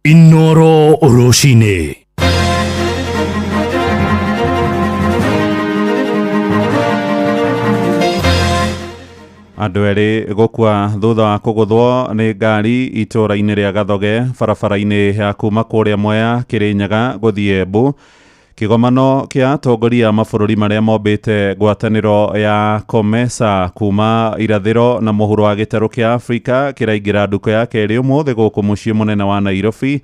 Inoro Rũcinĩ. Andũ erĩ gũkua thutha wa kũgũthwo nĩ ngari itũũra-inĩ rĩa Gathoge barabara-inĩ ya kuma kũrĩa Mwea Kĩrĩnyaga gũthiĩ Embu. Kĩgomano kĩa atongoria a mabũrũri marĩa mombĩte ngwatanĩro ya COMESA kuma irathĩro na mũhuro wa gĩtarũ kĩa Afrika kĩraingĩra ndukũ ya kerĩ ũmũthĩ gũkũ mũciĩ mũnene wa Nairobi,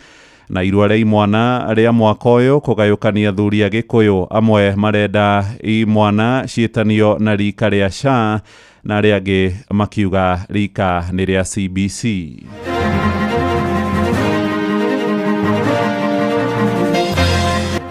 na irua rĩa imwana rĩa mwaka ũyũ kũgayũkania athuri a Gĩkũyũ. Amwe marenda imwana ciĩtanio na rika rĩa SHA na arĩa angĩ makiuga rika nĩ rĩa CBC.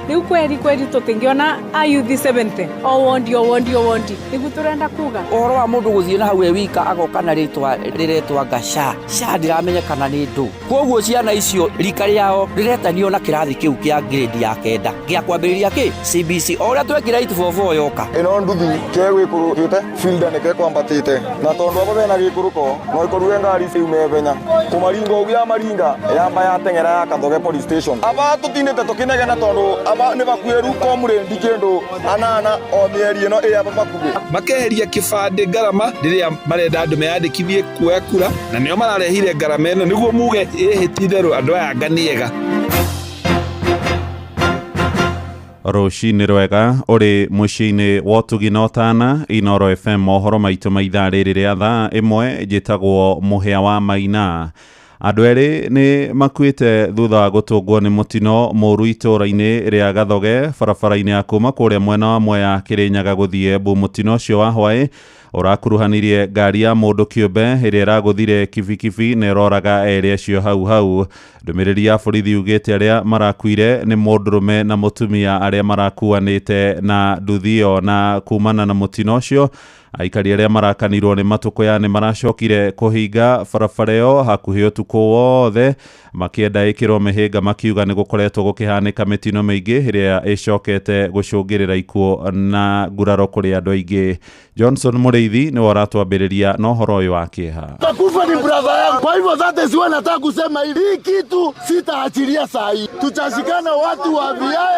Riu kweri kweri tutingiona ayuthi 70 o wondi o wondi o wondi niguo turenda kuga ũhoro wa mũndũ gũthiĩ na hau e wika agoka na rĩtwa rĩretwa nga SHA SHA ndiramenyekana nĩ ndũ. Koguo ciana icio rika rĩao rĩretanio na kĩrathi kĩu kĩa grade ya 9 gĩa kwambĩrĩria kĩ CBC o ũrĩa twekire 844 yoka. Ĩno nduthi kegwĩkũrũkĩte filda nĩ kekwambatĩte na tondũ aba bena gĩkũrũko no ĩkoruge ngari ciume benya kũmaringa ũguo ya maringa yamba yateng'era ya Kathoge police station. Aba tũtindĩte tũkĩnegena tondũ aba nĩ bakuĩ rĩu komũrĩndi kĩndũ anana o mĩeri ĩno ĩ aba bakuhĩ. Makeheria kĩbandĩ ngarama rĩrĩa marenda andũ meyandĩkithie kuoya kura, na nĩo mararehire ngarama ĩno nĩguo muge ĩhĩ ti itherũ andũ aya anga nĩ ega. Rũcinĩ rwega ũrĩ mũciĩ-inĩ wa ũtugi na ũtana Inoro FM mohoro maitũ ma ithaa rĩrĩ rĩa thaa ĩmwe. Njĩtagwo Mũhĩa wa Maina. Andũ erĩ nĩ makuĩte thutha wa gũtũngwo nĩ mũtino mũũru itũũra-inĩ rĩa Gathoge barabara-inĩ ya kuma kũrĩa mwena wa Mwea Kĩrĩnyaga gũthiĩ Embu. Mũtino ũcio wa hwaĩ ũrakuruhanirie ngari ya mũndũ kĩũmbe ĩrĩa ĩragũthire kibikibi na ĩroraga erĩ acio hau hau. Ndũmĩrĩri ya borithi yugĩte arĩa marakuire nĩ mũndũrũme na mũtumia arĩa marakuanĩte na nduthi ĩyo. Na kumana na mũtino ũcio aikari arĩa marakanirwo nĩ matũkũya nĩ maracokire kũhinga barabara ĩyo hakuhĩ ũtukũ wothe makĩenda ĩkĩrwo mĩhĩnga, makiuga nĩ gũkoretwo gũkĩhanĩka mĩtino mĩingĩ ĩrĩa ĩcokete gũcũngĩrĩra ikuũ na nguraro kũrĩ andũ aingĩ. Johnson Mũrĩithi nĩwe ũratwambĩrĩria na ũhoro ũyũ wa kĩeha. Takufa ni brother yangu. Kwa hivyo sasa siwe nataka kusema hivi, hii kitu sitaachilia saa hii. Tutashikana watu wa VIA,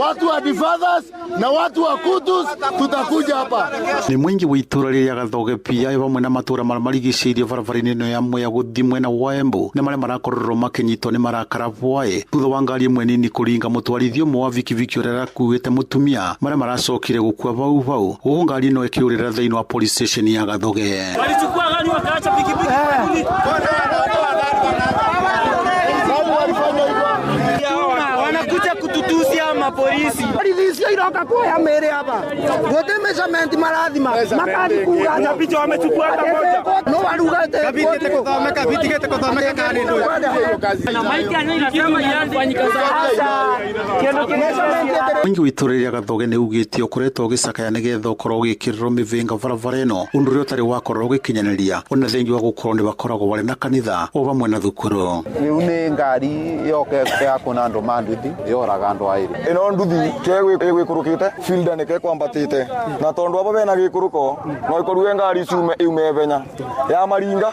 watu wa Defathers na watu wa Kutus, tutakuja hapa. Nĩ mũingĩ wa itũũra rĩrĩa Gathoge PI vamwe na matũũra marĩa marigicĩirie barabara-inĩ ĩno ya Mwea gũthiĩ mwena wa Embu nĩ marĩa marakorirwo makĩnyitwo nĩ marakara bwaĩ thutha wa ngari ĩmwe nini kũringa mũtwarithia ũmwe wa bikibiki ũrĩa arakuĩte mũtumia marĩa maracokire gũkua vau vau gũkũ ngari ĩno ĩkĩũrĩra thĩinĩ wa police station ya Gathoge. Walichukua gari wakaacha pikipiki. Wanakuja kututusia mapolisi. Polisi iroka kuoya mĩĩrĩ aba. Gũtĩ measurement marathima. Makari kuga na picha wamechukua hata moja. No warugate. Kabiti kuthomeka, bitigete kuthomeka kani ndo. Na maiki anasema yandi Sasa Mũingĩ wa itũũra rĩa Gathoge nĩ ugĩte ũkoretwo ũgĩcakaya nĩgetha ũkorwo ũgĩkĩrĩrwo mĩhĩnga barabara ĩno ũndũ ũrĩa ũtarĩ wakorwo ũgĩkinyanĩria ona thengia wa gũkorwo nĩ bakoragwo barĩ na kanitha o vamwe na thukuru. Rĩu nĩ ngari yoke ya kuna andũ ma nduthi yoraga andũ aĩrĩ. Ĩno nduthi kegwĩkũrũkĩte filda nĩ kekwambatĩte na tondũ aba bena gĩkũrũko no ĩkoruge ngari ciume iume benya ya maringa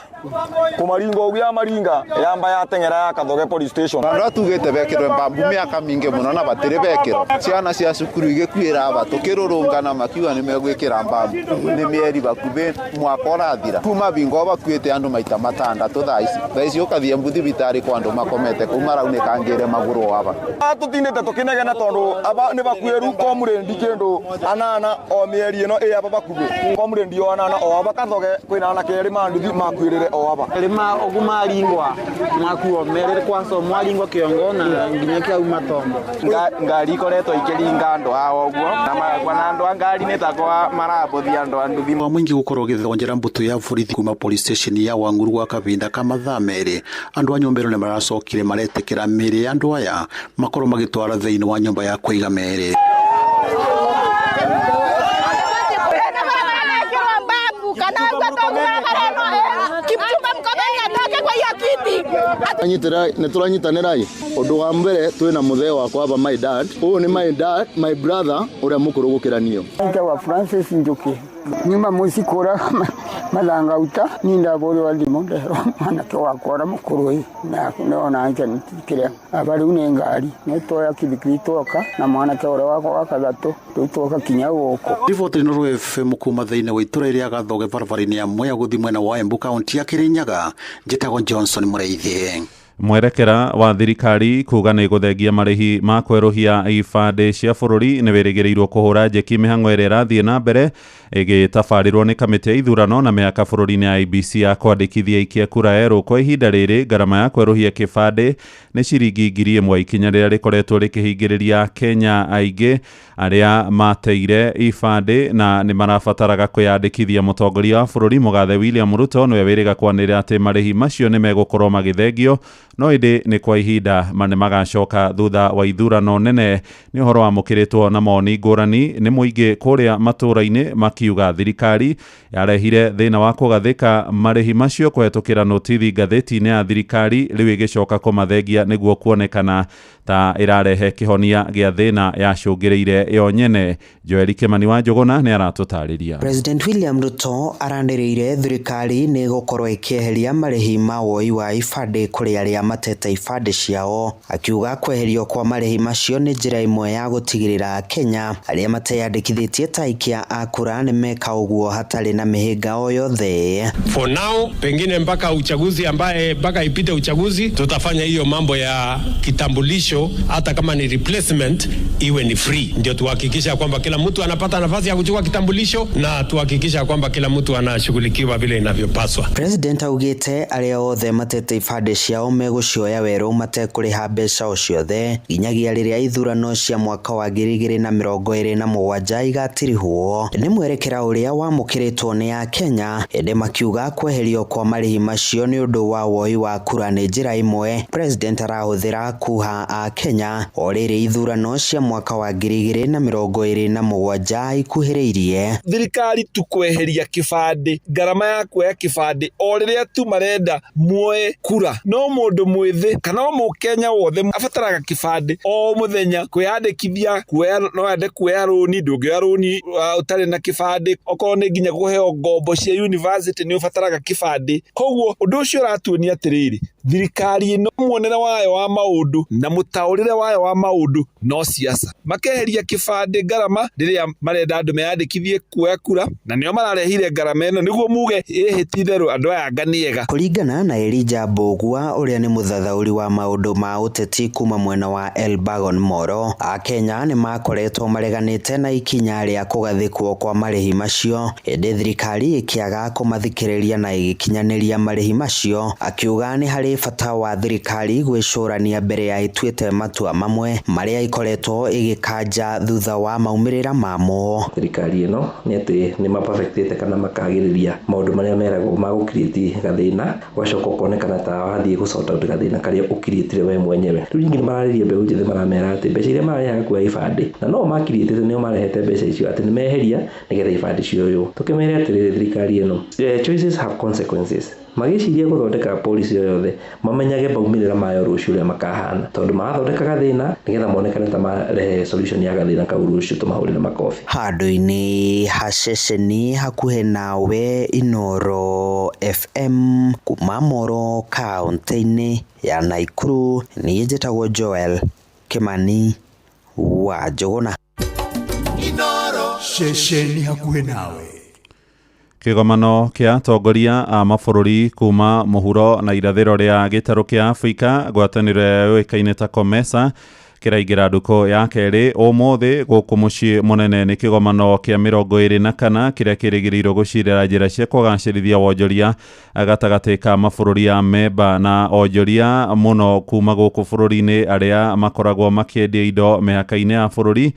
kũmaringa ũguo ya maringa yamba yateng'era ya Kathoge police station. Andũ atugĩte bekĩrwe mbambu mĩaka mĩingĩ mũno na batirĩ bekĩrwo. Ciana cia cukuru igĩkuĩra aba tũkĩrũrũngana makiuga nĩ megwĩkĩra mbambu nĩ mĩeri bakuhĩ mwaka ũrathira. Kuma bingo bakuĩte andũ maita matandatũ thaa ici. Thaa ici ũkathiĩ Embu thibitarĩ kwa andũ makomete kũu maraunĩkangĩire magũrũ aba. Tũtindĩte tũkĩnegena tondũ aba nĩ bakuĩ rĩu komũrĩndi kĩndũ anana o mĩeri ĩno ĩ aba bakuhĩ komũrĩndi o anana o aba Kathoge kwĩna anake erĩ ma nduthi makuĩrĩre o aba. Rĩma ogu maringwa makuo merĩ kwaco mwaringwa kĩongo na nginya kĩauma tombo. Ngari ikoretwo ikĩringa andũ ao ũguo na magakua na andũ a ngari nĩ takwa marabũthia andũ a nduthi. Wa mũingĩ gũkorwo ũgĩthonjera mbũtũ ya borithi kuma police station ya Wang'uru gwa kahinda ka mathaa merĩ andũ a nyũmba ĩno nĩ maracokire maretĩkĩra mĩĩrĩ ya andũ aya makorwo magĩtwara thĩinĩ wa nyũmba ya kũiga mĩĩrĩ. Nĩ tũranyitanĩra ĩ ũndũ wa mbere twĩna mũthee wakwa aba my dad ũyũ nĩ my dad my brother ũrĩa mũkũrũ gũkĩra niĩ. Njĩtagwo Francis Njuki. Nyuma muci kura mathangauta ni ndabũrĩwa thimũ nderwo mwanake wakwa ũrĩa mũkũrũ ĩ na onake kĩrĩa aba rĩu nĩ ngari nĩ twoya kibikibi twoka na mwanake ũrĩa wakwa wa kathatũ rĩu twoka kinya gũkũ. Riboti Inooro FM kuma thĩinĩ wa itũra rĩa Gathoge barabara-inĩ ya Mwea gũthiĩ mwena wa Embu kaunti ya Kirinyaga. Njĩtagwo Johnson Mũrĩithi. Mwerekera wa thirikari kuga nĩ gũthengia marĩhi ma kwerũhia ibandĩ cia bũrũri nĩ wĩrĩgĩrĩirwo kũhũra njeki mĩhang'o ĩrĩa ĩrathiĩ na mbere ĩgĩtabarĩrwo nĩ kamĩtĩ ya ithurano na mĩhaka bũrũri-inĩ ya IEBC ya kwandĩkithia aikia kura erũ. Kwa ihinda rĩrĩ ngarama ya kwerũhia kĩbandĩ nĩ ciringi 1,000, ikinya rĩrĩa rĩkoretwo rĩkĩhingĩrĩria Kenya aingĩ arĩa mateire ibandĩ na nĩ marabataraga kwĩyandĩkithia. Mũtongoria wa bũrũri Mũgathe William Ruto nĩwe wĩrĩga kwanĩrĩra atĩ marĩhi macio nĩ megũkorwo magĩthengio, no ĩndĩ nĩ kwa ihinda ma nĩ magacoka thutha wa ithurano nene. Nĩ ũhoro wamũkĩrĩtwo na mawoni ngũrani nĩ mũingĩ kũrĩa matũũra-inĩ, makiuga thirikari yarehire thĩna wa kũgathĩka marĩhi macio kũhetũkĩra notithi ngathĩti-inĩ ya thirikari, rĩu ĩgĩcoka kũmathengia nĩguo kuonekana ta ĩrarehe kĩhonia gĩa thĩna yacũngĩrĩire yo nyene. Joel Kĩmani wa Njũgũna nĩ aratũtarĩria. President William Ruto aranĩrĩire thirikari nĩ ĩgũkorwo ĩkĩeheria marĩhi ma woi wa ibandĩ kũrĩ arĩa matete ibandĩ ciao, akiuga kweherio kwa marĩhi macio nĩ njĩra ĩmwe ya gũtigĩrĩra Kenya arĩa mateyandĩkithĩtie ta aikia a kura nĩ meka ũguo hatarĩ na mĩhĩnga o yothe. For now, pengine mpaka uchaguzi ambaye mpaka ipite uchaguzi, tutafanya hiyo mambo ya kitambulisho, hata kama ni replacement iwe ni free, ndio tuhakikisha kwamba kila mtu anapata nafasi ya kuchukua kitambulisho na tuhakikisha kwamba kila mtu anashughulikiwa vile inavyopaswa. President augĩte arĩa othe matete ibandĩ ciao megũcioya werũ matekũrĩha mbeca o ciothe nginyagia rĩrĩa ithurano cia mwaka wa 2027 igatirihwo. Nĩ mwerekera ũrĩa wamũkĩrĩtwo nĩ Akenya, ĩndĩ makiuga kweherio kwa marĩhi macio nĩ ũndũ wa woi wa kura nĩ njĩra ĩmwe President arahũthĩra kuha Akenya o rĩrĩ ithurano cia mwaka wa 2027 ikuhĩrĩirie. Thirikari tu kweheria kĩbandĩ, ngarama ya kuoya kĩbandĩ o rĩrĩa tu marenda muoe kura. No mũndũ mwĩthĩ kana o mũkenya wothe abataraga kĩbandĩ o mũthenya kwĩyandĩkithia kuoya, no ende kuoya rũni, ndũngĩoya rũni ũtarĩ na kĩbandĩ. Okorwo nĩ nginya kũheo ngombo cia university nĩ ũbataraga kĩbandĩ. Koguo ũndũ ũcio ũratuonia atĩrĩrĩ, thirikari ĩno muonere wayo wa maũndũ na mũtaũrĩre wayo wa maũndũ no siasa. Makeheria kĩbandĩ ngarama rĩrĩa marenda andũ meyandĩkithie kuoya kura, na nĩo mararehire ngarama ĩno nĩguo muge ĩhĩ ti itherũ andũ aya anga nĩ ega. Kũringana na Elijah Mbũgua ũrĩa nĩ mũthathaũri wa maũndũ ma ũteti kuma mwena wa Elbagon Moro, Akenya nĩ makoretwo mareganĩte na ikinya rĩa kũgathĩkwo kwa marĩhi macio, ĩndĩ thirikari ĩkĩaga kũmathikĩrĩria na ĩgĩkinyanĩria marĩhi macio. Akiuga nĩ harĩ bata wa thirikari gwĩcũrania mbere ya ĩtuĩte matua mamwe marĩa ĩkoretwo ĩgĩkanja thutha wa maumĩrĩra mamo. Thirikari ĩno nĩ atĩ nĩ maperfectĩte kana makagĩrĩria maũndũ marĩa meragwo ma gũcreate gathĩna, ũgacoka ũkonekana ta wathiĩ gũ sort out gathĩna karĩa ũcreatire we mwenyewe. Rĩu ningĩ nĩ mararĩria mbeũ njĩthĩ, maramera atĩ mbeca iria mararĩhaga kuoya ibandĩ na no macreatĩte, nĩo marehete mbeca icio atĩ nĩ meheria nĩgetha ibandĩ cioywo. Tũkĩmere atĩrĩrĩ, thirikari ĩno, choices have consequences. Magĩciria gũthondeka policy o yothe mamenyage maumĩrĩra mayo rũciũ ũrĩa makahana, tondũ marathondeka gathĩna nĩgetha monekane ta marehe solution ya gathĩna kau rũciũ tũmahũrĩre makobi. Handũ-inĩ ha ceceni hakuhĩ nawe Inooro FM kuma Moro kaũntĩ-inĩ ya Nakuru, niĩ njĩtagwo Joel Kĩmani wa Njũgũna. Ceceni hakuhĩ nawe. Kĩgomano kĩa atongoria a mabũrũri kuma mũhuro na irathĩro rĩa gĩtarũ kĩa Afrika, ngwatanĩro ĩrĩa yũĩkaine ta COMESA, kĩraingĩra ndukũ ya kerĩ ũmũthĩ gũkũ mũciĩ mũnene. Nĩ kĩgomano kĩa 24 kĩrĩa kĩrĩgĩrĩirwo gũcirĩra njĩra cia kũgacĩrithia wonjoria gatagatĩ ka mabũrũri ya memba na onjoria mũno kuma gũkũ bũrũri-inĩ arĩa makoragwo makĩendia indo mĩhaka-inĩ ya bũrũri.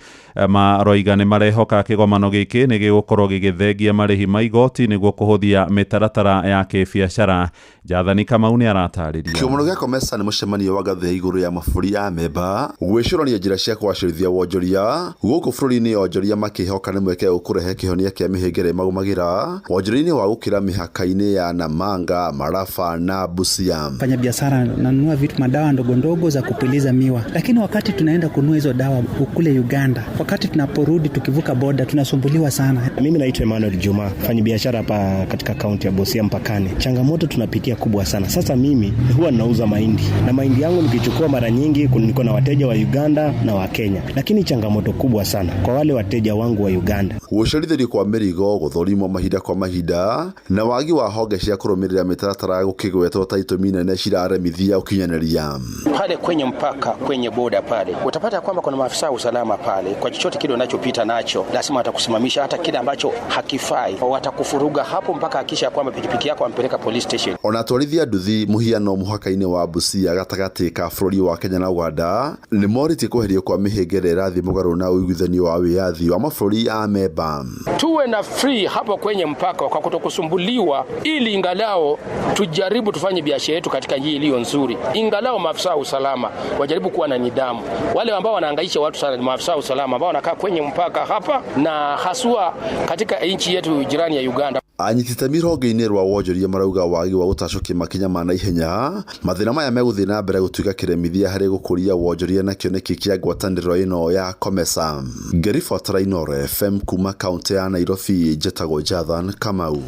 Maroiga nĩ marehoka kĩgomano gĩkĩ nĩ gĩgũkorwo gĩgĩthengia marĩhi ma igoti nĩguo kũhũthia mĩtaratara ya kĩbiacara. Jathani Kamau nĩ aratarĩria. Kĩgomano gĩa COMESA nĩ mũcemanio wa ngathĩ ya igũrũ ya mabũrũri ya memba. Gwĩcũrania njĩra cia kũgacĩrithia wonjoria gũkũ bũrũri-inĩ, onjoria makĩhoka nĩ mweke ũkũrehe kĩhonia kĩa mĩhĩnga ĩrĩa ĩmagũmagĩra wonjoria-inĩ wa gũkĩra mĩhaka-inĩ ya Namanga, Maraba na Busia. Fanya biashara nanunua vitu madawa ndogo ndogo za kupiliza miwa, lakini wakati tunaenda kununua hizo dawa kule Uganda, wakati tunaporudi tukivuka boda tunasumbuliwa sana. Mimi naitwa Emmanuel Juma, fanya biashara hapa katika kaunti ya Busia mpakani. Changamoto tunapitia kubwa sana. Sasa mimi huwa nauza mahindi na mahindi yangu nikichukua mara nyingi niko na wateja wa Uganda na wa Kenya, lakini changamoto kubwa sana kwa wale wateja wangu wa Uganda. Gũcerithĩrio kwa mĩrigo, gũthũrimwo mahinda kwa mahinda na wagi wa honge cia kũrũmĩrĩra mĩtaratara gũkĩgwetwo ta itũmi nene ciraremithia ũkinyanĩria. Pale kwenye mpaka kwenye boda pale utapata kwamba kuna maafisa wa usalama pale, kwa chochote kile unachopita nacho lazima watakusimamisha, hata kile ambacho hakifai watakufuruga hapo mpaka hakisha kwamba pikipiki yako ampeleka police station. Ona atwarithia nduthi mũhiano mũhaka-inĩ wa Busia gatagatĩ ka bũrũri wa Kenya na Uganda nĩ morĩtie kweherio kwa mĩhĩnga ĩrĩa ĩrathiĩ mũgarũ na ũiguithanio wa wĩyathi wa mabũrũri a memba. Tuwe na free hapo kwenye mpaka kwa kutokusumbuliwa, ili ingalao tujaribu tufanye biashara yetu katika njia iliyo nzuri. Ingalao maafisa wa usalama wajaribu kuwa na nidhamu. Wale ambao wanahangaisha watu sana ni maafisa wa usalama ambao wanakaa kwenye mpaka hapa na haswa katika nchi yetu jirani ya Uganda. Anyiti itemi rũhonge-inĩ rwa wonjoria marauga wagi wa gũtacũkia makinya ma naihenya mathĩna maya megũthiĩ na mbere gũtuĩka kĩremithia harĩ gũkũria wonjoria na kĩoneki kĩa ngwatanĩro ĩno ya COMESA. Ngĩribotera Inooro FM kuma kaũntĩ ya Nairobi, njĩtagwo Jathan Kamau.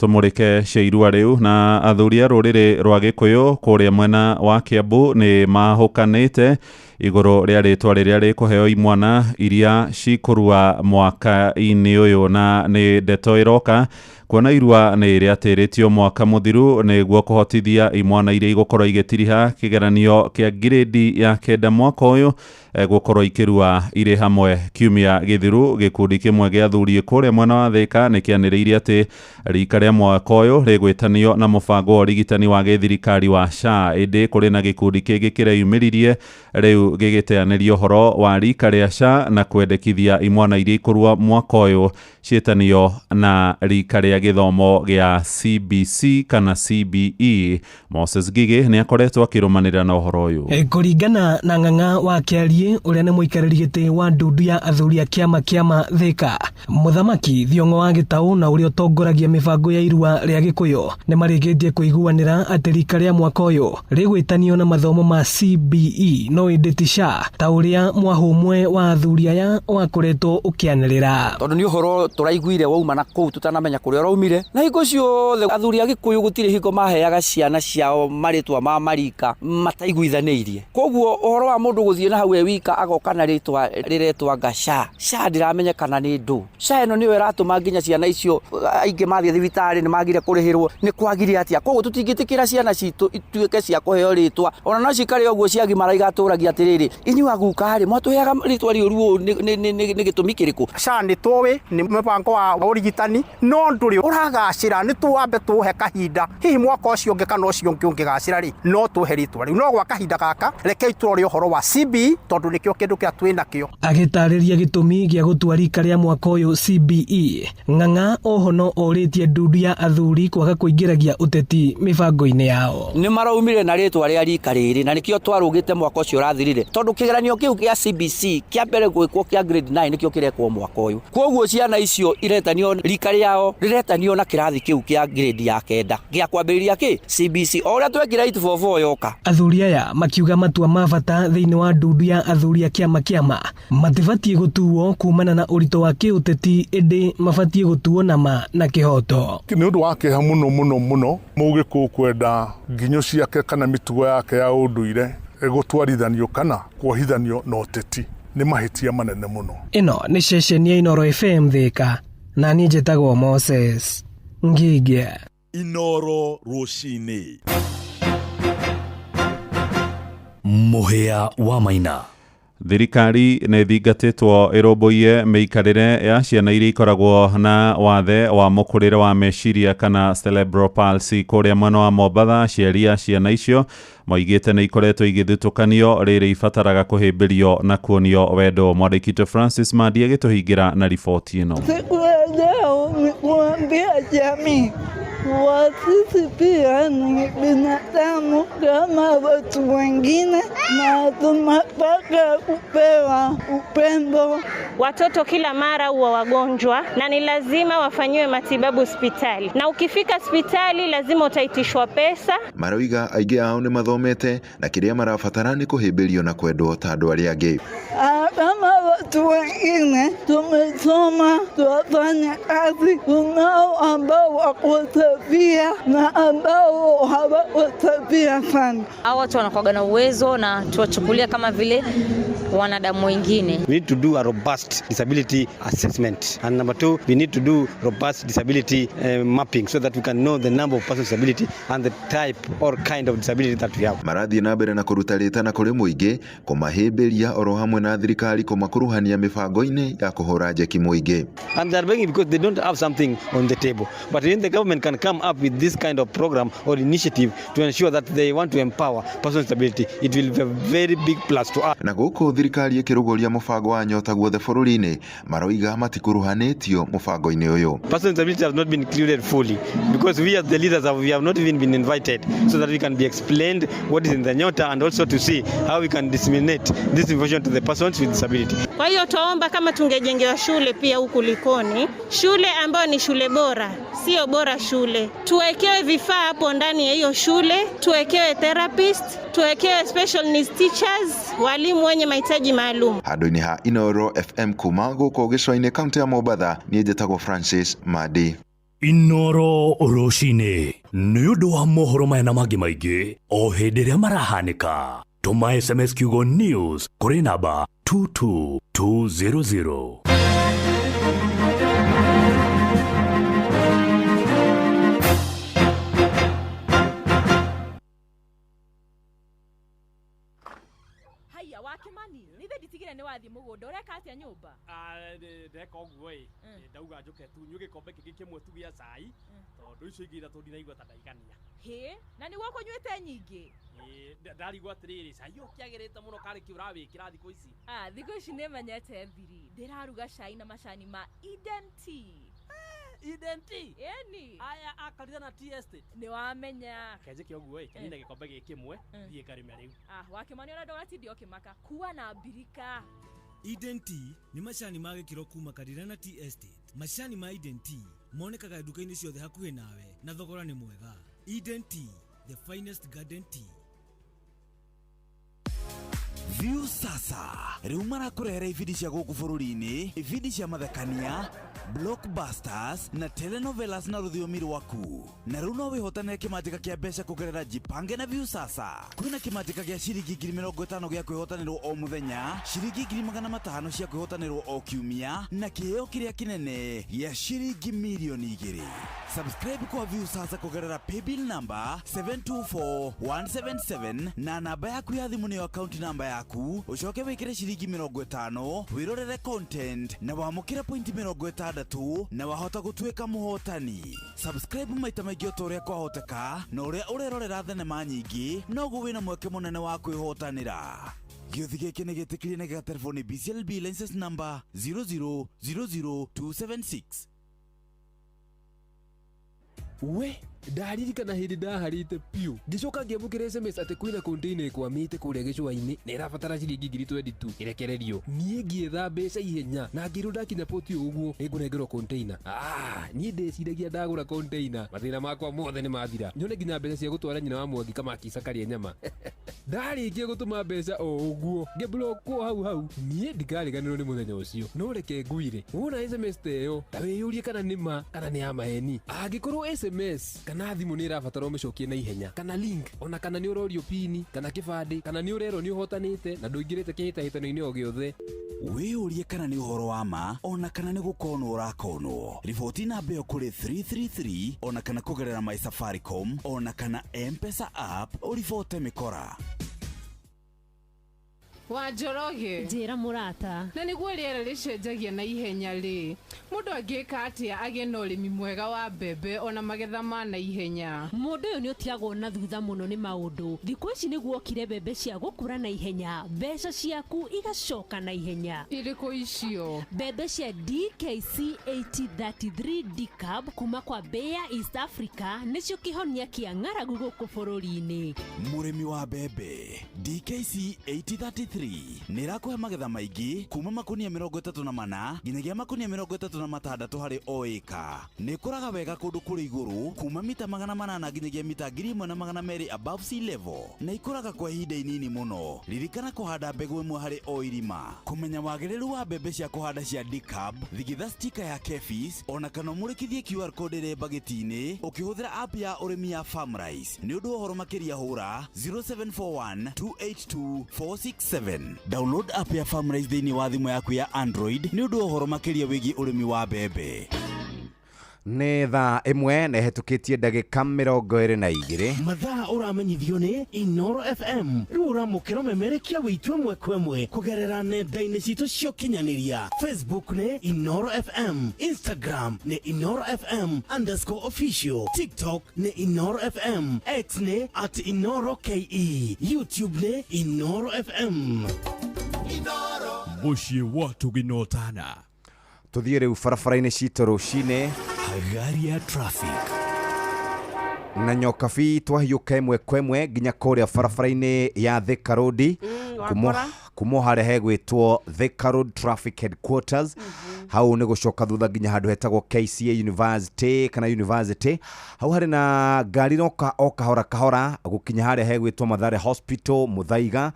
Tũmũrĩke cia irua rĩu na athuri a rũrĩrĩ rwa Gĩkũyũ kũrĩa mwena wa Kiambu nĩ mahũkanĩte igũrũ rĩa rĩtwa rĩrĩa rĩkũheo imwana iria cikũrua mwaka-inĩ ũyũ, na nĩ ndeto ĩroka kuona irua nĩ rĩatĩrĩtio mwaka mũthiru nĩguo kũhotithia imwana iria igũkorwo igĩtiriha kĩgeranio kĩa ngirĩndi ya 9 mwaka ũyũ gũkorwo ikĩrua irĩ hamwe. Kiumia gĩthiru gĩkundi kĩmwe gĩa athuri kũrĩa mwena wa Thĩka nĩ kĩanĩrĩire atĩ rika rĩa mwaka ũyũ rĩgwĩtanio na mũbango wa ũrigitani wa gĩthirikari wa SHA, ĩndĩ kũrĩ na gĩkundi kĩngĩ kĩreyumĩririe rĩu gĩgĩteanĩria ũhoro wa rika rĩa SHA na kwendekithia imwana iria ikũrua mwaka ũyũ ciĩtanio na rika rĩa gĩthomo gĩa CBC kana CBE. Moses Gigi nĩ akoretwo akĩrũmanĩrĩra na ũhoro ũyũ. Kũringana na Ng'ang'a wa Kĩariĩ ũrĩa nĩ mũikarĩri gĩtĩ wa ndundu ya athuri a kĩama kĩama Thĩka, Mũthamaki Thiong'o wa Gĩtaũ na ũrĩa ũtongoragia mĩbango ya irua rĩa Gĩkũyũ nĩ marĩkĩtie kũiguanĩra atĩ rika rĩa mwaka ũyũ rĩgwĩtanio na mathomo ma CBE no ĩndĩ ti SHA ta ũrĩa mwahũ ũmwe wa athuri aya wakoretwo ũkĩanĩrĩra. Tondũ nĩ ũhoro tũraiguire wauma na kũu tũtanamenya kũrĩa ũraumire, na hingo ciothe athuri a Gĩkũyũ gũtirĩ hingo maheaga ciana ciao marĩtwa ma marika mataiguithanĩirie. Koguo ũhoro wa mũndũ gũthiĩ na hau e wika agoka na rĩtwa rĩretwo anga SHA, SHA ndiramenya kana nĩ ndũ. SHA ĩno nĩyo ĩratũma nginya ciana icio aingĩ mathiĩ thibitarĩ nĩ magire kũrĩhĩrwo, nĩ kwagire atĩa. Koguo tũtingĩtĩkĩra ciana citũ ituĩke cia kũheo rĩtwa ona no cikare ũguo ciagimara igatũragia atĩrĩrĩ, inyuĩ aguka rĩ mwatũheaga rĩtwa rĩũru ũũ nĩ gĩtũmi kĩrĩkũ? SHA nĩ tũĩ nĩ mũbango wa ũrigitani no ndũrĩ ũragacĩra, nĩ tũwambe tũhe kahinda, hihi mwaka ũcio ũngĩ kana ũcio ũngĩ ũngĩgacĩra rĩ no tũhe rĩtwa rĩu, no gwa kahinda gaka rekei tũrore ũhoro wa CBE tondũ nĩkĩo kĩndũ kĩrĩa twĩ nakĩo. Agĩtarĩria gĩtũmi gĩa gũtua rika rĩa mwaka ũyũ CBE, Ng'ang'a oho no orĩtie ndundu ya athuri kwaga kũingĩragia ũteti mĩbango-inĩ yao. Nĩ maraumire na rĩtwa rĩa rika rĩrĩ na nĩkĩo twarũgĩte mwaka ũcio ũrathirire, tondũ kĩgeranio kĩu kĩa CBC kĩa mbere gwĩkwo kĩa grade 9 nĩkĩo kĩrekwo mwaka ũyũ. Koguo ciana icio iretanio rika rĩao rĩretanio na kĩrathi kĩu kĩa grade ya 9 gĩa kwambĩrĩria kĩ CBC o ũrĩa twekire 844 yoka. Athuri aya makiuga matua ma bata thĩinĩ wa ndundu ya athuri a kĩama kĩama matibatiĩ gũtuo kumana na ũritũ wa kĩũteti, ĩndĩ mabatiĩ gũtuo na ma na kĩhoto. Nĩ ũndũ wa kĩeha mũno mũno mũno Mũgĩkũyũ kwenda nginyo ciake kana mĩtugo yake ya ũndũire gũtwarithanio kana kuohithanio na ũteti nĩ mahĩtia manene mũno. Ĩno nĩ ceceni ya Inooro FM Thĩka, na niĩ njĩtagwo Moses Ngige. Inooro rũcinĩ. Mũhĩa wa Maina. Thirikari nĩ thingatĩtwo ĩrũmbũiye mĩikarĩre ya ciana iria ikoragwo na wathe wa mũkũrĩre wa meciria kana cerebral palsy kũrĩa mwena wa Mombatha. Aciari a ciana icio moigĩte nĩ ikoretwo igĩthutũkanio rĩrĩ ibataraga kũhĩmbĩrio na kuonio wendo. Mwandĩki witũ Francis Mandi agĩtũhingĩra na riboti ĩno. Siku ya leo ni kuambia jamii kuwa sisi pia ni binadamu kama watu wengine na tunataka kupewa upendo. Watoto kila mara huwa wagonjwa na ni lazima wafanyiwe matibabu hospitali, na ukifika hospitali lazima utaitishwa pesa. Maroiga aingĩ ao nĩ mathomete na kĩrĩa marabatara nĩ kũhĩmbĩrio na kwendwo ta andũ arĩa angĩ. Kama watu wengine tumesoma, twafanya kazi. Kunao ambao wako tabia na ambao hawako tabia sana. Hao watu wanakuwaga na uwezo na tuwachukulia kama vile wanadamu wengine. We need to do a robust disability assessment. And number two, we need to do robust disability mapping so that we can know the number of persons with disability and the type or kind of disability that we have. Marathiĩ na mbere na kũruta rĩtana kũrĩ mũingĩ kũmahĩmbĩria oro hamwe na thirikari kũmakuruhania mĩbango-inĩ ya kũhũra njeki mũingĩ. And they are begging because they don't have something on the table. But then the government can come up with this kind of program or initiative to ensure that they want to empower persons with disability. It will be a very big plus to us. Na gũkũ thirikari ĩkĩrũgũria mũbango wa Nyota guothe bũrũri-inĩ, maroiga matikuruhanĩtio mũbango-inĩ ũyũ. Persons with disability have not been included fully because we as the leaders we have not even been invited so that we can be explained what is in the Nyota and also to see how we can disseminate this information to the persons with disability. Kwa hiyo twaomba kama tungejengewa shule pia huku Likoni, shule ambayo ni shule bora, sio bora shule, tuwekewe vifaa hapo ndani ya hiyo shule, tuwekewe therapist, tuwekewe special needs teachers, walimu wenye mahitaji maalum. Handũ-inĩ ha Inooro FM kuma gũkũ gĩcũa-inĩ kaũntĩ ya Mombatha, niĩ njĩtagwo Francis Madi. Inooro rũcinĩ nĩ ũndũ wa mohoro maya na mangĩ maingĩ o hĩndĩ ĩrĩa marahanĩka, tũma SMS kiugo news kũrĩ namba 22200. Haiya wakimani nithe nditigire nĩ wathiĩ mũgũnda ũreka atĩa nyũmba? Ndeka ũguo ĩ, ndauga njũke tu nyue gĩkombe kĩngĩ kĩmwe tu gĩa cai, tondũ icio ingĩ ithatũ ndinaigua ta ndaigania. Hĩ, na nĩguo kũnyuĩte nyingĩ? Ndarigwo atĩrĩrĩ, cai ũkĩagĩrĩte mũno karĩ kĩ ũrawĩkĩra thikũ ici? Thikũ ici nĩmenyete thiri, ndĩraruga cai na macani ma Eden Tea. Eden Tea? Ĩni. Aya akarire na tea estate. Nĩwamenya. Kenjĩke ũguo ĩ, kenine gĩkombe gĩkĩ kĩmwe, thiĩ ngarĩme rĩu. Wakĩmani ona ndũgatinde ũkĩmaka, kua na mbirika. Eden Tea nĩ macani ma gĩkĩro kuma Karirana Tea Estate. Macani ma Eden Tea monekaga nduka-inĩ ciothe hakuhĩ nawe na thogora nĩ mwega. Eden Tea, the finest garden tea. View sasa rĩu marakũrehera ibindi cia gũkũ bũrũri-inĩ, ibindi cia mathekania, blockbusters na telenovelas na rũthiomi rwaku. Na rĩu no wĩhotanĩre kĩmanjĩka kĩa mbeca kũgerera Jipange na View sasa. Kwĩna kĩmanjĩka gĩa ciringi 50,000 gĩa kwĩhotanĩrwo o mũthenya, ciringi 500,000 cia kwĩhotanĩrwo o kiumia, na kĩheo kĩrĩa kĩnene gĩa ciringi 2 million. Subscribe kwa View sasa kũgerera paybill number 724177 na namba yaku ya thimũ nĩyo account number yaku, ũcoke wĩkĩre ciringi 50 wĩrorere content na wamũkĩre point 60 na wahota gũtuĩka mũhotani. Subscribe maita maingĩ o ta ũrĩa kwahoteka, na ũrĩa ũrerorera thenema nyingĩ noguo wĩna mweke mũnene wa kwĩhotanĩra. Gĩũthi gĩkĩ nĩ gĩtĩkĩrie na gĩgaterwo nĩ BCLB license number 0000276. We ndaririkana hĩndĩ ndaharĩte piũ, ngĩcoka ngĩamũkĩra SMS atĩ kwĩna container ĩkwamĩte kũrĩa gĩcũa-inĩ na ĩrabatara ciringi 22,000 ĩrekererio. Niĩ ngĩetha mbeca ihenya na ngĩrwo ndakinya poti ũguo nĩngũnengerwo container. Niĩ ndeciragia ndagũra container mathĩna makwa mothe nĩ mathira, nyone nginya mbeca cia gũtwara nyina wa Mwangi Kamakisa karĩe nyama. Ndarĩkia gũtũma mbeca o ũguo ngĩblockwo hau hau. Niĩ ndikariganĩrwo nĩ mũthenya ũcio. No reke ngwire, wona SMS ta ĩyo ta wĩyũrie kana nĩ ma kana nĩ ya maheni. Angĩkorwo SMS kana thimũ nĩ ĩrabatara ũmĩcokie na ihenya, kana link, ona kana nĩ ũrorio pini kana kĩbandĩ, kana nĩ ũrerwo nĩ ũhotanĩte na ndũingĩrĩte kĩhĩtahĩtano-inĩ o gĩothe, wĩyũrie kana nĩ ũhoro wa ma ona kana nĩ gũkonwo ũrakonwo. Riboti namba ĩyo kũrĩ 333 ona kana kũgerera My Safaricom ona kana M-Pesa app ũribote mĩkora. Wa Njoroge, njĩra mũrata. Na nĩguo rĩera rĩcenjagia na ihenya rĩ, mũndũ angĩka atĩa agĩe na ũrĩmi mwega wa mbembe ona magetha ma na ihenya? Mũndũ ũyũ nĩ ũtigagwo na thutha mũno nĩ maũndũ. Thikũ ici nĩguo okire mbembe cia gũkũra na ihenya, mbeca ciaku igacoka na ihenya. Irĩkũ icio? Mbembe cia DKC 8033 DCAB kuma kwa Bayer East Africa nĩcio kĩhonia kĩa ng'aragu gũkũ bũrũri-inĩ. Mũrĩmi wa mbembe, DKC 8033 nĩ ĩrakũhe magetha maingĩ kuma makunia 34 nginyagia makunia 36 harĩ o ĩka. Nĩ ĩkũraga wega kũndũ kũrĩ igũrũ kuma mita 800 nginyagia mita 1200 above sea level, na ikũraga kwa ihinda inini mũno. Ririkana kũhanda mbegũ ĩmwe harĩ o irima. Kũmenya wagĩrĩru wa mbembe cia kũhanda cia DCAB, thigitha stika ya KEPHIS ona kana ũmũrĩkithie QR code ĩrĩ mbagĩti-inĩ ũkĩhũthĩra app ya ũrĩmi ya FarmRice. Nĩ ũndũ wa ũhoro makĩria hũra 0741 282 467. Download app ya FarmRice thĩinĩ wa thimũ yaku ya Android nĩ ũndũ wa ũhoro makĩria wĩgiĩ ũrĩmi wa mbembe. Nĩ thaa 1 na ĩhetũkĩtie ndagĩka 22. Mathaa ũramenyithio nĩ Inoro FM. Rĩu ũramũkĩra ũmemerekia witũ ĩmwe kwa ĩmwe kũgerera nenda-inĩ citũ cia ũkinyanĩria. Facebook nĩ Inoro FM, Instagram nĩ Inoro FM _official, TikTok nĩ Inoro FM, X nĩ @InoroKE, YouTube nĩ Inoro FM. Mũciĩ wa Tũginotana. Tũthiĩ rĩu barabara-inĩ citũ rũcinĩ. Hagari ya traffic. Na nyokabi twahiũka ĩmwe kwa ĩmwe nginya kũrĩa barabara-inĩ ya Thika Road, kuma harĩa hegwĩtwo Thika Road Traffic Headquarters. Hau nĩ gũcoka thutha nginya handũ hetagwo KCA University kana University. Hau harĩ na ngari roka o kahora kahora gũkinya harĩa hegwĩtwo Mathare Hospital Muthaiga,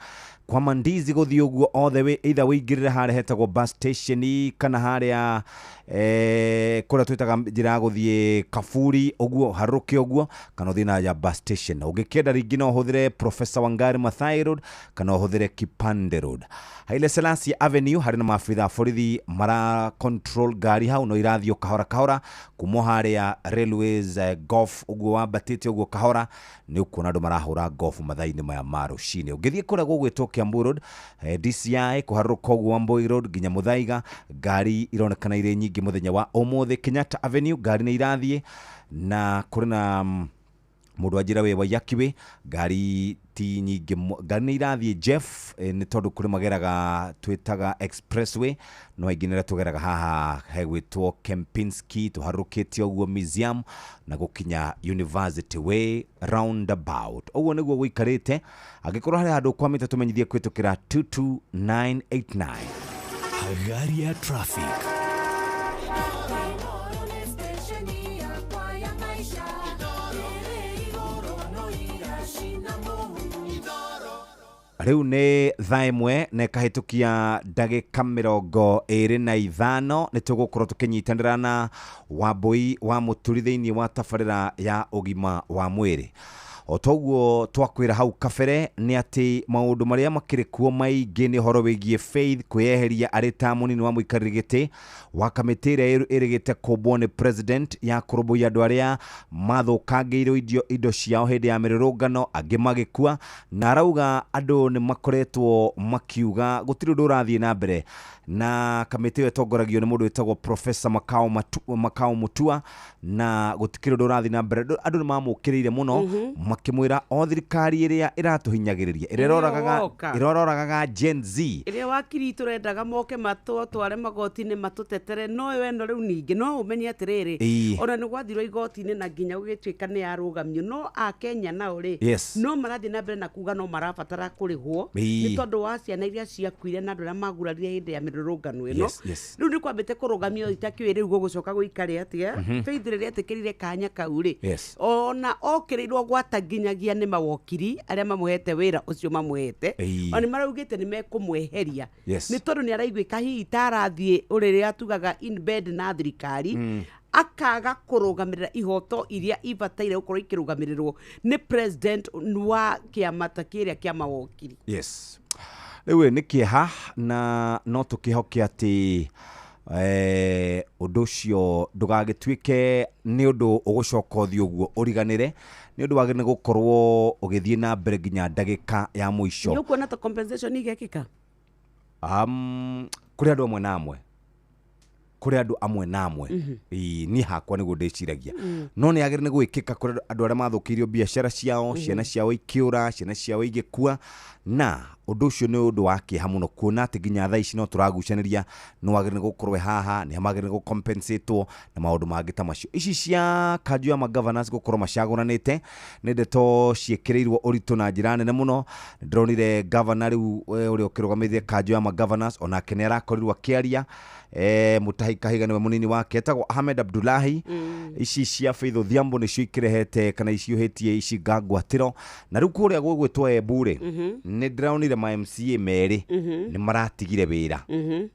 kwa mandizi gũthiĩ ũguo all the way, either wĩingĩrĩre harĩa hetagwo bus station kana harĩa kũrĩa twĩtaga njĩra ya gũthiĩ Kaburi ũguo harũke ũguo, kana ũthiĩ na ya bus station. Ũngĩkĩenda rĩngĩ no ũhũthĩre Professor Wangari Maathai Road kana ũhũthĩre Kipande Road. Haile Selassie Avenue harĩ na maabitha a borithi mara control ngari hau, no irathiĩ o kahora kahora kuma harĩa Railways golf ũguo wambatĩte ũguo kahora, nĩ ũkuona andũ marahũra golf mathaa-inĩ maya ma rũcinĩ. Ũngĩthiĩ kũrĩa gũgwĩtwo Kiambu Road, DCI kũharũrũka ũguo Wambui Road nginya Muthaiga, ngari ironekana irĩ nyingĩ mũthenya wa ũmũthĩ. Kenyatta Avenue ngari nĩ irathiĩ na kũrĩ na mũndũ wa njĩra wĩ Waiyaki Way, ngari ti nyingĩ, ngari nĩ irathiĩ Jeff, nĩ tondũ kũrĩ mageraga twĩtaga expressway, no aingĩ nĩ arĩa tũgeraga haha hegwĩtwo Kempinski tũharũrũkĩte ũguo museum na gũkinya University Way roundabout. Ũguo nĩguo gũikarĩte. Angĩkorwo harĩ handũ ũkwamĩte tũmenyithie kũhĩtũkĩra 22989. Hagari ya traffic. Rĩu nĩ thaa 1 na ĩkahĩtũkia ndagĩka 25. Nĩ tũgũkorwo tũkĩnyitanĩra na Wambui wa Mũturi thĩinĩ wa tabarĩra ya ũgima wa mwĩrĩ. O toguo twakwĩra hau kabere nĩ atĩ maũndũ marĩa makĩrĩ kuo maingĩ nĩ ũhoro wĩgiĩ Faith kwĩyeheria arĩ ta mũnini wa mũikarĩri gĩtĩ wa kamĩtĩ ĩrĩa ĩrĩgĩte kũmbwo nĩ president ya kũrũmbũiya andũ arĩa mathũkangĩirwo indo ciao hĩndĩ ya mĩrũrũngano, angĩ magĩkua, na arauga andũ nĩ makoretwo makiuga gũtirĩ ũndũ ũrathiĩ na mbere. Na kamĩtĩ ĩyo ĩtongoragio nĩ mũndũ wĩtagwo Professor Makau Mutua, na gũtikĩrĩ ũndũ ũrathiĩ na mbere. Andũ nĩ mamũkĩrĩire mũno makĩmwĩra o thirikari ĩrĩa ĩratũhinyagĩrĩria, ĩrĩa ĩroragaga Gen Z, ĩrĩa wakiri tũrendaga moke matũtware magoti-inĩ matũtetere, no yo ĩno rĩu ningĩ no ũmenye atĩrĩrĩ, ona nĩ gwathirwo igoti-inĩ na nginya gũgĩtuĩka nĩ yarũgamio, no akenya nao rĩ no marathiĩ na mbere na kuga no marabatara kũrĩhwo nĩ tondũ wa ciana iria ciakuire na andũ arĩa magurarire hĩndĩ ya mĩrũrũngano ĩno. Rĩu nĩ kwambĩte kũrũgamio itakĩũĩ rĩu gũgũcoka gũikare atĩa. Faith rĩrĩa etĩkĩrire kanya kau rĩ, ona okĩrĩirwo gwata nginyagia nĩ mawokiri arĩa mamũhete wĩra ũcio mamũhete, ona nĩ maraugĩte nĩ mekũmweheria nĩ tondũ nĩ araiguĩka hihi tarathiĩ ũrĩrĩa atugaga in bed na thirikari, akaga kũrũgamĩrĩra ihoto iria ibataire gũkorwo ikĩrũgamĩrĩrwo nĩ president wa kĩama ta kĩrĩa kĩa mawokiri. Rĩu nĩ kĩeha na no tũkĩhoke atĩ Ũndũ ũcio ndũgagĩtuĩke nĩ ũndũ ũgũcoka ũthiĩ ũguo ũriganĩre, nĩ ũndũ wagĩrĩire gũkorwo ũgĩthiĩ na mbere nginya ndagĩka ya mũico. Nĩ ũkuona ta compensation igekĩka? Kũrĩ andũ amwe na amwe, kũrĩ andũ amwe na amwe. Ĩĩ, niĩ hakwa nĩguo ndĩciragia. No nĩ yagĩrĩire gwĩkĩka kũrĩ andũ arĩa mathũkĩirio biacara ciao, ciana ciao ikĩũra, ciana ciao igĩkua, na ũndũ ũcio nĩ ũndũ wa kĩeha mũno kuona atĩ nginya thaa ici no tũragucanĩria nĩ wagĩrĩire gũkorwo wĩ haha, nĩ magĩrĩire gũcompensatwo na maũndũ mangĩ ta macio. Ici cia kanjũ ya magovernors gũkorwo macagũranĩte nĩ ndeto ciĩkĩrĩirwo ũritũ na njĩra nene mũno. Ndĩronire governor rĩu ũrĩa ũkĩrũgamĩrĩire kanjũ ya magovernors onake nĩ arakorirwo akĩaria. Mutahi Kahiga nĩwe mũnini wake etagwo Ahmed Abdullahi. Ici cia Faith Odhiambo nĩcio ikĩrehete kana iciũhĩtie ici ngangwatĩro, na rĩu kũrĩa gũgwĩtwo Embu rĩ, nĩ ndĩronire ma MCA merĩ nĩ maratigire wĩra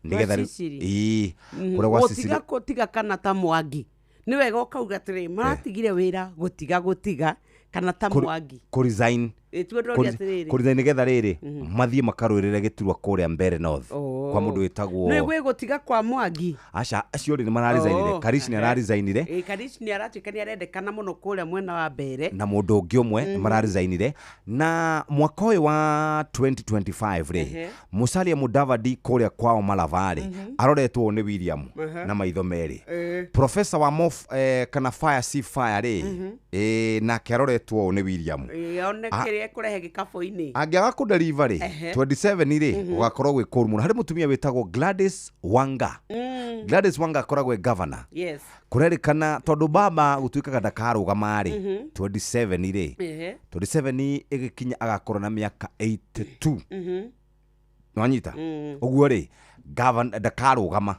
nĩgetha ĩĩ kũrĩa gwa Sicily gũtiga kana ta Mwangi nĩ wega ũkauga atĩrĩ maratigire wĩra gũtiga kana ta Mwangi kũ resign kũ resign nĩgetha rĩrĩ mathiĩ makarũĩrĩre gĩturwa kũrĩa Mbere North kwa mũndũ wĩtagwo nĩ gwĩ gũtiga kwa Mwangi. Aca acio rĩ nĩ mararesignire. Karish nĩ araresignire. Karish nĩ aratuĩka nĩ arendekana mũno kũrĩa mwena wa Mbere na mũndũ ũngĩ ũmwe nĩ mararesignire. Na mwaka ũyũ wa 2025 rĩ, Musalia Mudavadi kũrĩa kwao Malava rĩ, aroretwo nĩ William na maitho merĩ. Professor wa Mof kana Fire C Fire rĩ, nake aroretwo nĩ William. One kĩrĩa ekũrehe gĩkabũ-inĩ. Angĩaga kũdeliver rĩ, 27 rĩ, gũgakorwo gwĩ kũũru mũno. Harĩ mũtumia wĩtagwo Gladys Wanga. Gladys Wanga akoragwo e governor. Yes. Kũrerĩkana tondũ baba gũtuĩkaga ndakarũgama rĩ, 27 rĩ, 27 ĩgĩkinya agakorwo na mĩaka 82. Nĩwanyita? Ũguo rĩ, governor ndakarũgama.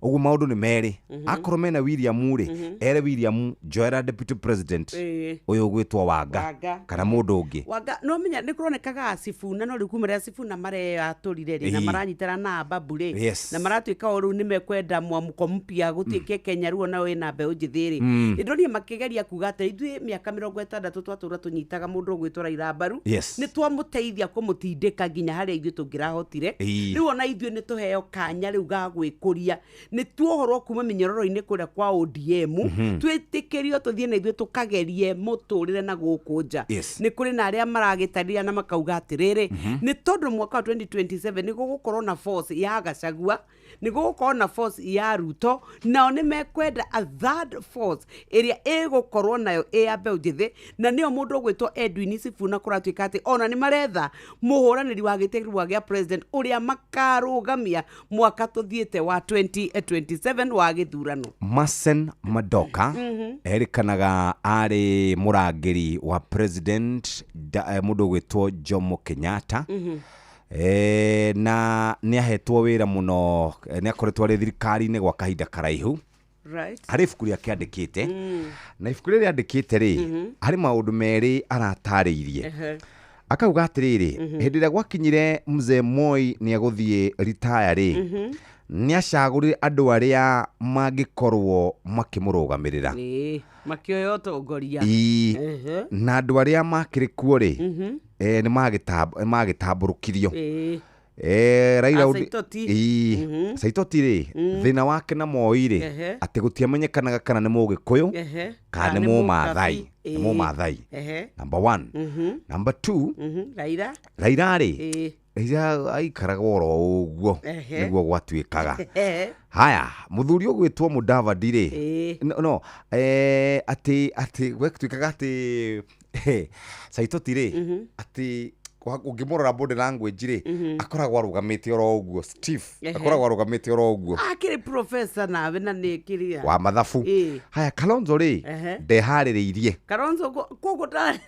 Ũguo maũndũ nĩ merĩ. Akorwo mena William rĩ, ere William njoera deputy president ũyũ ũgwĩtwo Wanga kana mũndũ ũngĩ. Wanga no menya nĩ kũronekaga Sifuna no rĩu kuma rĩrĩa Sifuna mareyatũrire rĩ na maranyitana na Ababu rĩ, na maratuĩka o rĩu nĩ mekwenda mwamũko mpya gũtuĩke Kenya rĩu onao ĩna mbeũ njĩthĩ rĩ. Nĩ ndonire makĩgeria kuga atĩ ithuĩ mĩaka 60 twatũra tũnyitaga mũndũ ũgwĩtwo Raila mbaru, nĩ twamũteithia kũmũtindĩka nginya harĩa ithuĩ tũngĩrahotire. Rĩu ona ithuĩ nĩ tũheo kanya rĩu ga gwĩkũria, nĩ tuohorwo kuma mĩnyororo-inĩ kũrĩa kwa ODM, twĩtĩkĩrio tũthiĩ na ithuĩ tũkagerie mũtũrĩre na gũkũ nja. Nĩ kũrĩ na arĩa maragĩtarĩria na makauga atĩrĩrĩ, nĩ tondũ mwaka wa 2027 nĩ gũgũkorwo na force ya Gachagua, nĩ gũgũkorwo na force ya Ruto, nao nĩ mekwenda a third force ĩrĩa ĩgũkorwo nayo ĩ ya mbeũ njĩthĩ, na nĩyo mũndũ ũgwĩtwo Edwin Sifuna kũratuĩka atĩ ona nĩ maretha mũhũranĩri wa gĩtĩ gĩa president ũrĩa makarũgamia mwaka tũthiĩte wa 2027 wa gĩthurano. Masen Madoka erĩkanaga arĩ mũrangĩri wa president mũndũ ũgwĩtwo Jomo Kenyatta. Na nĩ ahetwo wĩra mũno, nĩ akoretwo arĩ thirikari-inĩ gwa kahinda karaihu. Harĩ ibuku rĩake andĩkĩte, na ibuku rĩrĩa andĩkĩte rĩ, harĩ maũndũ merĩ aratarĩirie. Akauga atĩrĩrĩ, hĩndĩ ĩrĩa gwakinyire mzee Moi nĩ egũthiĩ retire rĩ, nĩ acagũrire andũ arĩa mangĩkorwo makĩmũrũgamĩrĩra. Makĩoya ũtongoria. Na andũ arĩa makĩrĩ kuo rĩ, nĩ magĩtambũrũkirio. Raila Saitoti rĩ, thĩna wake na Moi rĩ, atĩ gũtiamenyekanaga kana nĩ Mũgĩkũyũ kana nĩ Mũmaathai. Nĩ Mũmaathai. Number 1. Number 2, Raila rĩ, Raila aikaraga oro ũguo nĩguo gwatuĩkaga. Haya, mũthuri ũgwĩtwo Mudavadi rĩ, no atĩ gwatuĩkaga atĩ Saitoti rĩ, atĩ ũngĩmũrora body language rĩ, akoragwo arũgamĩte oro ũguo Steve, akoragwo arũgamĩte oro ũguo. Akĩrĩ professor nawe na nĩ kĩrĩa wa mathabu. Haya, Kalonzo rĩ, ndeharĩrĩirie. Kalonzo koguo ndarĩ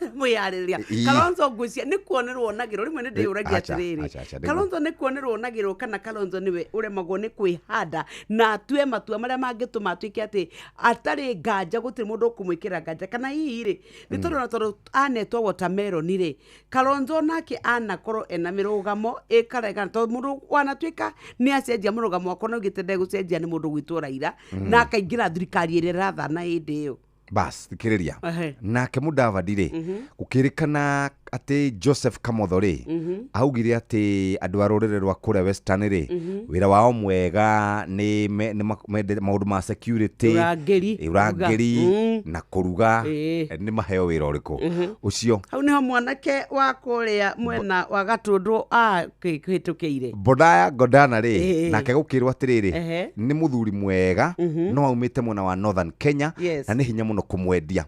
Kalonzo ngwĩciria nĩ kuonerwo onagĩrwo, rĩmwe nĩ ndĩyũragia atĩrĩrĩ, Kalonzo nĩ kuonerwo onagĩrwo kana Kalonzo nĩwe ũremagwo nĩ kwĩhanda na atue matua marĩa mangĩtũma atuĩke atĩ atarĩ nganja, gũtirĩ mũndũ ũkũmwĩkĩra nganja, kana hihi rĩ nĩ tondũ na tondũ anetwo watermelon rĩ, Kalonzo nake anakorwo ena mĩrũgamo ĩkaregana, tondũ mũndũ wanatuĩka nĩ acenjia mũrũgamo wakwa na augĩte ndegũcenjia nĩ mũndũ gwĩtwo Raila, na akaingĩra thirikari ĩrĩa ĩrathana hĩndĩ ĩyo. Bas, thikĩrĩria. Nake Mudavadi rĩ, gũkĩrĩkana Atĩ Joseph Kamotho rĩ, augire atĩ andũ a rũrĩrĩ rwa kũrĩa Western rĩ, wĩra wao mwega nĩ nĩ mendete maũndũ ma security, Ũrangĩri, ũrangĩri kũruga. Na kũruga. Nĩ maheo wĩra ũrĩkũ ũcio? Hau nĩho mwanake wa kũrĩa mwena wa Gatũndũ akĩhĩtũkĩire. Bodaya Godana rĩ, nake gũkĩrwo atĩrĩrĩ, nĩ mũthuri mwega, no aumĩte mwena wa Northern Kenya, na nĩ hinya mũno kũmwendia.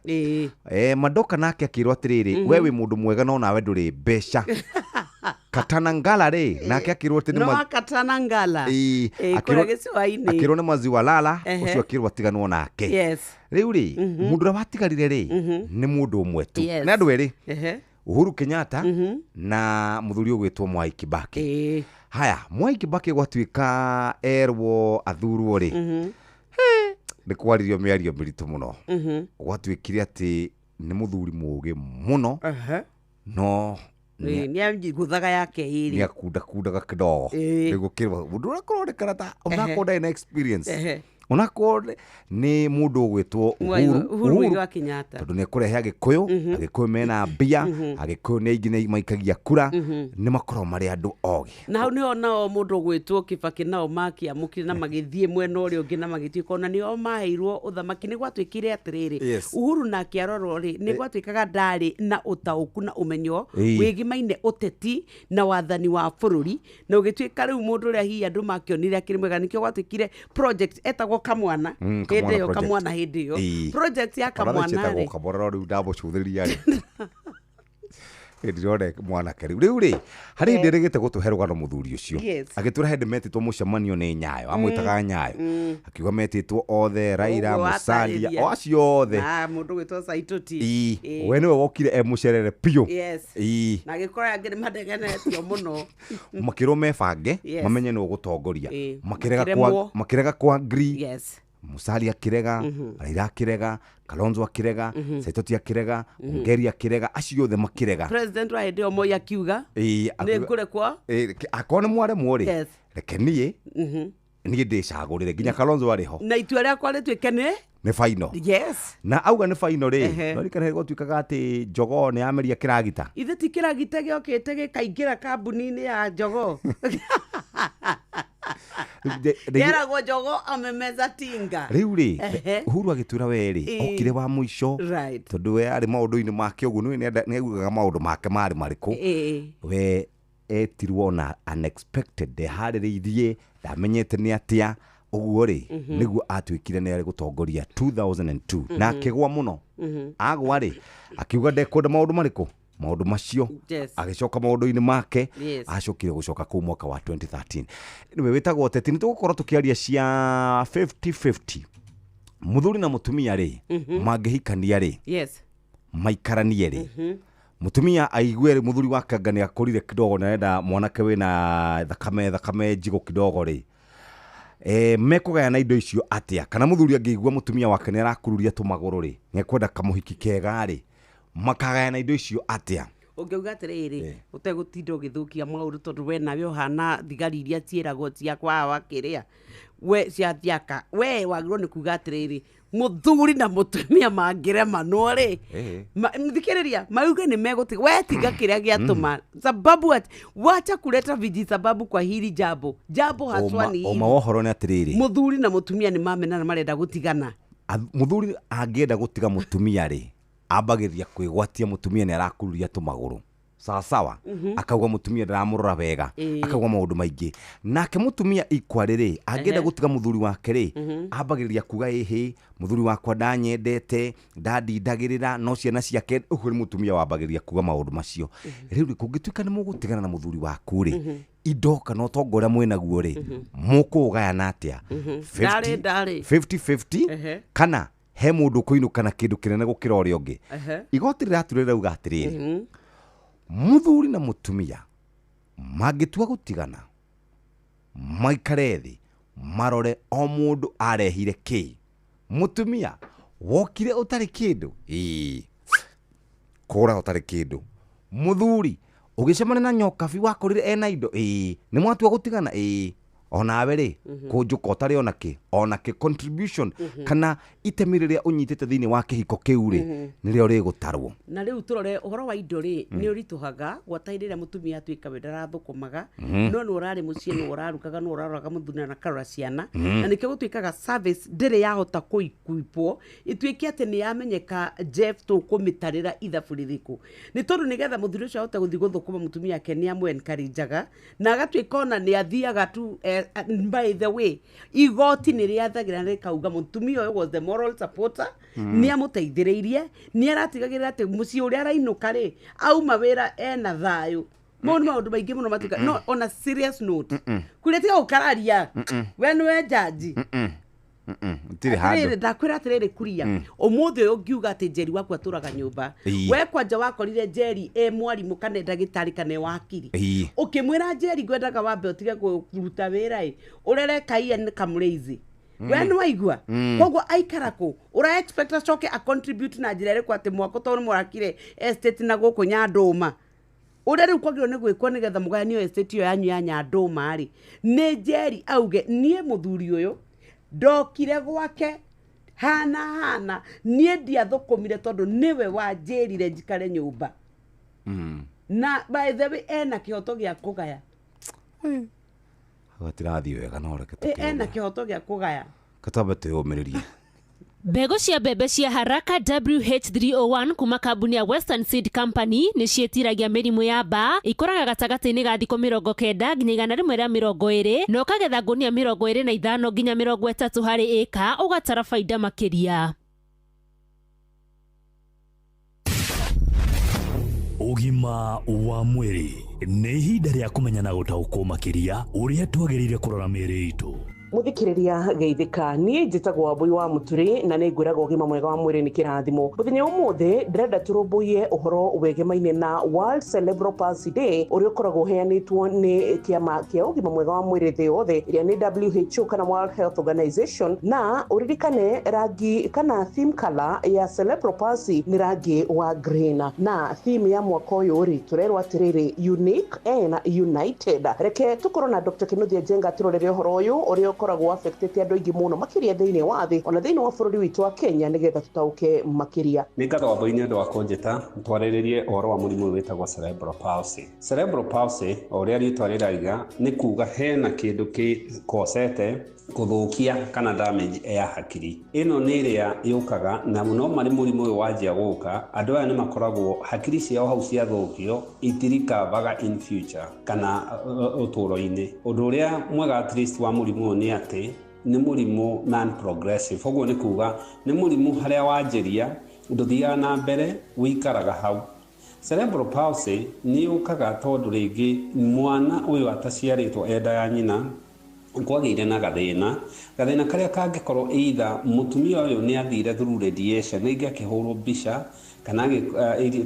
Madoka nake akĩrwo atĩrĩrĩ, we wĩ mũndũ mwega no nawe ndũrĩ mbeca. Katana Ngala rĩ, nake akĩrwo atĩ nĩ No akatana ngala. Kũrĩa gĩcũa-inĩ. Akĩrwo nĩ maziwa lala. Ũcio akĩrwo atiganwo nake. Rĩu rĩ, mũndũ ũrĩa watigarire rĩ, nĩ mũndũ ũmwe tu. Nĩ andũ erĩ, Uhuru Kenyatta na mũthuri ũgwĩtwo Mwai Kibaki. Haya, Mwai Kibaki gwatuĩka erwo athurwo rĩ, nĩ kwaririo mĩario mĩritũ mũno. Gwatuĩkire atĩ nĩ mũthuri mũũgĩ mũno, no Nĩ angũthaga yake nĩ ĩrĩ. Akundakundaga kidogo. Nĩguo kĩrwo mũndũ ũrĩa kũronekana ta onakorwo ndarĩ na experience, onakorwo nĩ mũndũ ũgwĩtwo Uhuru Uhuru Muigai wa Kenyatta. Tondũ nĩ ekũrehe Agĩkũyũ. Agĩkũyũ mena mbia, Agĩkũyũ nĩ aingĩ nĩ maikagia kura, nĩ makoragwo marĩ andũ ogĩ. Na hau nĩho nao mũndũ ũgwĩtwo Kibaki nao makĩamũkire na magĩthiĩ mwena ũrĩa ũngĩ na magĩtuĩka ona nĩo maheirwo ũthamaki. Nĩ gwatuĩkire atĩrĩrĩ, Uhuru nake arorwo rĩ, nĩ gwatuĩkaga ndarĩ na ũtaũku na ũmenyo wĩgimaine ũteti na wathani wa bũrũri, na ũgĩtuĩka rĩu mũndũ ũrĩa hihi andũ makĩonire akĩrĩ mwega, nĩkĩo gwatuĩkire project etagwo Kamwana hĩndĩ Kamwana ĩyo. Project. Kamwana hĩndĩ ĩyo, project ya Ona Kamwana ciĩtagwo rĩ. Kamwana, no rĩu ndamũcũthĩrĩria rĩ, ndĩrona mwanake rĩu rĩu rĩ harĩ hĩndĩ ĩrĩgĩte gũtũhe rũgano mũthuri ũcio. Agĩtwĩra hĩndĩ metĩtwo mũcemanio nĩ Nyayo, amwĩtaga Nyayo, akiuga metĩtwo othe, Raila, Ũguo Musalia, watarĩria. o acio othe. Na mũndũ ũgwĩtwo Saitoti. We nĩwe wokire e mũcerere biũ. Na gĩkora angĩ nĩ madegenetio mũno. Makĩrwo mebange, mamenye nĩ ũgũtongoria. Makĩrega Makĩremwo. Makĩrega kwa agree. Musalia akĩrega, Raila akĩrega, Kalonzo akĩrega, Saitoti akĩrega, Ongeri akĩrega, acio othe makĩrega. President wa hĩndĩ ĩyo Moi akiuga nĩ ngũrekwo. Akorwo nĩ mwaremwo rĩ, reke niĩ niĩ ndĩcagũrĩre, nginya Kalonzo arĩ ho. Na itua rĩakwa rĩtuĩke nĩ Nĩ final. Na auga nĩ final rĩ, no rikana gwatuĩkaga atĩ jogoo nĩ yameria kĩragita. Ithe ti kĩragita gĩokĩte gĩkaingĩra kambuni-inĩ ya jogoo. Yeragwo jogoo amemeza tinga. Rĩu rĩ, Uhuru agĩtwĩra we rĩ, okire wa mũico, tondũ we arĩ maũndũ-inĩ make ũguo nĩwe nĩ augaga maũndũ make marĩ marĩkũ. We etirwo na unexpected, ndeharĩrĩirie, ndamenyete nĩ atĩa ũguo rĩ, nĩguo atuĩkire nĩ arĩ gũtongoria 2002 na akĩgwa mũno. Agwa rĩ, akiuga ndekwenda maũndũ marĩkũ, maũndũ macio. Agĩcoka maũndũ-inĩ make. Acokire gũcoka kũu mwaka wa 2013. Anyway, wĩtagwo teti, nĩ tũgũkorwo tũkĩaria cia 50-50, mũthuri na mũtumia rĩ, mangĩhikania rĩ, maikaranie rĩ, mũtumia aigue rĩ mũthuri wake anga nĩ akũrire kidogo na arenda mwanake wĩna thakame thakame njigũ kidogo rĩ, mekũgayana indo icio atĩa? Kana mũthuri angĩigua mũtumia wake nĩ arakururia tũmagũrũ rĩ, nĩ ekwenda kamũhiki kega rĩ, makagayana indo icio atĩa? Ũngĩuga atĩrĩrĩ, ũtegũtinda ũgĩthũkia maũndũ, tondũ we nawe ũhana thigari iria ciĩragwo cia kwa wa kĩrĩa we cia thiaka, we wagĩrĩirwo nĩ kuga atĩrĩrĩ, mũthuri na mũtumia mangĩremanwo rĩ, thikĩrĩria, mauge nĩ megũtiga, we tiga kĩrĩa gĩatũma sababu ati wacha kuleta viji sababu kwa hili jambo jambo haswa ni Ũma hili. wa ũhoro nĩ atĩrĩrĩ, Mũthuri na mũtumia nĩ mamenana, marenda gũtigana. Mũthuri angĩenda gũtiga mũtumia rĩ, ambagĩrĩria kwĩgwatia mũtumia nĩ arakururia tũmagũrũ sawasawa, akauga mũtumia ndaramũrora wega, akauga maũndũ maingĩ. Nake mũtumia ikwarĩ rĩ, angĩenda gũtiga mũthuri wake rĩ, ambagĩrĩria kuga ĩhĩ mũthuri wakwa ndanyendete, ndandindagĩrĩra, no ciana ciake. Ũguo nĩ mũtumia wambagĩrĩria kuga maũndũ macio. Rĩu rĩ, kũngĩtuĩka nĩ mũgũtigana na mũthuri waku rĩ, indo kana ũtonga ũrĩa mwĩnaguo rĩ, mũkũũgayana atĩa? Ndarĩ ndarĩ 50-50, kana he mũndũ ũkũinũka na kĩndũ kĩnene gũkĩra ũrĩa ũngĩ? Igoti rĩratura rĩrauga atĩrĩrĩ, mũthuri na mũtumia mangĩtua gũtigana, maikare thĩ marore o mũndũ arehire kĩ. Mũtumia wokire ũtarĩ kĩndũ, ĩĩ kũra ũtarĩ kĩndũ. Mũthuri ũgĩcemania na nyokabi wakorire ena indo, ĩĩ nĩ mwatua gũtigana, ĩĩ Onawe rĩ, kũnjũka ũtarĩ ona kĩ contribution kana itemi rĩrĩa ũnyitĩte thĩinĩ wa kĩhiko kĩu rĩ, nĩrĩo rĩgũtarwo. Na rĩu tũrore ũhoro wa indo rĩ, nĩ ũritũhaga gwata hĩndĩ ĩrĩa mũtumia atuĩka we ndarathũkũmaga, no nĩ ũrarĩ mũciĩ, nĩ ũrarugaga, nĩ ũraroraga mũthuri na akarora ciana, na nĩkĩo gũtuĩkaga service ndĩrĩ yahota kũikuipwo ituĩke atĩ nĩ yamenyeka Jeff tũkũmĩtarĩra ithabu rĩrĩkũ, nĩ tondũ nĩgetha mũthuri ũcio ahote gũthiĩ gũthũkũma mũtumia ake nĩ amũ encourageaga na agatuĩka ona nĩ athiaga tu. By the way, igoti nĩ rĩathagĩra rĩkauga mũtumia ũyũ was the moral supporter, nĩ amũteithĩrĩirie, nĩ aratigagĩrĩra atĩ mũciĩ ũrĩa arainũka rĩ, auma wĩra ena thayũ. Mau nĩ maũndũ maingĩ mũno matuĩka. No on a serious note, kũrĩa tiga gũkararia, we nĩwe jaji. Tirĩ handũ. Ndakwĩra atĩrĩrĩ kuria, ũmũthĩ ũyũ ũngiuga atĩ Njeri waku atũraga nyũmba, we kwanja wakorire Njeri e mwarimũ kana ndagĩtarĩ kana e wakiri, ũkĩmwĩra Njeri ngwendaga wambe ũtige kũruta wĩra ĩ, ũrere kaia nĩ kamũrĩizi, we nĩ waigua? Koguo aikara kũ ũra expect acoke a contribute na njĩra ĩrĩkũ atĩ mwako tondũ nĩ mũrakire estate na gũkũ Nyandũma, ũrĩa rĩu kwagĩrĩirwo nĩ gwĩkwo nĩgetha mũgayanio estate ĩyo yanyu ya Nyandũma rĩ, nĩ Njeri auge niĩ mũthuri ũyũ ndokire gwake hana hana, niĩ ndiathũkũmire tondũ nĩwe wanjĩrire njikare nyũmba. Na by the way, ena kĩhoto gĩa kũgaya. Gatirathiĩ wega, no reke ena kĩhoto gĩa kũgaya. Katambe twĩyũmĩrĩrie. Mbegũ cia mbembe cia Haraka WH301 kuma kambuni ya Western Seed Company nĩ ciĩtiragia mĩrimũ ya mbaa, ikũraga gatagatĩ-inĩ ga thikũ 90 nginya 120, na ũkagetha ngũnia 25 nginya 30 harĩ ĩka, ũgatara baida makĩria. Ũgima wa mwĩrĩ nĩ ihinda rĩa kũmenya na gũtaũkwo makĩria ũrĩa twagĩrĩire kũrora mĩĩrĩ itũ. Muthikiriria geithika, niĩ njĩtagwo Wambui wa Mũturi na nĩ ngwĩraga ũgima mwega wa mwĩrĩ nĩ kĩrathimo. Mũthenya ũmũthĩ ndĩrenda tũrũmbũiye ũhoro wegemaine na World Cerebral Palsy Day ũrĩa ũkoragwo ũheanĩtwo nĩ kĩama kĩa ũgima mwega wa mwĩrĩ thĩ yothe ĩrĩa nĩ WHO kana World Health Organization, na ũririkane rangi kana theme color ya cerebral palsy nĩ rangi wa green, na theme ya mwaka ũyũ rĩ tũrerwo atĩrĩrĩ, unique and united. Reke tũkorwo na Dr. Kinuthia Njenga tũrorere ũhoro ũyũ ũrĩa ũkoragwo affectĩte andũ aingĩ mũno makĩria thĩinĩ wa thĩ ona thĩinĩ wa bũrũri witũ wa Kenya nĩgetha tũtaũke makĩria. Nĩ ngatho Wambui nĩ ũndũ wa kũnjĩta twarĩrĩrie ũhoro wa mũrimũ ũyũ wĩtagwo cerebral palsy. Cerebral palsy o ũrĩa rĩtwa rĩraiga nĩ kuga hena kĩndũ kĩkosete kũthũkia kana damage ya hakiri. Ĩno nĩ ĩrĩa yũkaga na no marĩ mũrimũ ũyũ wanjia gũka, andũ aya nĩ makoragwo hakiri ciao hau ciathũkio itirikavaga in future kana ũtũũro-inĩ. Ũndũ ũrĩa mwega at least wa mũrimũ ũyũ nĩ atĩ nĩ mũrimũ non progressive, ũguo nĩ kuga nĩ mũrimũ harĩa wanjĩria ndũthiaga na mbere, wĩikaraga hau. Cerebral palsy nĩ yũkaga tondũ rĩngĩ mwana ũyũ ataciarĩtwo enda ya nyina kwagĩire na gathĩna karĩa kangĩkorwo either mũtumia ũyũ nĩ athire through radiation, rĩngĩ akĩhũrwo mbica kana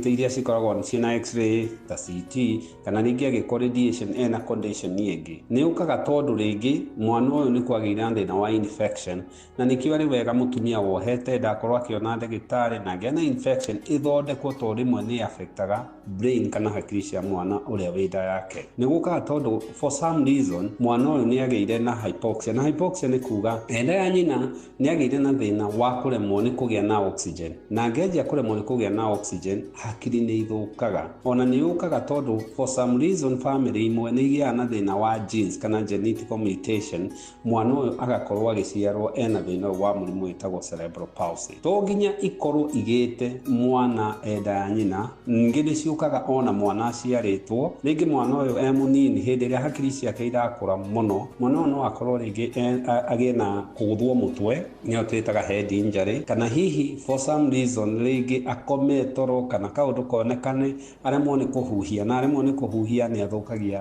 iria cikoragwo ciĩna x-ray ta CT, kana rĩngĩ agĩkwo radiation ena condition ĩngĩ. Nĩ yũkaga tondũ rĩngĩ mwana ũyũ nĩ kwagĩire na thĩna wa infection, na nĩkĩo arĩ wega mũtumia wohete ndakorwo akĩona ndagĩtarĩ na agĩa na infection ĩthondekwo tondũ rĩmwe nĩ affectaga brain kana hakiri cia mwana ũrĩa wĩ nda yake. Nĩ gũkaga tondũ for some reason mwana ũyũ nĩ agĩire na hypoxia, na hypoxia nĩ kuga enda ya nyina nĩ agĩire na thĩna wa kũremwo nĩ kũgĩa na oxygen, na angĩanjia kũremwo nĩ kũgĩa na oxygen hakiri nĩ ithũkaga. Ona nĩ yũkaga tondũ for some reason family imwe nĩ igĩaga na thĩna wa genes kana genetic mutation, mwana ũyũ agakorwo agĩciarwo ena thĩna wa mũrimũ wĩtagwo cerebral palsy. To nginya ikorwo igĩte mwana enda ya nyina, ningĩ nĩ ciũkaga ona mwana aciarĩtwo, rĩngĩ mwana ũyũ e mũnini hĩndĩ ĩrĩa hakiri ciake irakũra mũno, mwana ũyũ no akorwo rĩngĩ agĩe na kũgũthwo mũtwe, nĩyo twĩtaga head injury, kana hihi for some reason rĩngĩ akome toro kana kaũndũ konekane aremwo nĩ kũhuhia, na aremwo nĩ kũhuhia nĩ athũkagia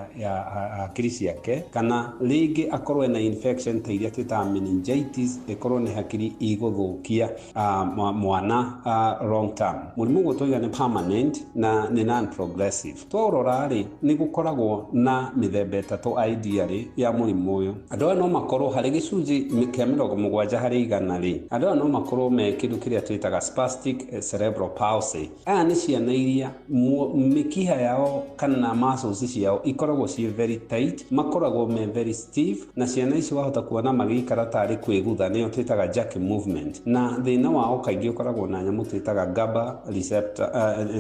hakiri ciake, kana rĩngĩ akorwo ena infection ta iria twĩtaga meningitis, ĩkorwo nĩ hakiri igũthũkia mwana long term. Mũrimũ ũguo twauga nĩ permanent na nĩ non progressive. Twaũrora rĩ, nĩ gũkoragwo na mĩthemba ĩtatũ ideally ya mũrimũ ũyũ. Andũ aya no makorwo harĩ gĩcunjĩ kĩa 70 harĩ igana rĩ, andũ aya no makorwo me kĩndũ kĩrĩa twĩtaga spastic cerebral palsy. palsy. Aya nĩ ciana iria mĩkiha yao kana muscles ciao ikoragwo ciĩ very tight, makoragwo me very stiff, na ciana ici wahota kuona magĩikara tarĩ kwĩgutha, nĩyo twĩtaga jerky movement. Na thĩna wao kaingĩ ũkoragwo na nyamũ twĩtaga GABA receptor,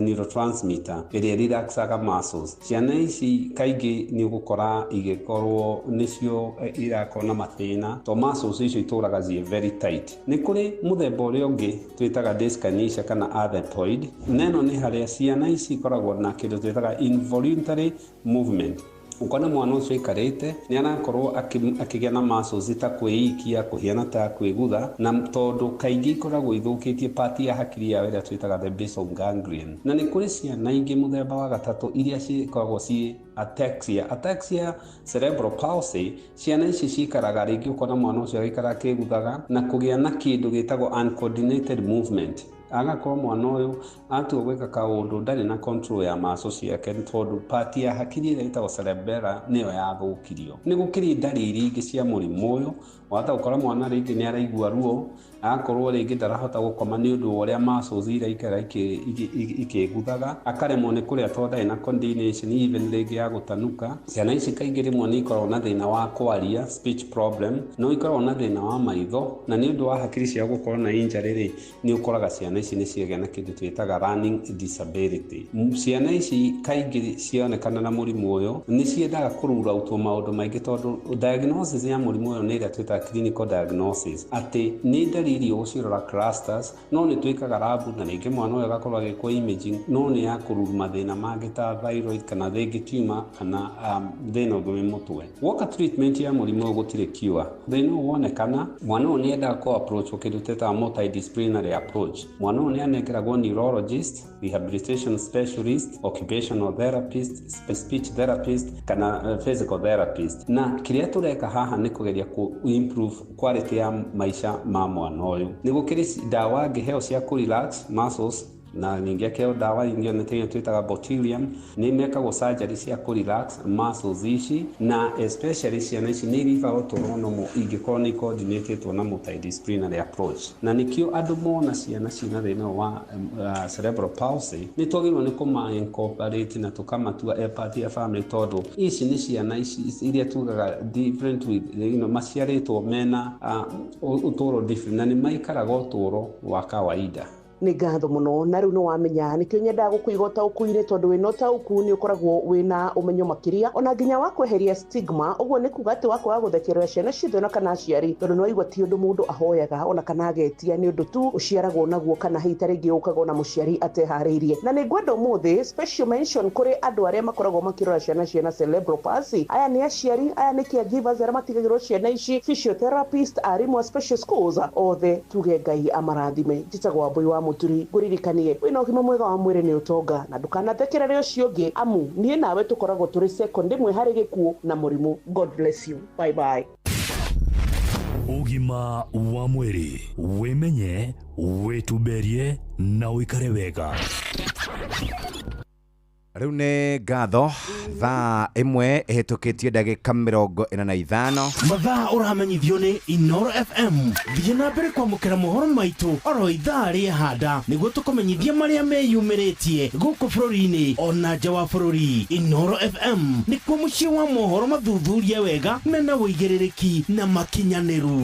neurotransmitter ĩrĩa relaxaga muscles. Ciana ici kaingĩ nĩ ũgũkora igĩkorwo nĩcio irakorwo na mathĩna to muscles icio itũraga ciĩ very tight. Nĩ kũrĩ mũthemba ũrĩa ũngĩ twĩtaga dyskinesia kana athetoid, na ĩno nĩ harĩa ciana ici ikoragwo na kĩndũ twĩtaga involuntary movement. Ukona mwana ũcio aikarĩte nĩ arakorwo akĩgĩa na muscles ta kwĩikia, kũhiana ta kwĩgutha, na tondũ kaingĩ ikoragwo ithũkĩtie part ya hakiri yao ĩrĩa twĩtaga the basal ganglion. Na nĩ kũrĩ ciana ingĩ mũthemba wa gatatũ iria cikoragwo ciĩ ataxia. Ataxia cerebral palsy, ciana ici cikaraga rĩngĩ ũkona mwana ũcio agĩikara akĩguthaga na kũgĩa na kĩndũ gĩtagwo uncoordinated movement. Agakorwo mwana ũyũ atua gwĩka kaũndũ ndarĩ na control ya muscle ciake tondũ part ya hakiri ĩrĩa ĩtagwo cerebellar nĩyo yathũkirio. Nĩ gũkĩrĩ ndariri ingĩ cia mũrimũ ũyũ, wahota gũkora mwana rĩngĩ nĩ araigua ruo, agakorwo rĩngĩ ndarahota gũkoma nĩ ũndũ wa ũrĩa muscles iraikara ikĩguthaga, akaremwo nĩ kũrĩa tondũ ndarĩ na coordination even rĩngĩ ya gũtanuka. Ciana ici kaingĩ rĩmwe nĩ ikoragwo na thĩna wa kwaria, speech problem, no ikoragwo na thĩna wa maitho, na nĩ ũndũ wa hakiri ciao gũkorwo na injury rĩ, nĩ ũkoraga ciana ici nĩ ciagĩa na kĩndũ twĩtaga learning disability. Ciana ici kaingĩ cionekana na mũrimũ ũyũ nĩ ciendaga kũrura out maũndũ maingĩ tondũ diagnosis ya mũrimũ ũyũ nĩ ĩrĩa twĩtaga clinical diagnosis, atĩ nĩ ndariri ũgũcirora clusters, no nĩ twĩkaga lab na rĩngĩ mwana ũyũ agakorwo agĩkwo imaging, no nĩ ya kũruru mathĩna mangĩ ta thyroid kana rĩngĩ tumor kana thĩna ũngĩ wĩ mũtwe. Woka treatment ya mũrimũ ũyũ gũtirĩ cure. Thĩna ũyũ wonekana, mwana ũyũ nĩ endaga kũ approach kĩndũ twĩtaga multidisciplinary approach. Mwana ũyũ nĩ anengeragwo neurologist, rehabilitation specialist, occupational therapist, speech therapist kana physical therapist. Na kĩrĩa tũreka haha nĩ kũgeria kũ improve quality ya maica ma mwana ũyũ. Nĩ gũkĩrĩ ndawa angĩheo cia kũ relax muscles, na ningĩ akĩheo ndawa ingĩ nĩ twĩtaga botulinum, nĩ mekagwo surgery cia kũ relax muscles ici, na especially ciana ici nĩ iribaga ũtũũro normal ingĩkorwo nĩ coordinated na multidisciplinary approach. Na nĩkĩo andũ mona ciana ciĩna thĩna wa cerebral palsy nĩ twagĩrĩirwo nĩ kũma incorporate na tũkamatua a part ya family, tondũ ici nĩ ciana ici iria tugaga different with, maciarĩtwo mena ũtũũro different na nĩ maikaraga ũtũũro wa kawaida. Nĩ ngatho mũno, na rĩu nĩ wamenya nĩkĩo nyendaga gũkũiga ũtaũku-inĩ, tondũ wĩna ũtaũku nĩ ũkoragwo wĩna ũmenyo makĩria ona nginya wa kweheria stigma. Ũguo nĩ kuga atĩ wa kwaga gũthekerera ciana ciothe ona kana aciari, tondũ nĩ waigua ti ũndũ mũndũ ahoyaga ona kana agetia, nĩ ũndũ tu ũciaragwo naguo kana hihi ta rĩngĩ ũkaga ona mũciari ateharĩirie. Na nĩ ngwenda ũmũthĩ special mention kũrĩ andũ arĩa makoragwo makĩrora ciana ciĩna cerebral palsy. Aya nĩ aciari, aya nĩ caregivers arĩa matigagĩrwo ciana ici, physiotherapist, arimũ a special schools, othe tuge Ngai amarathime. Njĩtagwo Wambui wa Mũturi, ngũririkanie wĩna ũgima mwega wa mwĩrĩ nĩ ũtonga, na ndũkanathekerere ũcio ũngĩ, amu niĩ nawe tũkoragwo tũrĩ second ĩmwe harĩ gĩkuũ na mũrimũ. God bless you, bye bye. Ũgima wa mwĩrĩ, wĩmenye, wĩtumberie na ũikare wega. Rĩu nĩ ngatho, thaa 1 ĩhĩtũkĩtie ndagĩka 45. Mathaa ũramenyithio nĩ Inoro FM. Thiĩ na mbere kwamũkĩra mohoro maitũ oro ithaa rĩehanda nĩguo tũkũmenyithie marĩa meyumĩrĩtie gũkũ bũrũri-inĩ ona nja wa bũrũri. Inoro FM nĩkuo mũciĩ wa mohoro mathuthurie wega mena ũigĩrĩrĩki na makinyanĩru.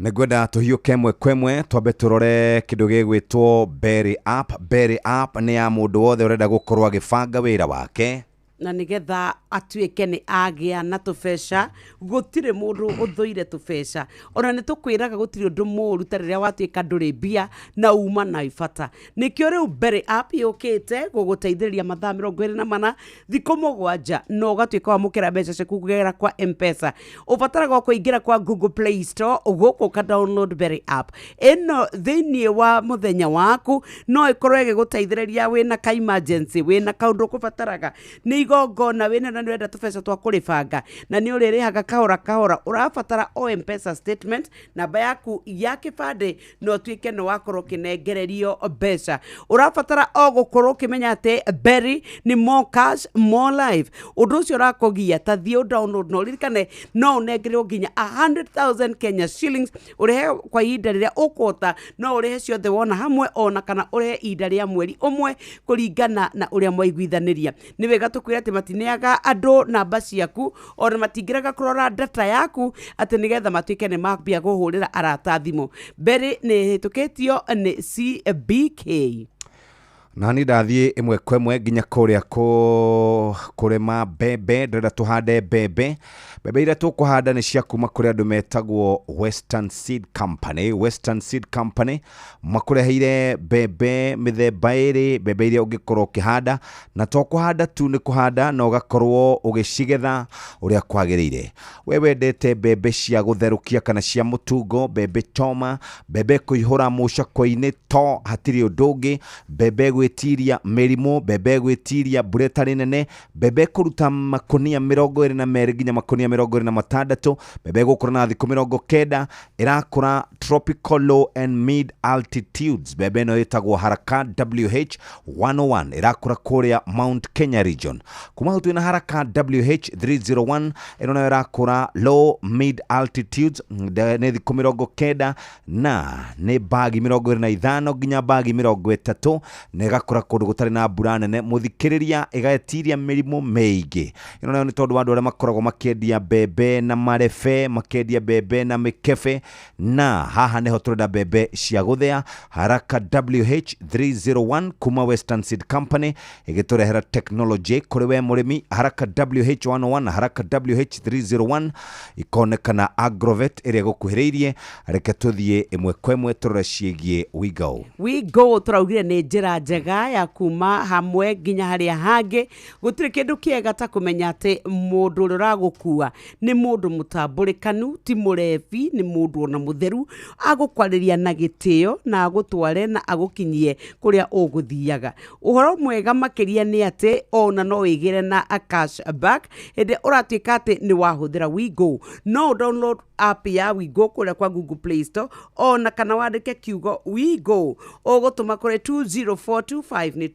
Nĩngwenda tũhiũke ĩmwe kwa ĩmwe, twambe tũrore kĩndũ gĩgwĩtwo Berry App. Berry App nĩ ya mũndũ wothe ũrenda gũkorwo agĩbanga wĩra wake na nigetha atuĩke nĩ agĩa na tũbeca. Gũtirĩ mũndũ ũthũire tũbeca, ona nĩ tũkwĩraga gũtirĩ ũndũ mũru ta rĩrĩa watuĩka ndũrĩ mbia na uma na ibata. Nĩkĩo rĩu Berry App yũkĩte gũgũteithĩrĩria mathaa 24, thikũ 7, na ũgatuĩka wamũkĩra mbeca ciaku kũgerera kwa M-Pesa. Ũbataraga o kũingĩra kwa Google Play Store gũkũ ũka download Berry App ĩno thĩinĩ wa mũthenya waku, no ĩkorwo ĩgĩgũteithĩrĩria wĩna ka emergency, wĩna kaũndũ ũkũbataraga nĩ Igongona wĩna na nĩũrenda tũbeca twa kũrĩbanga na nĩ ũrĩrĩhaga kahora kahora, ũrabatara o M-Pesa statement, namba yaku ya kĩbandĩ, na ũtuĩke nĩ wakorwo ũkĩnengererio mbeca. Ũrabatara o gũkorwo ũkĩmenya atĩ Berry nĩ more cash more life. Ũndũ ũcio ũrakũgia ta thiĩ ũ download na ũririkane no ũnengererwo nginya 100,000 Kenya shillings, ũrĩhe kwa ihinda rĩrĩa ũkũhota. No ũrĩhe ciothe wona hamwe, ona kana ũrĩhe ihinda rĩa mweri ũmwe kũringana na ũrĩa mwaiguithanĩria. Nĩ wega tũkwĩre atĩ matineaga andũ namba ciaku, ona matingĩrega kũrora data yaku atĩ nĩgetha matuĩke nĩ mambia kũhũrĩra arata thimũ. Berry nĩ ĩhĩtũkĩtio nĩ CBK. Na ni ndathiĩ ĩmwe kwa ĩmwe nginya kũrĩa kũrĩma mbembe. Ndĩrenda tũhande mbembe. Mbembe iria tũkũhanda nĩ cia kuma kũrĩ andũ metagwo Western Seed Company. Western Seed Company makũreheire mbembe mĩthemba ĩrĩ, mbembe iria ũngĩkorwo ũkĩhanda, na to kũhanda tu, nĩ kũhanda na ũgakorwo ũgĩcigetha ũrĩa kwagĩrĩire. We wendete mbembe cia gũtherũkia kana cia mũtungo, mbembe choma, mbembe kũihũra mũcakwe-inĩ to hatirĩ ũndũ ũngĩ, mbembe gwĩtiria mĩrimũ, mbembe gwĩtiria mbura ĩtarĩ nene, mbembe kũruta makonia 22 nginya makonia 26, mbembe gũkũra na thikũ 90, ĩrakũra tropical low and mid altitudes. Mbembe ĩno ĩtagwo Haraka WH 101, ĩrakũra kũrĩa Mount Kenya region. Kuma hau twĩna Haraka WH 301, ĩno nayo ĩrakũra low mid altitudes, nĩ thikũ 90 na nĩ bagi 25 nginya bagi 30, na ĩgakũra kũndũ gũtarĩ na mbura nene. Mũthikĩrĩria, ĩgetiria mĩrimũ mĩingĩ. Ĩno nayo nĩ tondũ wa andũ arĩa makoragwo makĩendia mbembe na marebe, makĩendia mbembe na mĩkebe, na haha nĩho tũrenda mbembe cia gũthĩa. Haraka WH 301 kuma Western Seed Company ĩgĩtũrehera technology kũrĩ we mũrĩmi. Haraka WH 101 na Haraka WH 301 ikonekana Agrovet ĩrĩa ĩgũkuhĩrĩirie. Reke tũthiĩ ĩmwe kwa ĩmwe tũrore ciĩgiĩ WeGo. WeGo tũraugire nĩ njĩra njega ya kuma hamwe nginya harĩa hangĩ. Gũtirĩ kĩndũ kĩega ta kũmenya atĩ mũndũ ũrĩa ũragũkua nĩ mũndũ mũtambũrĩkanu, ti mũrebi, nĩ mũndũ ona mũtheru, agũkwarĩria na gĩtĩo na agũtware na agũkinyie kũrĩa ũgũthiaga. Ũhoro mwega makĩria nĩ atĩ ona no wĩgĩre na a cash back hĩndĩ ũratuĩka atĩ nĩ wahũthĩra WeGo. No download app ya WeGo kũrĩa kwa Google Play Store, ona kana wandĩke kiugo WeGo ũgũtũma kũrĩ 20425, nĩ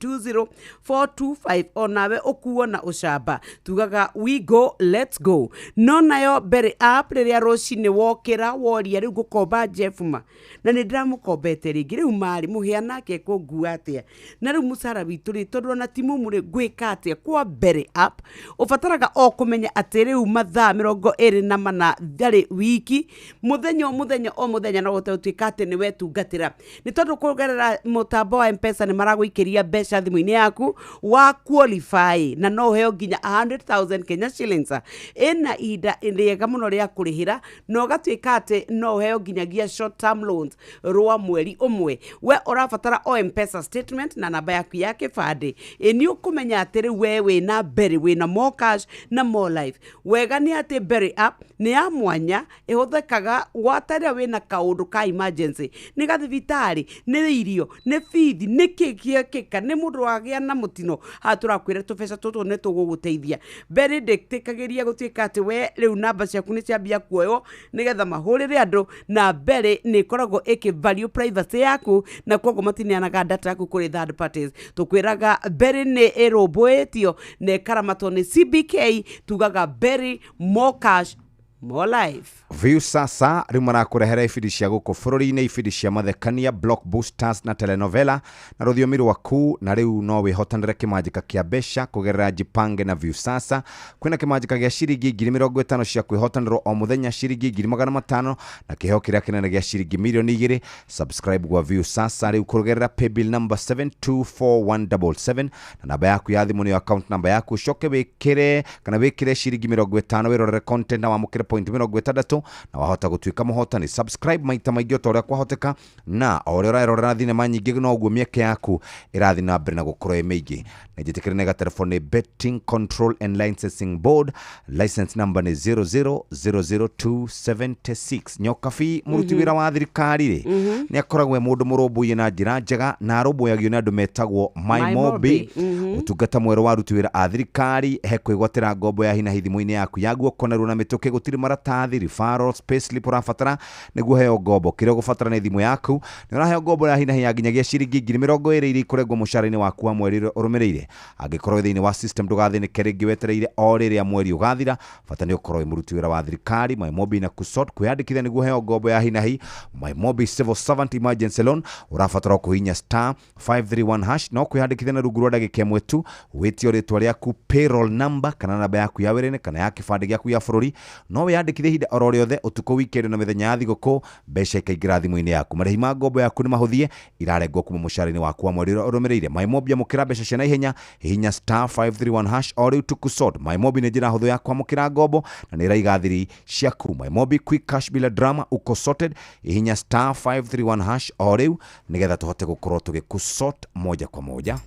20425, onawe ũkuo na ũcamba. Tugaga WeGo, let's go. No nayo Berry app, rĩrĩa rũcinĩ wokĩra woria rĩu ngũkomba Jeff ma, na nĩ ndĩramũkombete rĩngĩ, rĩu marĩ mũhĩa nake kũngua atĩa, na rĩu mũcara witũ rĩ, tondũ ona ti mumu rĩ, ngwĩka atĩa? Kwa Berry app ũbataraga o kũmenya atĩ rĩu mathaa 24 harĩ wiki, mũthenya o mũthenya o mũthenya, no ũhote gũtuĩka atĩ nĩ wetungatĩra, nĩ tondũ kũgerera mũtambo wa M-Pesa nĩ maragũikĩria mbeca thimũ-inĩ yaku wa qualify, na no ũheo nginya 100,000 Kenya shillings. Ĩna ihinda rĩega mũno rĩa kũrĩhĩra, na ũgatuĩka atĩ no ũheo nginyagia short term loans rwa mweri ũmwe. We ũrabatara o M-Pesa statement na namba yaku ya kĩbandĩ. Ĩ nĩ ũkũmenya atĩ rĩu we wĩna Berry, wĩna more cash na more life. Wega nĩ atĩ Berry app nĩ ya mwanya, ĩhũthĩkaga gwata rĩrĩa wĩna kaũndũ ka emergency, nĩ gathibitarĩ, nĩ irio, nĩ bithi, nĩ kĩ gĩekĩka, nĩ mũndũ wagĩa na mũtino. Haha tũrakwĩra tũbeca tũtũ nĩ tũgũgũteithia. Berry ndĩtĩkagĩria gũtuĩka atĩ we rĩu namba ciaku nĩ ciambia kuoywo nĩgetha mahũrĩre andũ, na Berry nĩ ĩkoragwo ĩkĩ value privacy yaku, na koguo matineanaga data yaku kũrĩ third parties. Tũkwĩraga Berry nĩ ĩrũmbũĩtio na ĩkaramatwo nĩ CBK. Tugaga Berry, more cash more life. Viusasa rĩu marakũrehera ibindi cia gũkũ bũrũri-inĩ, ibindi cia mathekania, blockbusters na telenovela na rũthiomi rwaku. Na rĩu no wĩhotanĩre kĩmanjĩka kĩa mbeca kũgerera Jipange na Viusasa. Kwĩna kĩmanjĩka gĩa ciringi 50,000 cia kwĩhotanĩrwo o mũthenya, ciringi 500,000, na kĩheo kĩrĩa kĩnene gĩa ciringi 2,000,000. Subscribe gwa Viusasa rĩu kũgerera paybill number 724177 na namba yaku ya thimũ nĩyo account number yaku. Ũcoke wĩkĩre kana wĩkĩre ciringi 50 wĩrorere content na wamũkĩre Point 60 na wahota gũtuĩka mũhotani. Subscribe maita maingĩ o ta ũrĩa kwahoteka, na o ũrĩa ũrerorera thinema nyingĩ noguo mĩeke yaku ĩrathiĩ na mbere na gũkorwo ĩ mĩingĩ. Na njĩtĩkĩre nĩ gatelefoni Betting Control and Licensing Board, license number nĩ 0000276. Nyokabi, mũruti wĩra wa thirikari rĩ, nĩ akoragwo e mũndũ mũrũmbũiye na njĩra njega, na arũmbũyagio nĩ andũ metagwo MyMobi. Ũtungata mwerũ wa aruti wĩra a thirikari he kwĩgwatĩra ngombo ya hinahi thimũ-inĩ yaku ya guoko narua na mĩtũkĩ. Gũtirĩ maratathi, referrals, payslip ũrabatara nĩguo heo ngombo. Kĩrĩa ũgũbatara nĩ thimũ yaku. Nĩ ũraheo ngombo ya hinahi ya nginyagia ciringi 20,000 iria ikũrengwo mũcara-inĩ waku wa mweri ũrĩa ũrũmĩrĩire. Angĩkorwo wĩ thĩinĩ wa system ndũgathĩnĩke rĩngĩ wetereire o rĩrĩa mweri ũgathira, bata nĩ ũkorwo wĩ mũruti wĩra wa thirikari. MyMobi na kusort kwĩyandĩkithia nĩguo heo ngombo ya hinahi. MyMobi Civil Servant Emergency Loan, ũrabatara kũhihinya star 531 hash no kwĩyandĩkithia na rungu rwa ndagĩka ĩmwe tu. Wĩtio rĩtwa rĩaku, payroll number kana namba yaku ya wĩra-inĩ kana ya kĩbandĩ gĩaku gĩa bũrũri. No wĩyandĩkithie ihinda oro rĩothe, ũtukũ, weekend na mĩthenya ya thigũkũ, mbeca ikaingĩra thimũ-inĩ yaku. Marĩhi ma ngombo yaku nĩ mahũthie, irarengwo kuma mũcara-inĩ waku wa mweri ũrĩa ũrũmĩrĩire. MyMobi, amũkĩra mbeca cia naihenya, hihinya star 531 hash o rĩu tukusort. MyMobi nĩ njĩra hũthũ ya kwamũkĩra ngombo na nĩ ĩraiga thiri ciaku. MyMobi, quick cash bila drama, uko sorted. Hihinya star 531 hash o rĩu nĩgetha tũhote gũkorwo tũgĩkusort moja kwa moja.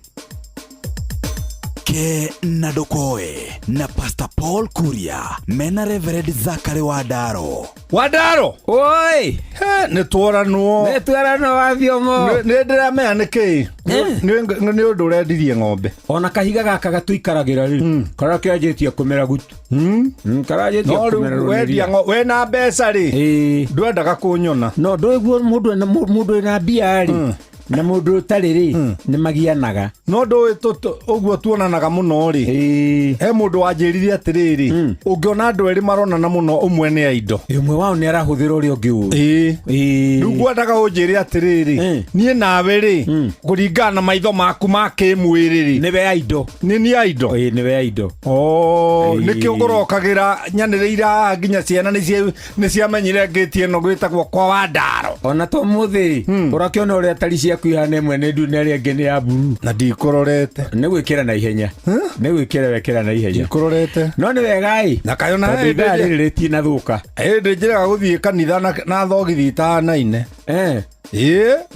Ke na Ndokoe na Pastor Paul Kuria mena Reverend Zachary Wandaro. Wandaro. Oi. He, nĩ tworanwo. Nĩ tworanwo wathiomo. Nĩ ndĩramenya nĩ kĩĩ. Nĩ ũndũ ũrendirie ng'ombe. Ona kahiga gaka gatuikaragĩra rĩ, karĩa kĩanjĩtie kũmera gutu. Karanjĩtie No kũmera rĩu wendia rũrĩrĩ. Wena mbeca rĩ, ndwendaga kũnyona. No ndũĩ mũndũ wĩna mbia rĩ na mũndũ ũtarĩ rĩ nĩ magianaga. No ndũĩ ũguo tuonanaga mũno rĩ, he mũndũ wanjĩrire atĩrĩrĩ, ũngĩona andũ erĩ maronana mũno, ũmwe nĩ aindo, ũmwe wao nĩ arahũthĩra ũrĩa ũngĩ ũru. Rĩu ngwendaga ũnjĩre atĩrĩrĩ, niĩ nawe rĩ, kũringana na maitho maku ma kĩmwĩrĩ rĩ, nĩwe aindo. Nĩ niĩ aindo. Nĩwe aindo. Nĩkĩo ngũrokagĩra nyanĩrĩire haha nginya ciana nĩ ciamenyire ngĩti ĩno gwĩtagwo kwa Wandaro. Ona to mũthĩ rĩ, ũrakĩona ũrĩa tari ciaku ihana, ĩmwe nĩ ndune ĩrĩa ĩngĩ nĩ ya mburu. Na ndikũrorete. Nĩ gwĩkĩra na ihenya. Nĩ gwĩkĩra wekĩra na ihenya. Ndikũrorete. No nĩ wega ĩ. Na kayo na Tondũ ithaa rĩrĩ rĩtinathũka. Hĩndĩ njĩraga gũthiĩ kanitha na thogithi itahanaine. Ĩĩ.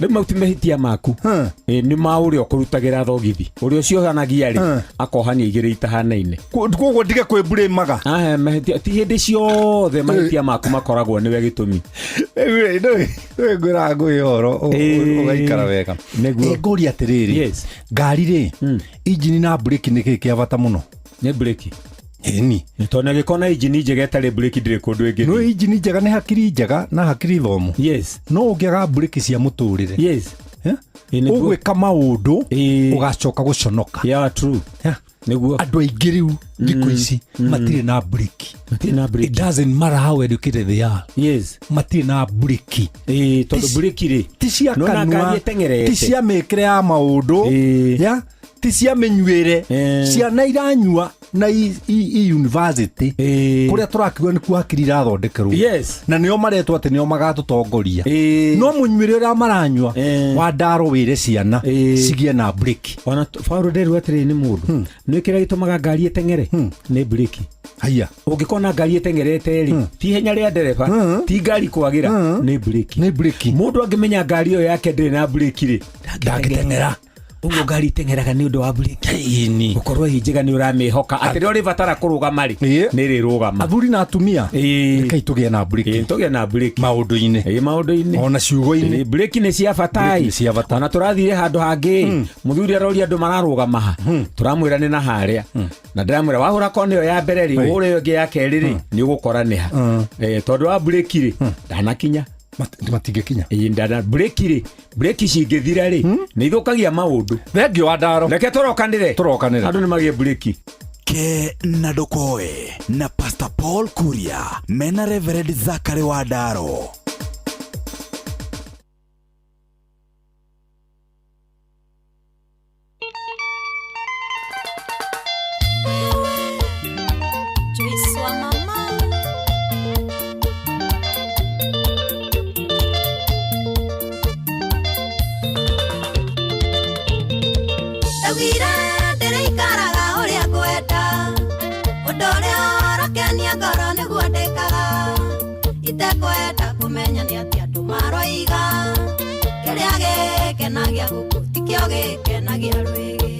Rĩu mau ti mahĩtia maku. Ĩ, nĩ ma ũrĩa ũkũrutagĩra thogithi. Ũrĩa ũciohanagia rĩ, akohania igĩrĩ itahanaine. Koguo ndige kwĩmburĩmaga. Aya, mahĩtia ti hĩndĩ ciothe mahĩtia maku makoragwo nĩwe gĩtũmi. Rĩu rĩ, ngwĩraga ngũhe ũhoro ũgaikara wega. Nĩguo. Ngũria atĩrĩrĩ, ngari rĩ, injini na breki nĩ kĩĩ kĩa bata mũno? Nĩ breki. Ĩni. Tondũ angĩkorwo na injini njega ĩtarĩ breki ndĩrĩ kũndũ ĩngĩthiĩ. No injini njega nĩ hakiri njega na hakiri thomu. Yes. No ũngĩaga breki cia mũtũrĩre. Yes. Ũgwĩka maũndũ ũgacoka gũconoka. Yeah, true. Nĩguo. Andũ aingĩ rĩu thikũ ici matirĩ na breki. Matirĩ na breki. It doesn't matter how educated they are. Yes. Matirĩ na breki. Tondũ breki rĩ, ti cia Nĩwona kanua, ngari ĩteng'erete. ti cia mĩkĩre ya maũndũ, ya ti cia mĩnyuĩre. Ciana iranyua na i university kũrĩa tũrakiuga nĩkuo hakiri irathondekerwo. Yes. Na nĩo maretwo atĩ nĩo magatũtongoria. No mũnyuĩre ũrĩa maranyua, Wandaro, wĩre ciana cigĩe na breki. Ona Paul nderwo atĩrĩrĩ, nĩ mũndũ nĩ kĩrĩa gĩtũmaga ngari ĩteng'ere nĩ breki. Haiya. Ũngĩkorwo na ngari ĩteng'erete rĩ, ti ihenya rĩa ndereba, ti ngari kwagĩra, nĩ breki. Nĩ breki. Mũndũ angĩmenya ngari ĩyo yake ndĩrĩ na breki rĩ, ndangĩteng'era. Ũguo ngari iteng'eraga nĩ ũndũ wa breki. Ĩni. Gũkorwo ĩ njega nĩ ũramĩhoka atĩ rĩrĩa ũrĩbatara kũrũgama rĩ, nĩ ĩrĩrũgama. Athuri na atumia, rekei tũgĩe na breki. Tũgĩe na breki maũndũ-inĩ. Maũndũ-inĩ. Ona ciugo-inĩ. Breki nĩ cia bata. Breki nĩ cia bata. Ona tũrathire handũ hangĩ, mũthuri aroria andũ mararũgama ha, tũramwĩra nĩ na harĩa, na ndĩramwĩra wahũra kona ĩyo ya mbere rĩ, ũhũre ĩyo ĩngĩ ya kerĩ rĩ, nĩ ũgũkora nĩ ha. Tondũ wa breki rĩ, ndanakinya. Matingĩkinya. Ndana breki rĩ, breki cingĩthira rĩ, nĩ ithũkagia maũndũ. Thengiũ Wandaro. Reke tũrokanĩre. Tũrokanĩre. Andũ nĩ magĩe breki. Ke na Ndokoe na Pastor Paul Kuria mena Reverend Zachary Wandaro. Joyce wa mama. Ndaugire ndĩrĩikaraga ũrĩa ngwenda, ũndũ ũrĩa ũrakenia ngoro nĩguo ndĩkaga. Itekwenda kũmenya nĩ atĩa andũ maroiga. Kĩrĩa gĩkenagia gũkũ tikĩo gĩkenagia rwĩgĩ.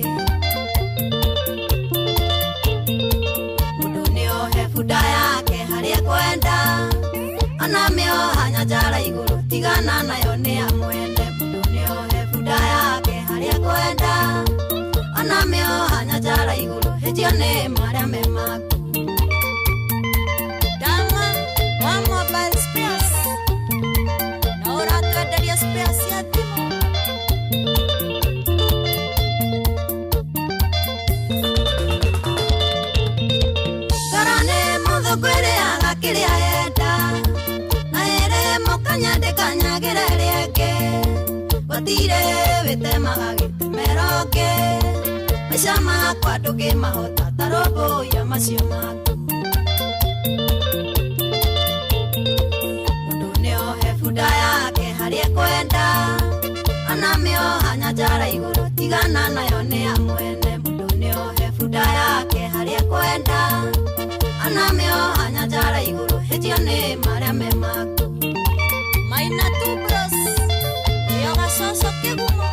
Mũndũ nĩohe bunda yake harĩa ekwenda. Ona mĩoha nyanjara igũrũ tigana nayo nĩ ya mwene. Mũndũ nĩohe bunda yake harĩa ekwenda. Ona mĩoha nyanjara igũrũ hĩtio nĩ marĩa me maku. Dama wa mobile spares na ũratwenderia spares cia thimũ. Ngoro nĩ mũthũngũ ĩrĩaga kĩrĩa yenda na ĩrĩ mũkanya ndĩkanyagĩra ĩrĩa ĩngĩ. Gũtirĩ wĩtemaga gĩtemero ũngĩ. Maica makwa ndũngĩmahota ta rũmbũiya macio maku. Mũndũ nĩohe bunda yake harĩa ekwenda. Ona mĩoha nyanjara igũrũ tigana nayo nĩ ya mwene. Mũndũ nĩohe bunda yake harĩa ekwenda. Ona mĩoha nyanjara igũrũ hĩtio nĩ marĩa me maku. Maina tu bros, nĩo gacoco kĩgumo.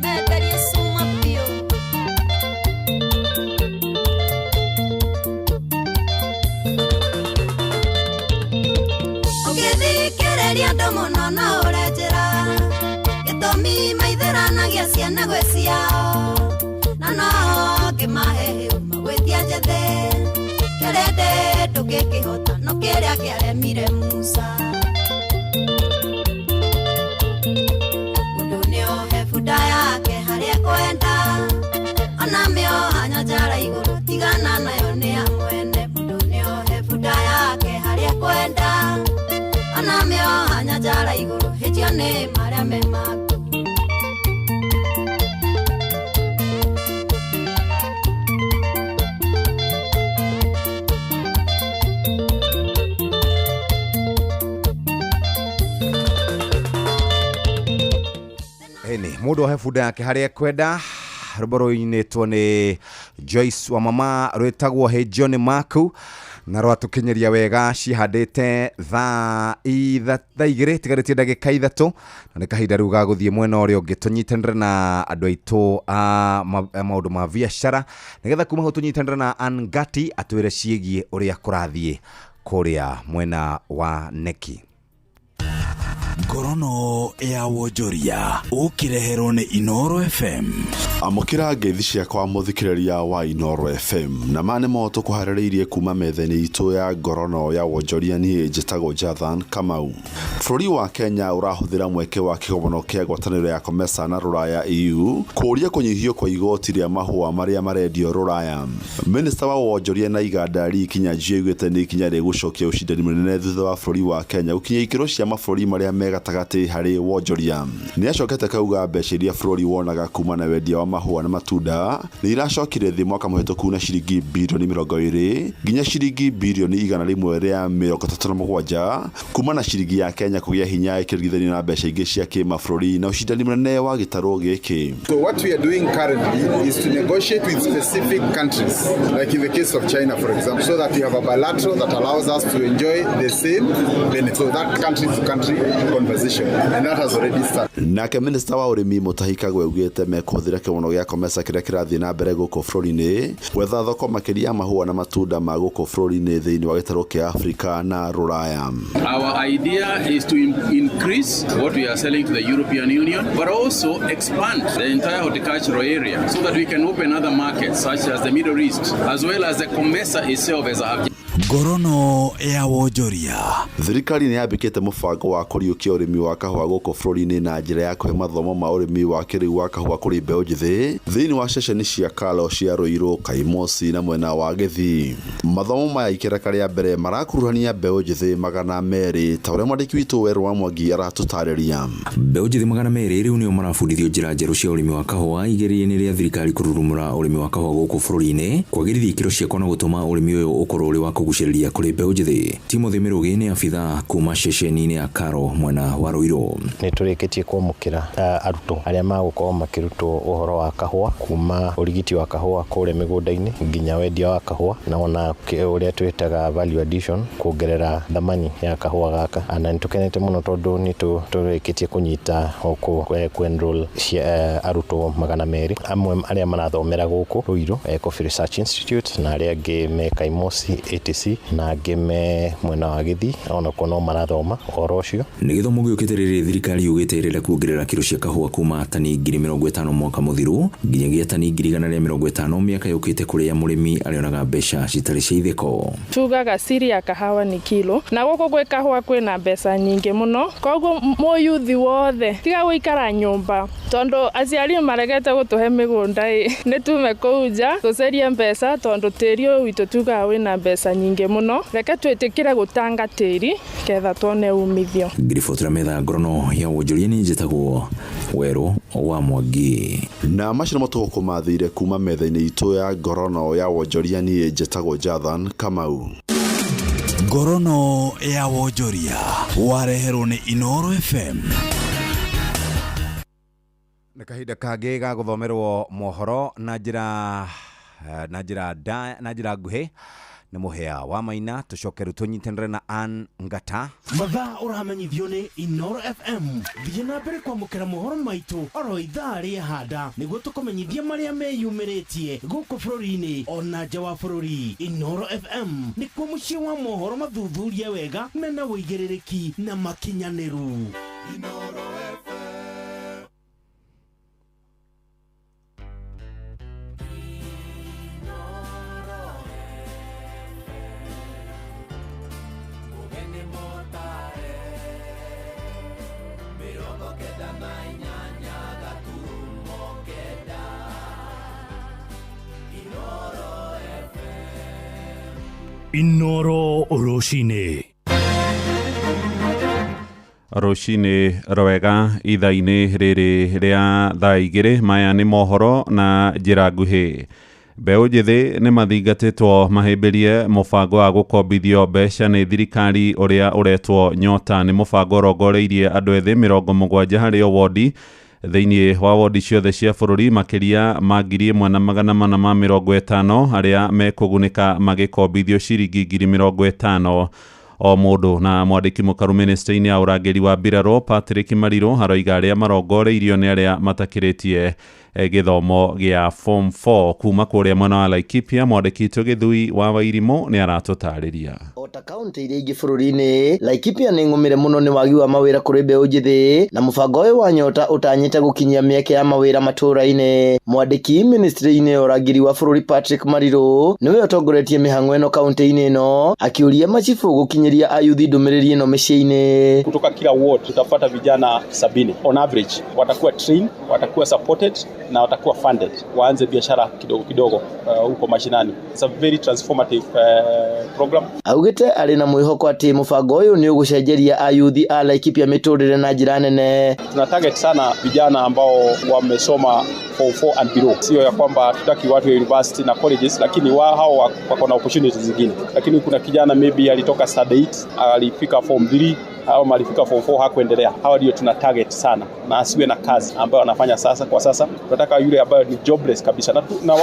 Menderie cuma biũ. Ũngĩthikĩrĩria andũ mũno no ũre njĩra. Gĩtũmi maithĩranagia ciana gwĩ ciao. Na no ngĩmahe hĩu magwĩtia njĩthĩ. Kĩrĩndĩ ndũngĩkĩhota no kĩrĩa kĩaremire Musa. Mũndũ nĩohe bunda yake harĩa ekwenda. Ona mĩoha nyanjara igũrũ tigana nayo nĩ ya mwene. Mũndũ nĩohe bunda yake harĩa ekwenda. Ona mĩoha nyanjara igũrũ hĩtio nĩ marĩa me maku. Ĩni mũndũ ohe bunda yake harĩa ekwenda. Rwĩmbo rũinĩtwo nĩ Joyce wa mama rwĩtagwo Hĩnjio nĩ maku na rwatũkinyeria wega cihandĩte thaa 2 tigarĩtie ndagĩka 3 na nĩ kahinda rĩu ga gũthiĩ mwena ũrĩa ũngĩ tũnyitanĩre na andũ aitũ a maũndũ ma biacara nĩgetha kuma hau tũnyitanĩre na Angati atwĩre ciĩgiĩ ũrĩa kũrathiĩ kũrĩa mwena wa Neki. Ngorono ya wonjoria ũkĩreherwo nĩ Inoro FM. Amũkĩra ngeithi ciakwa mũthikĩrĩria wa Inoro FM na ma nĩmo tũkũharĩrĩirie kuma metha-inĩ itũ ya ngorono ya wonjoria. Niĩ njĩtagwo Jathan Kamau. Bũrũri wa Kenya ũrahũthĩra mweke wa kĩgomano kĩa ngwatanĩro ya COMESA na Rũraya EU kũũria kũnyihio kwa igoti rĩa mahũa marĩa marendio Rũraya. Minista wa wonjoria na iganda Lee Kinyanjui augĩte nĩ ikinya rĩgũcokia ũcindani mũnene thutha wa bũrũri wa Kenya gũkinyia ikĩro cia mabũrũri marĩa me gatagatĩ harĩ wonjoria. Nĩ acokete kauga mbeca iria bũrũri wonaga kuma na wendia wa mahũa na matunda nĩ iracokire thĩ mwaka mũhĩtũku na ciringi birioni 20 nginya ciringi birioni 137 kuma na ciringi ya Kenya kũgĩa hinya ĩkĩringithanio na mbeca ingĩ cia kĩmabũrũri na ũcindani mũnene wa gĩtarũ gĩkĩ. So what we are doing currently is to negotiate with specific countries, like in the case of China, for example, so that we have a bilateral that allows us to enjoy the same benefit. So that country to country conversation, and that has already started. Nake minista wa ũrĩmi Mutahi Kagwe augĩte mekũhũthĩra kĩgomano gĩa COMESA kĩrĩa kĩrathiĩ na mbere gũkũ bũrũri-inĩ gwetha thoko makĩria ya mahũa na matunda ma gũkũ bũrũri-inĩ thĩinĩ wa gĩtarũ kĩa Afrika na Rũraya. Our idea is to increase what we are selling to the European Union, but also expand the entire horticultural area so that we can open other markets such as the Middle East, as well as the COMESA itself as a Ngorono ya wonjoria. Thirikari nĩ yambĩkĩte mũbango wa kũriũkia ũrĩmi wa kahũa gũkũ bũrũri-inĩ na njĩra ya kũhe mathomo ma ũrĩmi wa kĩrĩu wa kahũa kũrĩ mbeũ njĩthĩ thĩinĩ wa ceceni cia Kalo cia Ruiru, Kaimosi na mwena wa Gĩthii. Mathomo maya ikereka rĩa mbere marakuruhania mbeũ njĩthĩ 200 ta ũrĩa mwandĩki witũ Werũ wa Mwangi aratũtarĩria. Mbeũ njĩthĩ 200 rĩu nĩo marabundithio njĩra njerũ cia ũrĩmi wa kahũa igeria-inĩ rĩa thirikari kũrurumũra ũrĩmi wa kahũa gũkũ bũrũri-inĩ, kwagĩrithia ikĩro ciakwa na gũtũma ũrĩmi ũyũ ũkorwo ũrĩ wa kũgucĩrĩria kũgucĩrĩria kũrĩ mbeũ njĩthĩ. Timothy Mĩrũgĩ nĩ abithaa kuma ceceni-inĩ ya Karo mwena wa Ruiru. Nĩ tũrĩkĩtie kwamũkĩra arutwo arĩa magũkorwo makĩrutwo ũhoro wa kahũa kuma ũrigiti wa kahũa kũrĩa mĩgũnda-inĩ nginya wendia wa kahũa na ona ũrĩa twĩtaga value addition, kuongerera thamani ya kahũa gaka. Na nĩ tũkenete mũno tondũ nĩ tũrĩkĩtie kũnyita ku enroll arutwo 200, amwe arĩa marathomera gũkũ Ruiru Coffee Research Institute na arĩa angĩ me Kaimosi ATC na angĩ me mwena wa Gĩthii onakuo no marathoma ũhoro ũcio. Nĩ gĩthomo gĩũkĩte rĩrĩ thirikari yugĩte ĩrenda kuongerera kiro cia kahũa kuma tani 50,000 mwaka mũthiru nginyagia tani 150,000 mĩaka yũkĩte kũrĩa mũrĩmi arĩonaga mbeca citarĩ cia itheko. Tugaga siri ya kahawa ni kilo na gũkũ gwĩ kahũa kwĩna mbeca nyingĩ mũno, koguo mũyuthi wothe tiga gũikara nyũmba tondũ aciari maregete gũtũhe mĩgũnda ĩ nĩ tume kũu nja tũcarie mbeca tondũ tĩri ũyũ witũ tugaga wĩna mbeca nyingĩ mũno, reke twĩtĩkĩre gũtanga tĩri ketha tuone umithio. Ngiribotera metha ngorono ya wonjoria nĩ njĩtagwo Werũ wa Mwangi. Na macio nĩmo tũgũkũmathĩire kuma metha-inĩ itũ ya ngorono ya wonjoria niĩ njĩtagwo Jathan Kamau. Ngorono ya wonjoria wareherwo nĩ Inooro FM. Nĩ kahinda kangĩ ga gũthomerwo mohoro na njĩra na njĩra nguhĩ nĩ Mũhĩa wa Maina. Tũcoke rĩu tũnyitanĩre na Ann Ngata. Mathaa ũramenyithio nĩ Inooro FM. Thiĩ na mbere kwamũkĩra mohoro maitũ oro ithaa rĩa handa nĩguo tũkũmenyithia marĩa meyumĩrĩtie gũkũ bũrũri-inĩ ona nja wa bũrũri. Inooro FM nĩkuo mũciĩ wa mohoro mathuthurie wega mena ũigĩrĩrĩki na makinyanĩru. Inooro FM. Inooro rũcinĩ. Rũcinĩ rwega ithaa-inĩ rĩrĩ rĩa thaa 2 maya nĩ mohoro na njĩra nguhĩ. Mbeũ njĩthĩ nĩ mathingatĩtwo mahĩmbĩrie mũbango wa gũkombithio mbeca nĩ thirikari ũrĩa ũretwo Nyota. Nĩ mũbango ũrongoreirie andũ ethĩ 70 harĩ o wodi thĩinĩ wa wodi ciothe cia bũrũri, makĩria ma 1450 arĩa mekũgunĩka magĩkombithio ciringi 50,000 o mũndũ. Na mwandĩki mũkaru ministry-inĩ ya ũrangĩri wa mbirarũ Patrick Mariro aroiga arĩa marongoreirio nĩ arĩa matakĩrĩtie gĩthomo gĩa form 4 kuma kũrĩa mwena wa Laikipia. Mwandĩki witũ Gĩthui wa Wairimũ nĩ aratũtarĩria. Ota kaunti iria ingĩ bũrũri-inĩ, Laikipia nĩ ng'ũmĩre mũno nĩ wagi wa mawĩra kũrĩ mbeũ njĩthĩ na mũbango ũyũ wa Nyota ũtanyĩte gũkinyia mĩeke ya mawĩra matũũra-inĩ. Mwandĩki ministry-inĩ ya ũrangĩri wa bũrũri Patrick Mariro nĩwe ũtongoretie mĩhang'o ĩno kaunti-inĩ ĩno, akiũria macibũ gũkinyĩria ayuthi ndũmĩrĩri ĩno mĩciĩ-inĩ. Kutoka kila ward tutapata vijana 70 on average, watakuwa trained, watakuwa supported na watakuwa funded, waanze biashara kidogo kidogo huko mashinani. It's a very transformative program. Augite arĩ na mwĩhoko atĩ mũbango ũyũ nĩ ũgũcenjeria ayuthi a Laikipia mĩtũrĩre na njĩra nene. Tuna target sana vijana ambao wamesoma form 4 and below. Sio ya kwamba tutaki watu wa university na colleges, lakini hao wako na opportunities zingine. Lakini kuna kijana maybe alitoka standard 8, alifika form 3 au alifika form 4 hakuendelea. Hawa ndio tuna target sana, na asiwe na kazi ambayo anafanya sasa. Kwa sasa tunataka yule ambaye ni jobless kabisa, na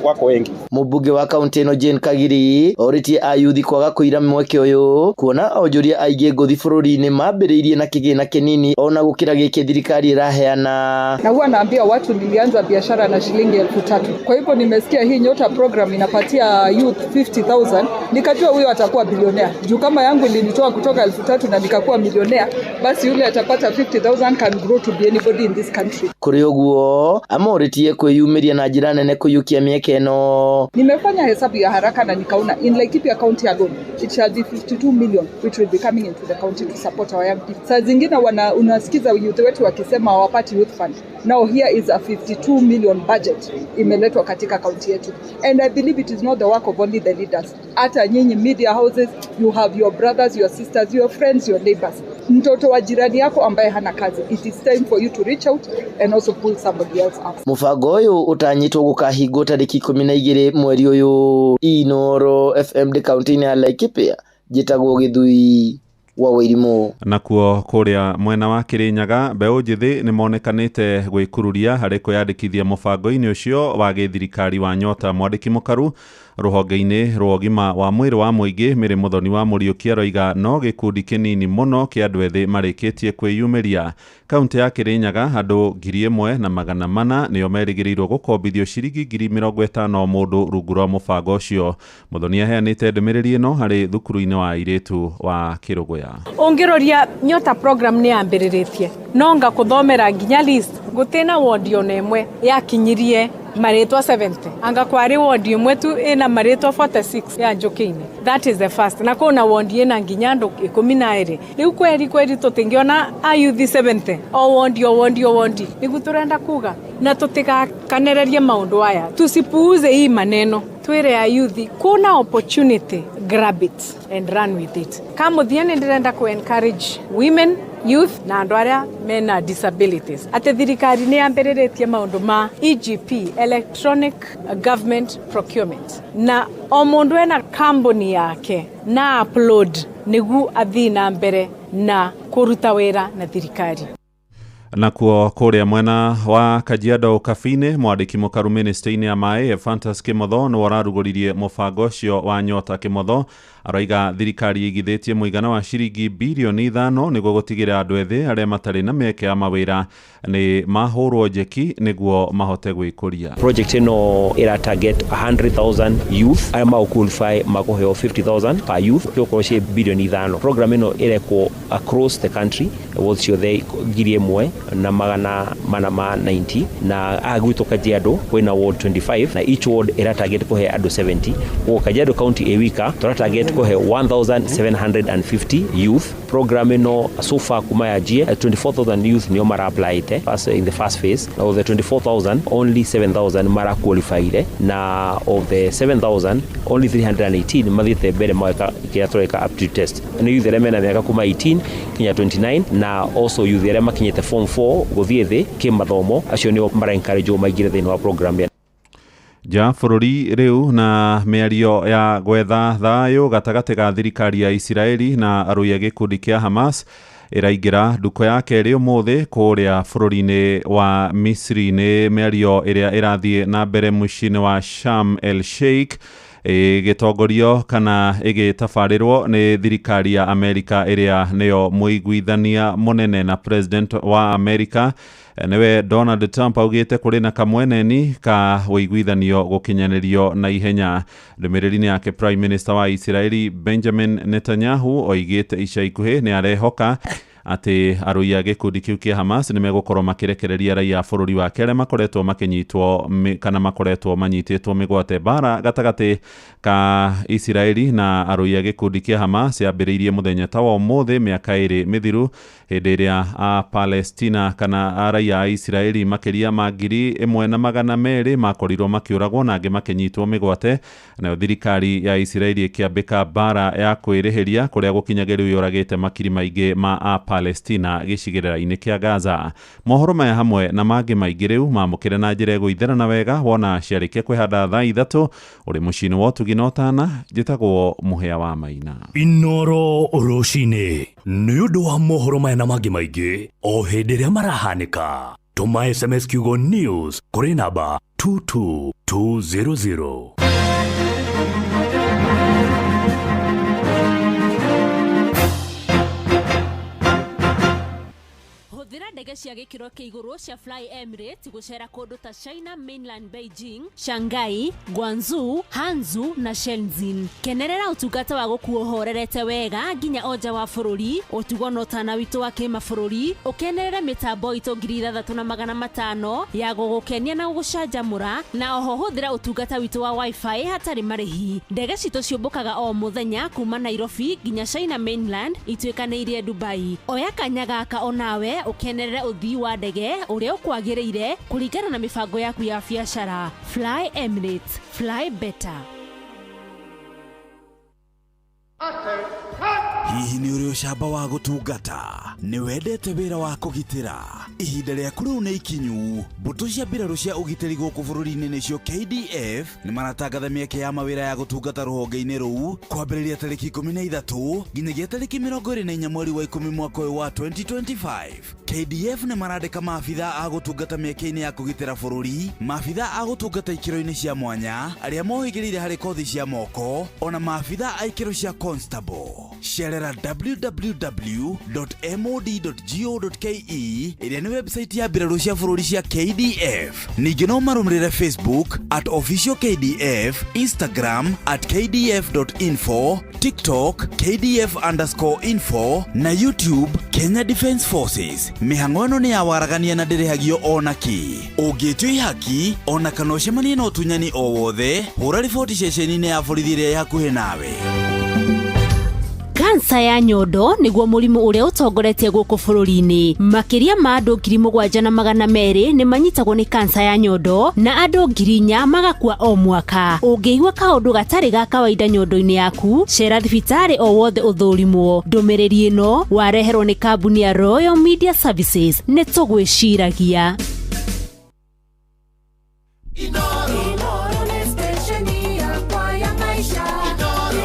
wako wengi. Mũmbunge wa kaunti ĩno Jane Kagiri orĩtie ayuthi kwaga kũira mweke ũyũ kuona onjoria aingĩ ngũthi bũrũri-inĩ mambĩrĩirie na kĩgĩna kĩnini ona gũkĩra gĩkĩ thirikari ĩraheana. Na huwa naambia watu nilianza biashara na shilingi 3,000. Kwa hivyo nimesikia hii Nyota program inapatia youth 50,000, nikajua huyo atakuwa bilionea. Juu kama yangu ilinitoa kutoka 3,000 na nikakuwa milionea, basi yule atapata 50,000 can grow to be anybody in this country. Kũrĩ ũguo amorĩtie kwĩyumĩria na njĩra nene kũiyũkia mĩeke ĩno. Nimefanya hesabu ya haraka na nikaona in Laikipia County alone it shall be 52 million which will be coming into the county to support our young people. Saa zingine unasikiza youth wetu wakisema hawapati youth fund. Now here is a 52 million budget imeletwa katika county yetu, and I believe it is not the work of only the leaders. Hata nyinyi media houses, you have your brothers, your sisters, your friends, your neighbors. Mtoto wa jirani yako ambaye hana kazi, it is time for you to reach out and also pull somebody else up. Mũbango ũyũ ũtanyĩtwo gũkahingwo tarĩki 12 mweri ũyũ. Inooro FM ndĩ kaunti-inĩ ya Laikipia, njĩtagwo Gĩthui wa Wairimũ. Nakuo kũrĩa mwena wa Kĩrĩnyaga, mbeũ njĩthĩ nĩ monekanĩte gwĩkururia harĩ kwĩyandĩkithia mũbango-inĩ ũcio wa gĩthirikari wa Nyota. Mwandĩki mũkaru rũhonge-inĩ rwa ũgima wa mwĩrĩ wa mũingĩ Mary Muthoni wa Mũriũki aroiga no gĩkundi kĩnini mũno kĩa andũ ethĩ marĩkĩtie kwĩyumĩria. Kaunti ya Kĩrĩnyaga andũ 1400 nĩo merĩgĩrĩirwo gũkombithio ciringi 50,000 o mũndũ rungu rwa mũbango ũcio. Muthoni aheanĩte ndũmĩrĩri ĩno harĩ thukuru-inĩ wa airĩtu wa Kĩrũgũya. Ũngĩroria Nyota program nĩ yambĩrĩrĩtie no ngakuthomera nginya list gũtĩna wondi ona ĩmwe yakinyirie marĩtwa 70 anga kwari wondi ĩmwe tu ĩna marĩtwa 46 ya Njũkĩ-inĩ. That is the first. Na kuna wondi ĩna nginya andũ 12. Rĩu kweri kweri tũtingĩona a youth 70 o wondi o wondi o wondi nĩguo tũrenda kuga, na tũtigakanererie maũndũ aya, tusipuuze hii maneno, twĩre a youth kuna opportunity, grab it and run with it. Kamuthia nĩ ndĩrenda ku encourage women, youth na andũ arĩa mena disabilities atĩ thirikari nĩ yambĩrĩrĩtie maũndũ ma EGP, electronic government procurement, na o mũndũ ena kambuni yake na upload nĩguo athiĩ na mbere na kũruta wĩra na thirikari. Nakuo kũrĩa mwena wa Kajiado Kabini, mwandĩki mũkaru ministry-inĩ ya maĩ Ephantus Kimotho nĩwe ũrarugũririe mũbango ũcio wa Nyota. Kimotho aroiga thirikari ĩigithĩtie mũigana wa ciringi birioni 5 nĩguo gũtigĩrĩra andũ ethĩ arĩa matarĩ na mĩeke ya mawĩra nĩ mahũrwo njeki nĩguo mahote gwĩkũria. Project ĩno ĩra target 100,000 youth arĩa magũ qualify makũheo 50,000 per youth, gũkorwo ciĩ birioni 5. Program ĩno ĩrekwo across the country, wards ciothe 1490, na haha gwitũ Kajiado kwĩna ward 25 na each ward ĩra target kũhe andũ 70. Koguo Kajiado County ĩ wika tũra target kũhe 1750 youth. Program ĩno so far kuma yanjie 24,000 youth nĩo mara applyte first, in the first phase. Of the 24,000 only 7,000 mara qualified, na of the 7,000 only 318 mathiĩte mbere mageka kĩrĩa tũreka aptitude test. Nĩ youth arĩa mena mĩaka kuma 18 kinya 29, na also youth arĩa makinyĩte form 4 gũthiĩ thĩ kĩmathomo, acio nĩo mara encourage maingĩre thĩinĩ wa program ya nja bũrũri rĩu. Na mĩario ya gwetha thayũ gatagatĩ ga thirikari ya Isiraeli na arũi a gĩkundi kĩa Hamas ĩraingĩra nduko ya kerĩ ũmũthĩ kũrĩa bũrũri-inĩ wa Misri. Nĩ mĩario ĩrĩa ĩrathiĩ na mbere mũciĩ-inĩ wa Sharm el Sheikh ĩgĩtongorio kana ĩgĩtabarĩrwo nĩ thirikari ya Amerika ĩrĩa nĩyo mũiguithania mũnene, na president wa Amerika nĩwe Donald Trump augĩte kũrĩ na kamweneni ka ũiguithanio gũkinyanĩrio na ihenya. Ndũmĩrĩri-inĩ yake Prime Minister wa Isiraeli Benjamin Netanyahu oigĩte ica ikuhĩ nĩ arehoka atĩ arũi a gĩkundi kĩu kĩa Hamas nĩ megũkorwo makĩrekereria raia a bũrũri wake arĩa makoretwo makĩnyitwo kana makoretwo manyitĩtwo mĩgwate. Mbara gatagatĩ ka Isiraeli na arũi a gĩkundi kĩa Hamas yambĩrĩirie mũthenya ta wa ũmũthĩ mĩaka 2 mĩthiru, hĩndĩ ĩrĩa a Palestina kana raia a Isiraeli makĩria ma 1200 makorirwo makĩũragwo na angĩ makĩnyitwo mĩgwate. Nayo thirikari ya Isiraeli ĩkĩambĩka mbara ya kwĩrĩhĩria kũrĩa gũkinyagĩrĩrio yũragĩte makiri maingĩ ma a Palestina gĩcigĩrĩra-inĩ kĩa Gaza. Mohoro maya hamwe na mangĩ maingĩ rĩu mamũkĩre na njĩra ĩgũitherana wega wona ciarĩkia kwĩhanda thaa 3 ũrĩ mũciĩ-inĩ wa ũtugi na ũtana. Njĩtagwo Mũhĩa wa Maina. Inooro rũcinĩ nĩ ũndũ wa mohoro maya na mangĩ maingĩ o hĩndĩ ĩrĩa marahanĩka. Tũma SMS kiugo news kũrĩ namba 22200. Hũthĩra ndege cia gĩkĩro kĩa igũrũ cia Fly Emirates gũcera kũndũ ta China Mainland, Beijing, Shanghai, Guangzhou, Hangzhou na Shenzhen. Kenerera ũtungata wa gũkuo ũhorerete wega nginya o nja wa bũrũri, ũtugo na ũtana witũ wa kĩmabũrũri, ũkenerere mĩtambo itũ 6500 ya gũgũkenia na gũgũcanjamũra, na oho hũthĩra ũtungata witũ wa wifi hatarĩ marĩhi. Ndege citũ ciũmbũkaga o mũthenya kuma Nairobi nginya China Mainland ituĩkanĩirie Dubai. Oya kanya gaka onawe ũkenerere ũthii wa ndege ũrĩa ũkwagĩrĩire kũringana na mĩbango yaku ya biacara. Fly Emirates, fly better. Hihi nĩ ũrĩ ũcamba wa gũtungata? Nĩ wendete wĩra wa kũgitĩra? Ihinda rĩaku rĩu nĩ ikinyu. Mbũtũ cia mbirarũ cia ũgitĩri gũkũ bũrũri-inĩ nĩcio KDF nĩ maratangatha mĩeke ya mawĩra ya gũtungata rũhonge-inĩ rũu kwambĩrĩria tarĩki 13 nginyagia tarĩki 24 mweri wa 10 mwaka ũyũ wa 2025. KDF nĩ marandĩka maabitha a gũtungata mĩeke-inĩ ya kũgitĩra bũrũri, maabitha a gũtungata ikĩro-inĩ cia mwanya, arĩa mohĩgĩrĩire harĩ kothi cia moko, ona maabitha a ikĩro cia constable. Cerera www.mod.go.ke ĩrĩa nĩ website ya mbirarũ cia bũrũri cia KDF. Ningĩ no marũmĩrĩre Facebook at official KDF, Instagram at kdf.info, TikTok kdf_info na YouTube Kenya Defence Forces. Mĩhang'o ĩno nĩ ya waragania na ndĩrĩhagio ona kĩ. Ũngĩtio ihaki ona kana ũcemanie na ũtunyani o wothe, hũra riboti ceceni-inĩ ya borithi ĩrĩa ĩ hakuhĩ nawe. Kansa ya nyondo nĩguo mũrimũ ũrĩa ũtongoretie gũkũ bũrũri-inĩ. Makĩria ma andũ 7,200 nĩ manyitagwo nĩ kansa ya nyondo na andũ 4,000 magakua o mwaka. Ũngĩigua kaũndũ gatarĩ ga kawaida nyondo-inĩ yaku, cera thibitarĩ o wothe ũthũrimwo. Ndũmĩrĩri ĩno wareherwo nĩ kambuni ya Royal Media Services. Nĩ tũgwĩciragia. Inoro nĩ stesheni yakwa ya maisha ĩrĩ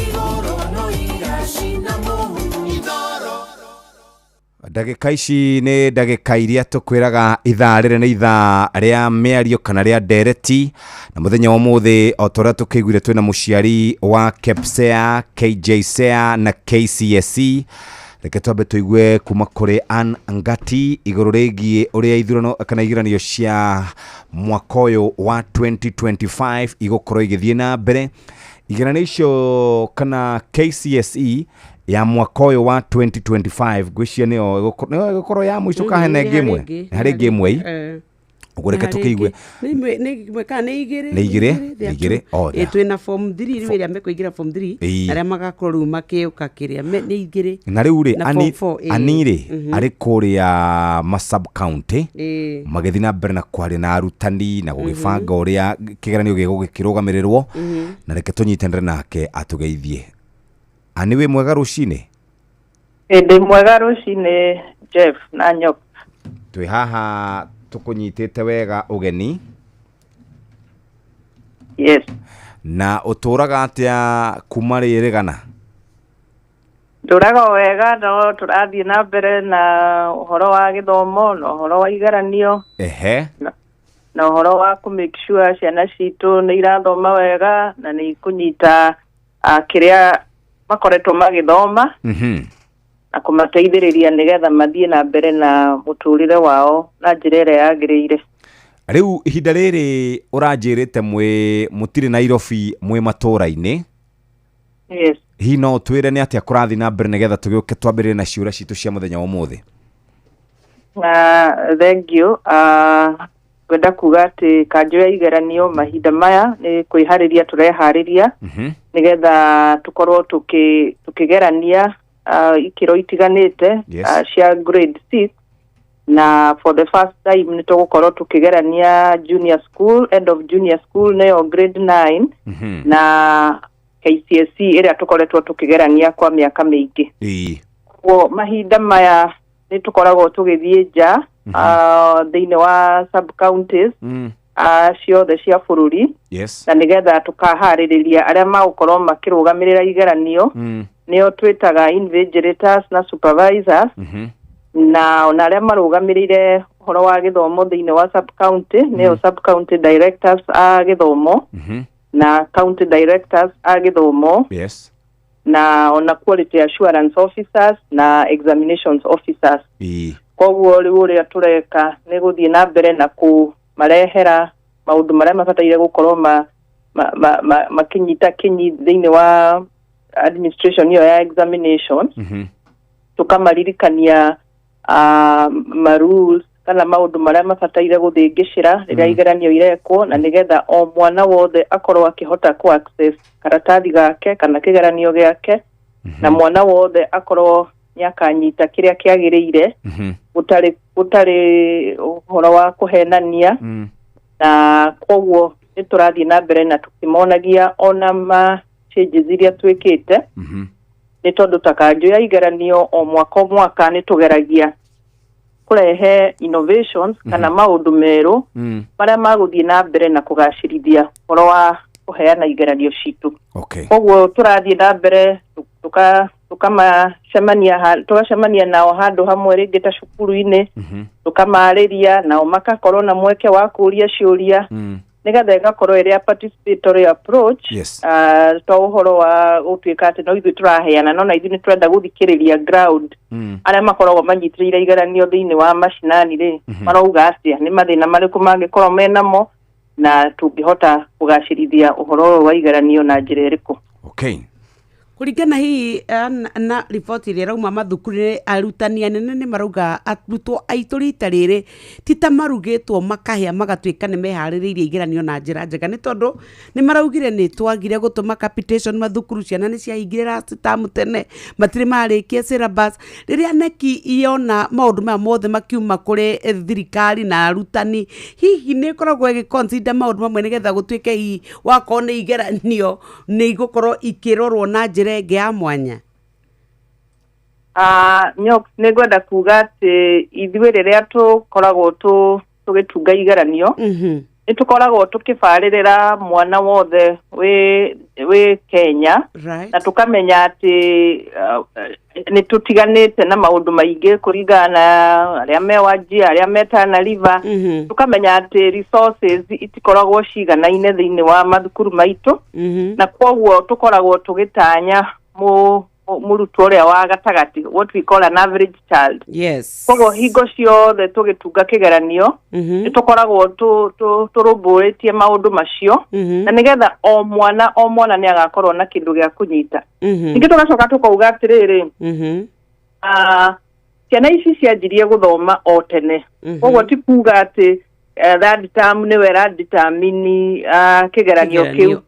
igũrũ no iracina mũhu. Ndagĩka ici nĩ ndagĩka iria tũkwĩraga ithaa rĩrĩ nĩ ithaa rĩa mĩario kana rĩa ndereti, na mũthenya wa ũmũthĩ o ta ũrĩa tũkĩiguire twĩna mũciari wa KPSEA, KJSEA na KCSE. Reke twambe tũigue kuma kũrĩ Ann Ngati igũrũ rĩgiĩ ũrĩa ithurano kana igeranio cia mwaka ũyũ wa 2025 igũkorwo igĩthiĩ na mbere. Igeranio icio kana KCSE ya mwaka ũyũ wa 2025 ngwĩciria nĩyo ĩgũkorwo ya mũico kana hena ĩngĩ ĩmwe? Nĩ harĩ ĩngĩ ĩmwe ĩ? Ũguo reke tũkĩigue. Nĩ ĩmwe kana nĩ igĩrĩ? Nĩ igĩrĩ, nĩ igĩrĩ, oh, Ĩ, twĩna form 3 rĩu ĩrĩa mekũingĩra form 3 arĩa magakorwo rĩu makĩũka kĩrĩa nĩ igĩrĩ. Na rĩu rĩ Na ani form 4, ĩ. Ani rĩ arĩ kũrĩa ma sub county magĩthiĩ na mbere na kwaria na arutani na gũgĩbanga ũrĩa kĩgeranio gĩgũgĩkĩrũgamĩrĩrwo, na reke tũnyitanĩre nake atũgeithie. Ani, wĩ mwega rũcinĩ? Ĩndĩ mwega rũcinĩ, Jeff na Nyok. Twĩ haha tũkũnyitĩte wega ũgeni. Yes. Na ũtũraga atĩa kuma rĩrĩgana? Ndũraga o wega, no tũrathiĩ na mbere na ũhoro wa gĩthomo na ũhoro wa igeranio na ũhoro wa kũ make sure ciana citũ nĩ irathoma wega na nĩ ikũnyita kĩrĩa makoretwo magĩthoma na kũmateithĩrĩria nĩgetha mathiĩ na mbere na mũtũrĩre wao na njĩra ĩrĩa yagĩrĩire. Rĩu ihinda rĩrĩ ũranjĩrĩte mwĩ mũtirĩ Nairobi, mwĩ matũra-inĩ. Yes. Hihi no ũtwĩre nĩ atĩa kũrathiĩ na mbere nĩgetha tũgĩũke twambĩrĩrie na ciũria citũ cia mũthenya wa ũmũthĩ? Thank you. Ngwenda kuga atĩ kanjũ ya igeranio mahinda maya nĩ kwĩharĩria tũreharĩria nĩgetha tũkorwo tũkĩgerania ikĩro itiganĩte cia grade 6, na for the first time nĩ tũgũkorwo tũkĩgerania junior school, end of junior school, nĩyo grade 9, na KCSE ĩrĩa tũkoretwo tũkĩgerania kwa mĩaka mĩingĩ. Koguo mahinda maya nĩ tũkoragwo tũgĩthiĩ nja thĩinĩ wa sub counties ciothe cia bũrũri na nĩgetha tũkaharĩrĩria arĩa magũkorwo makĩrũgamĩrĩra igeranio, nĩo twĩtaga invigilators na supervisors, na ona arĩa marũgamĩrĩire ũhoro wa gĩthomo thĩinĩ wa sub county, nĩo sub county directors a gĩthomo na county directors a gĩthomo, na ona quality assurance officers na examinations officers. Koguo rĩu ũrĩa tũreka nĩ gũthiĩ na mbere na kũmarehera maũndũ marĩa mabataire gũkorwo makĩnyita kinyi thĩinĩ wa administration ĩyo ya examination, tũkamaririkania ma rules kana maũndũ marĩa mabataire gũthĩngĩcĩra rĩrĩa igeranio irekwo, na nĩgetha o mwana wothe akorwo akĩhota ku access karatathi gake kana kĩgeranio gĩake, na mwana wothe akorwo nĩ akanyita kĩrĩa kĩagĩrĩire, gũtarĩ ũhoro wa kũhenania. Na koguo nĩ tũrathiĩ na mbere na tũkĩmonagia ona ma changes iria twĩkĩte. Nĩ tondũ ta kanjũ ya igeranio o mwaka o mwaka nĩ tũgeragia kũrehe innovations kana maũndũ merũ marĩa magũthiĩ na mbere na kũgacĩrithia ũhoro wa kũheana igeranio citũ. Koguo tũrathiĩ na mbere tũgacemania nao handũ hamwe, rĩngĩ ta cukuru-inĩ, tũkamarĩria nao makakorwo na mweke wa kũũria ciũria, nĩgetha ĩgakorwo ĩrĩ a participatory approach. To ũhoro wa gũtuĩka atĩ no ithuĩ tũraheana, no na ithuĩ nĩ tũrenda gũthikĩrĩria ground, arĩa makoragwo manyitĩrĩire igeranio thĩinĩ wa macinani rĩ, marauga atĩa, nĩ mathĩna marĩkũ mangĩkorwo menamo, na tũngĩhota kũgacĩrithia ũhoro ũyũ wa igeranio na njĩra ĩrĩkũ. Kũringana hihi na riboti ĩrĩa ĩrauma mathukuru-inĩ, arutani anene nĩ marauga arutwo aitũ rita rĩrĩ ti ta marugĩtwo makahĩa magatuĩka nĩ meharĩrĩirie igeranio na njĩra njega, nĩ tondũ nĩ maraugire nĩ twagire gũtũma capitation mathukuru, ciana nĩ ciahingire last term tene, matirĩ marĩkia syllabus. Rĩrĩa KNEC yona maũndũ maya mothe makiuma kũrĩ thirikari na arutani, hihi nĩ ĩkoragwo ĩgĩ-consider maũndũ mamwe nĩgetha gũtuĩke hihi wakorwo nĩ igeranio nĩ igũkorwo ikĩrorwo na njĩra ĩngĩ ya mwanya? Nyox, nĩ ngwenda kuga atĩ ithuĩ rĩrĩa tũkoragwo tũgĩtunga igeranio, nĩ tũkoragwo tũkĩbarĩrĩra mwana wothe wĩ Kenya, na tũkamenya atĩ nĩ tũtiganĩte na maũndũ maingĩ kũringana na arĩa me Wajir, arĩa me Tana River. Tũkamenya atĩ resources itikoragwo ciganaine thĩinĩ wa mathukuru maitũ, na koguo tũkoragwo tũgĩtanya mũrutwo ũrĩa wa gatagatĩ, what we call an average child. Koguo hingo ciothe tũgĩtunga kĩgeranio, nĩ tũkoragwo tũrũmbũrĩtie maũndũ macio, na nĩgetha o mwana o mwana nĩ agakorwo na kĩndũ gĩa kũnyita. Ningĩ tũgacoka tũkauga atĩrĩrĩ, ciana ici cianjirie gũthoma o tene, koguo ti kuga atĩ third term nĩwe ĩradetermine kĩgeranio kĩu.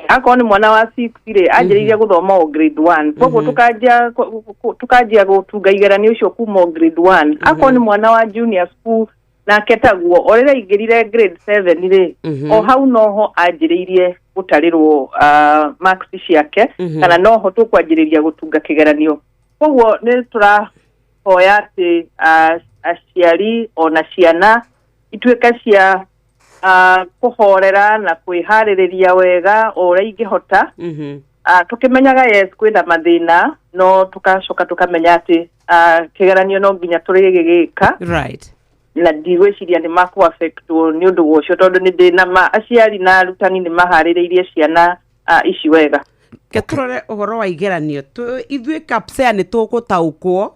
Akorwo nĩ mwana wa 6 rĩ, anjĩrĩirie gũthoma o grade 1, koguo tũkanjia gũtunga igeranio icio kuma o grade 1. Akorwo nĩ mwana wa junior school, nake taguo, o rĩrĩa aingĩrire grade 7 rĩ, o hau noho anjĩrĩirie gũtarĩrwo marks ciake, kana noho tũkwanjĩrĩria gũtunga kĩgeranio. Koguo nĩ tũrahoya atĩ aciari ona ciana ituĩke cia kũhorera na kwĩharĩrĩria wega o ũrĩa ingĩhota, tũkĩmenyaga yes, kwĩna mathĩna, no tũkacoka tũkamenya atĩ kĩgeranio no nginya tũrĩgĩgĩka, na ndigwĩciria nĩ makũ-affectwo nĩ ũndũ wa ũcio, tondũ nĩ ndĩ na ma aciari na arutani nĩ maharĩrĩirie ciana ici wega. Ke tũrore ũhoro wa igeranio. Ithuĩ KPSEA nĩ tũgũtaũkwo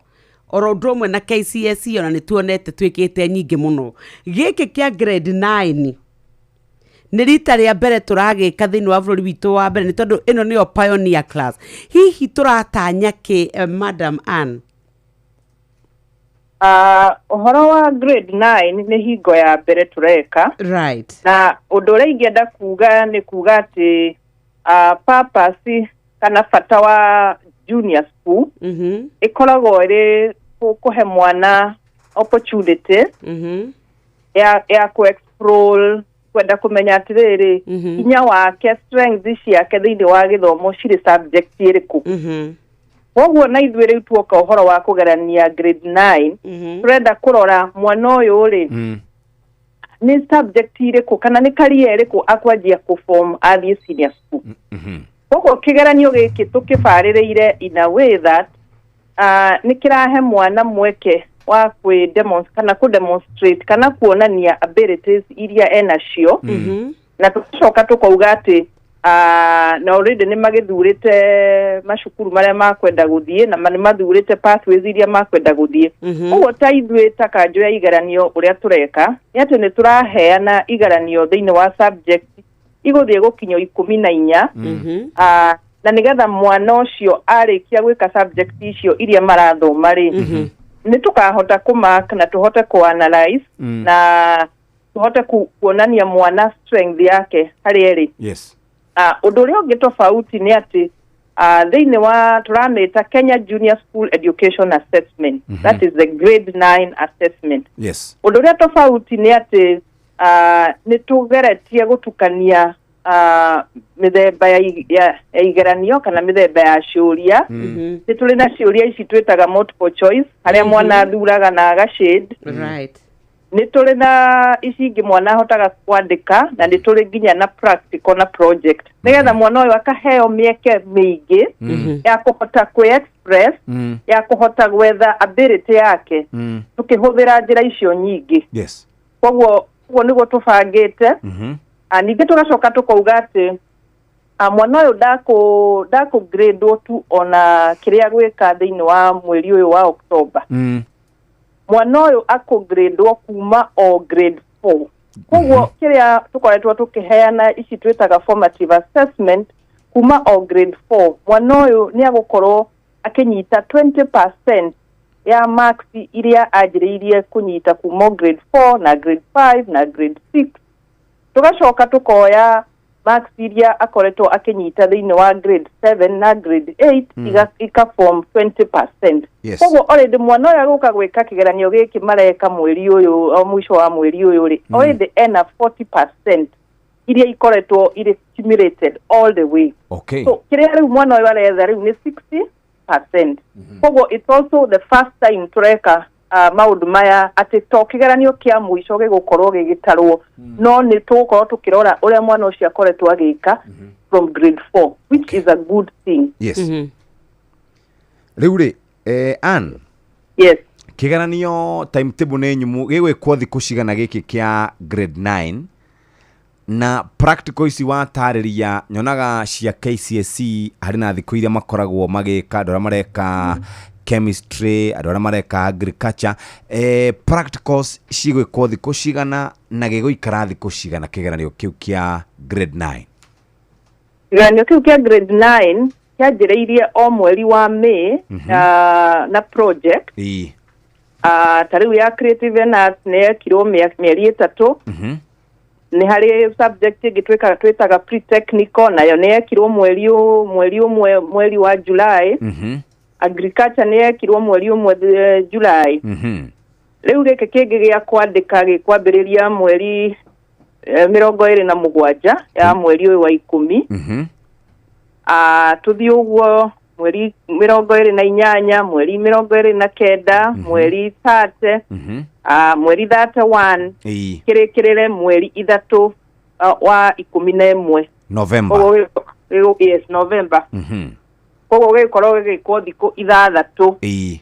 oro ũndũ ũmwe na KCSE, ona nĩ tuonete twĩkĩte nyingĩ mũno. Gĩkĩ kĩa grade 9 nĩ rita rĩa mbere tũragĩka thĩinĩ wa bũrũri witũ wa mbere, nĩ tondũ ĩno nĩyo pioneer class. Hihi tũratanya kĩ, Madam Ann? Ũhoro wa grade 9 nĩ hingo ya mbere tũreka, na ũndũ ũrĩa ingĩenda kuga nĩ kuga atĩ purpose kana bata wa junior school ĩkoragwo ĩrĩ kũhe mwana opportunity ya kũ explore, kwenda kũmenya atĩrĩrĩ, hinya wake, strength ciake thĩinĩ wa gĩthomo cirĩ subject ĩrĩkũ. Koguo na ithuĩ rĩu tuoka ũhoro wa kũgerania grade 9, tũrenda kũrora mwana ũyũ rĩ, nĩ subject irĩkũ kana nĩ career ĩrĩkũ akwanjia kũform athiĩ senior school. Koguo kĩgeranio gĩkĩ tũkĩbarĩrĩire in a way that nĩ kĩrahe mwana mweke wa kwĩ kana kũ demonstrate kana kuonania abilities iria enacio, na tũcoka tũkauga atĩ na already nĩ magĩthurĩte macukuru marĩa makwenda gũthiĩ, na nĩ mathurĩte pathways iria makwenda gũthiĩ. Koguo ta ithuĩ ta kanjũ ya igeranio, ũrĩa tũreka nĩ atĩ nĩ tũraheana igeranio thĩinĩ wa subject igũthiĩ gũkinya 14, na nĩgetha mwana ũcio arĩkia gwĩka subject icio iria marathoma rĩ, nĩ tũkahota kũmark na tũhote kũ-analyze na tũhote kuonania mwana strength yake harĩa ĩrĩ. Ũndũ ũrĩa ũngĩ tofauti nĩ atĩ thĩinĩ wa tũramĩta Kenya Junior School Education Assessment, that is the grade 9 assessment, ũndũ ũrĩa tofauti nĩ atĩ nĩ tũgeretie gũtukania Mĩthemba ya, ya igeranio kana mĩthemba ya ciũria, nĩ tũrĩ na ciũria ici twĩtaga multiple choice, harĩa mwana athuraga na agashade. Nĩ tũrĩ na ici ingĩ mwana ahotaga kwandĩka, na nĩ tũrĩ nginya na practical na project, nĩgetha mwana ũyũ akaheo mĩeke mĩingĩ ya kũhota kwĩ-express, ya kũhota gwetha ability yake tũkĩhũthĩra njĩra icio nyingĩ. Koguo ũguo nĩguo tũbangĩte. Ningĩ tũgacoka tũkauga atĩ mwana ũyũ ndakũ grade tu ona kĩrĩa gwĩka thĩinĩ wa mweri ũyũ wa October. Mwana ũyũ akũgradwo kuma o grade 4. Koguo kĩrĩa tũkoretwo tũkĩheana ici twĩtaga formative assessment kuma o grade 4, mwana ũyũ nĩ agũkorwo akĩnyita 20% ya marks iria anjĩrĩirie kũnyita kuma o grade 4 na grade 5 na grade 6. Tũgacoka tũkoya marks iria akoretwo akĩnyita thĩinĩ wa grade 7 na grade 8, ika form 20%. Koguo already mwana ũyũ agũka gwĩka kĩgeranio gĩkĩ mareka mweri ũyũ, o mũico wa mweri ũyũ rĩ, already ena 40% iria ikoretwo irĩ accumulated all the way. So kĩrĩa rĩu mwana ũyũ aretha rĩu nĩ 60%. Koguo it's also the first time tũreka maũndũ maya, atĩ to kĩgeranio kĩa mũico gĩgũkorwo gĩgĩtarwo, no nĩ tũgũkorwo tũkĩrora ũrĩa mwana ũcio akoretwo agĩka from grade 4, which is a good thing. Yes. Rĩu rĩ, Ann? Yes. Kĩgeranio timetable nĩ nyumu, gĩgwĩkwo thikũ cigana gĩkĩ kĩa grade 9? Na practical ici watarĩria, nyonaga cia KCSE harĩ na thikũ iria makoragwo magĩka, andũ arĩa mareka chemistry, andũ arĩa mareka agriculture, practicals cigwĩkwo thikũ cigana na gĩgũikara thikũ cigana kĩgeranio kĩu kĩa grade 9? Kĩgeranio kĩu kĩa grade 9 kĩanjĩrĩirie o mweri wa May na project. Ta rĩu ya creative and arts nĩ yekirwo mĩeri 3. Nĩ harĩ subject ĩngĩ twĩtaga pre-technical, nayo nĩ yekirwo mweri 1, mweri wa July. Agriculture nĩ yekirwo mweri 1, July. Rĩu gĩkĩ kĩngĩ gĩa kwandĩka gĩkwambĩrĩria mweri 27 ya mweri ũyũ wa 10. Tũthiĩ ũguo mweri 28, mweri 29, mweri 30, mweri 31, kĩrĩkĩrĩre mweri 3 wa 11. November. Koguo yes, November. Koguo gĩgũkorwo gĩgĩkwo thikũ 6.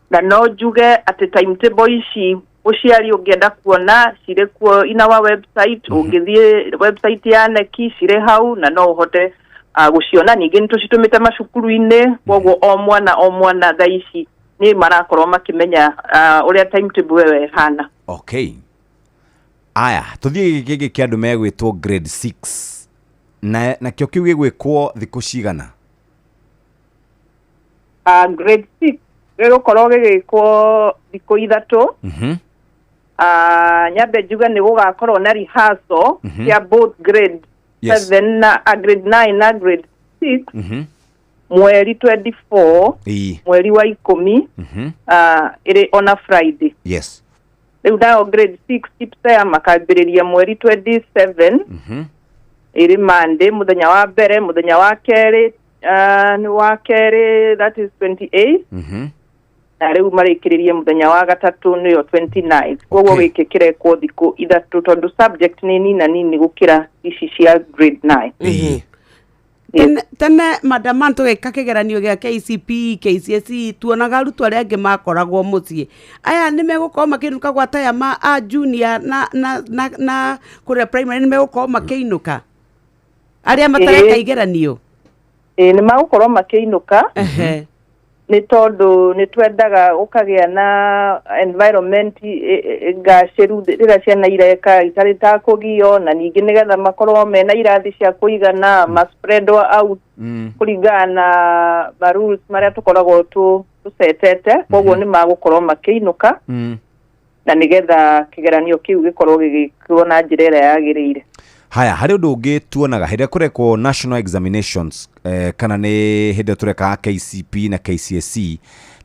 Na no njuge atĩ timetable ici, mũciari ũngĩenda kuona, cirĩ kuo in our website. Ũngĩthiĩ website ya KNEC, cirĩ hau na no ũhote gũciona. Ningĩ nĩ tũcitũmĩte macukuru-inĩ, koguo o mwana o mwana thaa ici nĩ marakorwo makĩmenya ũrĩa timetable ĩyo ĩhana. Okay, aya, tũthiĩ gĩkĩ kĩngĩ kĩa andũ megwĩtwo grade 6, na nakĩo kĩu gĩgwĩkwo thikũ cigana? Grade 6 gĩgũkorwo gĩgĩkwo thikũ 3. Nyambe njuge nĩ gũgakorwo na rehearsal cia both grade 7 na grade 9 na grade 6 mweri 24, mweri wa 10, ĩrĩ ona Friday. Rĩu nayo grade 6 IPSEA makambĩrĩria mweri 27, ĩrĩ Monday mũthenya wa mbere. Mũthenya wa kerĩ, nĩ wa kerĩ, that is 28, na rĩu marĩkĩrĩrie mũthenya wa gatatũ, nĩyo 29. Koguo gĩkĩ kĩrekwo thikũ 3 tondũ subject nĩ nina nini gũkĩra ici cia grade 9. Tene madam, tũgĩka kĩgeranio gĩa KCPE, KCSE, tuonaga arutwo arĩa angĩ makoragwo mũciĩ. Aya nĩ megũkorwo makĩinũka gwata aya ma a junior na kũrĩa primary nĩ megũkorwo makĩinũka, arĩa matareka igeranio? Ĩĩ, nĩ magũkorwo makĩinũka, nĩ tondũ nĩ twendaga gũkagĩa na environment ngacĩru rĩrĩa ciana ireka, itarĩ ta kũgio, na ningĩ nĩgetha makorwo mena irathi cia kũigana, ma spread out kũringana na ma rules marĩa tũkoragwo tũcetete. Koguo nĩ magũkorwo makĩinũka na nĩgetha kĩgeranio kĩu gĩkorwo gĩgĩkwo na njĩra ĩrĩa yagĩrĩire. Haya, harĩ ũndũ ũngĩ tuonaga hĩndĩ ĩrĩa kũrekwo national examinations, kana nĩ hĩndĩ ĩrĩa tũreka KCP na KCSE,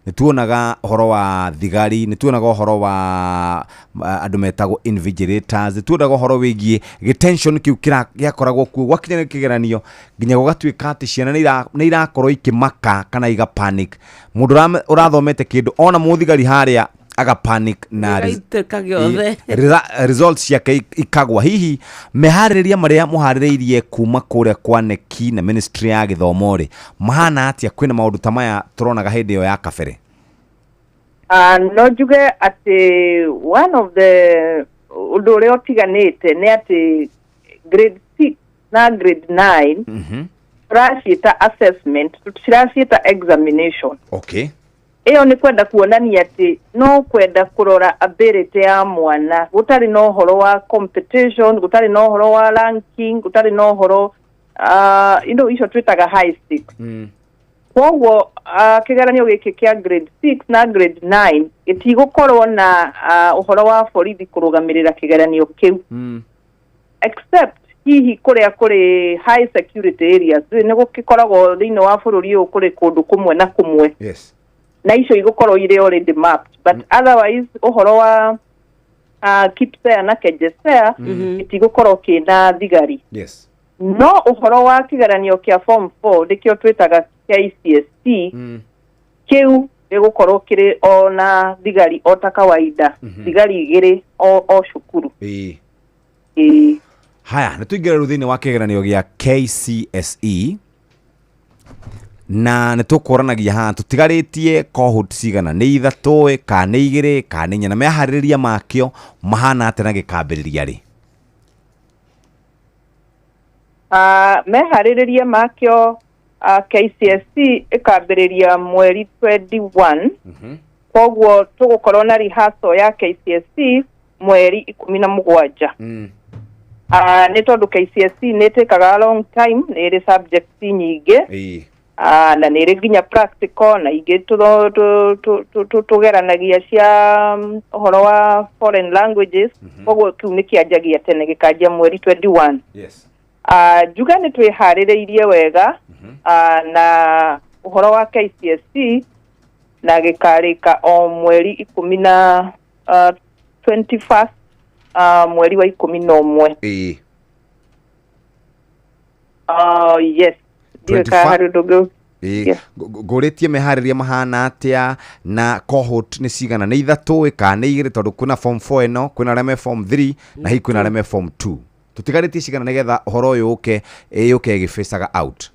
Nĩ tuonaga ũhoro wa thigari, nĩ tuonaga ũhoro wa andũ metagwo invigilators, nĩ tuonaga ũhoro wĩgiĩ gĩtension kĩu gĩakoragwo kuo gwakinya nĩ kĩgeranio, nginya gũgatuĩka atĩ ciana nĩ irakorwo ikĩmaka kana iga panic. Mũndũ ũrathomete kĩndũ ona mũthigari harĩa aga panic na Gĩgaitĩka gĩothe. Results ciake ikagwa. Hihi meharĩrĩria marĩa mũharĩrĩirie kuma kũrĩa kwa KNEC na ministry ya gĩthomo rĩ, mahana atĩa kwĩna maũndũ ta maya tũronaga hĩndĩ ĩyo ya kabere? No njuge atĩ one of the ũndũ ũrĩa ũtiganĩte nĩ atĩ grade 6 na grade 9 tũraciĩta assessment, tũtiraciĩta examination. Ĩyo nĩ kwenda kuonania atĩ no kwenda kũrora ability ya mwana, gũtarĩ na ũhoro wa competition, gũtarĩ na ũhoro wa ranking, gũtarĩ na ũhoro indo icio twĩtaga high stakes. Koguo kĩgeranio gĩkĩ kĩa grade 6 na grade 9 gĩtigũkorwo na ũhoro wa borithi kũrũgamĩrĩra kĩgeranio kĩu, except hihi kũrĩa kũrĩ high security areas. Nĩ gũgĩkoragwo thĩinĩ wa bũrũri ũyũ kũrĩ kũndũ kũmwe na kũmwe na icio igũkorwo irĩ already mapped, but otherwise ũhoro wa KPSEA na KJSEA gĩtigũkorwo kĩna thigari. No ũhoro wa kĩgeranio kĩa form 4, nĩkĩo twĩtaga KCSE, kĩu gĩgũkorwo kĩrĩ o na thigari o ta kawaida, thigari igĩrĩ o cukuru. Ĩĩ. Haya, nĩ tũingĩre rĩu thĩinĩ wa kĩgeranio gĩa KCSE na nĩ tũkũranagia haha tũtigarĩtie cohort cigana, nĩ ithatũ ĩ, kana nĩ igĩrĩ, kana nĩ inya, na meharĩrĩria makĩo mahana atĩa na gĩkambĩrĩria rĩ? Meharĩrĩria makĩo, KCSE ĩkambĩrĩria mweri 21. Koguo tũgũkorwo na rehearsal ya KCSE mweri 17. Nĩ tondũ KCSE nĩ ĩtĩkaga a long time, nĩ ĩrĩ subjects nyingĩ, na nĩ ĩrĩ nginya practical na ingĩ tũgeranagia cia ũhoro wa foreign languages. Koguo kĩu nĩ kĩanjagia tene, gĩkanjia mweri 21. Njuge nĩ twĩharĩrĩirie wega na ũhoro wa KCSE na gĩkarĩka o mweri ikũmi na 21st, mweri wa 11. Yes, ndiũĩ kana 21 harĩ ũndũ ũngĩ. Ngũrĩtie meharĩria mahana atĩa na cohort nĩ cigana, nĩ ithatũ ĩ kana nĩ igĩrĩ, tondũ kwĩna form 4 ĩno, kwĩna arĩa me form 3 na hihi kwĩna arĩa me form 2. Tũtigarĩtie cigana nĩgetha ũhoro ũyũ ũke yũke ĩgĩbĩcaga out?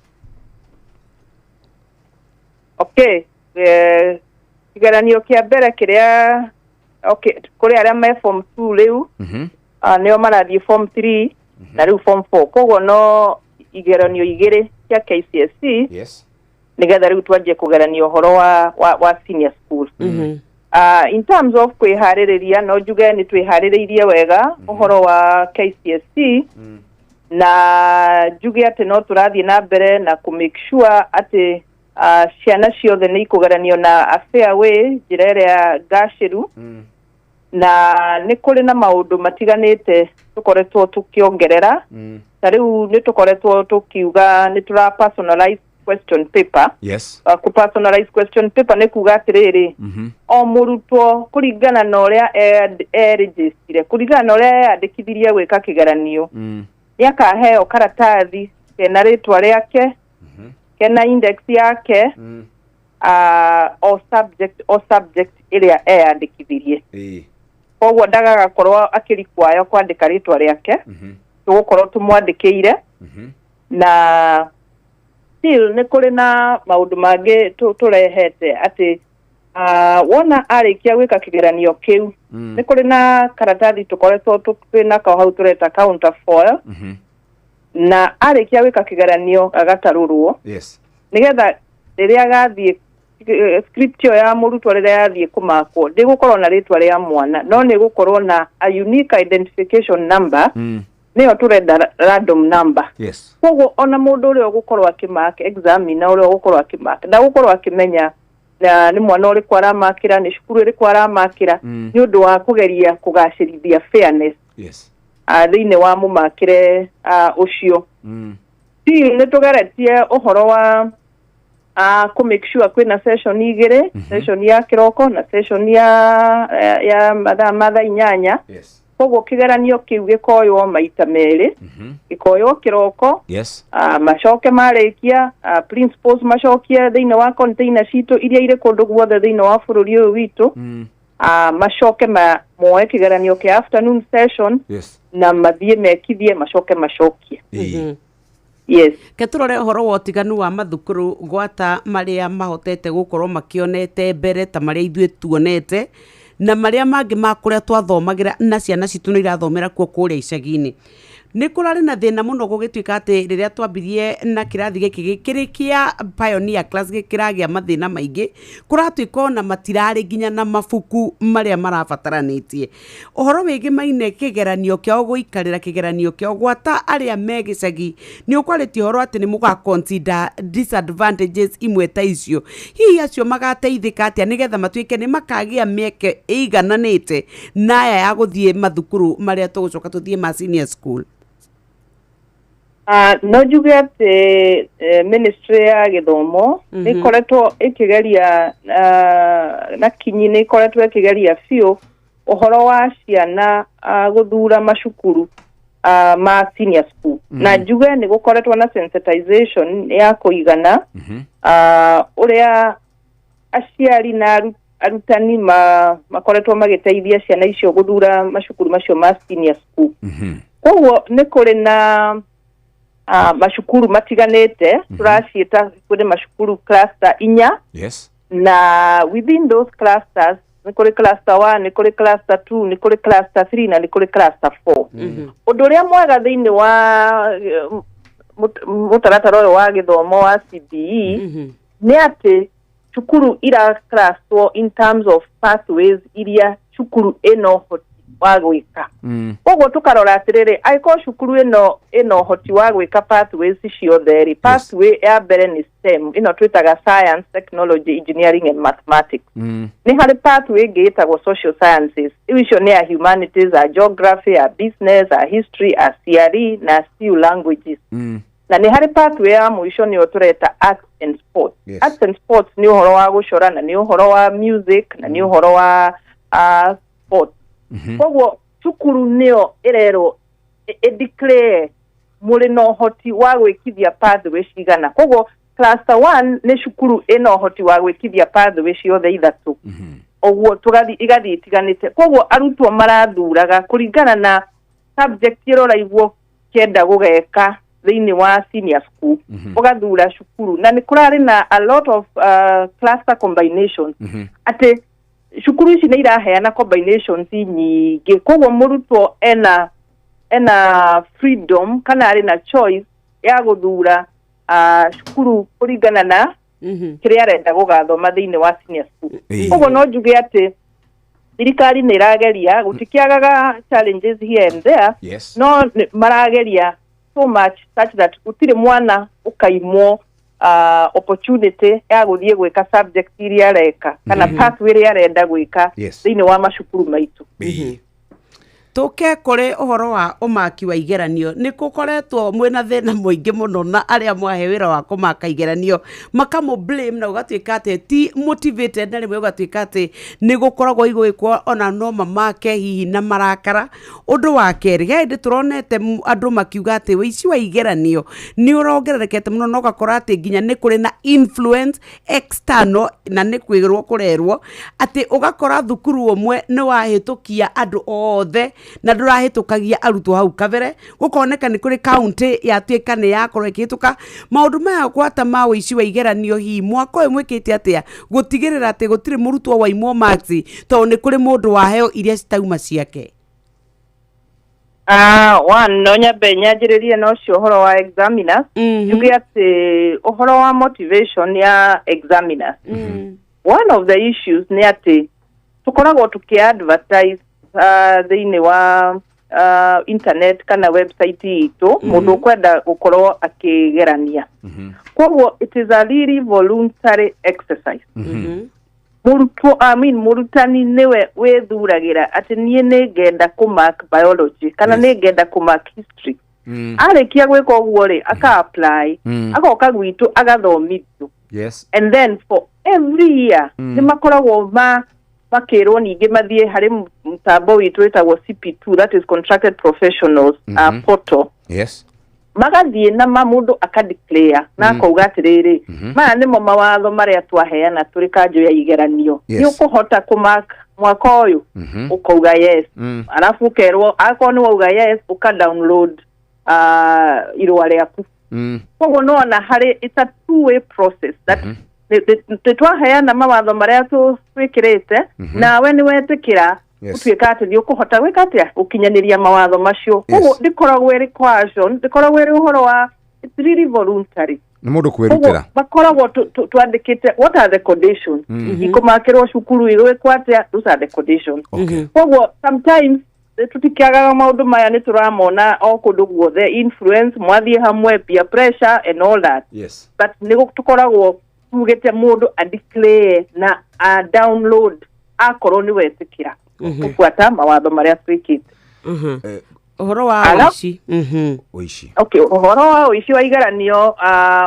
Okay, kĩgeranio kĩa mbere kĩrĩa, okay, kũrĩ arĩa me form 2 rĩu, nĩo marathiĩ form 3 na rĩu form 4. Koguo no igeranio igĩrĩ cia KCSE nĩgetha rĩu twanjie kũgerania ũhoro wa senior school. In terms of kwĩharĩrĩria, no njuge nĩ twĩharĩrĩirie wega ũhoro wa KCSE na njuge atĩ no tũrathiĩ na mbere na kũ make sure atĩ ciana ciothe nĩ ikũgeranio na a fair way, njĩra ĩrĩa ngacĩru, na nĩ kũrĩ na maũndũ matiganĩte tũkoretwo tũkĩongerera. Ta rĩu nĩ tũkoretwo tũkiuga nĩ tũra personalize question paper. Kũ personalize question paper nĩ kuga atĩrĩrĩ, o mũrutwo kũringana na ũrĩa erĩnjĩstire, kũringana na ũrĩa eyandĩkithirie gwĩka kĩgeranio, nĩ akaheo karatathi kena rĩtwa rĩake, kena index yake, o subject ĩrĩa eyandĩkithirie. Koguo ndagagakorwo akĩrikwayo kwandĩka rĩtwa rĩake, tũgũkorwo tũmwandĩkĩire. Na still nĩ kũrĩ na maũndũ mangĩ tũrehete atĩ wona arĩkia gwĩka kĩgeranio kĩu, nĩ kũrĩ na karatathi tũkoretwo twĩ nako hau tũreta counterfoil, na arĩkia gwĩka kĩgeranio agatarũrwo nĩgetha rĩrĩa gathiĩ script ĩyo ya mũrutwo rĩrĩa yathiĩ kũmakwo, ndĩgũkorwo na rĩtwa rĩa mwana, no nĩ ĩgũkorwo na a unique identification number, nĩyo tũrenda random number. Koguo ona mũndũ ũrĩa ũgũkorwo akĩmark, examiner ũrĩa ũgũkorwo akĩmark, ndagũkorwo akĩmenya na nĩ mwana ũrĩkũ aramakĩra, nĩ cukuru ĩrĩkũ aramakĩra, nĩ ũndũ wa kũgeria kũgacĩrithia fairness thĩinĩ wa mũmakĩre ũcio. Still nĩ tũgeretie ũhoro wa Kũ make sure kwĩna session igĩrĩ, session ya kĩroko na session ya mathaa ma thaa 8. Koguo kĩgeranio kĩu gĩkoywo maita merĩ, gĩkoywo kĩroko, macoke marĩkia, principals macokie thĩinĩ wa container citũ iria irĩ kũndũ guothe thĩinĩ wa bũrũri ũyũ witũ, macoke moe kĩgeranio kĩa afternoon session na mathiĩ mekithie, macoke macokie. Yes. Ke tũrore ũhoro wa ũtiganu wa mathukuru, gwata marĩa mahotete gũkorwo makĩonete mbere ta marĩa ithuĩ tuonete na marĩa mangĩ ma kũrĩa twathomagĩra na ciana citũ nĩ irathomera kuo kũrĩa icagi-inĩ. Nĩ kũrarĩ na thĩna mũno gũgĩtuĩka atĩ rĩrĩa twambirie na kĩrathi gĩkĩ kĩrĩ kĩa pioneer class kĩragĩa mathĩna maingĩ, kũratuĩka ona matirarĩ nginya na mabuku marĩa marabataranĩtie. Ũhoro wĩgĩmaine kĩgeranio kĩao, gũikarĩra kĩgeranio kĩao, gwata arĩa me gĩcagi, nĩ ũkwarĩtie ũhoro atĩ nĩ mũga consider disadvantages imwe ta icio. Hihi acio magateithĩka atĩa nĩgetha matuĩke nĩ makagĩa mĩeke ĩigananĩte na aya ya gũthiĩ mathukuru marĩa tũgũcoka tũthiĩ ma senior school? No njuge atĩ ministry ya gĩthomo nĩ ĩkoretwo ĩkĩgeria na kinyi, nĩ ĩkoretwo ĩkĩgeria biũ ũhoro wa ciana gũthura macukuru ma senior school. Na njuge nĩ gũkoretwo na sensitization ya kũigana, ũrĩa aciari na arutani makoretwo magĩteithia ciana icio gũthura macukuru macio ma senior school. Koguo nĩ kũrĩ na macukuru matiganĩte, tũraciĩta kũrĩ macukuru cluster inya, na within those clusters nĩ kũrĩ cluster 1, nĩ kũrĩ cluster 2, nĩ kũrĩ cluster 3 na nĩ kũrĩ cluster 4. Ũndũ ũrĩa mwega thĩinĩ wa mũtaratara ũyũ wa gĩthomo wa CBE nĩ atĩ cukuru ira clusterwo in terms of pathways iria cukuru ĩna ũhoti wa gwĩka. Koguo tũkarora atĩrĩrĩ, angĩkorwo cukuru ĩno ĩna ũhoti wa gwĩka pathways ciothe rĩ, pathway ya mbere nĩ STEM, ĩno twĩtaga science, technology, engineering and mathematics. Nĩ harĩ pathway ĩngĩ ĩtagwo social sciences, rĩu icio nĩ ya humanities, a geography, a business, a history, a CRE na CU languages. Na nĩ harĩ pathway ya mũico, nĩyo tũreta arts and sports. Arts and sports nĩ ũhoro wa gũcora na nĩ ũhoro wa music na nĩ ũhoro wa sports. Koguo cukuru nĩyo ĩrerwo ĩ declare mũrĩ na ũhoti wa gwĩkithia pathway cigana. Koguo cluster 1 nĩ cukuru ĩna ũhoti wa gwĩkithia pathway ciothe ithatũ, ũguo tũgathi igathiĩ itiganĩte. Koguo arutwo marathuraga kũringana na subject ĩrĩa ũraigua ũkĩenda gũgeka thĩinĩ wa senior school, ũgathura cukuru. Na nĩ kũrarĩ na a lot of cluster combinations, atĩ cukuru ici nĩ iraheana combinations nyingĩ. Koguo mũrutwo ena freedom kana arĩ na choice ya gũthura cukuru kũringana na kĩrĩa arenda gũgathoma thĩinĩ wa senior school. Koguo no njuge atĩ thirikari nĩ ĩrageria, gũtikĩagaga challenges here and there, no marageria so much such that gũtirĩ mwana ũkaimwo opportunity ya gũthiĩ gwĩka subject iria areka kana pathway ĩrĩa arenda gwĩka thĩinĩ wa macukuru maitũ. Tũke kũrĩ ũhoro wa ũmaki wa igeranio. Nĩ gũkoretwo mwĩna thĩna mũingĩ mũno na arĩa mwahe wĩra wa kũmaka igeranio makamũ blame na ũgatuĩka atĩ ti motivated, na rĩmwe ũgatuĩka atĩ nĩ gũkoragwo igwĩkwo ona no mamake hihi na marakara. Ũndũ wa kerĩ, he hĩndĩ tũronete andũ makiuga atĩ ũici wa igeranio nĩ ũrongererekete mũno, na ũgakora atĩ nginya nĩ kũrĩ na influence external, na nĩ kwĩrwo kũrerwo atĩ ũgakora thukuru ũmwe nĩ wahĩtũkia andũ othe na ndũrahĩtũkagia arutwo hau kabere. Gũkoneka nĩ kũrĩ kaunti yatuĩka nĩ yakorwo ĩkĩhĩtũka maũndũ maya gwata ma ũici wa igeranio. Hihi mwaka ũyũ mwĩkĩte atĩa gũtigĩrĩra atĩ gũtirĩ mũrutwo waimwo marks tondũ nĩ kũrĩ mũndũ waheo iria citauma ciake? One, no nyambe nyanjĩrĩrie na ũcio ũhoro wa examiners, njuge atĩ ũhoro wa motivation ya examiners, one of the issues nĩ atĩ tũkoragwo tũkĩ-advertise thĩinĩ wa internet kana website itũ mũndũ ũkwenda gũkorwo akĩgerania. Koguo it is a really voluntary exercise. Mũrutwo, I mean, mũrutani nĩwe wĩthuragĩra atĩ niĩ nĩ ngenda kũmark biology kana nĩ ngenda kũmark history. Arĩkia gwĩka ũguo rĩ, aka apply, agoka gwitũ agathomithio. Yes. And then for every year nĩ makoragwo ma makĩrwo ningĩ mathiĩ harĩ mũtambo witũ wĩtagwo CP2, that is contracted professionals portal. Magathiĩ na ma mũndũ akadeclare na akauga atĩrĩrĩ, maya nĩmo mawatho marĩa twaheana tũrĩ kanjũ ya igeranio. Nĩ ũkũhota kũmark mwaka ũyũ? Ũkauga yes. Arabu ũkerwo akorwo nĩ wauga yes, ũka download irũa rĩaku. Koguo nĩwona harĩ it's a two way process that nĩ twaheana mawatho marĩa twĩkĩrĩte, nawe nĩ wetĩkĩra gũtuĩka atĩ nĩ ũkũhota gwĩka atĩa gũkinyanĩria mawatho macio. Koguo ndĩkoragwo ĩrĩ coercion, ndĩkoragwo ĩrĩ ũhoro wa, it's really voluntary. Nĩ mũndũ Koguo kwĩrutĩra. Makoragwo twandĩkĩte what are the conditions, ikũmakĩrwo cukuru, igwĩkwo atĩa, those are the conditions. Koguo sometimes tũtikĩagaga maũndũ maya, nĩ tũramona o kũndũ guothe, influence, mwathiĩ hamwe, peer pressure and all that. But nĩ tũkoragwo tugĩte mũndũ adeclare na a download akorwo nĩ wetĩkĩra gũbuata mawatho marĩa twĩkĩte. Ũhoro wa ũici. Ũici. Okay, ũhoro wa ũici wa igeranio,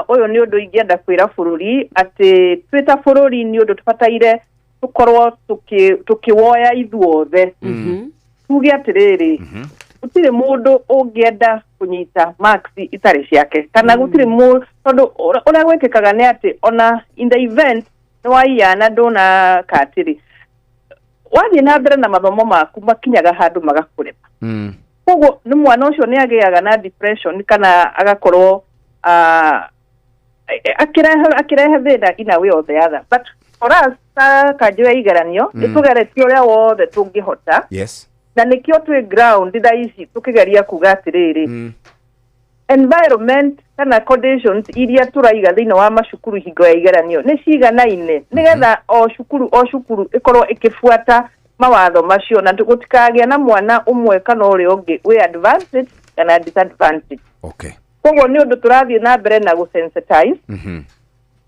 ũyũ nĩ ũndũ ingĩenda kwĩra bũrũri atĩ twĩ ta bũrũri nĩ ũndũ tũbataire tũkorwo tũkĩwoya ithuothe, tuge atĩrĩrĩ, gũtirĩ mũndũ ũngĩenda kũnyita marks itarĩ ciake, kana gũtirĩ mũndũ, tondũ ũrĩa gwĩkĩkaga nĩ atĩ ona in the event nĩ waiyana ndũna katĩrĩ, wathiĩ na mbere na mathomo maku makinyaga handũ magakũrema. Koguo nĩ mwana ũcio nĩ agĩaga na depression kana agakorwo akĩrehe thĩna in a way or the other. But for us ta kanjũ ya igeranio, nĩ tũgeretie ũrĩa wothe tũngĩhota, na nĩkĩo twĩ ground thaa ici tũkĩgeria kuga atĩrĩrĩ, environment kana conditions iria tũraiga thĩinĩ wa macukuru hingo ya igeranio nĩ ciganaine, nĩgetha o cukuru o cukuru ĩkorwo ĩkĩbuata mawatho macio na gũtikagĩa na mwana ũmwe kana ũrĩa ũngĩ wĩ advantage kana disadvantage. Koguo nĩ ũndũ tũrathiĩ na mbere na gũsensitize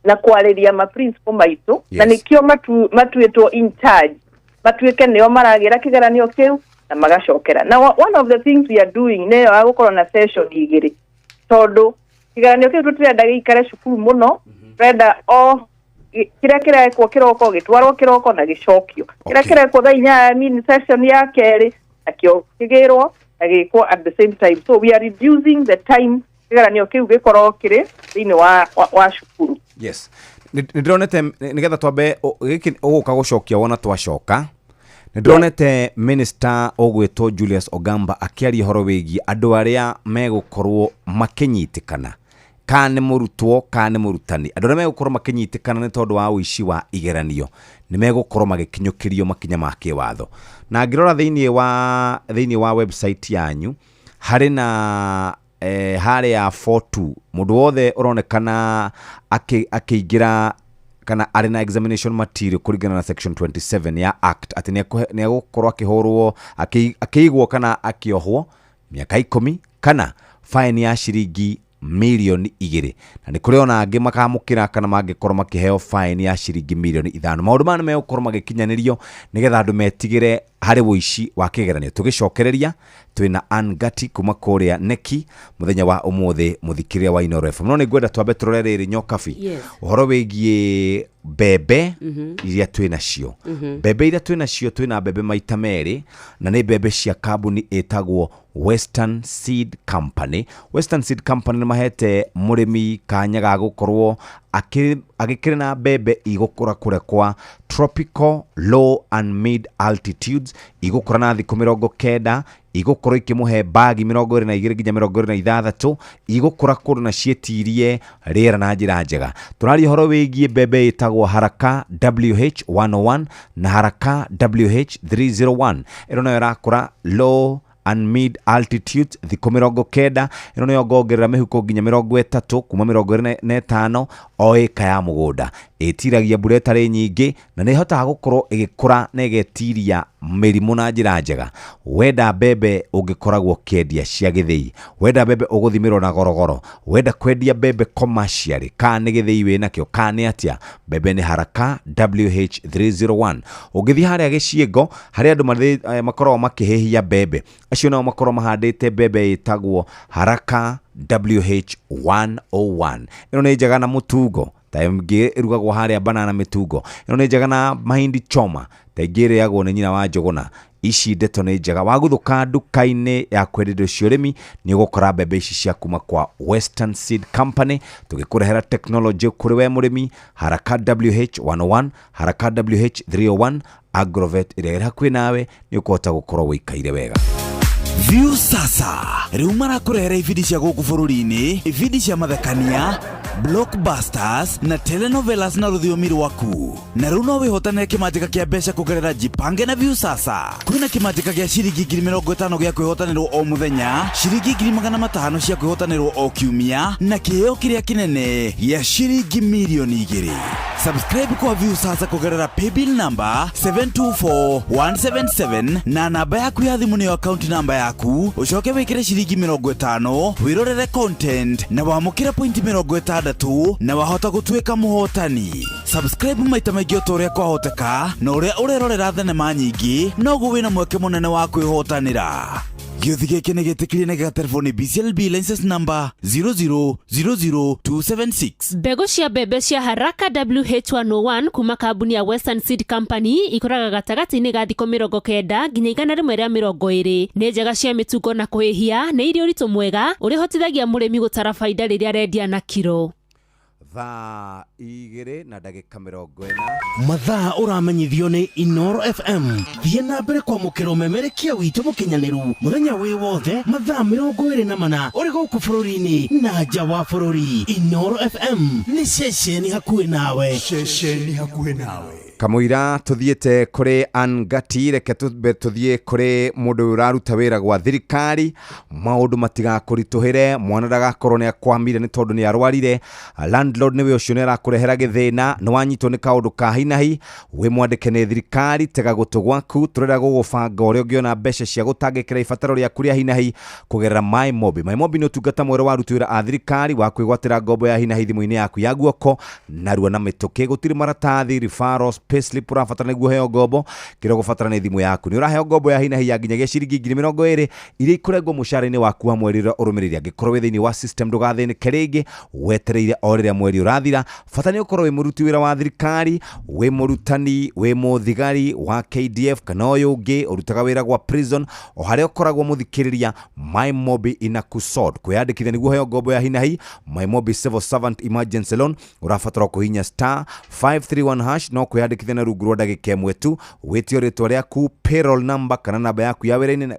na kwarĩria ma principal maitũ, na nĩkĩo matuĩtwo in charge, matuĩke nĩo maragĩra kĩgeranio kĩu na magacokera. Na one of the things we are doing nĩyo ya gũkorwo na session igĩrĩ, tondũ kĩgeranio kĩu tũtirenda gĩikare cukuru mũno, tũrenda o kĩrĩa kĩrekwo kĩroko gĩtwarwo kĩroko na gĩcokio, kĩrĩa kĩrekwo thaa 8, mean session ya kerĩ nakĩo kĩgĩrwo na gĩkwo at the same time. So we are reducing the time kĩgeranio kĩu gĩkorwo kĩrĩ thĩinĩ wa cukuru. Yes, nĩ ndĩronete nĩgetha twambe gĩkĩ ũgũka gũcokia wona twacoka, nĩ ndĩronete minister ũgwĩtwo Julius Ogamba akĩaria ũhoro wĩgiĩ andũ arĩa megũkorwo makĩnyitĩkana, kana nĩ mũrutwo kana nĩ mũrutani, andũ arĩa megũkorwo makĩnyitĩkana nĩ tondũ wa ũici wa igeranio nĩ megũkorwo magĩkinyũkĩrio makinya ma kĩwatho. Na ngĩrora thĩinĩ wa website yanyu harĩ na harĩa 42, mũndũ wothe ũronekana akĩingĩra kana arĩ na examination material kũringana na section 27 ya act, atĩ nĩ egũkorwo akĩhũrwo akĩigwo kana akĩohwo mĩaka 10 kana fine ya ciringi mirioni 2, na nĩ kũrĩ ona angĩ makamũkĩra kana mangĩkorwo makĩheo fine ya ciringi mirioni 5. Maũndũ maya nĩ megũkorwo magĩkinyanĩrio nĩgetha andũ metigĩre harĩ ũici wa kĩgeranio. Tũgĩcokereria twĩna Ann Gati kuma kũrĩa neki mũthenya wa ũmũthĩ, mũthikĩrĩria wa Inooro FM. No nĩ ngwenda twambe tũrore rĩrĩ, Nyokabi, ũhoro wĩgiĩ mbembe iria twĩ nacio. Mbembe iria twĩ nacio, twĩna mbembe maita merĩ, na nĩ mbembe cia kambuni ĩtagwo Western Seed Company. Western Seed Company nĩ mahete mũrĩmi kanya ga gũkorwo agĩkĩrĩ na mbembe igũkũra kũrĩa kwa tropical low and mid altitudes, igũkũra na thikũ 90, igũkorwo ikĩmũhe bagi 22 nginya 26, igũkũra kũndũ na ciĩtirie rĩera na njĩra njega. Tũraria ũhoro wĩgiĩ mbembe ĩtagwo Haraka WH101 na Haraka WH301. Ĩno nayo ĩrakũra low and mid altitude, thikũ 90. Ĩno nĩyo ngongerera mĩhuko nginya 30 kuma 25 o ĩka ya mũgũnda. Ĩtiragia mbura ĩtarĩ nyingĩ na nĩ ĩhotaga gũkorwo ĩgĩkũra na ĩgetiria mĩrimũ na njĩra njega. Wenda mbembe ũngĩkoragwo ũkĩendia cia gĩthĩi, wenda mbembe ũgũthimĩrwo na gorogoro, wenda kwendia mbembe commercially, kana nĩ gĩthĩi wĩnakĩo kana nĩ atĩa, mbembe nĩ Haraka WH301. Ũngĩthiĩ harĩa gĩciĩngo harĩa andũ makoragwo makĩhĩhia mbembe, acio nao makorwo mahandĩte mbembe ĩtagwo Haraka WH101. Ĩno nĩ njega na mũtungo. Ta ĩngĩ ĩrugagwo harĩa banana mĩtungo. Ĩno nĩ njega na mahindi choma, ta ĩngĩ ĩrĩagwo nĩ nyina wa Njũgũna. Ici ndeto nĩ njega. Waguthũka nduka-inĩ ya kwendia indo cia ũrĩmi nĩ ũgũkora mbembe ici cia kuma kwa Western Seed Company, tũgĩkũrehera technology kũrĩ we mũrĩmi. Haraka WH101, Haraka WH301, Agrovet ĩrĩa ĩrĩ hakuhĩ nawe, nĩ ũkũhota gũkorwo wĩikaire wega. View Sasa rĩu marakũrehera ibindi cia gũkũ bũrũri-inĩ, ibindi cia mathekania, blockbusters na telenovelas na rũthiomi rwaku. Na rĩu no wĩhotanĩre kĩmanjĩka kĩa mbeca kũgerera Jipange na View Sasa. Kwĩna kĩmanjĩka gĩa ciringi 50,000 gĩa kwĩhotanĩrwo o mũthenya, ciringi 500,000 cia kwĩhotanĩrwo o kiumia, na kĩheo kĩrĩa kĩnene gĩa ciringi 2,000,000. Subscribe kwa View Sasa kũgerera paybill number 724177 na namba yaku ya thimũ nĩyo account number yaku, ũcoke wĩkĩre ciringi 50, wĩrorere content na wamũkĩre pointi 60 na wahota gũtuĩka mũhotani. Subscribe maita maingĩ o ta ũrĩa kwahoteka, na ũrĩa ũrerorera thenema nyingĩ noguo wĩna mweke mũnene wa kwĩhotanĩra. Gĩũthi gĩkĩ nĩ gĩtĩkĩrie na gĩgaterwo nĩ BCLB license number 0000276. Mbegũ cia mbembe cia Haraka WH101 kuma kambuni ya Western Seed Company ikũraga gatagatĩ-inĩ ga thikũ 90 nginya 120. Nĩ njega cia mĩtungo na kũhĩhia, nĩ irĩ ũritũ mwega ũrĩa ũhotithagia mũrĩmi gũtara baida rĩrĩa arendia na kiro. Thaa 2:40. Mathaa ũramenyithio nĩ Inoro FM. Thiĩ na mbere kwamũkĩra ũmemerekia witũ mũkinyanĩru mũthenya wĩ wothe mathaa 24 ũrĩ gũkũ bũrũri-inĩ na nja wa bũrũri. Inoro FM nĩ ceceni hakuhĩ nawe. Ceceni hakuhĩ nawe. Kamũira tũthiĩte kũrĩ Angati, reke tũmbe tũthiĩ kũrĩ mũndũ ũyũ ũraruta wĩra gwa thirikari. Maũndũ matigakũritũhĩre, mwana ndagakorwo nĩ akwamire nĩ tondũ nĩ arwarire, landlord nĩwe ũcio nĩ arakũrehera gĩthĩna, nĩ wanyitwo nĩ kaũndũ ka hinahi, wĩ mwandĩke nĩ thirikari, tega gũtũ gwaku, tũrenda gũgũbanga ũrĩa ũngĩona mbeca cia gũtangĩkĩra ibataro rĩaku rĩa hinahi kũgerera MyMobi. MyMobi nĩ ũtungata mwerũ wa aruti wĩra a thirikari wa kwĩgwatĩra ngombo ya hinahi thimũ-inĩ yaku ya guoko narua na mĩtũkĩ. Gũtirĩ maratathi, referrals, payslip ũrabatara nĩguo ũheo ngombo. Kĩrĩa ũgũbatara nĩ thimũ yaku. Nĩ ũraheo ngombo ya hinahi ya nginyagia ciringi 20,000 iria ikũrengwo mũcara-inĩ waku wa mweri ũrĩa ũrũmĩrĩire. Angĩkorwo wĩ thĩinĩ wa system ndũgathĩnĩke rĩngĩ, wetereire o rĩrĩa mweri ũrathira. Bata nĩ ũkorwo wĩ mũruti wĩra wa thirikari, wĩ mũrutani, wĩ mũthigari wa KDF kana ũyũ ũngĩ ũrutaga wĩra gwa prison, o harĩa ũkoragwo mũthikĩrĩria, MyMobi inakusort. Kwĩyandĩkithia nĩguo ũheo ngombo ya hinahi MyMobi Civil Servant Emergency Loan, ũrabatara kũhihinya star 531 hash no kwĩyandĩkithia na rungu rwa ndagĩka ĩmwe tu. Wĩtio rĩtwa rĩaku, payroll number kana namba yaku ya wĩra-inĩ,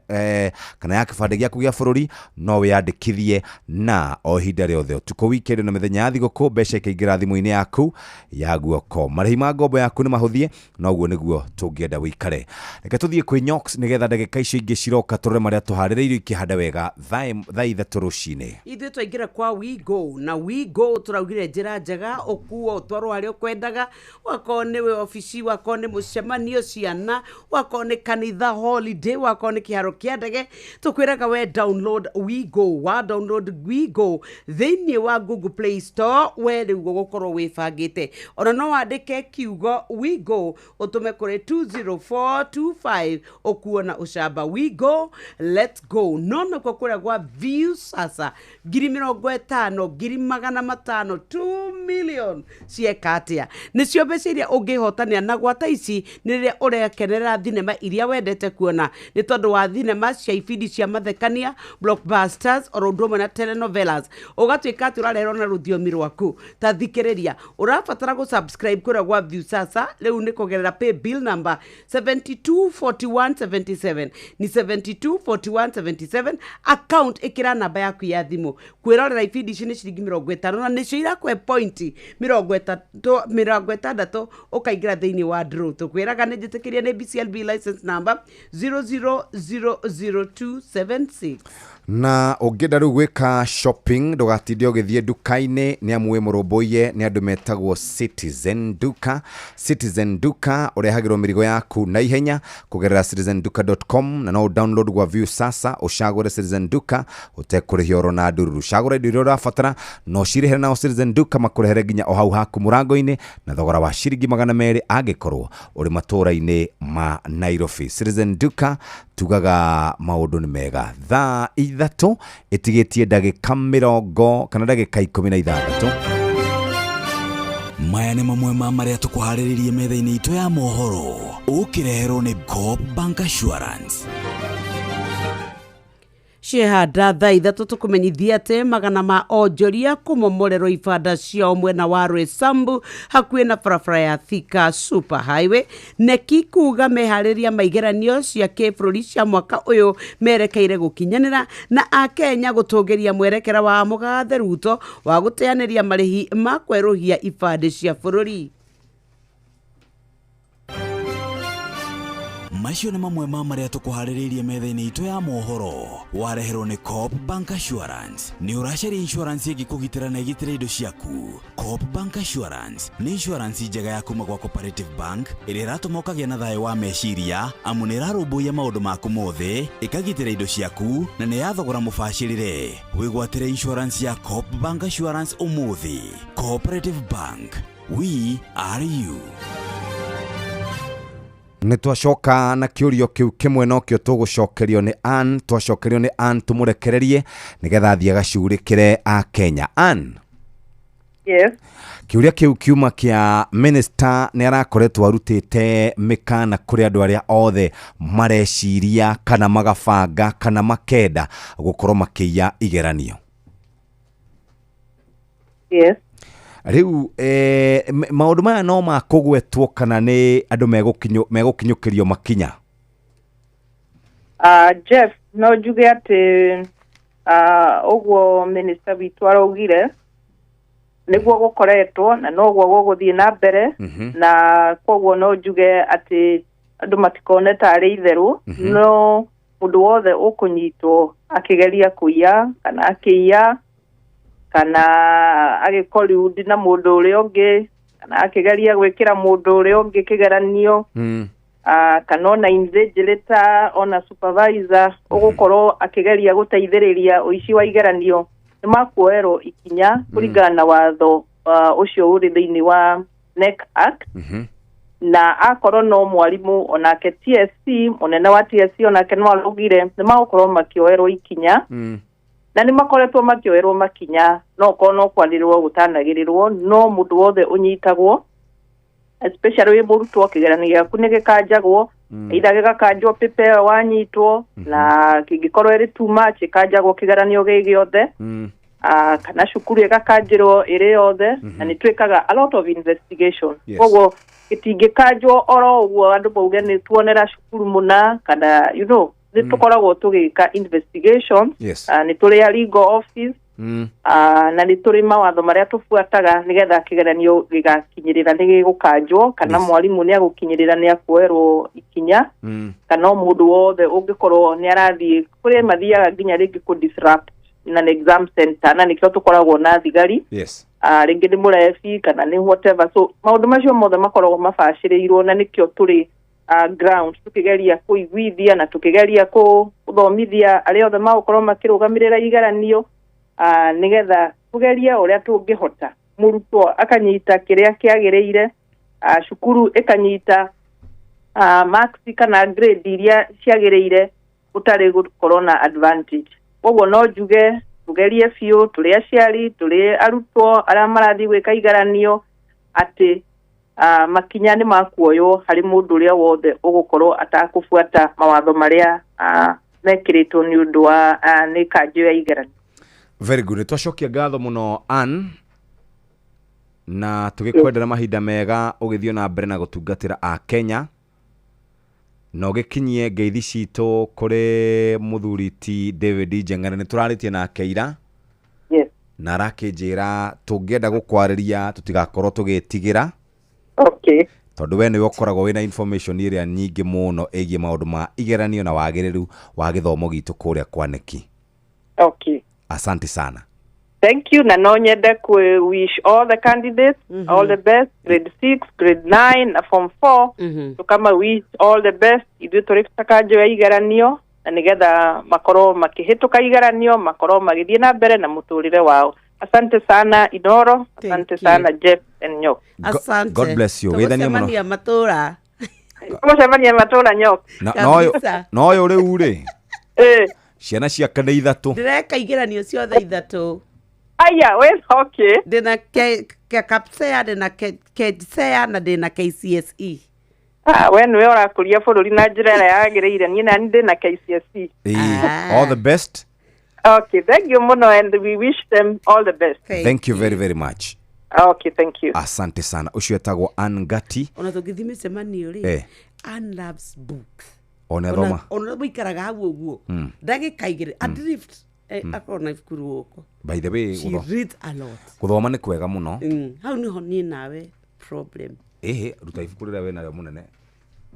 kana ya kĩbandĩ gĩaku gĩa bũrũri, no wĩyandĩkithie na o ihinda rĩothe, ũtukũ, weekend na mĩthenya ya thigũkũ, mbeca ikaingĩra thimũ-inĩ yaku ya guoko. Marĩhi ma ngombo yaku nĩ mahũthie, na ũguo nĩguo tũngĩenda wĩikare. Reke tũthiĩ kwĩ Nyox nĩgetha ndagĩka icio ingĩ ciroka tũrore marĩa tũharĩrĩirio ikĩhanda wega thaa 3 rũcinĩ. Ithuĩ twaingĩra kwa WeGo, na WeGo tũraugire njĩra njega ũkuo ũtwarwo harĩa ũkwendaga, wakorwo nĩ wĩ obici, wakorwo nĩ mũcemanio ciana, wakorwo nĩ kanitha holiday, wakorwo nĩ kĩharo kĩa ndege, tũkwĩraga we download WeGo. Wa download WeGo thĩinĩ wa Google Play Store, we rĩu ũgũkorwo wĩbangĩte. Ona no wandĩke kiugo WeGo ũtũme kũrĩ 20425 ũkuo na ũcamba. WeGo, let's go. No nakuo kũrĩa gwa View Sasa 50,000, 500,000, 2 million cieka atĩa? Nĩcio mbeca iria ũngĩhotanĩra na gwata ici nĩ rĩrĩa ũrekenerera thinema iria wendete kuona, nĩ tondũ wa thinema cia ibindi cia mathekania, blockbusters, oro ũndũ ũmwe na telenovelas, ũgatuĩka atĩ ũrarehwo na rũthiomi rwaku. Ta thikĩrĩria, ũrabatara gũ-subscribe kũrĩa gwa View Sasa rĩu nĩ kũgerera pay bill number 724177, ni 724177, account ĩkĩra namba yaku ya thimũ. Kwĩrorera ibindi ici nĩ ciringi 50 na nĩcio irakũhe pointi 60 ũkaingĩra thĩinĩ wa draw. Tũkwĩraga nĩ njĩtĩkĩrie nĩ BCLB license number 0000276. Na ũngĩenda rĩu gwĩka shopping ndũgatinde ũgĩthiĩ nduka-inĩ, nĩ amu wĩ mũrũmbũiye nĩ andũ metagwo Citizen Duka. Citizen Duka ũrehagĩrwo mĩrigo yaku na ihenya kũgerera citizenduka.com, na no download gwa View Sasa ũcagũre Citizen Duka ũtekũrĩhia oro na ndururu. Cagũra indo iria ũrabatara na ũcirĩhere nao Citizen Duka makũrehere nginya o hau haku mũrango-inĩ na thogora wa ciringi 200 angĩkorwo ũrĩ matũũra-inĩ ma Nairobi. Citizen Duka tugaga maũndũ nĩ mega. Thaa 3 ĩtigĩtie ndagĩka 16. Maya nĩ mamwe ma marĩa tũkũharĩrĩirie metha-inĩ itũ ya mohoro ũkĩreherwo nĩ Coop Bank Assurance. Ciehanda thaa 3 tũkũmenyithia atĩ magana ma onjoria kũmomorerwo ibanda ciao mwena wa Roysambu hakuhĩ na barabara ya Thika Super Highway. Neki kuga meharĩria ma igeranio cia kĩbũrũri cia mwaka ũyũ merekeire gũkinyanĩra, na akenya gũtũgĩria mwerekera wa mũgathe Ruto wa gũteanĩria marĩhi ma kwerũhia ibandĩ cia bũrũri. Macio nĩ mamwe ma marĩa tũkũharĩrĩirie metha-inĩ itũ ya mohoro wareherwo nĩ Coop Bank Assurance. Nĩ ũracaria insurance ĩngĩkũgitĩra na ĩgitĩre indo ciaku? Coop Bank Assurance nĩ insurance njega ya kuma gwa Cooperative Bank ĩrĩa ĩratũma ũkagĩa na thayũ wa meciria, amu nĩ ĩrarũmbũiya maũndũ maku mothe, ĩkagitĩra indo ciaku, na nĩ ya thogora mũbacĩrĩre. Wĩgwatĩre insurance ya Coop Bank Assurance ũmũthĩ. Cooperative Bank, we are you. Nĩ twacoka na kĩũrio kĩu kĩmwe nokĩo tũgũcokerio nĩ Ann. Twacokerio nĩ Ann, tũmũrekererie nĩgetha athiĩ agacugurĩkĩre a Kenya. Ann? Yes. Kĩũria kĩu kiuma kĩa minister. Nĩ arakoretwo arutĩte mĩkana kũrĩ andũ arĩa othe mareciria kana magabanga kana makenda gũkorwo makĩiya igeranio. Yes. Rĩu maũndũ maya no makũgwetwo kana nĩ andũ megũkinyũkĩrio makinya? Jeff, no njuge atĩ ũguo minister witũ araugire nĩguo gũkoretwo na noguo gũgũthiĩ na mbere, na koguo no njuge atĩ andũ matikone tarĩ itherũ, no mũndũ wothe ũkũnyitwo akĩgeria kũiya kana akĩiya kana agĩcollude na mũndũ ũrĩa ũngĩ kana akĩgeria gwĩkĩra mũndũ ũrĩa ũngĩ kĩgeranio, kana ona invigilator, ona supervisor ũgũkorwo akĩgeria gũteithĩrĩria ũici wa igeranio, nĩ makuoerwo ikinya kũringana na watho ũcio ũrĩ thĩinĩ wa NEC Act. Na akorwo no mwarimũ, onake TSC, mũnene wa TSC onake no araugire nĩ magũkorwo makĩoerwo ikinya, na nĩ makoretwo makĩoerwo makinya, no korwo no kwanĩrĩrwo gũtanagĩrĩrwo. No mũndũ wothe ũnyitagwo, especially wĩ mũrutwo, kĩgeranio gĩaku nĩ gĩkanjagwo, either gĩgakanjwo paper ĩyo wanyitwo, na kĩngĩkorwo ĩrĩ too much ĩkanjagwo kĩgeranio gĩ gĩothe, kana cukuru ĩgakanjĩrwo ĩrĩ yothe, na nĩ twĩkaga a lot of investigation. Koguo gĩtingĩkanjwo oro ũguo andũ mauge nĩ tuonera cukuru mũna kana nĩ tũkoragwo tũgĩka investigation. Nĩ tũrĩ a legal office, na nĩ tũrĩ mawatho marĩa tũbuataga nĩgetha kĩgeranio gĩgakinyĩrĩra nĩ gĩgũkanjwo kana mwarimũ nĩ agũkinyĩrĩra nĩ akuoerwo ikinya, kana o mũndũ wothe ũngĩkorwo nĩ arathiĩ kũrĩa mathiaga nginya rĩngĩ kũ disrupt in an exam center, na nĩkĩo tũkoragwo na thigari. Rĩngĩ nĩ mũrebi kana nĩ whatever, so maũndũ macio mothe makoragwo mabacĩrĩirwo, na nĩkĩo tũrĩ ground tũkĩgeria kũiguithia na tũkĩgeria gũthomithia arĩa othe magũkorwo makĩrũgamĩrĩra igeranio, nĩgetha tũgerie ũrĩa tũngĩhota mũrutwo akanyita kĩrĩa kĩagĩrĩire, cukuru ĩkanyita marks kana grade iria ciagĩrĩire gũtarĩ gũkorwo na advantage. Koguo no njuge tũgerie biũ, tũrĩ aciari, tũrĩ arutwo arĩa marathiĩ gwĩka igeranio, atĩ makinya nĩ makuoywo harĩ mũndũ ũrĩa wothe ũgũkorwo atakũbuata mawatho marĩa mekĩrĩtwo nĩ ũndũ wa nĩ kanjũ ya igeranio. Very good. Twacokia ngatho mũno, Ann, na tũgĩkwendera mahinda mega ũgĩthiĩ na mbere na gũtungatĩra a Kenya, na ũgĩkinyie ngeithi citũ kũrĩ mũthuri ti David Njeng'ere. Nĩ tũrarĩtie nake ira na arakĩnjĩra tũngĩenda gũkwarĩria tũtigakorwo tũgĩtigĩra, tondũ we nĩwe ũkoragwo wĩna information ĩrĩa nyingĩ mũno ĩgiĩ maũndũ ma igeranio na wagĩrĩru wa gĩthomo gitũ kũrĩa kwa KNEC. Asante sana. Thank you, na no nyende ku wish all the candidates all the best, grade 6, grade 9 na form 4, tukama wish all the best. Ithuĩ tũrĩ ta kanjũ ya igeranio, na nĩgetha makorwo makĩhĩtũka igeranio, makorwo magĩthiĩ na mbere na mũtũrĩre wao. Asante sana Inoro, asante you. sana Jeff and Nyok. Asante. God bless you. Geithania mũno. Tũgũcemania matũra. Tũgũcemania matũra, Nyok. Na ũyũ Kabisa. Na ũyũ rĩu rĩ, ciana ciake nĩ ithatũ. Ndĩreka igeranio ciothe ithatũ. Aya, we okay. Ndĩna KAPSEA ndĩna KJSEA na ndĩna KCSE. Ah, we nĩwe ũrakũria bũrũri na njĩra ĩrĩa yagĩrĩire. Niĩ nani ndĩna KCSE. Ĩĩ, all the best. Okay, thank you mũno and we wish them all the best. Thank you very very much. Okay, thank you. Asante sana. Ũcio etagwo Ann Gati. Ona tũngĩthiĩ mĩcemanio rĩ, Ann loves books. Ona thoma. Ona mũikaraga hau ũguo ndagĩka igĩrĩ adrift, akorwo na ibuku rũgũko. By the way, She reads a lot. Gũthoma nĩ kwega mũno. Hau nĩho niĩ nawe problem. Ĩhĩ, ruta ibuku rĩrĩa wĩnarĩo mũnene,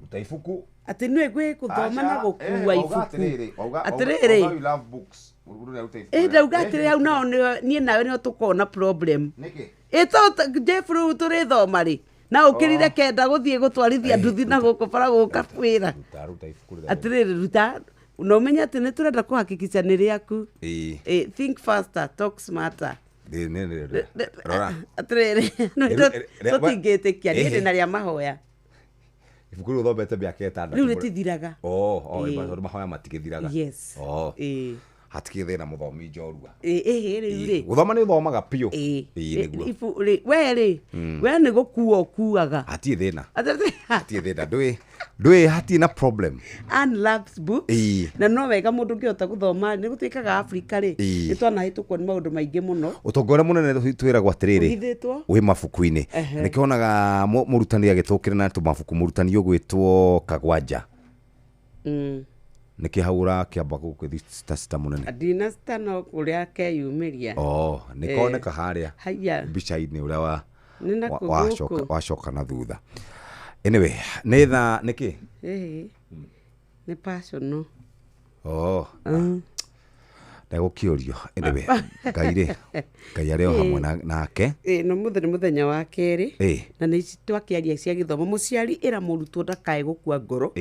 ruta ibuku. Atĩ nĩwe gwĩ gũthoma na Aca, gũkua wauga atĩrĩrĩ, ibuku. Wauga you Atĩrĩrĩ, love books. Rũrĩa ruta ibuku ĩ rĩrĩa. ndauga atĩrĩ, hau nao niĩ nawe nĩho tũkona problem. Nĩkĩ? Ĩ to Jeff rĩu tũrĩthoma rĩ na ũkĩrire kenda gũthiĩ gũtwarithia nduthi na gũkũ bara gũka wĩra. Ruta ibuku rĩrĩa. Atĩrĩrĩ, ruta na ũmenye atĩ nĩ tũrenda kũhakikica nĩ rĩaku. Ĩĩ. Think faster, talk smarter. Ĩĩ, rora. Atĩrĩrĩ, tũtingĩtĩkia niĩ ndĩ na rĩa mahoya. Ibuku rĩu ũthomete mĩaka 6. Rĩu rĩtithiraga. Oh, Ĩĩ. tondũ mahoya matigĩthiraga. Yes. Oh. Ĩĩ. Hatikĩrĩ thĩna, mũthomi njorua. Ĩĩ, ĩhĩ rĩu rĩ. Gũthoma nĩ ũthomaga biũ. Ĩĩ. Ĩĩ, nĩguo. Ibu rĩ, we rĩ, we nĩ gũkua ũkuaga. Hatirĩ thĩna. Atĩrĩrĩ, Hatirĩ thĩna, ndũĩ hatirĩ na problem. Ann loves books. Na no wega mũndũ ũngĩhota gũthoma nĩ gũtuĩkaga Afrika rĩ, nĩ twanahĩtũkwo nĩ maũndũ maingĩ mũno. Ũtonga ũrĩa mũnene twĩragwo atĩrĩrĩ Ũhithĩtwo? wĩ mabuku-inĩ. Nĩkĩonaga mũrutani agĩtũkĩra na tũmabuku, mũrutani ũgwĩtwo Kagwanja. Nĩkĩ hau ũrakĩamba gũgĩthiĩ cita cita mũnene? Ndinacita no kũrĩa akeyumĩria. Oh, nĩkoneka harĩa Haya. mbica-inĩ ũrĩa wa Nĩ nakũ wacoka gũkũ. wacoka na thutha. Anyway, nĩ thaa nĩkĩ? Ĩhĩ. Nĩ personal. Oh. Ndegũkĩũrio. Anyway, Ngai rĩ, Ngai arĩ o hamwe nake. Ĩ, no mũthĩ nĩ mũthenya wa kerĩ. Na nĩ ici twakĩaria cia gĩthomo, mũciari ĩra mũrutwo ndakae gũkua ngoro.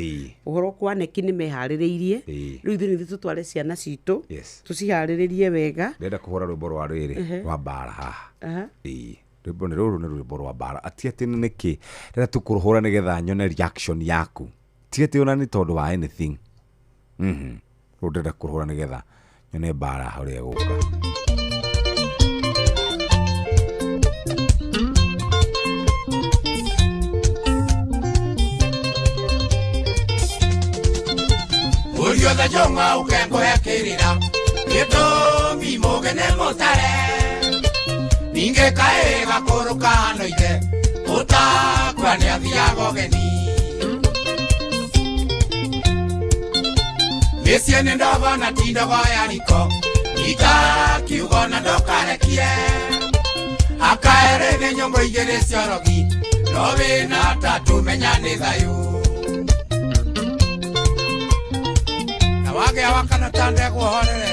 Ũhoro kwa neki nĩ meharĩrĩirie. Rĩu ithuĩ nĩ ithuĩ tũtware ciana citũ. Tũciharĩrĩrie wega. Ndĩrenda kũhũra rwĩmbo rwa rĩrĩ rwa mbara haha. Ĩĩ. Rwĩmbo nĩ rũrũ, nĩ rwĩmbo rwa mbara. Ati atĩ nĩ nĩkĩ? Ndĩrenda tu kũrũhũra nĩgetha nyone reaction yaku. Ti atĩ ona nĩ tondũ wa anything. Rũrũ ndĩrenda kũrũhũra nĩgetha nyone mbara ũrĩa ĩgũka. Ũriothe njũng'wa ũkengũhe kĩrĩra gĩtũmi mũgene mũtare ningĩ kaĩ gakũrũ kahana ithe ũtakua nĩathiaga ũgeni mĩciĩ nĩ ndogo na ti ndogo ya riko itakiugo na ndũkarekie akaerĩ nĩ nyũngũ igĩrĩ ciorogi no wĩna tatũ menya nĩ thayũ na wagĩa wa kana ta ndegwa ũhorere.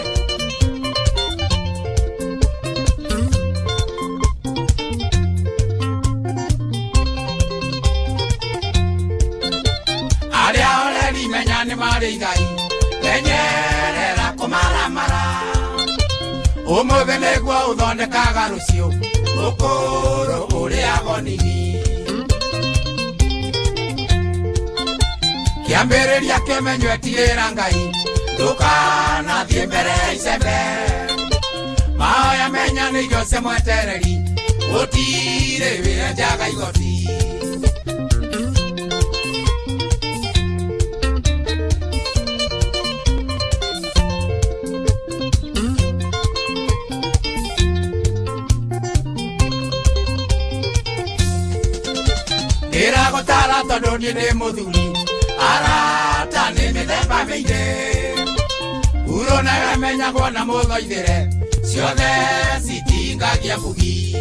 Arĩa oreri menya nĩ marĩ igai menyerera kũmaramara ũmũthĩ nĩguo ũthondekaga rũciũ ũkũrũ ũrĩago nini kĩambĩrĩria kĩmenywo ĩtigĩra Ngai ndũkanathiĩ mbere ya icembe mahoya menya nĩ irio cia mwetereri gũtirĩ wĩra njaga igoti. Ndĩragũtara tondũ niĩ ndĩ mũthuri arata nĩ mĩthemba mĩingĩ huro nayo ĩmenyagwo na mũthoithĩre ciothe citingagia bugi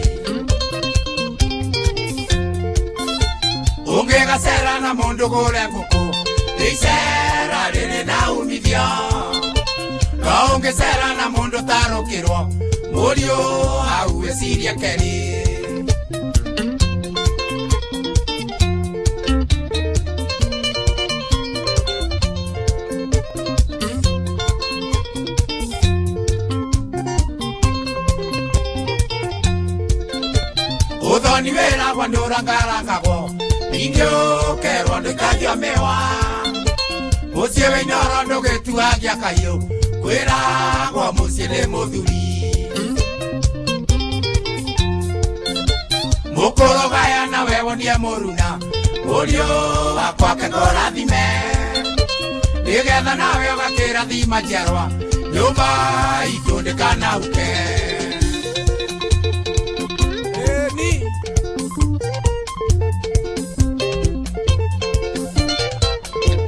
ũngĩgacera na mũndũ gũre ngũkũ icera rĩrĩ na umithio no ũngĩcera na mũndũ tarũkĩrwo mũriũ hau wĩcirie kerĩ. Ũthoni wĩragwo nĩũrangarangagwo ningĩ ũkerwo ndũikagio mĩwa mũciĩ wĩ Inooro ndũgĩtuagia kahiũ kwĩragwo mũciĩ nĩ mũthuri. Ũkũrũgaya nawe wonie mũruna mũriũ wakwa kekũrathime nĩgetha nawe ũgakĩrathima njiarwa nyũmba itũ ndĩkanauke.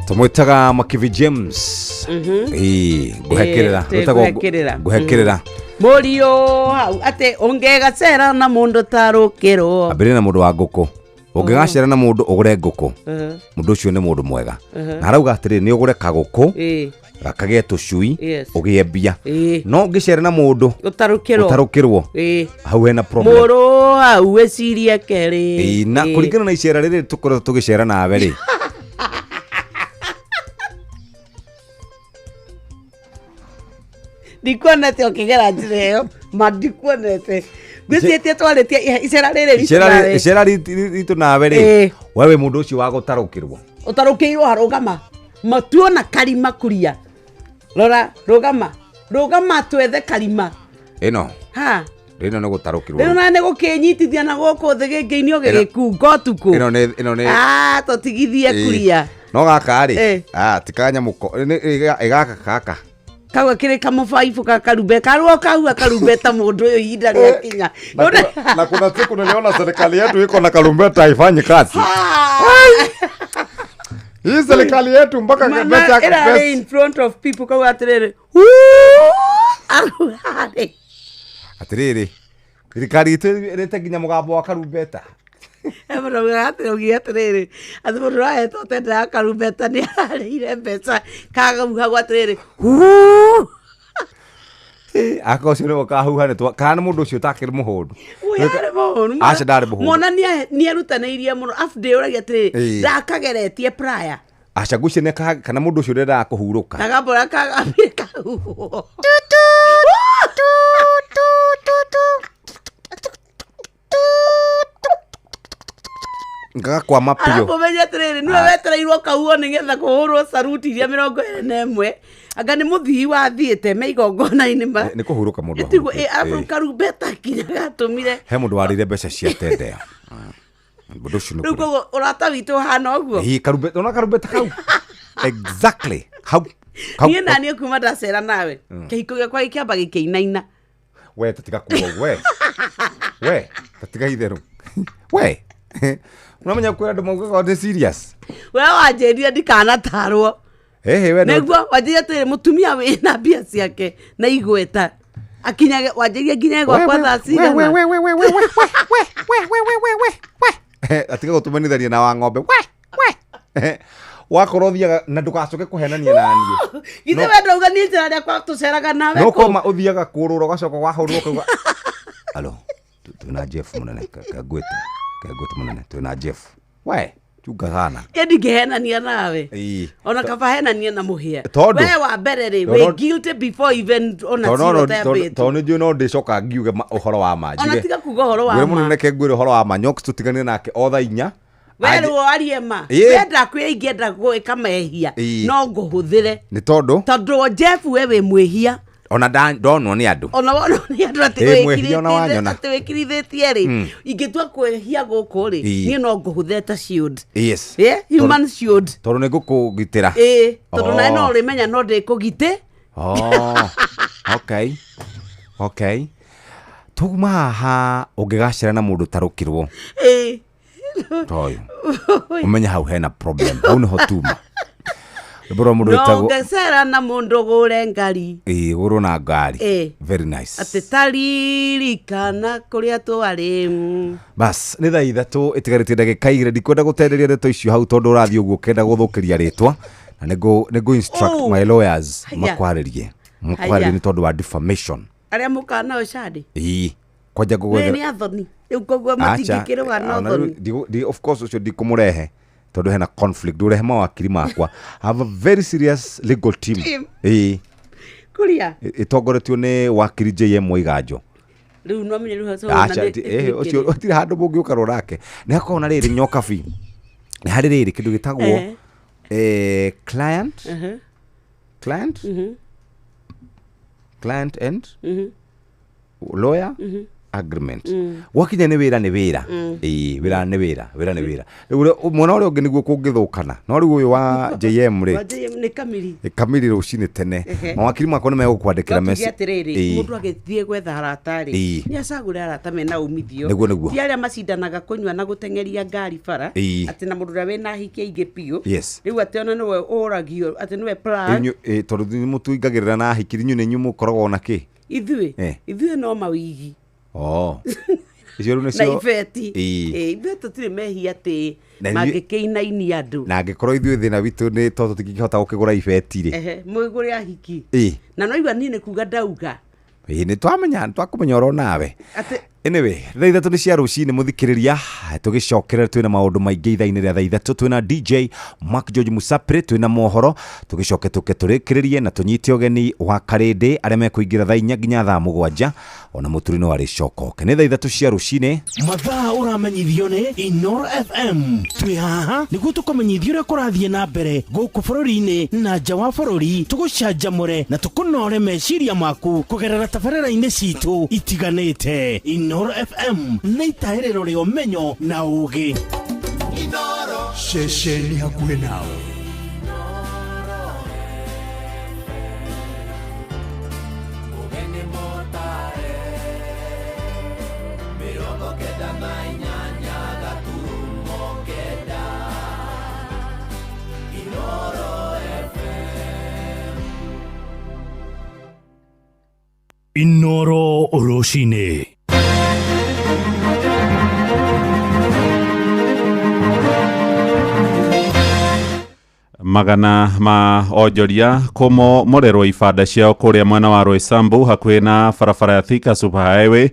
Tumwitaga Makivi James. Ĩĩ, ngũhekĩrĩra. Wĩtagwo ngũhekĩrĩra. Ngũhekĩrĩra. Mũriũ hau atĩ ũngĩgacera na mũndũ tarũkĩrwo. Ambĩrĩria na mũndũ wa ngũkũ. Ũngĩgacera na mũndũ ũgũre ngũkũ, mũndũ ũcio nĩ mũndũ mwega. Na arauga atĩrĩrĩ, nĩ ũgũre kagũkũ gakagĩe tũcui, ũgĩe mbia. No ũngĩcera na mũndũ ũtarũkĩrwo, ũtarũkĩrwo, hau hena problem. Mũrũ hau wĩcirie kerĩ. Ĩĩ, na kũringana na icera rĩrĩ tũkoretwo tũgĩcera nawe rĩ, ndikuonete ũkĩgera njĩra ĩyo, ma ndikuonete, ngwĩciĩtie twarĩtie icera rĩrĩ ritũ nawe. Icera ritũ nawe rĩ, we wĩ mũndũ ũcio wa gũtarũkĩrwo. Ũtarũkĩirwo harũgama matuona karima kuria, rora, rũgama rũgama twethe karima. Ĩno ha ĩno nĩ gũtarũkĩrwo. Rĩu na nĩ gũkĩnyitithia na gũkũ thĩ gĩngĩ-inĩ ũgĩgĩkunga ũtukũ. Ĩno nĩ Ah, tũtigithie. Kuria. No gaka rĩ, ah, ti kanyamũ ĩ gaka gaka kau akĩrĩ kamũbaibũ kakarumbe karwo kau akarumbeta mũndũ ũyũ ihinda rĩa kinya. Na kuna siku niliona serikali yetu iko na karumbeta haifanyi kazi. Hii serikali yetu mpaka Mana pesa ĩrarĩ in front of people kau atĩrĩrĩ ararĩ. Atiriri, thirikari itũ ĩrĩte nginya mũgambo wa karumbeta. Augire atĩrĩrĩ atĩ mũndũ ũrahetwo tenda ya karumbeta nĩ ararĩire mbeca kagahuhagwo atĩrĩrĩ huu. Aka ũcio nĩwe ũkahuha nĩ kana nĩ mũndũ ũcio ũtakĩrĩ mũhũnu? Ũyũ arĩ mũhũnu. Aca, ndarĩ mũhũnu. Mwana nĩerutanĩirie mũno, afu ndĩũragia atĩrĩrĩ, ndakageretie praya. Aca, ngwĩciria kana mũndũ ũcio ũrendaga kũhurũka. Kagambora kagambire kahuhwo. Ngagakwama biũ. Aramũmenya atĩrĩrĩ, nĩwe wetereirwo kauo nĩgetha kũhũrwo saruti iria 21, anga nĩ mũthii wathiĩte me igongona-inĩ ma Nĩ kũhurũka mũndũ tiguo. ahurũkĩte. Arabu karumbeta nginya gatũmire. He mũndũ warĩire mbeca cia tendea. Mũndũ ũcio nĩ Rĩu koguo ũrata witũ ũhana ũguo. Ĩĩ, karumbeta, ona karumbeta kau exactly hau kau. Niĩ naniĩ kuma ndacera nawe, kĩhiko gĩakwa gĩkĩamba gĩkĩinaina. We, tatiga kuga ũguo, we tatiga itherũ, we unamenya kwĩ andũ maugaga nĩ serious. We wanjĩrire ndikanatarwo. Ĩhĩ, we nĩguo wanjĩrire atĩrĩ, mũtumia wĩna mbia ciake na igweta akinyage, wanjĩrire nginya gwakwa thaa cigana. We, we, we, we, we, we, we, we, we, we, atiga gũtũmenithania na wa ng'ombe, we wakorwo ũthiaga na ndũgacoke kũhenania na niĩ. Githĩ we ndauga niĩ njĩra rĩakwa tũceraga nawe No kũ? koma ũthiaga kũrũra ũgacoka wahũrwo ũkauga alo, twĩna Jeff mũnene, kangwĩte kangwĩte mũnene, twĩna Jeff, we chunga sana. Niĩ ndingĩhenania nawe. Ona kaba henania na mũhĩa. We wa mbere rĩ, wĩ guilty before even ona Tondũ cira ũtambĩtwo. Tondũ nĩ njũĩ no ndĩcoka ngiuge ũhoro wa ma. Ona Njuge tiga kuga ũhoro wa ngwĩre ma. mũnene, ke ngwĩre ũhoro wa ma, nyoks tũtigane nake o thaa 4. We rĩu warie ma. We ndakwĩra ingĩenda gwĩka mehia, no ngũhũthĩre. Nĩ tondũ Tondũ Jeff, we wĩ mwĩhia. Ona ndonwo nĩ andũ. Ona wonwo nĩ andũ atĩ Ĩ, mwĩhia ona wanyona. atĩ wĩkirithĩtie rĩ, ingĩtua kwĩhia gũkũ rĩ, niĩ no ngũhũthĩre ta shield. Yeah, human shield. Tondũ nĩ ngũkũgitĩra. Ĩĩ, tondũ nawe no ũrĩmenya no ndĩkũgitĩ. Oh, okay, tuguma haha ũngĩgacĩra na mũndũ tarũkĩrwo toyũ, ũmenye hau hena problem, hau nĩho tuma rwĩmbo rwa mũndũ No wĩtagwo ũngĩcera na mũndũ gũre ngari. Ĩĩ, gũrwo na ngari. Very nice. Atĩ taririkana kũrĩa twarĩ. Bas, nĩ thaa 3 ĩtigarĩtie ndagĩka 2. Ndikwenda gũtenderia ndeto icio hau tondũ ũrathiĩ ũguo ũkenda gũthũkĩria rĩtwa, na nĩ ngũ instruct Oh. my lawyers Haya. makwarĩrie makwarĩrie Haya. nĩ tondũ wa defamation. Arĩa mũkaga nao candi. Ĩĩ, kwanja Nĩ ngũgwethera. nĩ athoni rĩu, koguo matingĩkĩrũga na Ona rĩu ũthoni. Of course ũcio ndikũmũrehe tondũ hena conflict, ndũrehe mawakiri makwa. I have a very serious legal team. Team. Ĩĩ. Kuria. Ĩtongoretio nĩ wakiri JM Mwaiganjo. Rĩu no menye rĩu Aca, ũcio gũtirĩ handũ mũngĩũka nake nĩ hakoragwo na rĩrĩ nyokabi, nĩ harĩ rĩrĩ kĩndũ gĩtagwo client client client and lawyer. Agreement gwakinya nĩ wĩra, nĩ wĩra. Ĩĩ, wĩra nĩ wĩra, wĩra nĩ wĩra. Rĩu mwena ũrĩa ũngĩ nĩguo kũngĩthũkana, no rĩu ũyũ wa JM rĩ, Wa JM nĩ kamiri. Kamiri rũcinĩ tene. Mawakiri makwa nĩ megũkwandĩkĩra. No tuge atĩrĩrĩ, mũndũ agĩthiĩ gwetha arata rĩ, nĩ acagũre arata mena umithio. Nĩguo, nĩguo. Ti arĩa macindanaga kũnyua na gũteng'eria ngari bara, atĩ na mũndũ ũrĩa wĩna ahiki aingĩ biũ. Rĩu atĩ ona nĩwe ũragio atĩ nĩwe plug. Tondũ nĩ mũtũingagĩrĩra na ahiki, inyuĩ nĩ inyuĩ mũkoragwo na kĩ? Ithuĩ, ithuĩ no mawigi. Oh. Icio rĩu na nĩcio ibeti. Ithuĩ tũtirĩ mehia atĩ Na mangĩkĩinainia andũ. Na angĩkorwo ithuĩ thĩna witũ nĩ tondũ tũtingĩhota gũkĩgũra ibeti rĩ. Ehe, mũgũre ahiki. Na noigua niĩ nĩ kuga ndauga. Ĩĩ, nĩ twamenya, nĩ twakũmenya oro nawe. Atĩ Anyway, thaa 3 nĩ cia rũcinĩ, mũthikĩrĩria, tũgĩcokerera twĩna maũndũ maingĩ ithaa-inĩ rĩa thaa 3. Twĩna DJ Mark George Musapri, twĩna mohoro, tũgĩcoke tũke tũrĩkĩrĩrie na tũnyite ũgeni wa karĩndĩ arĩa mekũingĩra thaa 4 nginya thaa 7, ona mũturi no arĩcokoke. Nĩ thaa 3 cia rũcinĩ. Mathaa ũramenyithio nĩ Inoro FM. Twĩ haha nĩguo tũkũmenyithia ũrĩa kũrathiĩ na mbere gũkũ bũrũri-inĩ na nja wa bũrũri, tũgũcanjamũre na tũkũnore meciria maku kũgerera tabarĩra-inĩ citũ itiganĩte. Inoro FM nĩ itahĩrĩro rĩa ũmenyo na ũgĩ. Ceceni hakuhĩ nawe. Ũgeni motare 98.9 Inoro FM. Inoro rũcinĩ. Magana ma onjoria kũmomorerwo ibanda ciao kũrĩa mwena wa Roysambu hakuhĩ na barabara ya Thika Super Highway.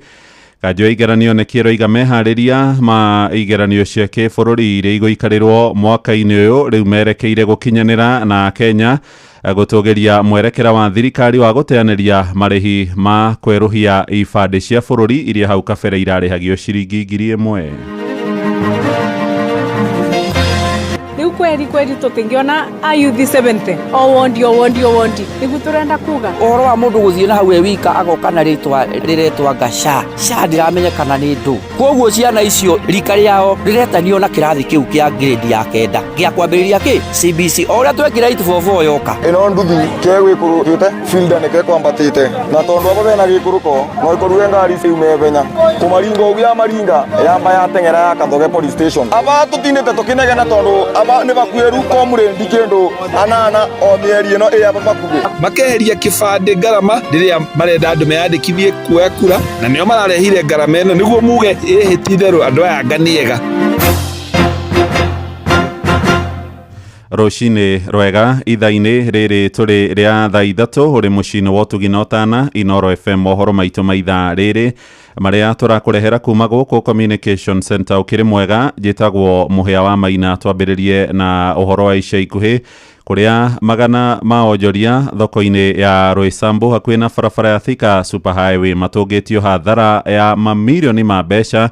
Kanjũ ya igeranio nĩ kĩroiga meharĩria ma igeranio cia kĩbũrũri iria igũikarĩrwo mwaka-inĩ ũyũ rĩu merekeire gũkinyanĩra, na Kenya gũtũgĩria mwerekera wa thirikari wa gũteanĩria marĩhi ma kwerũhia ibandĩ cia bũrũri iria hau kabere irarĩhagio ciringi 1000. Rĩu kweri kweri tũtingĩona ayuthi 70 o wondi o wondi o wondi, nĩguo tũrenda kuga. Ũhoro wa mũndũ gũthiĩ na hau e wika agoka na rĩtwa rĩretwo anga SHA SHA, ndiramenyekana nĩ ndũ. Koguo ciana icio rika rĩao rĩretanio na kĩrathi kĩu kĩa grade ya 9 gĩa kwambĩrĩria kĩ CBC, o ũrĩa twekire 844 yoka. Ĩno nduthi kegwĩkũrũkĩte filda nĩ kekwambatĩte, na tondũ aba bena gĩkũrũko no ĩkoruge ngari ciume benya kũmaringa ũguo ya maringa yamba yateng'era ya Kathoge police station. Aba tũtindĩte tũkĩnegena tondũ aba nĩ bakuhĩ rĩu komũrĩndi kĩndũ anana o mĩeri ĩno ĩ aba bakuhĩ. Makeheria kĩbandĩ ngarama rĩrĩa marenda andũ meyandĩkithie kuoya kura, na nĩo mararehire ngarama ĩno nĩguo muge ĩhĩ ti itherũ andũ aya anga nĩ ega. Rũcinĩ rwega, ithaa-inĩ rĩrĩ tũrĩ rĩa thaa 3, ũrĩ mũciĩ-inĩ wa ũtugi na ũtana Inoro FM. Mohoro maitũ ma ithaa rĩrĩ marĩa tũrakũrehera kuma gũkũ Communication Center, ũkĩrĩ mwega, njĩtagwo Mũhĩa wa Maina. Twambĩrĩrie na ũhoro wa ica ikuhĩ kũrĩa magana ma onjoria thoko-inĩ ya Roysambu hakuhĩ na barabara ya Thika Super Highway matũngĩtio hathara ya mamirioni ma mbeca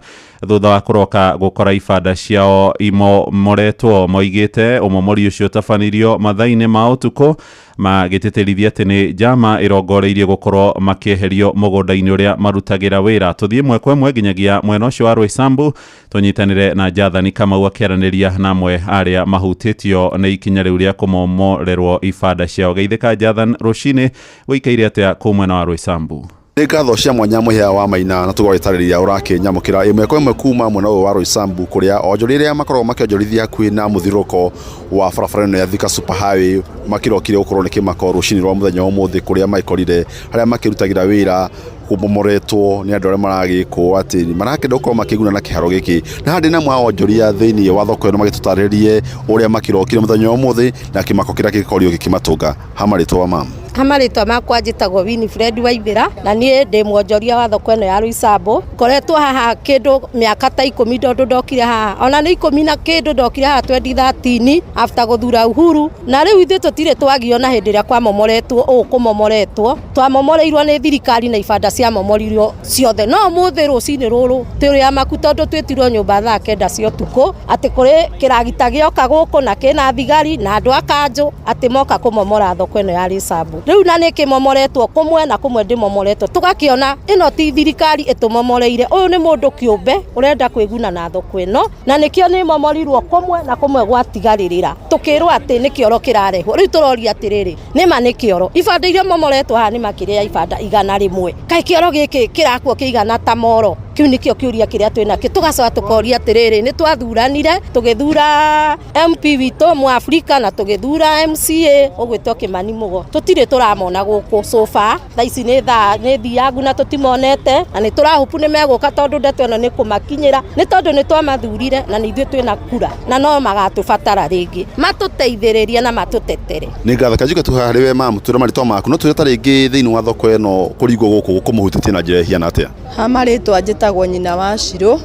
thutha wa kũroka gũkora ibanda ciao imomoretwo. Moigĩte ũmomori ũcio ũtabanirio mathaa-inĩ ma ũtukũ, magĩtĩtĩrithia atĩ nĩ njama ĩrongoreirie gũkorwo makĩeherio mũgũnda-inĩ ũrĩa marutagĩra wĩra. Tũthiĩ ĩmwe kwa ĩmwe nginyagia mwena ũcio wa Roysambu, tũnyitanĩre na Jathani Kamau akĩaranĩria na amwe arĩa mahutĩtio nĩ ikinya rĩu rĩa kũmomorerwo ibanda ciao. Geithĩka Jathan, rũcinĩ gũikaire atĩa kũu mwena wa Roysambu? Nĩ ngatho cia mwanya, Mũhĩa wa Maina, na tũgagĩtarĩria ũrakĩnyamũkĩra ĩmwe kwa ĩmwe kuma mwena ũyũ wa Roysambu, kũrĩa onjoria arĩa makoragwo makĩonjorithia hakuhĩ na mũthiũrũrũko wa barabara ĩno ya Thika Super Highway makĩrokire gũkorwo nĩ kĩmako rũcinĩ rwa mũthenya wa ũmũthĩ, kũrĩa magĩkorire harĩa makĩrutagĩra wĩra kũmomoretwo nĩ andũ arĩa maragĩkwo atĩ marakĩenda gũkorwo makĩguna na kĩharo gĩkĩ. Na haha ndĩ na amwe a onjoria thĩinĩ wa thoko ĩno magĩtũtarĩrie ũrĩa makĩrokire mũthenya wa ũmũthĩ na kĩmako kĩrĩa gĩkorirwo gĩkĩmatũnga. Ha marĩtwa mam? Ha marĩtwa makwa njĩtagwo Winifred Waithĩra, na niĩ ndĩ mwonjoria wa thoko ĩno ya Roysambu. Ngoretwo haha kĩndũ mĩaka ta 10, tondũ ndokire haha ona nĩ 10 na kĩndũ, ndokire haha 2013 after gũthura Uhuru, na rĩu ithuĩ tũtirĩ twagio na hĩndĩ ĩrĩa kwamomoretwo ũũ kũmomoretwo, twamomoreirwo nĩ thirikari na ibanda. ciamomorirwo ciothe. No ũmũthĩ rũcinĩ rũrũ tũrĩ amaku tondũ twĩtirwo nyũmba thaa 9 cia ũtukũ atĩ kũrĩ kĩragita gĩoka gũkũ na kĩna thigari na andũ a kanjũ atĩ moka kũmomora thoko ĩno ya Rĩsambu. Rĩu na nĩ kĩmomoretwo kũmwe na kũmwe ndĩmomoretwo, tũgakĩona ĩno ti thirikari ĩtũmomoreire, ũyũ nĩ mũndũ kĩũmbe ũrenda kwĩguna na thoko ĩno, na nĩkĩo nĩ ĩmomorirwo kũmwe na kũmwe gwatigarĩrĩra tũkĩrwo atĩ nĩ kĩoro kĩrarehwo. Rĩu tũroria atĩrĩrĩ, nĩma nĩ kĩoro? Ibanda iria momoretwo haha nĩ makĩria ya ibanda 100. Kaĩ kĩoro gĩkĩ kĩrakwo kĩigana ta moro? Kĩu nĩkĩo kĩũria kĩrĩa twĩnakĩo. Tũgacoka tũkoria atĩrĩrĩ, nĩ twathuranire tũgĩthura MP witũ Mũafrika na tũgĩthura MCA ũgwĩtwo Kĩmani Mũgo, tũtirĩ tũramona gũkũ so far. Thaa ici nĩ thaa nĩ thiangu na tũtimonete, na nĩ tũrahupu nĩ megũka tondũ ndeto ĩno nĩ kũmakinyĩra, nĩ tondũ nĩ twamathurire na nĩ ithuĩ twĩna kura na no magatũbatara rĩngĩ matũteithĩrĩrie na matũtetere. Nĩ ngatho kanjuke tu haha harĩ we mamu twĩre marĩtwa maku no twĩre ta rĩngĩ thĩinĩ wa thoko ĩno kũringwo gũkũ kũmũhutĩtie na njĩra ĩhiana atĩa? Ha marĩtwa njĩtagwo nyina wa Shirũ.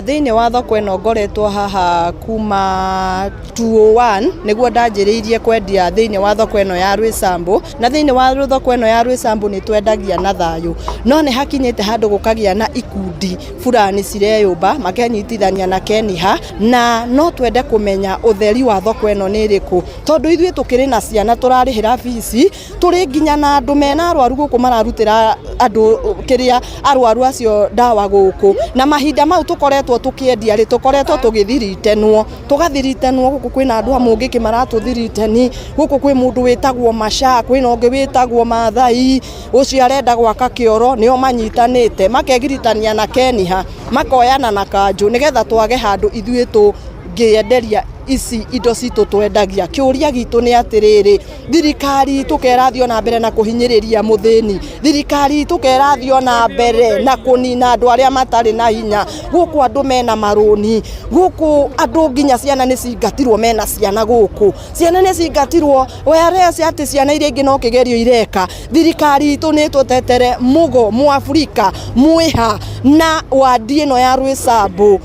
Thĩinĩ wa thoko ĩno ngoretwo haha kuma 201 nĩguo ndanjĩrĩirie kwendia thĩinĩ wa thoko ĩno ya Rwĩcambũ, na thĩinĩ wa thoko ĩno ya Rwĩcambũ nĩ twendagia na thayũ, no nĩ hakinyĩte handũ gũkagĩa na ikundi fulani cireyũmba makenyitithania na Keniha, na no twende kũmenya ũtheri wa thoko ĩno nĩ ĩrĩkũ, tondũ ithuĩ tũkĩrĩ na ciana tũrarĩhĩra bici, tũrĩ nginya na andũ mena arwaru gũkũ mararutĩra andũ kĩrĩa arwaru acio ndawa gũkũ, na mahinda mau tũkoretwo tũkĩendia rĩ, tũkoretwo tũgĩthiritenwo, tũgathiritanwo gũkũ kwĩna andũ a mũngĩkĩ maratũthiritani, gũkũ kwĩ mũndũ wĩtagwo Macha, kwĩna ũngĩ wĩtagwo Mathai, ũcio arenda gwaka kĩoro, nĩo manyitanĩte, makegiritania na Keniha, makoyana na kanjũ, nĩgetha twage handũ ithuĩ tũngĩenderia ici indo citũ twendagia. Kĩũria gitũ nĩ atĩrĩrĩ, thirikari itũ kerathiĩ ona mbere na kũhinyĩrĩria mũthĩni, thirikari itũ kerathiĩ ona mbere na kũnina andũ arĩa matarĩ na hinya, gũkũ andũ mena marũni, gũkũ andũ nginya ciana nĩ cingatirwo mena ciana gũkũ, ciana nĩ cingatirwo, whereas atĩ ciana iria ingĩ no kĩgerio ireka. Thirikari itũ nĩ ĩtũtetere, mũgo mũafrika mwĩha na wandi ĩno ya Rwĩcambũ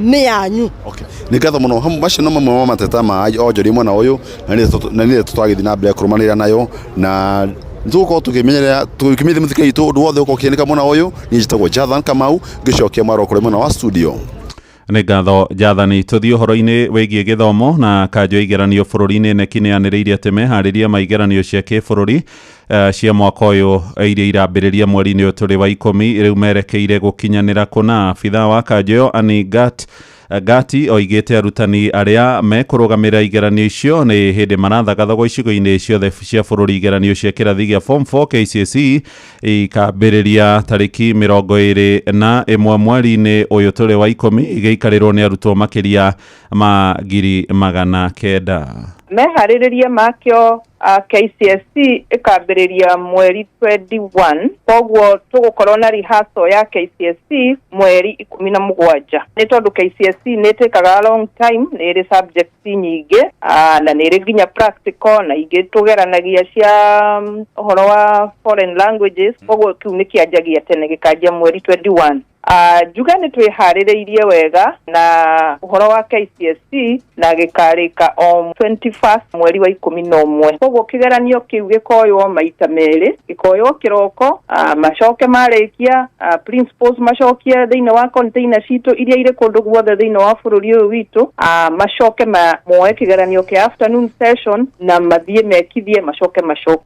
nĩ yanyu. Okay. Nĩ ngatho mũno. Macio no mamwe ma mateta ma onjoria mwena ũyũ na nĩ tũtagĩthiĩ na mbere kũrũmanĩrĩra nayo na nĩtũgũkorwo tũkĩmenyerera tũkĩmenyithia mũthikĩrĩria witũ ũndũ wothe ũkorwo ũkĩhanĩka mwena ũyũ. Niĩ njĩtagwo Jathan Kamau ngĩcokia mwaro kũrĩ mwena wa studio. Nĩ ngatho Jathani. Tũthiĩ ũhoro-inĩ wĩgiĩ gĩthomo na kanjũ ya igeranio bũrũri-inĩ KNEC nĩ yanĩrĩire atĩ meharĩria ma igeranio cia kĩbũrũri cia mwaka ũyũ iria irambĩrĩria mweri-inĩ ũyũ tũrĩ wa 10 rĩu merekeire gũkinyanĩra kũna. Abithaa wa kanjũ ĩyo Annie Gati oigĩte arutani arĩa mekũrũgamĩrĩra igeranio icio nĩ hĩndĩ marathagathagwo icigo-inĩ ciothe cia bũrũri. Igeranio cia kĩrathi gĩa form 4 KCSE ikambĩrĩria tarĩki 21 mweri-inĩ ũyũ tũrĩ wa 10, igĩikarĩrwo nĩ arutwo makĩria ma 900,000. Meharĩrĩria makĩo KCSE ĩkambĩrĩria mweri 21, koguo tũgũkorwo na rehearsal ya KCSE mweri 17, nĩ tondũ KCSE nĩ ĩtĩkaga long time, nĩ ĩrĩ subjects nyingĩ na nĩ ĩrĩ nginya practical na ingĩ tũgeranagia cia ũhoro wa foreign languages, koguo kĩu nĩ kĩanjagia tene, gĩkanjia mweri 21. Njuge nĩ twĩharĩrĩirie wega na ũhoro wa KCSE na gĩkarĩka o 21st mweri wa 11, koguo kĩgeranio kĩu gĩkoywo maita merĩ, gĩkoywo kĩroko, macoke marĩkia principals macokie thĩinĩ wa container citũ iria irĩ kũndũ guothe thĩinĩ wa bũrũri ũyũ witũ, macoke moe kĩgeranio kĩa afternoon session na mathiĩ mekithie macoke macoke.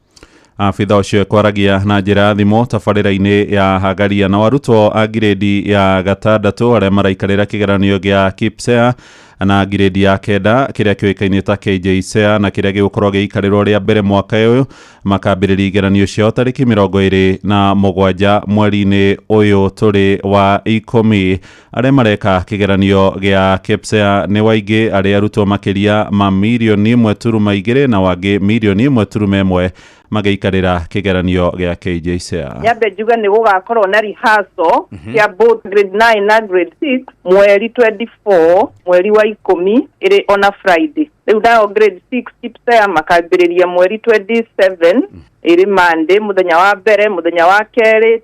Abitha ũcio ekwaragia na njĩra ya thimũ tabarĩra-inĩ ya Hagaria. Na arutwo a ngirĩndi ya 6 arĩa maraikarĩra kĩgeranio gĩa KPSEA na ngirĩndi ya 9 kĩrĩa kĩũĩkaine ta KJSEA na kĩrĩa gĩgũkorwo gĩgĩikarĩrwo rĩa mbere mwaka ũyũ makambĩrĩria igeranio ciao tarĩki 27 mweri-inĩ ũyũ tũrĩ wa 10. Arĩa mareka kĩgeranio gĩa KPSEA nĩ waingĩ arĩa arutwo makĩria ma 1.2 million na wangĩ 1.1 million magĩikarĩra kĩgeranio gĩa KJSEA. Nyambe njuge nĩ gũgakorwo na rehearsal cia both grade 9 na grade 6 mweri 24 mweri wa 10, ĩrĩ ona Friday. Rĩu nao grade 6 KPSEA makambĩrĩria mweri 27 ĩrĩ Monday, mũthenya wa mbere, mũthenya wa kerĩ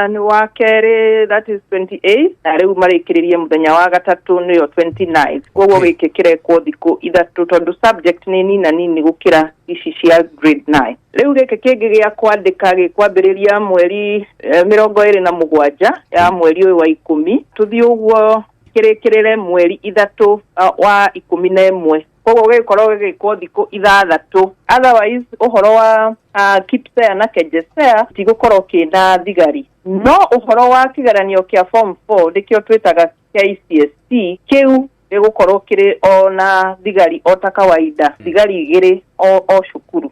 nĩ wa kerĩ, that is 28, na rĩu marĩkĩrĩrie mũthenya wa gatatũ, nĩyo 29. Koguo gĩkĩ kĩrekwo thikũ 3 tondũ subject nĩ nina nini gũkĩra ici cia grade 9. Rĩu gĩkĩ kĩngĩ gĩa kwandĩka gĩkwambĩrĩria mweri 27 ya mweri ũyũ wa 10, tũthiĩ ũguo kĩrĩkĩrĩre mweri 3 wa 11. Koguo gĩgĩkorwo gĩgĩkwo thikũ 6. Otherwise ũhoro wa KPSEA na KJSEA tigũkorwo kĩna thigari, no ũhoro wa kĩgeranio kĩa form 4 nĩkĩo twĩtaga KCSE, kĩu gĩgũkorwo kĩrĩ o na thigari o ta kawaida, thigari 2 o cukuru.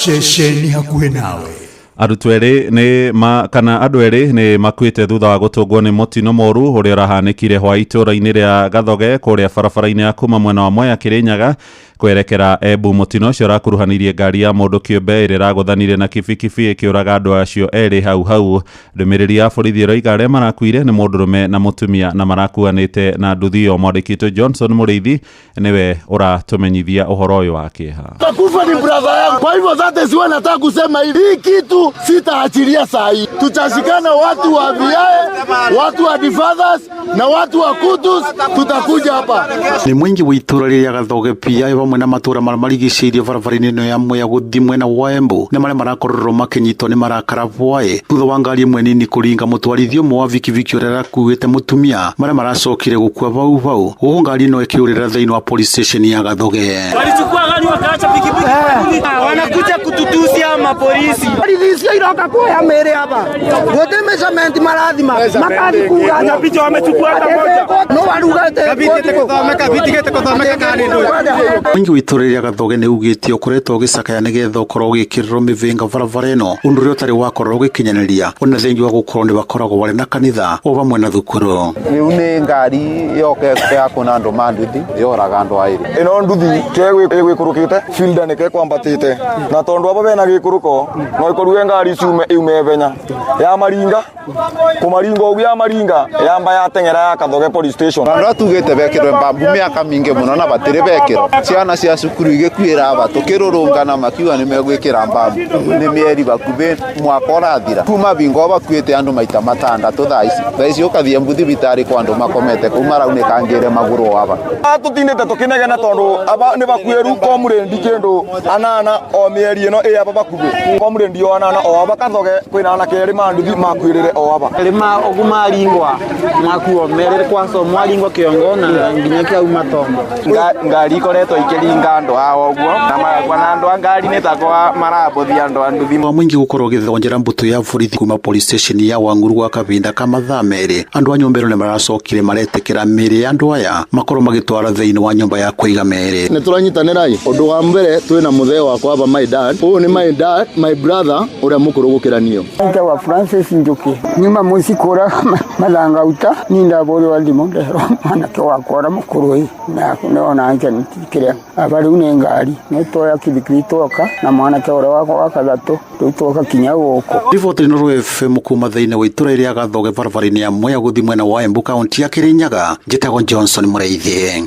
Ceceni hakuhĩ nawe. Arutwo erĩ nĩ ma, kana andũ erĩ nĩ makuĩte thutha wa gũtũngwo nĩ mũtino mũru ũrĩa ũrahanĩkire hwa itũũra-inĩ rĩa Gathoge kũrĩa barabara-inĩ ya kuma mwena wa Mwea Kĩrĩnyaga kwerekera Embu. Mũtino ũcio ũrakuruhanirie ngari ya mũndũ kĩũmbe ĩrĩa ĩragũthanire na kibikibi ĩkĩũraga andũ acio erĩ hau hau. Ndũmĩrĩri ya borithi ĩroiga arĩa marakuire nĩ mũndũrũme na mũtumia na marakuanĩte na nduthi ĩyo. Mwandĩki witũ Johnson Mũrĩithi nĩwe ũratũmenyithia ũhoro ũyũ wa kĩeha. Takufa ni brother yangu. Kwa hivyo zote siwe nataka kusema hivi. Hii kitu sitaachilia saa hii. Tutashikana watu wa VIA, watu wa Defathers na watu wa Kutus, tutakuja hapa. Nĩ mũingĩ wa itũũra rĩrĩa Gathoge PI vamwe na matũũra marĩa marigicĩirie barabara-inĩ ĩno ya Mwea gũthiĩ mwena wa Embu nĩ marĩa marakorirwo makĩnyitwo nĩ marakara bwaĩ thutha wa ngari ĩmwe nini kũringa mũtwarithia ũmwe wa bikibiki ũrĩa arakuĩte mũtumia marĩa maracokire gũkua vau vau gũkũ ngari ĩno ĩkĩũrĩra thĩinĩ wa police station ya Gathoge. Walichukua gari wakaacha pikipiki kwa nini? Wanakuja kututusia mapolisi. Polisi iroka kuoya mĩĩrĩ hapa. Gũtirĩ measurement marathima. Makathi kuga Na picha wamechukua hata moja. No warugate. Mũingĩ wa itũũra rĩa Gathoge nĩ ugĩte ũkoretwo ũgĩcakaya nĩgetha ũkorwo ũgĩkĩrĩrwo mĩbĩnga barabara ĩno ũndũ ũrĩa ũtarĩ wakorwo ũgĩkinyanĩria ona thengia wa gũkorwo nĩ bakoragwo barĩ na kanitha o vamwe na thukuru. Rĩu nĩ ngari yoke ya kuna andũ ma nduthi yoraga andũ aĩrĩ. Ĩno nduthi ke ĩgwĩkũrũkĩte filda nĩ kekwambatĩte na tondũ aba bena gĩkũrũko no ĩkorwo ngari ciume iume benya ya maringa kũmaringa ũguo ya maringa yamba yateng'era ya Kathoge police station. Andũ atugĩte bekĩrwe mbambu mĩaka mingĩ mũno na batirĩ bekĩrwo ciana cia cukuru igĩkuĩra aba tũkĩrũrũngana makiuga nĩ megwĩkĩra mbambu nĩ mĩeri bakuhĩ mwaka ũrathira kuma bingo bakuĩte andũ maita matandatũ thaa ici thaa ici ũkathiĩ Embu thibitarĩ kwa andũ makomete kũu maraunĩkangĩre magũrũ aba. Tũtindĩte tũkĩnegena tondũ aba nĩ bakuĩru komũrĩndi kĩndũ anana o mĩeri ĩno ĩ aba bakuhĩ komũrĩndi o anana o aba Kathoge kwĩna anake erĩ ma nduthi makuĩrĩre o aba. Rĩma ũguo maringwa makuo merĩ kwaco mwaringwa kĩongo na nginya kĩauma tombo. Ngari ikoretwo ikĩringa andũ ao ũguo na magakua na andũ a ngari nĩ takwa marabũthia andũ a nduthi. Wa mũingĩ gũkorwo ũgĩthonjera mbũtũ ya borithi kuma police station ya Wang'uru gwa kahinda ka mathaa merĩ andũ a nyũmba ĩno nĩ maracokire maretĩkĩra mĩĩrĩ ya andũ aya makorwo magĩtwara thĩinĩ wa nyũmba ya kũiga mĩĩrĩ. Nĩ tũranyitanĩra ĩ ũndũ wa mbere twĩna mũthee wakwa aba my dad ũyũ nĩ my dad my brother ũrĩa mũkũrũ gũkĩra niĩ. Njĩtagwo Francis Njuki nyuma mũciĩ kũra mathangauta niĩ ndabũrĩwa thimũ nderwo mwanake wakwa ũrĩa mũkũrũ ĩ na nĩona kĩrĩa aba rĩu nĩ ngari nĩ twoya kibikibi twoka na mwanake ũrĩa wakwa wa gatatũ rĩu twoka kinya gũkũ. Riboti Inooro FM kuma thĩinĩ wa itũũra rĩa Gathoge barabara-inĩ ya Mwea gũthiĩ mwena wa Embu kaunti ya Kĩrĩnyaga njĩtagwo Johnson Mũrĩithi.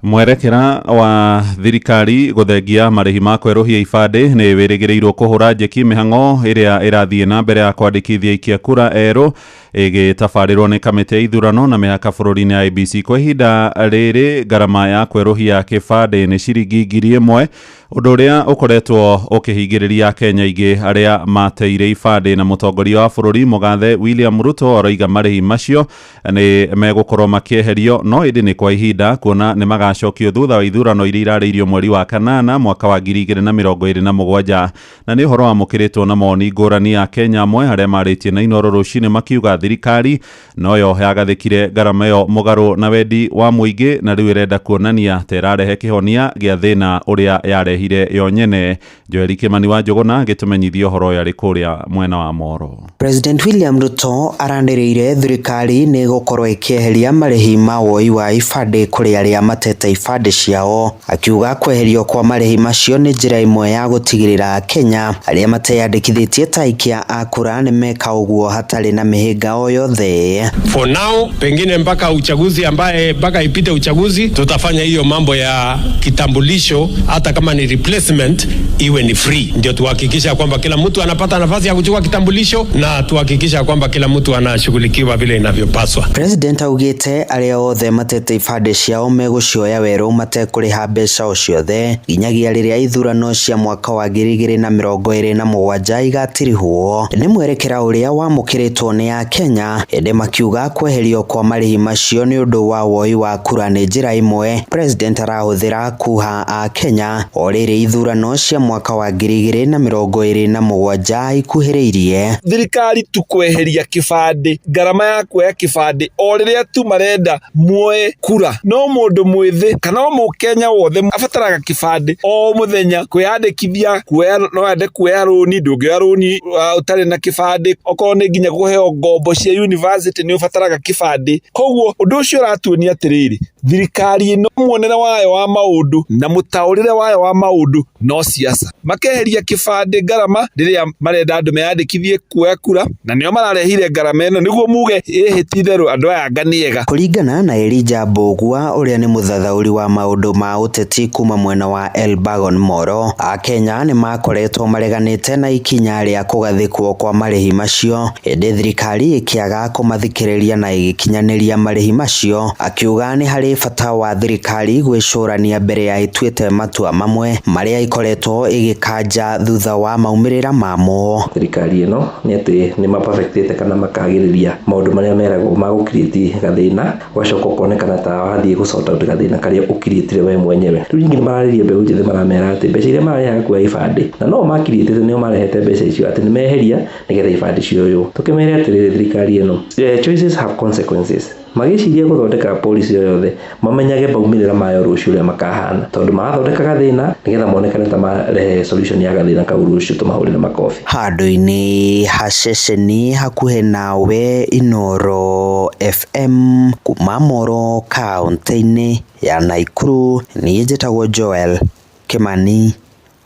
Mwerekera wa thirikari gũthengia marĩhi ma kwerũhia ibandĩ nĩ wĩrĩgĩrĩirwo kũhũra njeki mĩhang'o ĩrĩa ĩrathiĩ na mbere ya kwandĩkithia aikia kura erũ ĩgĩtabarĩrwo nĩ kamĩtĩ ya ithurano na mĩhaka bũrũri-inĩ IEBC. Kwa ihinda rĩrĩ ngarama ya kwerũhia kĩbandĩ nĩ ciringi 1,000 ũndũ ũrĩa ũkoretwo ũkĩhingĩrĩria Akenya aingĩ arĩa mateire ibandĩ na mũtongoria wa bũrũri mũgathe William Ruto aroiga marĩhi macio nĩ megũkorwo makĩeherio no ĩndĩ nĩ kwa ihinda kuona nĩ magacokio thutha wa ithurano iria irarĩirio mweri wa kanana mwaka wa 2027 na nĩ ũhoro wamũkĩrĩtwo na mawoni ngũrani ya Kenya amwe arĩa marĩtie na Inooro rũcinĩ makiuga thirikari noyo yagathĩkire ngarama ĩyo mũgarũ na wendi wa mũingĩ na rĩu ĩrenda kuonania ta ĩrarehe kĩhonia gĩa thĩna ũrĩa yarehire yo nyene. Joeli Kimani wa Njũgũna agĩtũmenyithia ũhoro ũyũ arĩ kũrĩa mwena wa Moro. President William Ruto aranĩrĩire thirikari nĩ ĩgũkorwo ĩkĩeheria marĩhi ma woi wa ibandĩ kũrĩ arĩa matete ibandĩ ciao, akiuga kweherio kwa marĩhi macio nĩ njĩra ĩmwe ya gũtigĩrĩra Kenya arĩa mateyandĩkithĩtie ta aikia a kura nĩ meka ũguo hatarĩ na mĩhĩnga mĩhĩnga o yothe. For now, pengine mpaka uchaguzi ambaye mpaka ipite uchaguzi, tutafanya hiyo mambo ya kitambulisho, hata kama ni replacement iwe ni free, ndio tuhakikisha kwamba kila mtu anapata nafasi ya kuchukua kitambulisho na tuhakikisha kwamba kila mtu anashughulikiwa vile inavyopaswa. President augĩte arĩa othe matete ibandĩ ciao megũcioya werũ matekũrĩha mbeca o ciothe nginyagia rĩrĩa ithurano cia mwaka wa 2027 igatirihwo. Nĩ mwerekera ũrĩa wamũkĩrĩtwo nĩ Akenya ĩndĩ makiuga kweherio kwa marĩhi macio nĩ ũndũ wa woi wa kura nĩ njĩra ĩmwe President arahũthĩra kuha Akenya o rĩrĩ ithurano cia mwaka wa 2027 ikuhĩrĩirie. Thirikari tu kweheria kibandĩ, ngarama ya kuoya kibandĩ o rĩrĩa tu marenda muoe kura. No mũndũ mwĩthĩ kana o mũkenya wothe abataraga kibandĩ o mũthenya kwĩyandĩkithia kuoya, no ende kuoya rũni, ndũngĩoya rũni ũtarĩ na kibandĩ. Okorwo nĩ nginya kũheo ngombo cia university nĩ ũbataraga kibandĩ. Koguo ũndũ ũcio ũratuonia atĩrĩrĩ, thirikari ĩno muonere wayo wa maũndũ na mũtaũrĩre wayo wa maũndũ no siasa. Makeheria kibandĩ ngarama rĩrĩa marenda andũ meyandĩkithie kuoya kura, na nĩo mararehire ngarama ĩno nĩguo muge ĩhĩ ti itherũ andũ aya anga nĩ ega. Kũringana na Elijah Mbugua ũrĩa nĩ mũthathaũri wa maũndũ ma ũteti kuma mwena wa Elbagon Moro, Akenya nĩ makoretwo mareganĩte na ikinya rĩa kũgathĩkwo kwa marĩhi macio ĩndĩ thirikari ĩkĩaga kũmathikĩrĩria na ĩgĩkinyanĩria marĩhi macio. Akiuga nĩ harĩ bata wa thirikari gwĩcũrania mbere ya ĩtuĩte matua mamwe marĩa ĩkoretwo ĩgĩkanja thutha wa maumĩrĩra mamo. Thirikari ĩno nĩ atĩ nĩ maperfectĩte kana makagĩrĩria maũndũ marĩa meragwo ma gũ-create gathĩna, ũgacoka ũkonekana ta wathiĩ gũ sort out gathĩna karĩa ũkiriĩtire we mwenyewe. Rĩu ningĩ nĩ mararĩria mbeũ njĩthĩ, maramera atĩ mbeca iria mararĩhaga kuoya ibandĩ na no makiriĩtĩte nĩo marehete mbeca icio atĩ nĩ meheria nĩgetha ibandĩ cioywo. Tũkĩmere atĩrĩrĩ, thirikari ĩno, choices have consequences. Magĩciria gũthondeka policy o yothe mamenyage maumĩrĩra mayo rũciũ ũrĩa makahana, tondũ marathondeka gathĩna nĩgetha monekane ta marehe solution ya gathĩna kau rũciũ tũmahũrĩre makobi. Handũ-inĩ ha ceceni hakuhĩ nawe Inooro FM kuma Moro kaũntĩ-inĩ ya Nakuru, niĩ njĩtagwo Joel Kimani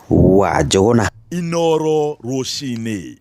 wa Njũgũna. Inooro rũcinĩ.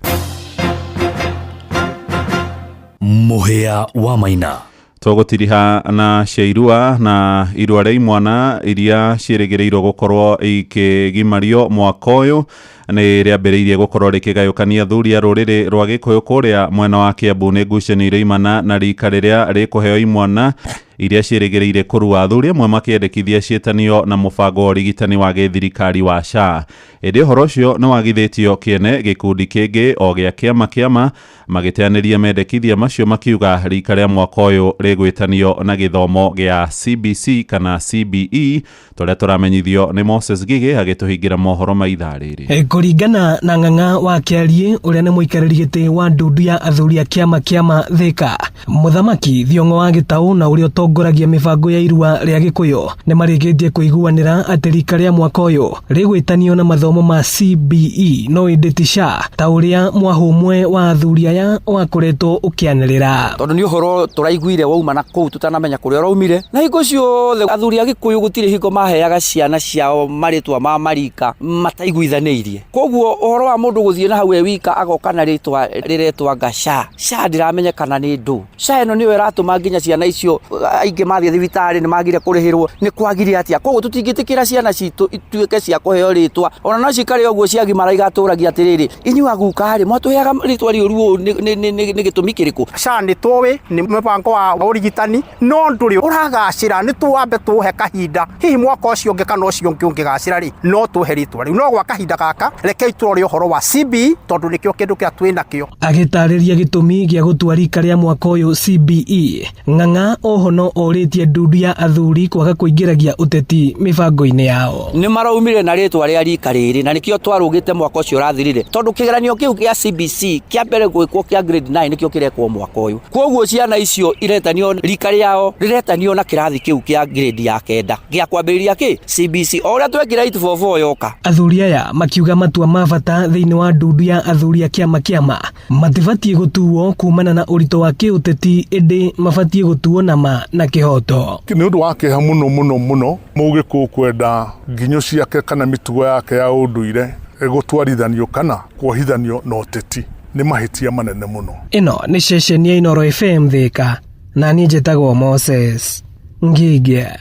Mũhĩa wa Maina. Tũgũtiriha na cia irua na irua rĩa imwana iria ciĩrĩgĩrĩirwo gũkorwo ikĩgimario mwaka ũyũ nĩ rĩambĩrĩirie gũkorwo rĩkĩgayũkania athuri a rũrĩrĩ rwa Gĩkũyũ kũrĩa mwena wa Kiambu. Nĩ ngucanio iraimana na rika rĩrĩa rĩkũheo imwana iria ciĩrĩgĩrĩire kũrua, athuri amwe makĩendekithia ciĩtanio na mũbango wa ũrigitani wa gĩthirikari wa SHA. Ĩndĩ ũhoro ũcio nĩ wagithĩtio kĩene gĩkundi kĩngĩ o gĩa kĩama kĩama magĩteanĩria mendekithia macio, makiuga rika rĩa mwaka ũyũ rĩgwĩtanio na gĩthomo gĩa CBC kana CBE, tũrĩa tũramenyithio nĩ Moses Gige agĩtũhingĩra mohoro ma ithaa rĩrĩ. Kũringana na Ng'ang'a wa Kĩariĩ ũrĩa nĩ mũikarĩri gĩtĩ wa ndundu ya athuri a kĩama kĩama Thika, Mũthamaki Thiong'o wa Gĩtaũ na ũrĩa ũtongoragia mĩbango ya irua rĩa Gĩkũyũ nĩ marĩkĩtie kũiguanĩra atĩ rika rĩa mwaka ũyũ rĩgwĩtanio na mathomo ma CBE no ĩndĩ ti SHA ta ũrĩa mwahũ ũmwe wa athuri aya wakoretwo ũkĩanĩrĩra. Tondũ nĩ ũhoro tũraiguire wauma na kũu tũtanamenya kũrĩa ũraumire, na hingo ciothe athuri a Gĩkũyũ gũtirĩ hingo maheaga ciana ciao marĩtwa ma marika mataiguithanĩirie. Koguo ũhoro wa mũndũ gũthiĩ na hau e wika agoka na rĩtwa rĩretwo anga SHA, SHA ndiramenya kana nĩ ndũ. SHA ĩno nĩyo ĩratũma nginya ciana icio aingĩ mathiĩ thibitarĩ nĩ magire kũrĩhĩrwo, nĩ kwagire atĩa. Koguo tũtingĩtĩkĩra ciana citũ ituĩke cia kũheo rĩtwa ona no cikare ũguo ciagimara igatũragia atĩrĩrĩ, inyuĩ aguka rĩ mwatũheaga rĩtwa rĩũru ũũ nĩ gĩtũmi kĩrĩkũ? SHA nĩ tũĩ nĩ mũbango wa ũrigitani no ndũrĩ ũragacĩra, nĩ tũwambe tũũhe kahinda, hihi mwaka ũcio ũngĩ kana ũcio ũngĩ ũngĩgacĩra rĩ no tũhe rĩtwa rĩu, no gwa kahinda gaka rekei tũrore ũhoro wa CBE tondũ nĩkĩo kĩndũ kĩrĩa twĩ nakĩo. Agĩtarĩria gĩtũmi gĩa gũtua rika rĩa mwaka ũyũ CBE, Ng'ang'a oho no orĩtie ndundu ya athuri kwaga kũingĩragia ũteti mĩbango-inĩ yao. Nĩ maraumire na rĩtwa rĩa rika rĩrĩ na nĩkĩo twarũgĩte mwaka ũcio ũrathirire, tondũ kĩgeranio kĩu gĩa CBC kĩa mbere gwĩkwo kĩa grade 9 nĩkĩo kĩrekwo mwaka ũyũ. Koguo ciana icio iretanio rika rĩao rĩretanio na kĩrathi kĩu kĩa grade ya 9 gĩa kwambĩrĩria kĩ CBC o ũrĩa twekire 844 yoka. Athuri aya makiuga matua ma bata thĩinĩ wa ndundu ya athuri a kĩama kĩama matibatiĩ gũtuo kumana na ũritũ wa kĩũteti, ĩndĩ mabatiĩ gũtuo na ma na kĩhoto. Nĩ ũndũ wa kĩeha mũno mũno mũno Mũgĩkũyũ kwenda nginyo ciake kana mĩtugo yake ya ũndũire gũtwarithanio kana kuohithanio na ũteti. Nĩ mahĩtia manene mũno. Ĩno nĩ ceceni ya Inooro FM Thika na niĩ njĩtagwo Moses Ngigĩa.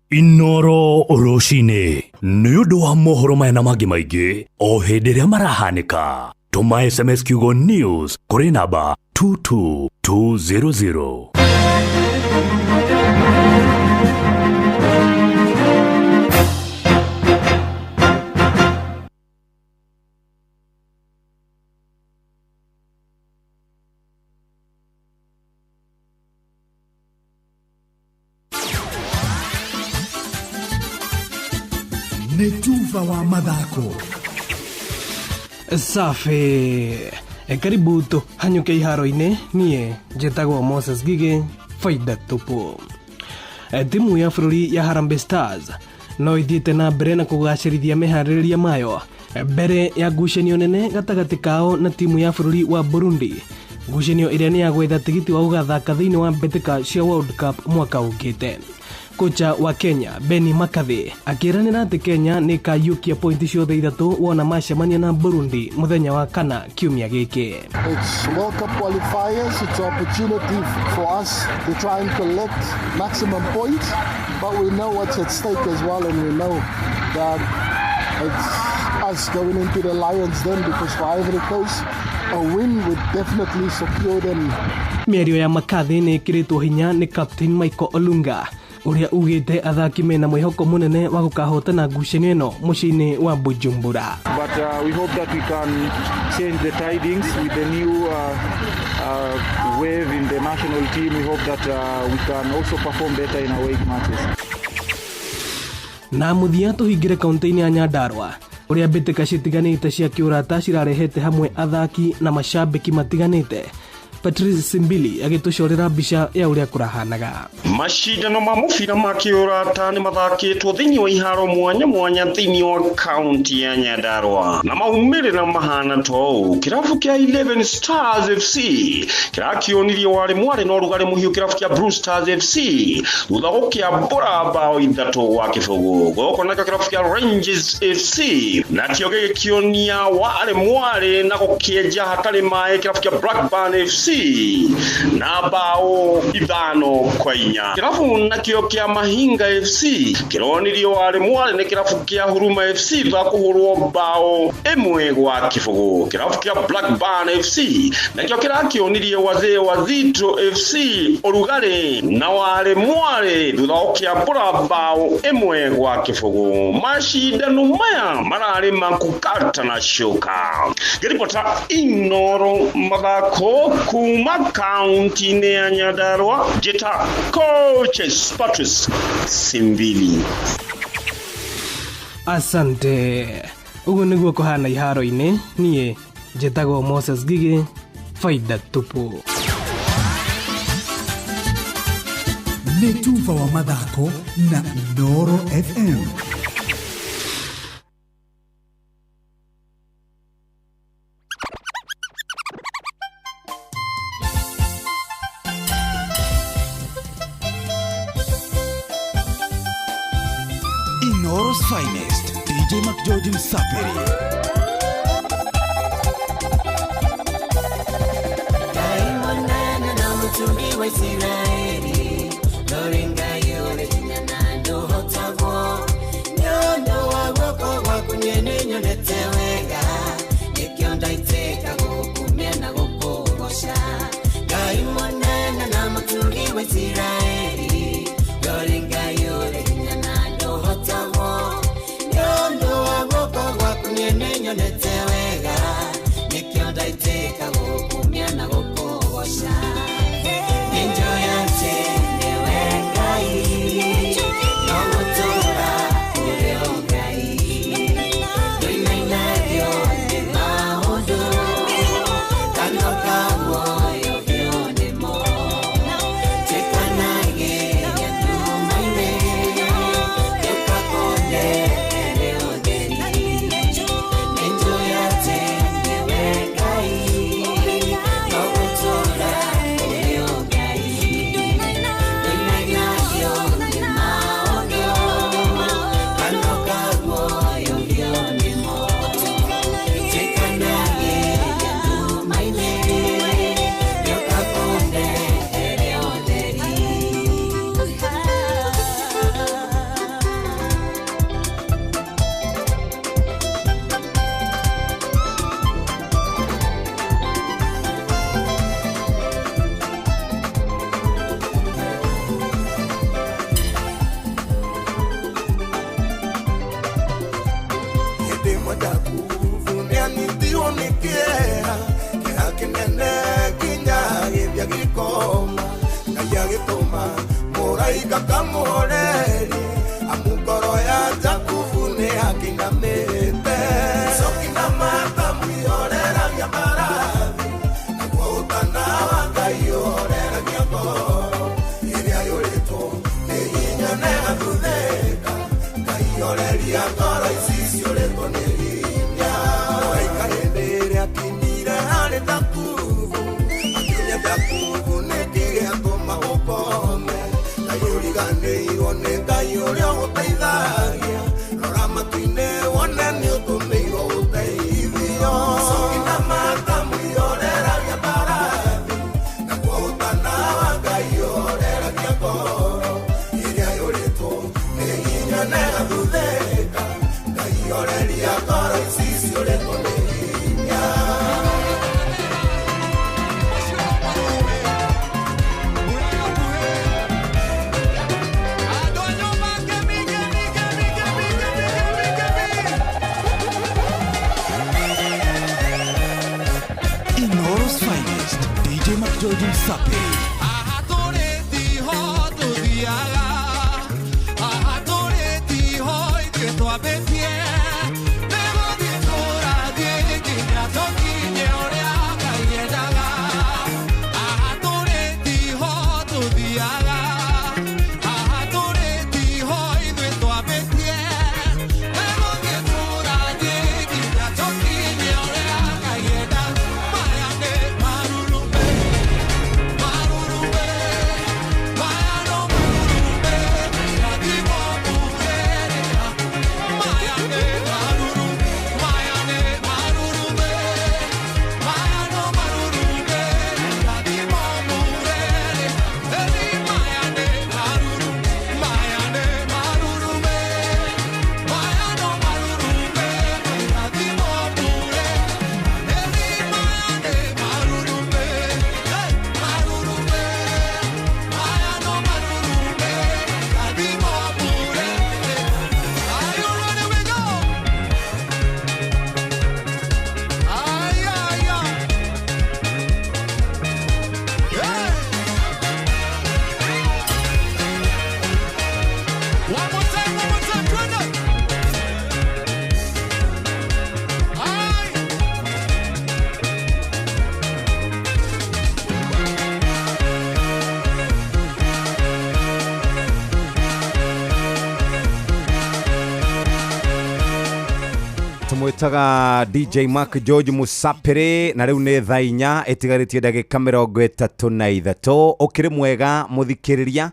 Inooro rũcinĩ nĩ ũndũ wa mohoro maya na mangĩ maingĩ o hĩndĩ ĩrĩa marahanĩka, tũma SMS kiugo news kũrĩ namba 22200. Nĩ tuba wa mathako. Safi. Karibu tũhanyũke iharo-inĩ. Niĩ njĩtagwo Moses Gige, faida tupu. Timu ya bũrũri ya Harambee Stars no ithiĩte na mbere na kũgacĩrithia meharĩrĩria mayo mbere ya ngucanio nene gatagatĩ kao na timu ya bũrũri wa Burundi, ngucanio ĩrĩa nĩ ya gwetha tigiti wa gũgathaka thĩinĩ wa mbĩtĩka cia World Cup mwaka ũkĩte. Kocha wa Kenya Benni McCarthy akĩranĩra atĩ Kenya nĩ ĩkaiyũkia pointi ciothe ithatũ wona macemania na Burundi mũthenya wa kana kiumia gĩkĩ. It's World Cup qualifiers. It's an opportunity for us to try and collect maximum points, but we know what's at stake as well, and we know that it's us going into the Lions den, because for Ivory Coast, a win would definitely secure them. Mĩario ya McCarthy nĩ ĩkĩrĩtwo hinya nĩ Captain Michael Olunga ũrĩa ugĩte athaki mena mwĩhoko mũnene wa gũkahotana ngucanio ĩno mũciĩ-inĩ wa Bujumbura. But we hope that we can change the tidings with the new wave in the national team. We hope that we can also perform better in away matches. Na mũthia tũhingĩre kaunti-inĩ ya Nyandarua ũrĩa mbĩtĩka citiganĩte cia kĩũrata cirarehete hamwe athaki na macambĩki matiganĩte. Patrice Simbili agĩtũcorera mbica ya ũrĩa kũrahanaga. Macindano ma mũbira ma kĩũrata nĩ mathakĩtwo thĩinĩ wa iharo mwanya mwanya thĩinĩ wa kaunti ya Nyandarua na maumĩrĩra mahana ta ũũ. Kĩrabu kĩa 11 Stars FC kĩrakĩonirie warĩ mwarĩ na ũrugarĩ mũhiũ kĩrabu kĩa Blue Stars FC thutha gũkĩambũra bao 3-0. Gũkũ nakĩo kĩrabu kĩa Rangers FC nakĩo gĩgĩkĩonia warĩ mwarĩ na gũkĩenja hatarĩ maĩ kĩrabu kĩa Blackburn FC na bao 5-4. Kĩrabu nakĩo kĩa Mahinga FC kĩronirio warĩ mwarĩ nĩ kĩrabu kĩa Huruma FC thutha kũhũrwo bao 1-0. Kĩrabu kĩa Blackburn FC nakĩo kĩrakĩonirie Wazee Wazito FC ũrugarĩ na warĩ mwarĩ thutha gũkĩambũra bao 1-0. Macindano maya mararĩ ma kũkata na coka. Ngĩribota Inooro mathako kuma kaunti-inĩ ya Nyandarua, njĩta Coaches Patrice Simbili. Asante. Ũguo nĩguo kũhana iharo-inĩ. Niĩ njĩtagwo Moses Gige, faida tupu. Nĩ tuba wa mathako na Inooro FM. Inooro's finest, DJ McGeorge Msafiri. Ngai na mũtungi wa Isiraeli, Lori Ngai ũrĩ hinya na ndũhotagwo. Nĩ ũndũ wa guoko gwaku niĩ nĩnyonete wega, nĩkĩo ndaitĩka gũkumia na gũkũgoca. Ngai mũnene na mũtungi wa Isiraeli, Lori Ngai ũrĩ hinya na ndũhotagwo. Nĩ ũndũ wa guoko gwaku niĩ nĩnyonete wega, nĩkĩo ndaitĩka gũkumia na gũkũgoca. Nĩnjũĩ atĩ nĩwe Ngai, no gũtũũra ũrĩ o Ngai. Ndũinainagio nĩ maũndũ, kanua ka muoyo biũ nĩmo. Tuĩkanagĩria nduma-inĩ, tũkakũnengere ũtheri. Nĩnjũĩ Hĩndĩ ĩmwe Jakubu nĩanyitirwo nĩ kĩeha, kĩeha kĩnene nginya agĩthiĩ agĩkoma. Ngai agĩtũma mũraika kamũhorerie, amu ngoro ya Jakubu nĩakĩinamĩte. Icoki na matamu ihoreragia mbarathi, naguo ũtana wa Ngai ũhoreragia ngoro ĩrĩa yũrĩtwo nĩ hinya na ĩgathuthĩka. Ngai horeria ngoro ici ciũrĩtwo nĩ hinya. Mũraika hĩndĩ ĩrĩa akinyire harĩ Jakubu, akĩũria Jakubu nĩkĩ gĩatũma ũkome. Ngai ũriganĩirwo nĩ Ngai ũrĩa ũgũteithagia, rora matu-inĩ wone nĩ ũtũmĩirwo ũteithio. Icoki na matamu ihoreragia mbarathi, naguo ũtana wa Ngai ũhoreragia ngoro ĩrĩa yũrĩtwo nĩ hinya na ĩgathuthĩka. Ngai horeria ngoro ici ciũrĩtwo nĩ hinya. Inoro's finest, DJ McGeorge Msape. Tumwĩtaga DJ Mark George Musapĩrĩ, na rĩu nĩ thaa 4 ĩtigarĩtie ndagĩka 33. Ũkĩrĩ mwega mũthikĩrĩria,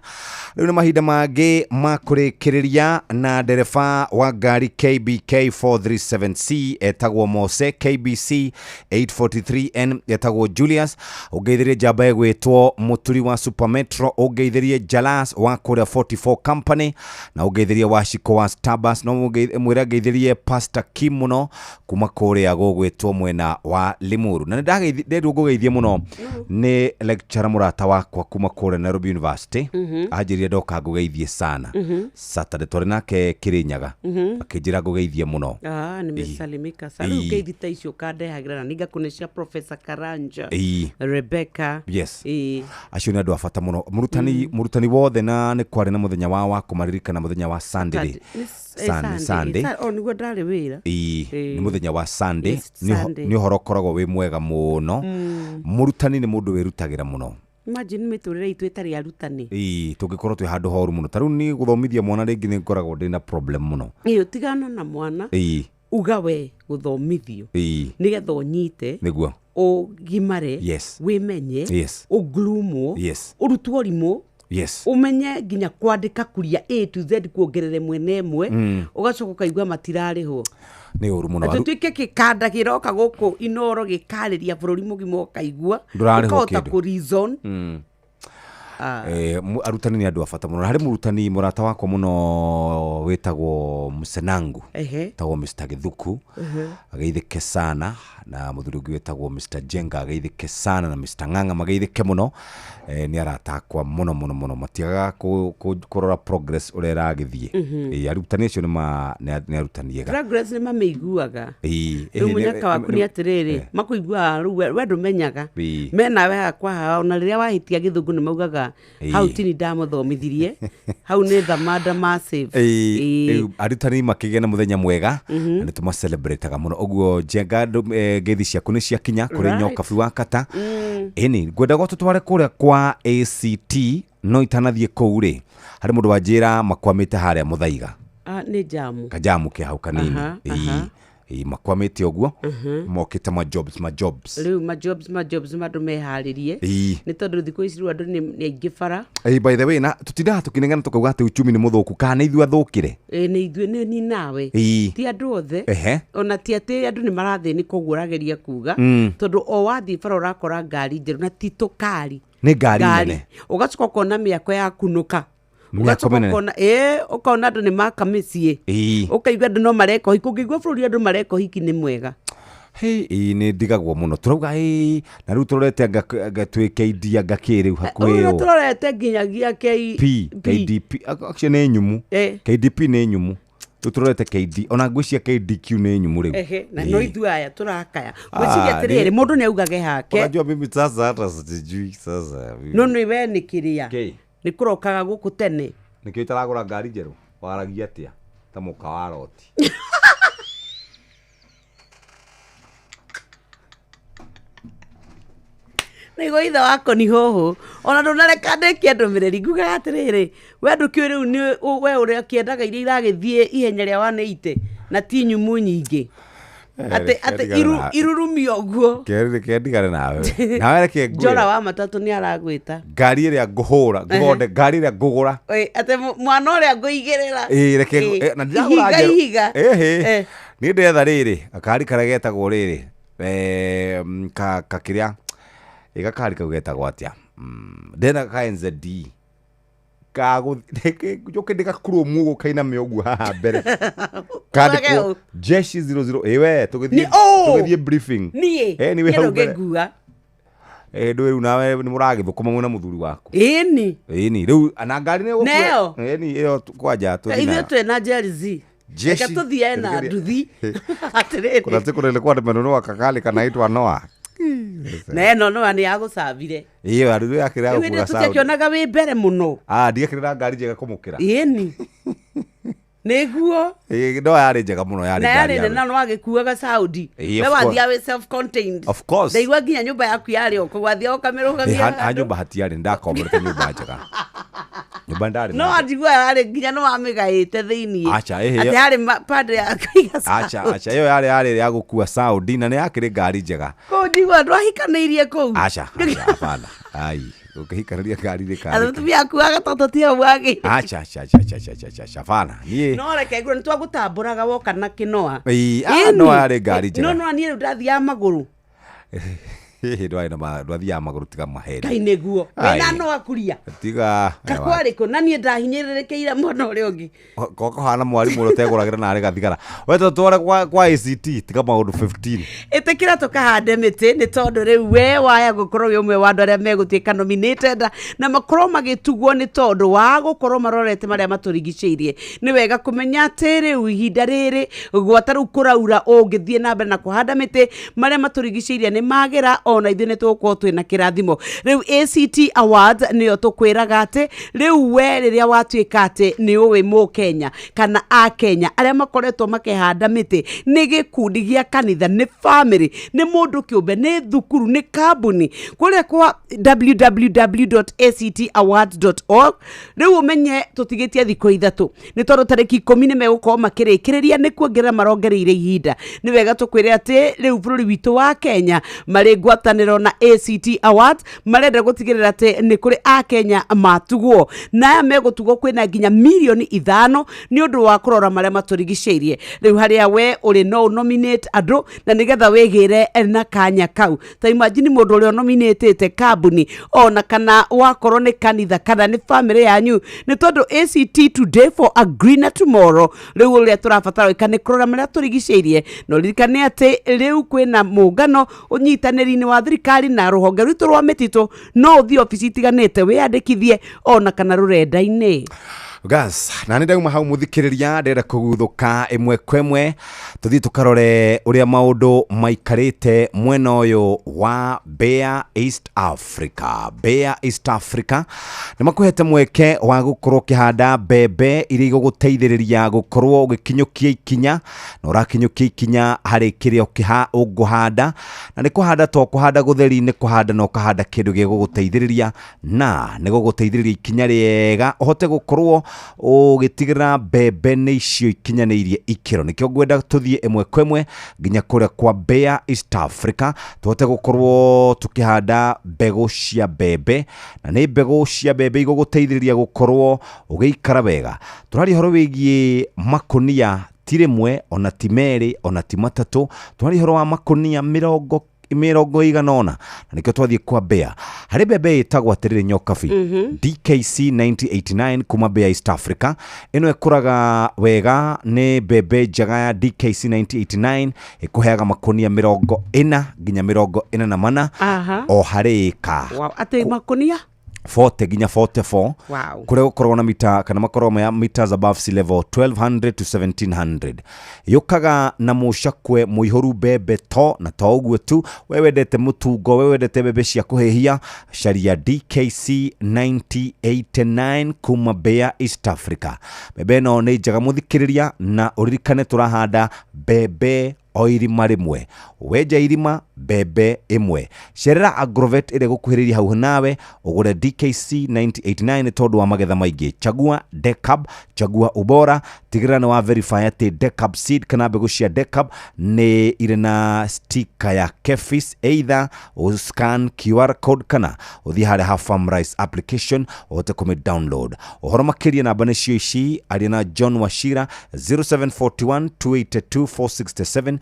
rĩu nĩ mahinda mangĩ ma kũrĩkĩrĩria na ndereba wa ngari KBK 437C etagwo Mose, KBC 843N etagwo Julius, ũngeithĩrie njamba ĩgwĩtwo Mũturi wa Supermetro, ũngeithĩrie Jalas wa kũrĩa 44 Company, na ũngeithĩrie Waciko wa Starbucks, no mwĩre ngeithĩrie Pastor Kim mũno kuma kũrĩa gũgwĩtwo mwena wa Limuru. Na nĩ nderwo ngũgeithie mũno nĩ lecturer mũrata wakwa kuma kũrĩa Nairobi University. Anjĩrire ndoka ngũgeithie sana. Saturday twarĩ nake Kĩrĩnyaga. Akĩnjĩra ngũgeithie mũno. Ah, nimesalimika sana. Ngeithi ta icio ũkandehagĩra na ningakũnecia Professor Karanja. Rebecca. Yes. Ĩĩ. Acio nĩ andũ a bata mũno, mũrutani mũrutani wothe, na nĩ kwarĩ na mũthenya wa kũmaririkana mũthenya wa Sunday. Nĩ Sunday. Sunday. O nĩguo ndarĩ wĩra. Ĩĩ, nĩ mũthenya wa Sunday. Yes, Nĩ Sunday. Nĩ ũhoro ũkoragwo wĩ mwega mũno. Mũrutani nĩ mũndũ wĩrutagĩra mũno. Imagine mĩtũrĩre itũ ĩtarĩ arutani. Ĩĩ, tũngĩkorwo twĩ handũ horu mũno, ta rĩu niĩ gũthomithia mwana rĩngĩ nĩ ngoragwo ndĩ na problem mũno. Ĩĩ, ũtigana na mwana. Uga we gũthomithio nĩgetha ũnyite, Nĩguo. Ũgimare, wĩmenye, ũglumwo, ũrutwo rimũ, ũmenye nginya kwandĩka kuria A to Z, kuongerera ĩmwe na ĩmwe. Ũgacoka ũkaigua matirarĩhwo. Nĩ ũru mũno. Na tũtuĩke gĩkanda kĩroka gũkũ Inoro gĩkarĩria bũrũri mũgima, ũkaigua Ndũrarĩhwo ũkahota kĩndũ. kũ reason. Ah. Arutani nĩ andũ a bata mũno. Na harĩ mũrutani mũrata wakwa mũno wĩtagwo Msenangu, wĩtagwo Mr. Gĩthuku, ageithĩke sana, na mũthuri ũngĩ wĩtagwo Mr. Jenga ageithĩke sana, na Mr. Ng'ang'a mageithĩke mũno. Nĩ arata akwa mũno mũno mũno, matiagaga kũrora progress ũrĩa ĩragĩthiĩ. Arutani acio nĩ arutani ega. Progress nĩ mamĩiguaga. Rĩu mũnyaka waku nĩ atĩrĩrĩ, makũiguaga rĩu we ndũmenyaga. Menawe hakwa haha, ona rĩrĩa wahĩtia gĩthũngũ nĩ maugaga hau tini ndamũthomithirie, hau nĩ thamanda massive. Rĩu arutani makĩgĩa na mũthenya mwega, na nĩ tũmacelebrataga mũno ũguo. Njenga, ngeithi ciaku nĩ ciakinya kũrĩ Nyokabi wa kata. Ĩni ngwendaga tũtware kũrĩa kwa ACT, no itanathiĩ kũu rĩ, harĩ mũndũ wanjĩra makwamĩte harĩa Mũthaiga. Ah, nĩ jamu. Kajamu ke hau kanini. Ĩĩ, makwamĩte ũguo, mokĩte ma jobs, ma jobs. Rĩu ma jobs, ma jobs, andũ meharĩrie, nĩ tondũ thikũ ici rĩu andũ nĩ aingĩ bara. Ĩĩ, by the way, na tũtindaga tũkĩnegena tũkauga atĩ uchumi nĩ mũthũku, kana nĩ ithuĩ athũkĩre? Ĩĩ, nĩ ithuĩ, nĩ ni nawe. Ti andũ othe. Ona ti atĩ andũ nĩ marathĩnĩka ũguo ũrageria kuga, tondũ o wathiĩ bara ũrakora ngari njerũ, na ti tũkari. Nĩ ngari nene. Ũgacoka ũkona mĩako ya kunũka. Mĩako Ũgacoka mĩnene. ũkona, ĩĩ, ũkona andũ nĩ maka mĩciĩ, ũkaigua andũ no mareka ũhiki. Ũngĩigua bũrũri andũ mareka ũhiki nĩ mwega. Hey, ĩĩ, nĩ ndigagwo mũno tũrauga ĩĩ, na rĩu tũrorete anga twĩ KD anga kĩ rĩu hakuhĩ Ũrĩa ũ. tũrorete nginyagia K P KDP. Actually nĩ nyumu. KDP nĩ nyumu, rĩu tũrorete KD, ona ngwĩciria KDQ nĩ nyumu rĩu. Ehe, na no ithuĩ aya tũrakaya ngwĩciria atĩrĩrĩ, mũndũ nĩ augage hake. Unajua mimi sasa hata sijui sasa mimi. No nĩ we nĩ kĩrĩa Kĩ? Nĩ kũrokaga gũkũ tene. Nĩkĩo itaragũra ngari njerũ, waragia atĩa ta mũka wa roti. Nĩguo ithe wako ni hoho, ona ndũnareka ndĩkie ndũmĩrĩri. Ngugaga atĩrĩrĩ, we ndũkĩũĩ rĩu nĩ we ũrĩa ũkĩendaga iria iragĩthiĩ ihenya rĩa 180 na ti nyumu nyingĩ, atĩ irurumio ũguo. Reke ndigane nawe, nawe reke Njora ngwĩre. Wa matatũ nĩ aragwĩta. Ngari ĩrĩa ngũhũra ngũthonde, ngari ĩrĩa ngũgũra. Ĩ, atĩ mwana ũrĩa ngũigĩrĩra. Ĩĩ, reke Ĩ, na ndiragũra ihiga njerũ. Ihiga. Ĩhĩ. Niĩ ndetha rĩrĩ gakari karĩa getagwo rĩrĩ, ka kĩrĩa, ĩ gakari kau getagwo atĩa? Ndĩrenda ka NZD njũke ndĩgakurũmu ũguo kainame ũguo haha mbere, kandĩkwo Ũrage. Jeshi 00. Ĩ we tũgĩthiĩ Oh! tũgĩthiĩ briefing. Niĩ Nĩ wĩ niĩ hau mbere. ndũngĩngua. Ndũĩ rĩu nawe nĩ mũragĩthũkũma mwĩna mũthuri waku. Ĩni. Ĩni rĩu na ngari nĩ Neo. Ĩni ĩyo kwanja tũthiĩ Ithuĩ nayo. twĩna Jersey. Jeshi. Reke tũthiae na nduthi atĩrĩrĩ. Kuna siku nilikuwa nimenunua kakali kanaitwa Noah. Na ĩno noa nĩ yagũcabire. Iyo aruru yake ya Rĩu hĩndĩ gũkua sound. tũtiakĩonaga wĩ mbere mũno. Ah, ndiekĩrĩra ngari njega kũmũkĩra. Ĩni nĩguo. Ĩ, no yarĩ njega mũno, yarĩ Na ngari yarĩ nene na no agĩkuaga Saudi. Ĩĩ, We of course. wathiaga wĩ self contained. Of course. Ndaigua nginya nyũmba yaku yarĩ o kũu, wathiaga Ĩ, ũkamĩrũgamia ha handũ. nyũmba hatiarĩ, ndakomborete nyũmba njega. Nyũmba ndarĩ No nayo. anjigua yarĩ nginya nĩ wamĩgaĩte thĩiniĩ. Acha, ĩhĩ, atĩ harĩ pande ya kũiga Acha, Saudi. acha, ĩyo yarĩ ya gũkua Saudi na nĩ yakĩrĩ ngari njega. Kũu njigua ndwahikanĩirie kũu. Acha, acha, hapana. Ai, ũkĩhikanĩria ngari Atĩ rĩkarĩ. mũtumia akuaga tondũ ti hau wagĩrĩire. Acha, acha, acha, acha, acha, acha, acha, hapana. Niĩ No reke ngwĩre nĩ twagũtambũraga woka na kĩnoa. Ĩĩ, ah, Ĩni. no yarĩ ngari njega. No no niĩ rĩu ndathiaga magũrũ. Hihi ndwarĩ na ndwathiaga magũrũ, tiga maheni. Ngai nĩguo. Ai. Wĩna noa kuria. Tiga. Kakwarĩ kũ na niĩ ndahinyĩrĩrĩkĩire mwena ũrĩa ũngĩ. Ko kahana mwarimũ ũrĩa ũtegũragĩra narĩ gathigara. We tũtware kwa ACT, tiga maũndũ 15. Ĩtĩkĩra tũkahande mĩtĩ, nĩ tondũ rĩu we waya gũkorwo wĩ ũmwe wa andũ arĩa megũtuĩka nominated na makorwo magĩtugwo nĩ tondũ wa gũkorwo marorete marĩa matũrigicĩirie. Nĩ wega kũmenya atĩ rĩu ihinda rĩrĩ gwata rĩu kũraura, ũngĩthiĩ na mbere na kũhanda mĩtĩ, marĩa matũrigicĩirie nĩ magĩra, ona ithuĩ nĩ tũgũkorwo twĩna kĩrathimo. Rĩu ACT Awards nĩyo tũkwĩraga atĩ rĩu we rĩrĩa watuĩka atĩ nĩ ũĩ mũkenya kana akenya arĩa makoretwo makĩhanda mĩtĩ, nĩ gĩkundi gĩa kanitha, nĩ family, nĩ mũndũ kĩũmbe, nĩ thukuru, nĩ kambuni, kũrĩa kwa www.actawards.org. Rĩu ũmenye tũtigĩtie thikũ 3, nĩ tondũ tarĩki 10 nĩ megũkorwo makĩrĩkĩrĩria, nĩ kuongerera marongereire ihinda. Nĩ wega tũkwĩre atĩ rĩu bũrũri witũ wa Kenya marĩ ngwatanĩro. Ngwatanĩro na ACT Awards marenda gũtigĩrĩra atĩ nĩ kũrĩ akenya matugwo, na aya megũtugwo kwĩna nginya mirioni 5 nĩ ũndũ wa kũrora marĩa matũrigicĩirie. Rĩu harĩa we ũrĩ no nominate andũ na nĩgetha wĩgĩre na kanya kau. Ta imagine mũndũ ũrĩa ũnominatĩte kambuni ona kana wakorwo nĩ kanitha kana nĩ family yanyu, nĩ tondũ ACT today for a greener tomorrow. Rĩu ũrĩa tũrabatara gwĩka nĩ kũrora marĩa tũrigicĩirie, na ũririkane atĩ rĩu kwĩna mũngano ũnyitanĩri-inĩ wa thirikari na rũhonge rwitũ rwa mĩtitũ. No ũthiĩ obici itiganĩte wĩyandĩkithie ona kana rũrenda-inĩ. Gas na nä ndauma hau, muthikĩrĩria, ndĩrenda kũguthũka ĩmwe kwa ĩmwe tũthiĩ tũkarore ũrĩa maũndũ maikarĩte mwena ũyũ wa Bear East Africa. Bear East Africa nĩ makũhete mweke wa gũkorwo ũkĩhanda mbembe iria igũgũteithĩrĩria gũkorwo ũgĩkinyũkia ikinya na ũrakinyũkia ikinya harĩ kĩrĩa ũkĩha ũngũhanda, na nĩ kũhanda to kũhanda gũtheri, nĩ kũhanda na ũkahanda kĩndũ gĩgũgũteithĩrĩria na nĩ gũgũteithĩrĩria ikinya rĩega ũhote gũkorwo ũgĩtigĩrĩra mbembe nĩ icio ikinyanĩirie ikĩro. Nĩkĩo ngwenda tũthiĩ ĩmwe kwa ĩmwe nginya kũrĩa kwa Bear East Africa tũhote gũkorwo tũkĩhanda mbegũ cia mbembe, na nĩ mbegũ cia mbembe igũgũteithĩrĩria gũkorwo ũgĩikara wega. Tũraria ũhoro wĩgiĩ makũnia ti rĩmwe ona ti merĩ ona ti matatũ, tũraria ũhoro wa makũnia 80, na nĩkĩo twathiĩ kwa Bear harĩ mbembe ĩtagwo atĩrĩrĩ nyokabi, DKC 9089 kuma Bear East Africa. Ĩno ĩkũraga wega, nĩ mbembe njega ya DKC 9089, ĩkũheaga makũnia 40 nginya 44 o harĩ ĩka. Wow. Atĩ makũnia 40 nginya 44. Kũrĩa gũkoragwo na mita kana makoragwo me meters above sea level, 1200 to 1700. Yũkaga na mũcakwe mũihũru mbembe to na to ũguo tu. We wendete mũtungo, we wendete mbembe cia kũhĩhia, caria DKC 9089 kuma Bear East Africa. Mbembe ĩno nĩ njega, mũthikĩrĩria, na ũririkane tũrahanda mbembe o irima rĩmwe. Wenja irima, mbembe ĩmwe. Cerera agrovet ĩrĩa ĩgũkuhĩrĩria hau nawe ũgũre DKC 9089 nĩ tondũ wa magetha maingĩ. Chagua Decab, chagua ubora. Tigĩrĩra nĩ wa verify atĩ Decab seed kana mbegũ cia Decab nĩ irĩ na sticker ya KEPHIS, either scan QR code kana ũthiĩ harĩa ha Farmrice application ũhote kũmĩ download. Ũhoro makĩria, namba nĩcio ici, aria na John Wachira 0741 282 467.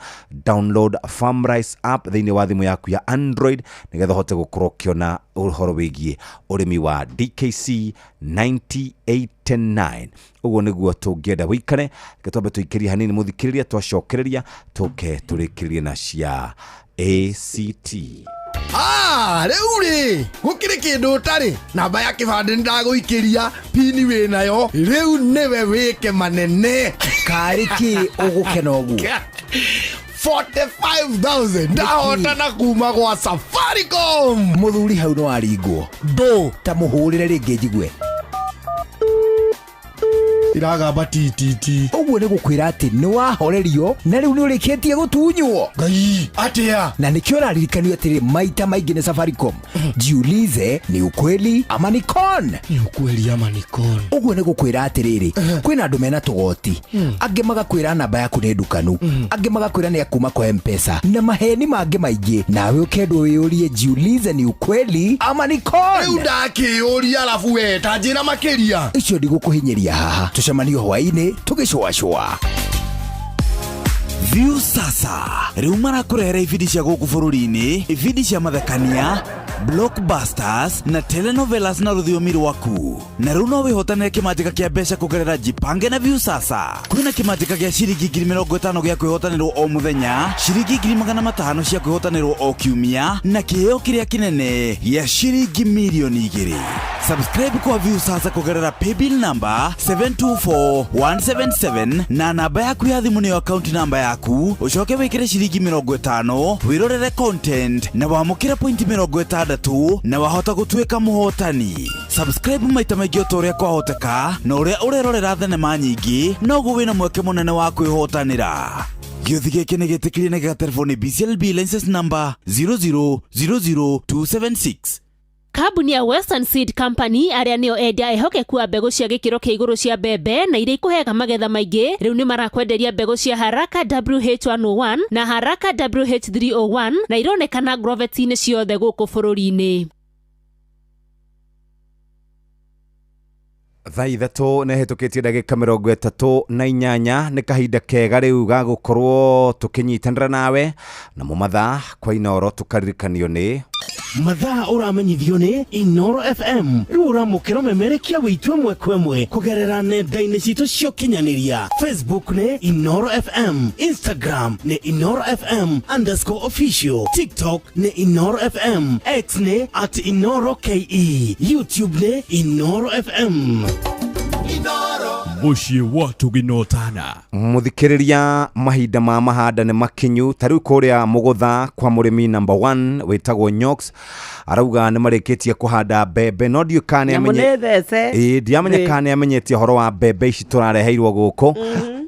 Download Farmrice app thĩinĩ wa thimũ yaku ya Android nĩgetha ũhote gũkorwo ũkĩona ũhoro wĩgiĩ ũrĩmi wa DKC 9089. Ũguo nĩguo tũngĩenda wĩikare. Reke twambe tũikĩrie hanini, mũthikĩrĩria, twacokereria tũke tũrĩkĩrĩrie na cia ACT. Ah, rĩu rĩ gũkĩrĩ kĩndũ ũtarĩ. Namba ya kĩbandĩ nĩ ndagũikĩria, pini wĩ nayo, rĩu nĩwe wĩke manene. Karĩ kĩ ũgũkena ũguo? 45,000 ndahotana kuma gwa Safaricom. Mũthuri, hau no aringwo. Ndũ. Ta mũhũrĩre rĩngĩ njigue. Iragamba tititi. Ũguo nĩ gũkwĩra atĩ nĩ wahorerio na rĩu nĩ ũrĩkĩtie gũtunywo. Ngai, atĩa? Na nĩkĩo ũraririkanio atĩrĩ maita maingĩ nĩ Safaricom, jiulize ni ukweli ama ni con. Ni ukweli ama ni con. Ũguo nĩ gũkwĩra atĩrĩrĩ, kwĩna andũ mena tũgoti, angĩ magakwĩra namba yaku nĩ ndukanu, angĩ magakwĩra nĩ akuma kwa Mpesa na maheni mangĩ maingĩ, nawe ũkendwo wĩyũrie, jiulize ni ukweli ama ni con. Rĩu ndakĩyũria, arabu we ta njĩra makĩria. Icio ndigũkũhinyĩria haha, tũcemanio hwaĩ-inĩ tũgĩcũacũa. Viusasa rĩu marakũrehera ibindi cia gũkũ bũrũri-inĩ, ibindi cia mathekania, blockbusters na telenovelas na rũthiomi rwaku. Na rĩu no wĩhotanĩre kĩmanjĩka kĩa mbeca kũgerera Jipange na Viusasa. Kwĩna kĩmanjĩka gĩa ciringi 50,000 gĩa kwĩhotanĩrwo o mũthenya, ciringi 500,000 cia kwĩhotanĩrwo o kiumia, na kĩheo kĩrĩa kĩnene gĩa ciringi 2,000,000. Subscribe kwa Viusasa kũgerera paybill number 724177 na namba yaku ya thimũ nĩyo account namba yaku, ũcoke wĩkĩre ciringi 50 wĩrorere content na wamũkĩre pointi 60 na wahota gũtuĩka mũhotani. Subscribe maita maingĩ o ta ũrĩa kwahoteka, na ũrĩa ũrerorera thenema nyingĩ noguo wĩna mweke mũnene wa kwĩhotanĩra. Gĩũthi gĩkĩ nĩ gĩtĩkĩrie na gĩgaterebo nĩ BCLB license number 0000276. Kambuni ya Western Seed Company arĩa nĩo endia ehokeku a mbegũ cia gĩkĩro kĩa igũrũ cia mbembe na iria ikũheaga magetha maingĩ, rĩu nĩ marakwenderia mbegũ cia Haraka WH101 na Haraka WH301 na ironekana Agrovet-inĩ ciothe gũkũ bũrũri-inĩ. Thaa ithatũ nĩ hĩtũkĩtie ndagĩka 38. Nĩ kahinda kega rĩu ga gũkorwo tũkĩnyitanĩra nawe namo mathaa kwa Inoro tũkaririkanio nĩ Mathaa ũramenyithio nĩ Inoro FM. Rĩu ũramũkĩra ũmemerekia witũ ĩmwe kwa ĩmwe kũgerera nenda-inĩ citũ cia ũkinyanĩria. Facebook nĩ Inoro FM, Instagram nĩ Inoro FM underscore official, TikTok nĩ Inoro FM, X nĩ at Inoro KE, YouTube nĩ Inoro FM. Mũciĩ wa Tũginotana. Mũthikĩrĩria, mahinda ma mahanda nĩ makinyu. Ta rĩu kũrĩa mũgũtha kwa mũrĩmi number 1 wĩtagwo Nyox, arauga nĩ marĩkĩtie kũhanda mbembe, no ndiũĩ kana nĩ Nyamũ amenye nĩ thece. Ĩĩ, ndiramenya Ĩ. kana nĩ amenyetie ũhoro wa mbembe ici tũrareheirwo gũkũ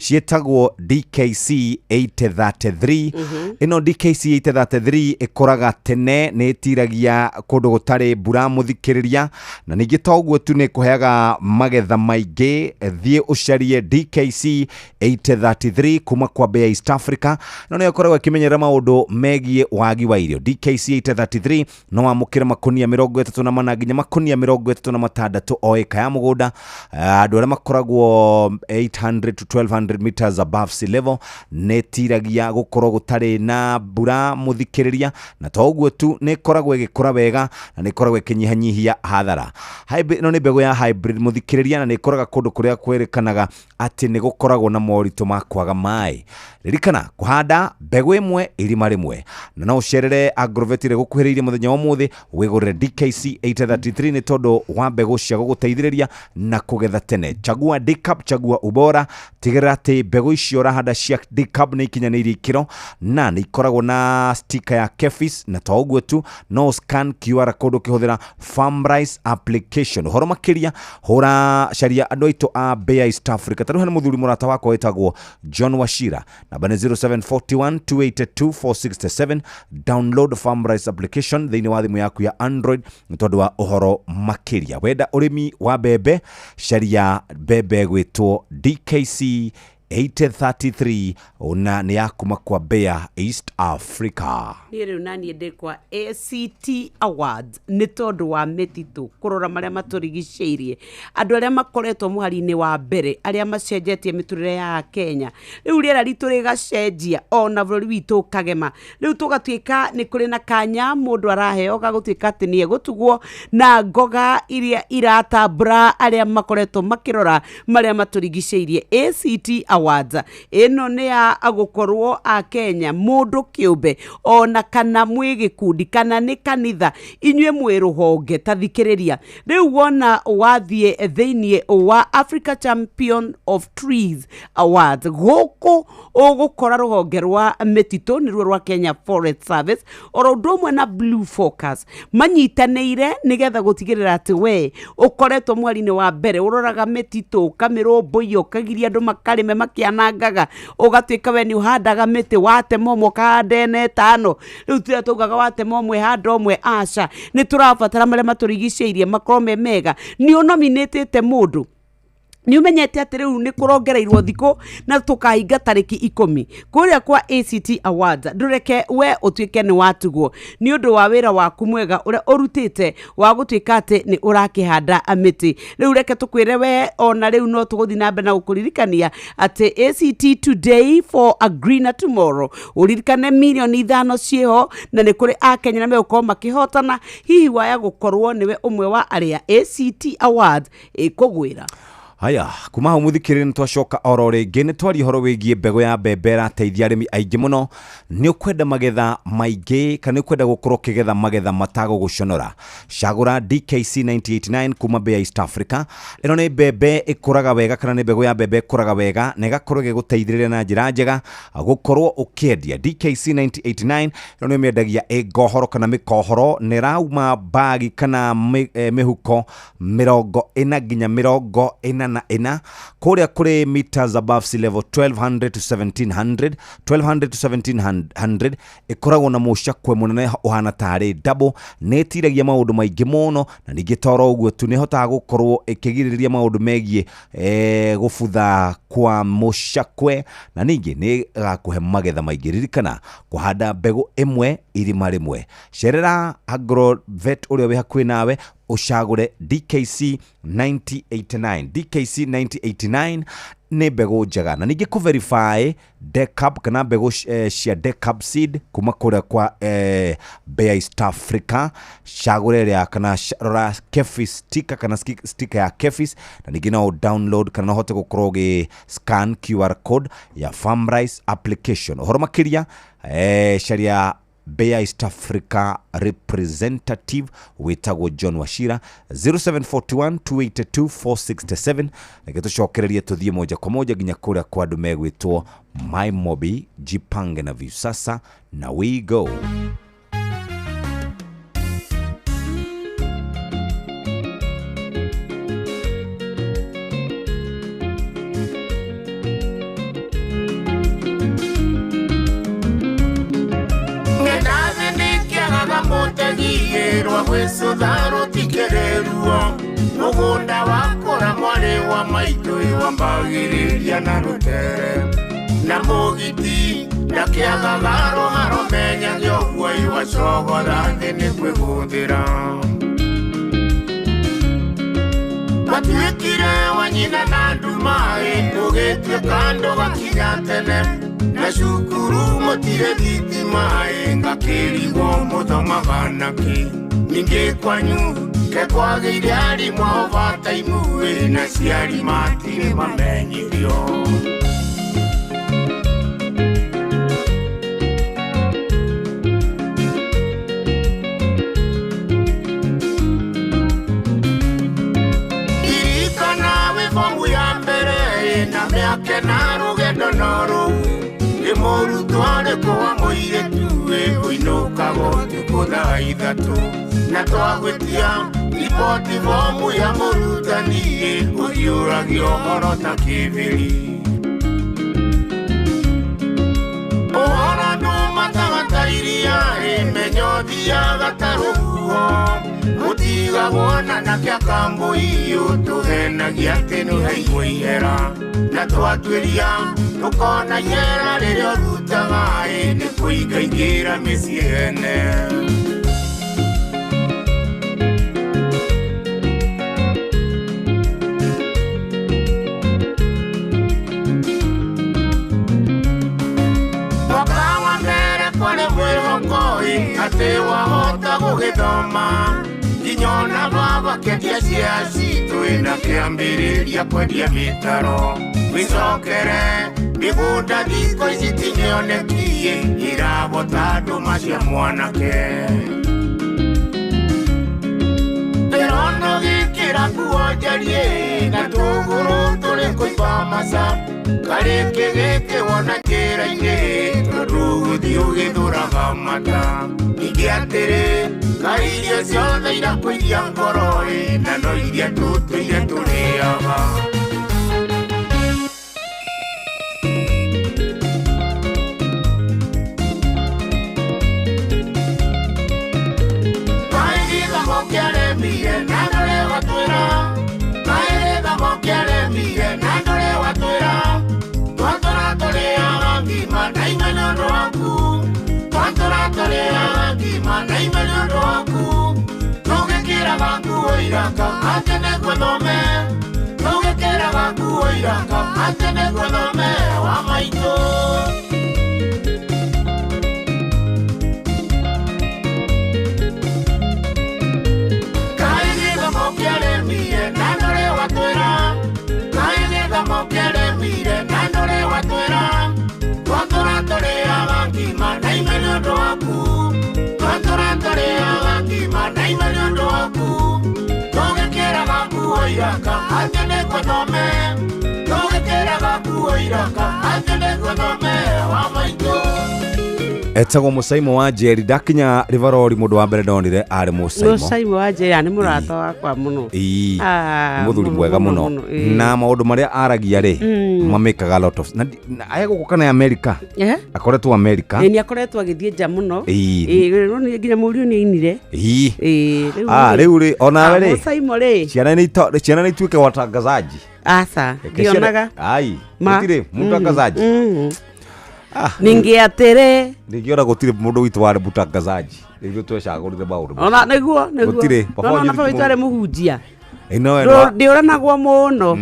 ciĩtagwo DKC 833. Ĩno DKC 833 ĩkũraga tene, nĩ ĩtiragia kũndũ gũtarĩ mbura, mũthikĩrĩria, na ningĩ to ũguo tu, nĩ ĩkũheaga magetha maingĩ. Thiĩ ũcarie DKC 833 kuma kwa Mbea East Africa, no nĩyo ĩkoragwo ĩkĩmenyerera maũndũ megiĩ wagi wa irio. DKC 833 no wamũkĩre makunia 34 nginya makunia 36 o ĩka ya mũgũnda. Andũ arĩa makoragwo 800 to 1200 meters above sea level, nĩ ĩtiragia gũkorwo gũtarĩ na mbura, mũthikĩrĩria, na to ũguo tu, nĩ ĩkoragwo ĩgĩkũra wega na nĩ ĩkoragwo ĩkĩnyihanyihia hathara. Ĩno nĩ mbegũ ya hybrid, mũthikĩrĩria, na nĩ ĩkũraga kũndũ kũrĩa kwĩrĩkanaga atĩ nĩ gũkoragwo na moritũ ma kwaga maĩ. Ririkana kũhanda mbegũ ĩmwe irima rĩmwe, na no ũcerere Agrovet ĩrĩa gũkuhĩrĩirie mũthenya wa ũmũthĩ wĩgũrĩre DKC 833 nĩ tondũ wa mbegũ cia gũgũteithĩrĩria na kũgetha tene. Chagua DCAP, chagua ubora. Tigĩrĩra atĩ mbegũ icio ũrahanda cia DCAP nĩ ikinyanĩirie ikĩro na nĩ ikoragwo na sticker ya KEPHIS, na to ũguo tu, no scan QR code ũkĩhũthĩra Farmrise application. Ũhoro makĩria, hũra caria andũ aitũ a Mbea East Africa. Ta rĩu hena mũthuri mũrata wakwa wĩtagwo John Wachira, namba nĩ 0741 282 467. Download Farmrise application thĩinĩ wa thimũ yaku ya Android nĩ tondũ wa ũhoro makĩria. Wenda ũrĩmi wa mbembe, caria mbembe gwĩtwo DKC 833 na nĩ ya kuma kwa Mbea East Africa. Niĩ rĩu naniĩ ndĩ kwa ACT Awards nĩ tondũ wa mĩtitũ, kũrora marĩa matũrigicĩirie, andũ arĩa makoretwo mũhari-inĩ wa mbere, arĩa macenjetie mĩtũrĩre ya Kenya. Rĩu rĩera ritũ rĩgacenjia ona bũrũri witũ ũkagema. Rĩu tũgatuĩka nĩ kũrĩ na kanya mũndũ araheo ga gũtuĩka atĩ nĩ egũtugwo na ngoga iria iratambũra arĩa makoretwo makĩrora marĩa matũrigicĩirie. ACT Awards ĩno nĩ ya gũkorwo a Kenya, mũndũ kĩũmbe ona kana mwĩ gĩkundi kana nĩ kanitha, inyuĩ mwĩ rũhonge, ta thikĩrĩria. Rĩu wona wathiĩ thĩinĩ wa Africa Champion of Trees Awards, gũkũ ũgũkora rũhonge rwa mĩtitũ nĩruo rwa Kenya Forest Service oro ũndũ ũmwe na Blue Focus manyitanĩire nĩgetha gũtigĩrĩra atĩ we ũkoretwo mweri-inĩ wa mbere ũroraga mĩtitũ, ũkamĩrũmbũiya, ũkagiria andũ makarĩme makĩanangaga, ũgatuĩka we nĩ ũhandaga mĩtĩ, watema ũmwe ũkahanda ĩna ĩtano. Rĩu tiria taugaga watema ũmwe handa ũmwe, aca, nĩ tũrabatara marĩa matũrigicĩirie makorwo me mega. Nĩ ũnominĩtĩte mũndũ, nĩ ũmenyete atĩ rĩu nĩ kũrongereirwo thikũ na tũkahinga tarĩki 10 kũrĩa kwa ACT Awards. Ndũreke we ũtuĩke nĩ watugwo nĩ ũndũ wa wĩra waku mwega ũrĩa ũrutĩte wa gũtuĩka atĩ nĩ ũrakĩhanda mĩtĩ. Rĩu reke tũkwĩre we ona rĩu no tũgũthiĩ na mbere na gũkũririkania atĩ ACT Today for a Greener Tomorrow, ũririkane 5 mirioni ciĩho na nĩ kũrĩ akenya na megũkorwo makĩhotana. Hihi waya gũkorwo nĩwe ũmwe wa arĩa ACT Awards ĩkũgwĩra. Haya, kuma hau mũthikĩrĩria, nĩ twacoka oro rĩngĩ nĩ twaria ũhoro wĩgiĩ mbegũ ya mbembe ĩrateithia arĩmi aingĩ mũno. Nĩ ũkwenda magetha maingĩ kana nĩ ũkwenda gũkorwo ũkĩgetha magetha matagũgũconora, cagũra DKC 989 kuma Mbea East Africa. Ĩno nĩ mbembe ĩkũraga wega kana nĩ mbegũ ya mbembe ĩkũraga wega na ĩgakorwo ĩgĩgũteithĩrĩria na njĩra njega gũkorwo ũkĩendia. DKC 989 ĩno nĩ mĩendagia ĩ ngohoro kana mĩkohoro na ĩrauma bagi kana mĩhuko 40 nginya 44. 4 kũrĩa kũrĩ meters above sea level 1200 to 1700 1200 to 1700 ĩkoragwo na mũcakwe mũnene ũhana tarĩ double, nĩ ĩtiragia maũndũ maingĩ mũno, na ningĩ toro ũguo tu nĩ ĩhotaga gũkorwo ĩkĩgirĩrĩria maũndũ megiĩ gũbutha kwa mũcakwe, na ningĩ nĩ ĩgakũhe magetha maingĩ. Ririkana kũhanda mbegũ ĩmwe irima rĩmwe. Cerera agrovet ũrĩa wĩ hakuhĩ nawe ũcagũre DKC 9089. DKC 9089 nĩ mbegũ njega, na ningĩ kũ-verify Decab kana mbegũ cia Decab seed kuma kũrĩa kwa Bayer East Africa. Cagũra ĩrĩa kana rora KEPHIS sticker kana sticker ya KEPHIS, na ningĩ no download kana no ũhote gũkorwo ũgĩ scan QR code ya Farmrise application. Ũhoro makĩria caria Bayer East Africa representative wĩtagwo John Wachira 0741 282 467. Reke tũcokererie tũthiĩ moja kwa moja nginya kũrĩa kwa andũ megwĩtwo My Mobi. Jipange na Viusasa na we go. Mũtegirwo gwĩcũtha rũtikĩrĩruo mũgũnda wakũra mwarĩ wa maitũ iwambagĩrĩria na rũtere na mũgiti ndakĩagaga rũharo menyage ũguo iwacogotha thĩ nĩ kwĩgũthĩra matuĩkire wa nyina na ndumaĩ ũgĩtuĩka ndũgakinya tene na cukuru mũtirĩ thitima-ĩ ngakĩrigwo mũthomaga nakĩ ningĩ kwanyu ke kwagĩire arimũ a overtime-ĩ na ciari matirĩ mamenyithio. Ririkana wĩ bomu ya mbere na mĩaka na rũgendo no rũu nĩ mũrutwo arĩkũ wa mũirĩtu ĩ ũinũkaga ũtukũ thaa ithatũ na twagwĩtia riboti bomu ya mũrutani ĩ ũhiũragia ũhoro ta kĩbĩri ũhoro ndũmataga ta iria ĩ menya ũthiaga ta rũhuho mũtigagwo na nakĩa kambũi ũtũhenagia atĩ nĩũheirwo ihera na twatuĩria tũkona ihera rĩrĩa ũrutaga ĩ nĩ kũingaingĩra mĩciĩ ene. Mwaka wa mbere kwarĩ mwĩhoko ĩ atĩ wahota gũgĩthoma nginya ona baba kĩendia cia citũ ĩ na kĩambĩrĩria kwendia mĩtaro wĩcokere mĩgũnda thikũ ici ti mĩonekie irabota ndũma cia mwanake ndĩrona ũgĩkĩra nguo njariĩ na tũgũrũ tũrĩ kũimba maca karĩkĩ gĩkĩ wona njĩra-inĩ tondũ ũgũthiĩ ũgĩthũraga mata ningĩ atĩrĩ kaĩ irio ciothe irakũiria ngoro ĩ na no iria tũtũire tũrĩaga. Kĩaremire na ndũrĩ watwĩra kaĩ gĩthomo kĩaremire na ndũrĩ watwĩra twatũra tũrĩaga ngima na ime nĩ ũndũ waku twatũra tũrĩaga ngima na ime nĩ ũndũ waku tũgĩkĩraga nguo iraka atĩ nĩguo thome tũgĩkĩraga nguo iraka atĩ nĩguo thome wa maitũ. Kĩaremire na ndũrĩ watwĩra twatũra tũrĩaga ngima na ime nĩ ũndũ waku twatũra tũrĩaga ngima na ime nĩ ũndũ waku tũgĩkĩraga nguo iraka atĩ nĩguo thome tũgĩkĩraga nguo iraka atĩ nĩguo thome wa maitũ. Etagwo Mũcaimo wa Njeri. Ndakinya Rivarori mũndũ wa mbere ndonire arĩ Mũcaimo. Mũcaimo wa Njeri nĩ mũrata wakwa mũno. Ĩĩ. Ah, Nĩ mũthuri mũno, mwega mũno, mũno mũno, ĩĩ. Na maũndũ marĩa aragia rĩ, mamĩkaga lot of na egũkũ kana Amerika? Eh? Akoretwo Amerika. Ĩĩ, nĩ akoretwo agĩthiĩ nja mũno. Ĩĩ. Ĩĩ, rĩu nĩ nginya mũriũ nĩ ainire. Ĩĩ. Ĩĩ, rĩu Ah, rĩ- rĩu rĩ onawe Ah, rĩ, Mũcaimo rĩ. ciana nĩ ciana nĩ ituĩke watangazaji. Aca, Reke ciana- ndionaga. Ai, Ma. gũtirĩ mũtangazaji. Ningĩ atĩrĩ. Ningĩona gũtirĩ mũndũ witũ warĩ mũtangazaji, nĩguo twecagũrire maũndũ macio. Ona nĩguo nĩguo. Gũtirĩ. Baba Nona wanyu baba witũ arĩ mũhunjia. Ĩno Ndĩũranagwo mũno.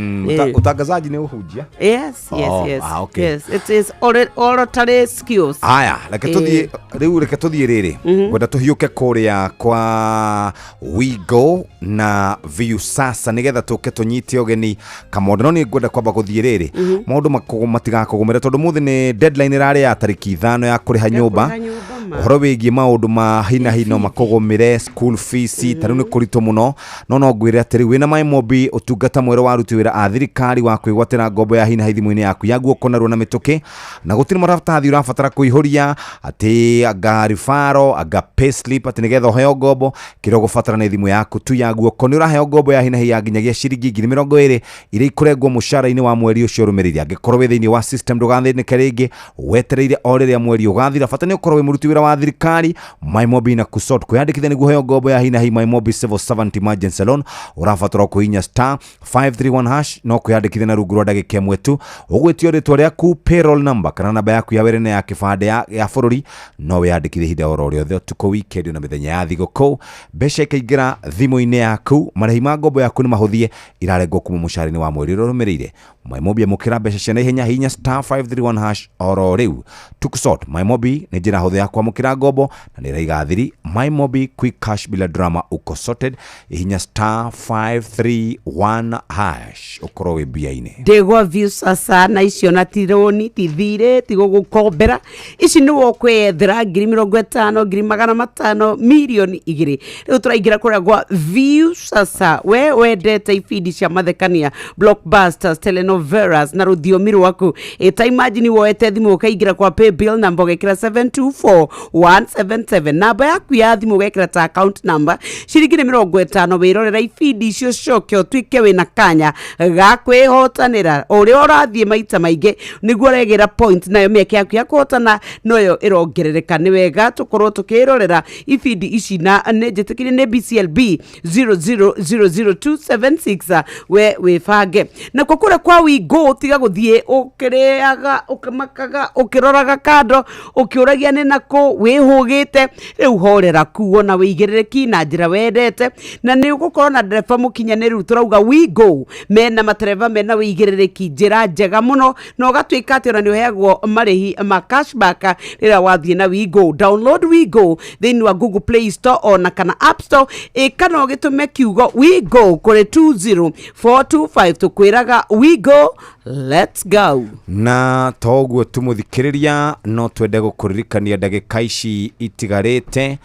Utangazaji nĩ ũhunjia. Yes, yes, Oh, yes. ah, okay. Yes, it is oratory skills. Aya, reke tũthiĩ rĩu, reke tũthiĩ rĩrĩ, ngwenda tũhiũke kũrĩa kwa Wigo na Viusasa nĩgetha tũke tũnyite ũgeni Kamondo, no nĩ ngwenda kwamba gũthiĩ rĩrĩ, maũndũ matigakũgũmĩre tondũ mũthĩ nĩ deadline ĩrarĩ ya tarĩki 5 ya kũrĩha nyũmba. Kũrĩha nyũmba, ma. Ũhoro wĩgiĩ maũndũ ma hinahi no makũgũmĩre, school fees ta rĩu nĩ kũritũ mũno, no ngwĩre atĩ rĩu wĩna MyMobi, ũtungata mwerũ wa aruti wĩra a thirikari wa kwĩgwatĩra ngombo ya hinahi thimũ-inĩ yaku ya guoko narua na mĩtũkĩ, na gũtirĩ maratathi ũrabatara kũihũria atĩ anga ribaro anga payslip atĩ nĩgetha ũheo ngombo. Kĩrĩa ũgũbatara nĩ thimũ yaku tu ya guoko. Nĩ ũraheo ngombo ya hinahi ya nginyagia ciringi 20,000 iria ikũrengwo mũcara-inĩ wa mweri ũcio ũrũmĩrĩire. Angĩkorwo wĩ thĩinĩ wa system, ndũgathĩnĩke rĩngĩ wetereire o rĩrĩa mweri ũgathira, bata nĩ ũkorwo wĩ mũruti wĩra wa thirikari. MyMobi na kusort kwĩyandĩkithia nĩguo ũheo ngombo ya hinahi MyMobi Civil Servant Emergency Loan, ũrabatara kũhihinya star 531 hash no kwĩyandĩkithia na rungu rwa ndagĩka ĩmwe tu. Ũgwĩtio rĩtwa rĩaku, payroll number kana namba yaku ya wĩra na ya kĩbandĩ ya bũrũri. No wĩyandĩkithie ihinda oro rĩothe, ũtukũ, weekend na mĩthenya ya thigũkũ, mbeca ikaingĩra thimũ-inĩ yaku. Marĩhi ma ngombo yaku nĩ mahũthie, irarengwo kuma mũcara-inĩ wa mweri ũrĩa ũrũmĩrĩire. MyMobi, amũkĩra mbeca cia naihenya, hihinya star 531 hash oro rĩu. Tukusort MyMobi nĩ njĩra hũthũ ya kwamũkĩra ngombo na nĩ ĩraiga thiri. MyMobi, quick cash bila drama, uko sorted. Hihinya star 531 hash ũkorwo wĩ mbia-inĩ. Ndĩgwa Viusasa na icio na ti rũni, ti thirĩ, ti gũgũkombera, ici nĩ wokwĩyethera 50,000, 500,000, 2 mirioni. Rĩu tũraingĩra kũrĩa gwa Viusasa. We wendete ibindi cia mathekania, blockbusters, telenovelas na rũthiomi rwaku, ĩta imagine woete thimũ ũkaingĩra kwa paybill namba ũgekĩra 724177, namba yaku ya thimũ ũgekĩra ta account number, ciringi nĩ 50, wĩrorera ibindi icio, coke ũtuĩke wĩna kanya ga kwĩhotanĩra. Ũrĩa ũrathiĩ maita maingĩ nĩguo ũregĩra point, nayo mĩeke yaku ya kũhotana noyo ĩrongerereka. Nĩ wega tũkorwo tũkĩrorera ibindi ici na nĩ njĩtĩkĩrie nĩ BCLB 0000276. We wĩbange nakuo kũrĩa kwa Wingo, tiga gũthiĩ ũkĩrĩaga, ũkĩmakaga, ũkĩroraga kando, ũkĩũragia nĩ nakũ wĩhũgĩte. Rĩu horera kuo na wĩigĩrĩrĩki na njĩra wendete, na nĩ ũgũkorwo na ndereba mũkinyanĩru. Tũrauga Wingo mena matereba mena wĩigĩrĩrĩki, njĩra njega mũno, na ũgatuĩka atĩ ona nĩ ũheagwo marĩhi ma cashback rĩrĩa wathiĩ na Wingo. Download Wingo thĩinĩ wa Google Play Store ona kana App Store, ĩ kana ũgĩtũme kiugo Wingo kũrĩ 20425. Tũkwĩraga Wingo, let's go. Na toguo tu, mũthikĩrĩria, no twende gũkũririkania ndagĩka ici itigarĩte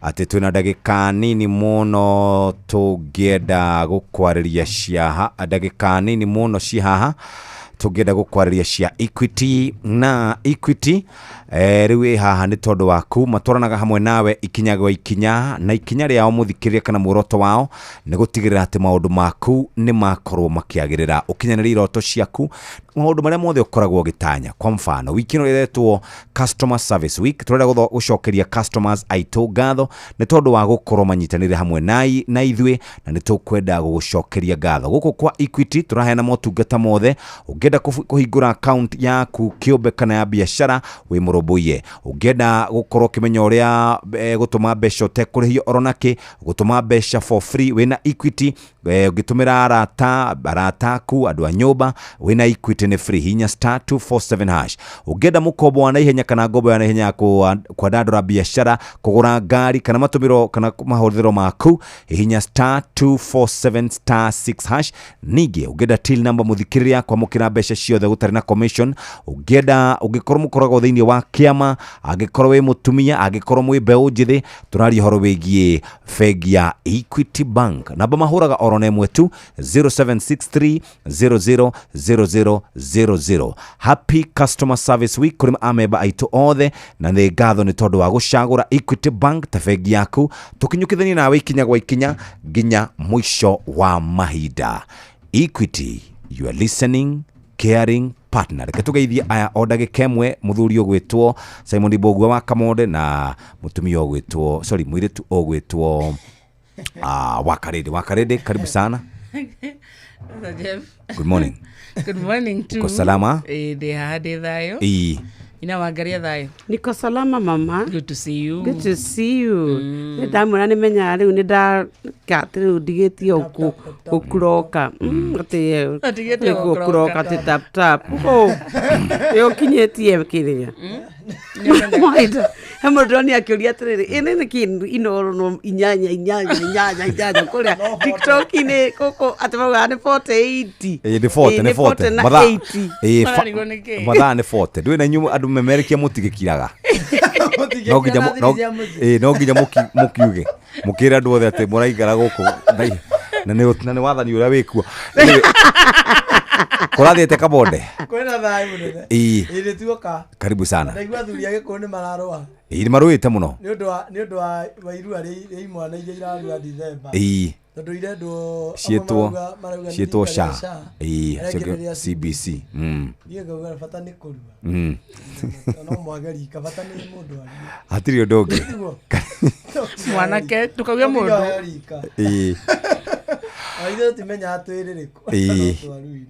atĩ twĩna ndagĩka nini mũno tũngĩenda gũkwarĩria cia ndagĩka nini mũno ci haha tũngĩenda gũkwarĩria cia Equity. Na Equity rĩu ĩ haha nĩ tondũ waku, matwaranaga hamwe nawe ikinya gwa ikinya, na ikinya rĩao, mũthikĩrĩria, kana muoroto wao nĩ gũtigĩrĩra atĩ maũndũ maku nĩ makorwo makĩagĩrĩra, ũkinyanĩrie iroto ciaku, maũndũ marĩa mothe ũkoragwo ũgĩtanya. Kwa mfano, wiki ĩno ĩretwo Customer Service Week. Tũrenda gũcokeria customers aitũ ngatho nĩ tondũ wa gũkorwo manyitanĩire hamwe na ithuĩ, na nĩ tũkwenda gũgũcokeria ngatho. Gũkũ kwa Equity tũraheana motungata mothe. Ũngĩenda kũhingũra account yaku kĩũmbe kana ya biacara, wĩ mũrũmbũiye. Ũngĩenda gũkorwo ũkĩmenya ũrĩa gũtũma mbeca ũtekũrĩhio oro nakĩ, gũtũma mbeca for free wĩna Equity, ũngĩtũmĩra arata aku, andũ a nyũmba, wĩna Equity nĩ free, hinya star 247 hash. Ũngĩenda mũkombo wa naihenya kana ngombo ya naihenya ya kwandandũra biacara, kũgũra ngari kana matũmĩro kana mahũthĩro maku, hihinya star 247 star 6 hash. Ningĩ ũngĩenda till number, mũthikĩrĩria, kwamũkĩra mbeca ciothe gũtarĩ na commission, ũngĩenda ũngĩkorwo mũkoragwo thĩinĩ wa kĩama, angĩkorwo wĩ mũtumia, angĩkorwo mwĩ mbeũ njĩthĩ, tũraria ũhoro wĩgiĩ bengi ya Equity Bank. Namba mahũraga oro na ĩmwe tu, 0763 00 00. 00. Happy Customer Service Week kũrĩ amemba aitũ othe, na nĩ ngatho nĩ tondũ wa gũcagũra Equity Bank ta bengi yaku, tũkinyũkithanie nawe ikinya gwa ikinya nginya mũico wa mahinda. Equity, you are listening, caring partner. Reke tũgeithie aya o ndagĩka ĩmwe, mũthuri ũgwĩtwo Simon Mbũgua wa Kamonde na mũtumia ũgwĩtwo, sorry, mũirĩtu ũgwĩtwo Wakarĩndĩ. Wakarĩndĩ, karibu sana. Sasa Jeff. Good morning. Good morning too. Uko salama? Eh, ndĩ haha ndĩ thayũ. Ii. Ina wangaria thayũ. Niko salama mama. Good to see you. Good to see you. Nĩ ndamwĩra nĩ menyaga rĩu nĩ ndaka atĩ rĩu ndigĩtie gũkuroka. Atĩ Ũtigĩtie nĩ gũkuroka. gũkuroka atĩ tap tap. Oh. Nĩ ũkinyĩtie kĩrĩa. Mahinda. He mũndũ ndĩronire akĩũria atĩrĩrĩ, ĩ nĩ nĩkĩ Inooro no inyanya inyanya inyanya inyanya kũrĩa TikTok-inĩ gũkũ atĩ maugaga nĩ 40 80. Ĩ, nĩ 40, Ĩ, nĩ 40 na Mathaa- 80. ĩ, mathaa nĩ 40. Ndũĩ na inyuĩ andũ memerekia mũtigĩkiraga. No nginya ĩ, no nginya mũkiuge mũkĩre andũ othe atĩ mũraikara gũkũ na nĩ wathani ũrĩa wĩkuo. Anyway, kũrathiĩte Kamonde? Kwĩna thayũ mũnene. Ĩĩ. Ĩĩ, nĩ tuoka. Karibu sana. Ndaigua athuri a Gĩkũyũ nĩ mararũa. Ĩ, nĩ marũĩte mũno. Nĩ ũndũ wa irua rĩa imwana iria irarua Dithemba. Ĩĩ. Tondũ irendwo amwe Ciĩtwo marauga nĩ ciĩtwo rika SHA. rĩa SHA, Ĩĩ, arĩa angĩ nĩ rĩa CBC. Niĩ ngauga bata nĩ kũrua. No mwage rika, bata nĩ mũndũ arue. Hatirĩ ũndũ ũngĩ. Tiguo? Mwanake, ndũkauge No nginya mũndũ. ũheo rika. Ĩĩ. Ona ithuĩ tũtimenyaga twĩ rĩrĩkũ. Ĩĩ. No twaruire.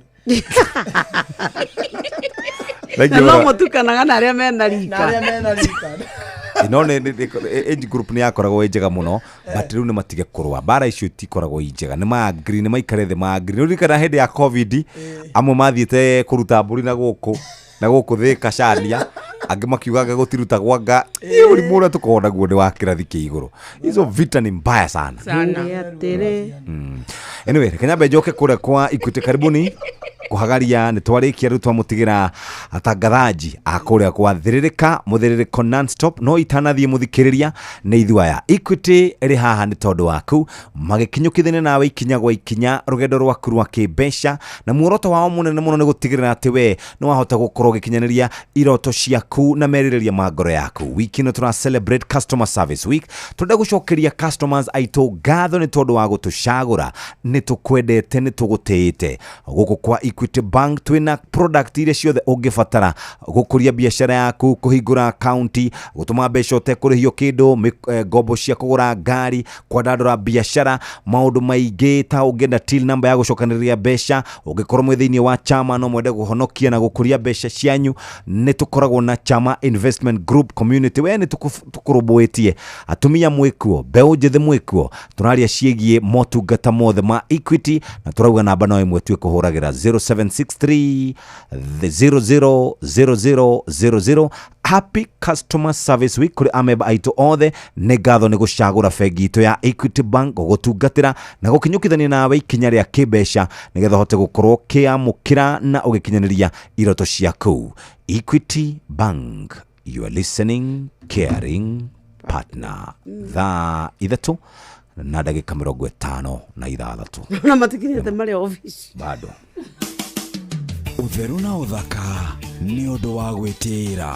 Thank Na you no mũno. mũtukanaga na arĩa mena rika. Na arĩa mena rika. No age group nĩ yakoragwo ĩ njega mũno, but rĩu nĩ matige kũrũa. Mbara icio itikoragwo i njega. Nĩ maangiri, nĩ maikare thĩ maangiri. Nĩ ũririkana hĩndĩ ya COVID, amwe mathiĩte kũruta mbũri na gũkũ Thĩka cania, angĩ makiugaga gũtirutagwo anga. Ĩ, ũrimũ ũrĩa tũkoragwo naguo nĩ wa kĩrathi kĩa igũrũ. Hizo vita ni mbaya sana. Sana. Nĩ atĩrĩ. Anyway, reke nyambe njoke kũrĩa kwa Equity. Karibuni kũhagaria. Nĩ twarĩkia rĩu, twamũtigĩra atangathaji a kũrĩa kwa thĩrĩrĩka mũthĩrĩrĩko nonstop. No itanathiĩ, mũthikĩrĩria, nĩ ithuĩ aya Equity ĩrĩ haha nĩ tondũ waku, magĩkinyũkithania nawe ikinya gwa ikinya rũgendo rwaku rwa kĩmbeca, na muoroto wao mũnene mũno nĩ gũtigĩrĩra atĩ we nĩ wahota gũkorwo ũgĩkinyanĩria iroto ciaku na merirĩria ma ngoro yaku. Wiki ĩno tũra celebrate Customer Service Week. Tũrenda gũcokeria customers aitũ ngatho nĩ tondũ wa gũtũcagũra. Nĩ tũkwendete, nĩ tũgũtĩĩte. Gũkũ kwa Equity Bank twĩna product iria ciothe ũngĩbatara gũkũria biacara yaku, kũhingũra akaunti, gũtũma mbeca ũtekũrĩhio kĩndũ, ngombo cia kũgũra ngari, kwandandũra biacara, maũndũ maingĩ ta ũngĩenda till number ya gũcokanĩrĩria mbeca, ũngĩkorwo mwĩ thĩinĩ wa chama no mwende kũhonokia na gũkũria mbeca cianyu, nĩ tũkoragwo na Chama Investment Group Community. We nĩ tũkũrũmbũĩtie. Atumia mwĩkuo, mbeũ njĩthĩ mwĩkuo, tũraria ciĩgiĩ motungata mothe ma Equity, na tũrauga namba no ĩmwe tu ĩkũhũragĩra, 0763 000000. Happy Customer Service Week kũrĩ amemba aitũ othe. Nĩ ngatho nĩ gũcagũra bengi itũ ya Equity Bank gũgũtungatĩra na gũkinyũkithania nawe ikinya rĩa kĩmbeca, nĩgetha ũhote gũkorwo ũkĩamũkĩra na ũgĩkinyanĩria iroto ciaku. Equity Bank, your listening, caring partner. Thaa 3 na ndagĩka 56. Na matikinyĩte marĩa ofici. Bado. Ũtheru na ũthaka nĩ ũndũ wa gwĩtĩĩra.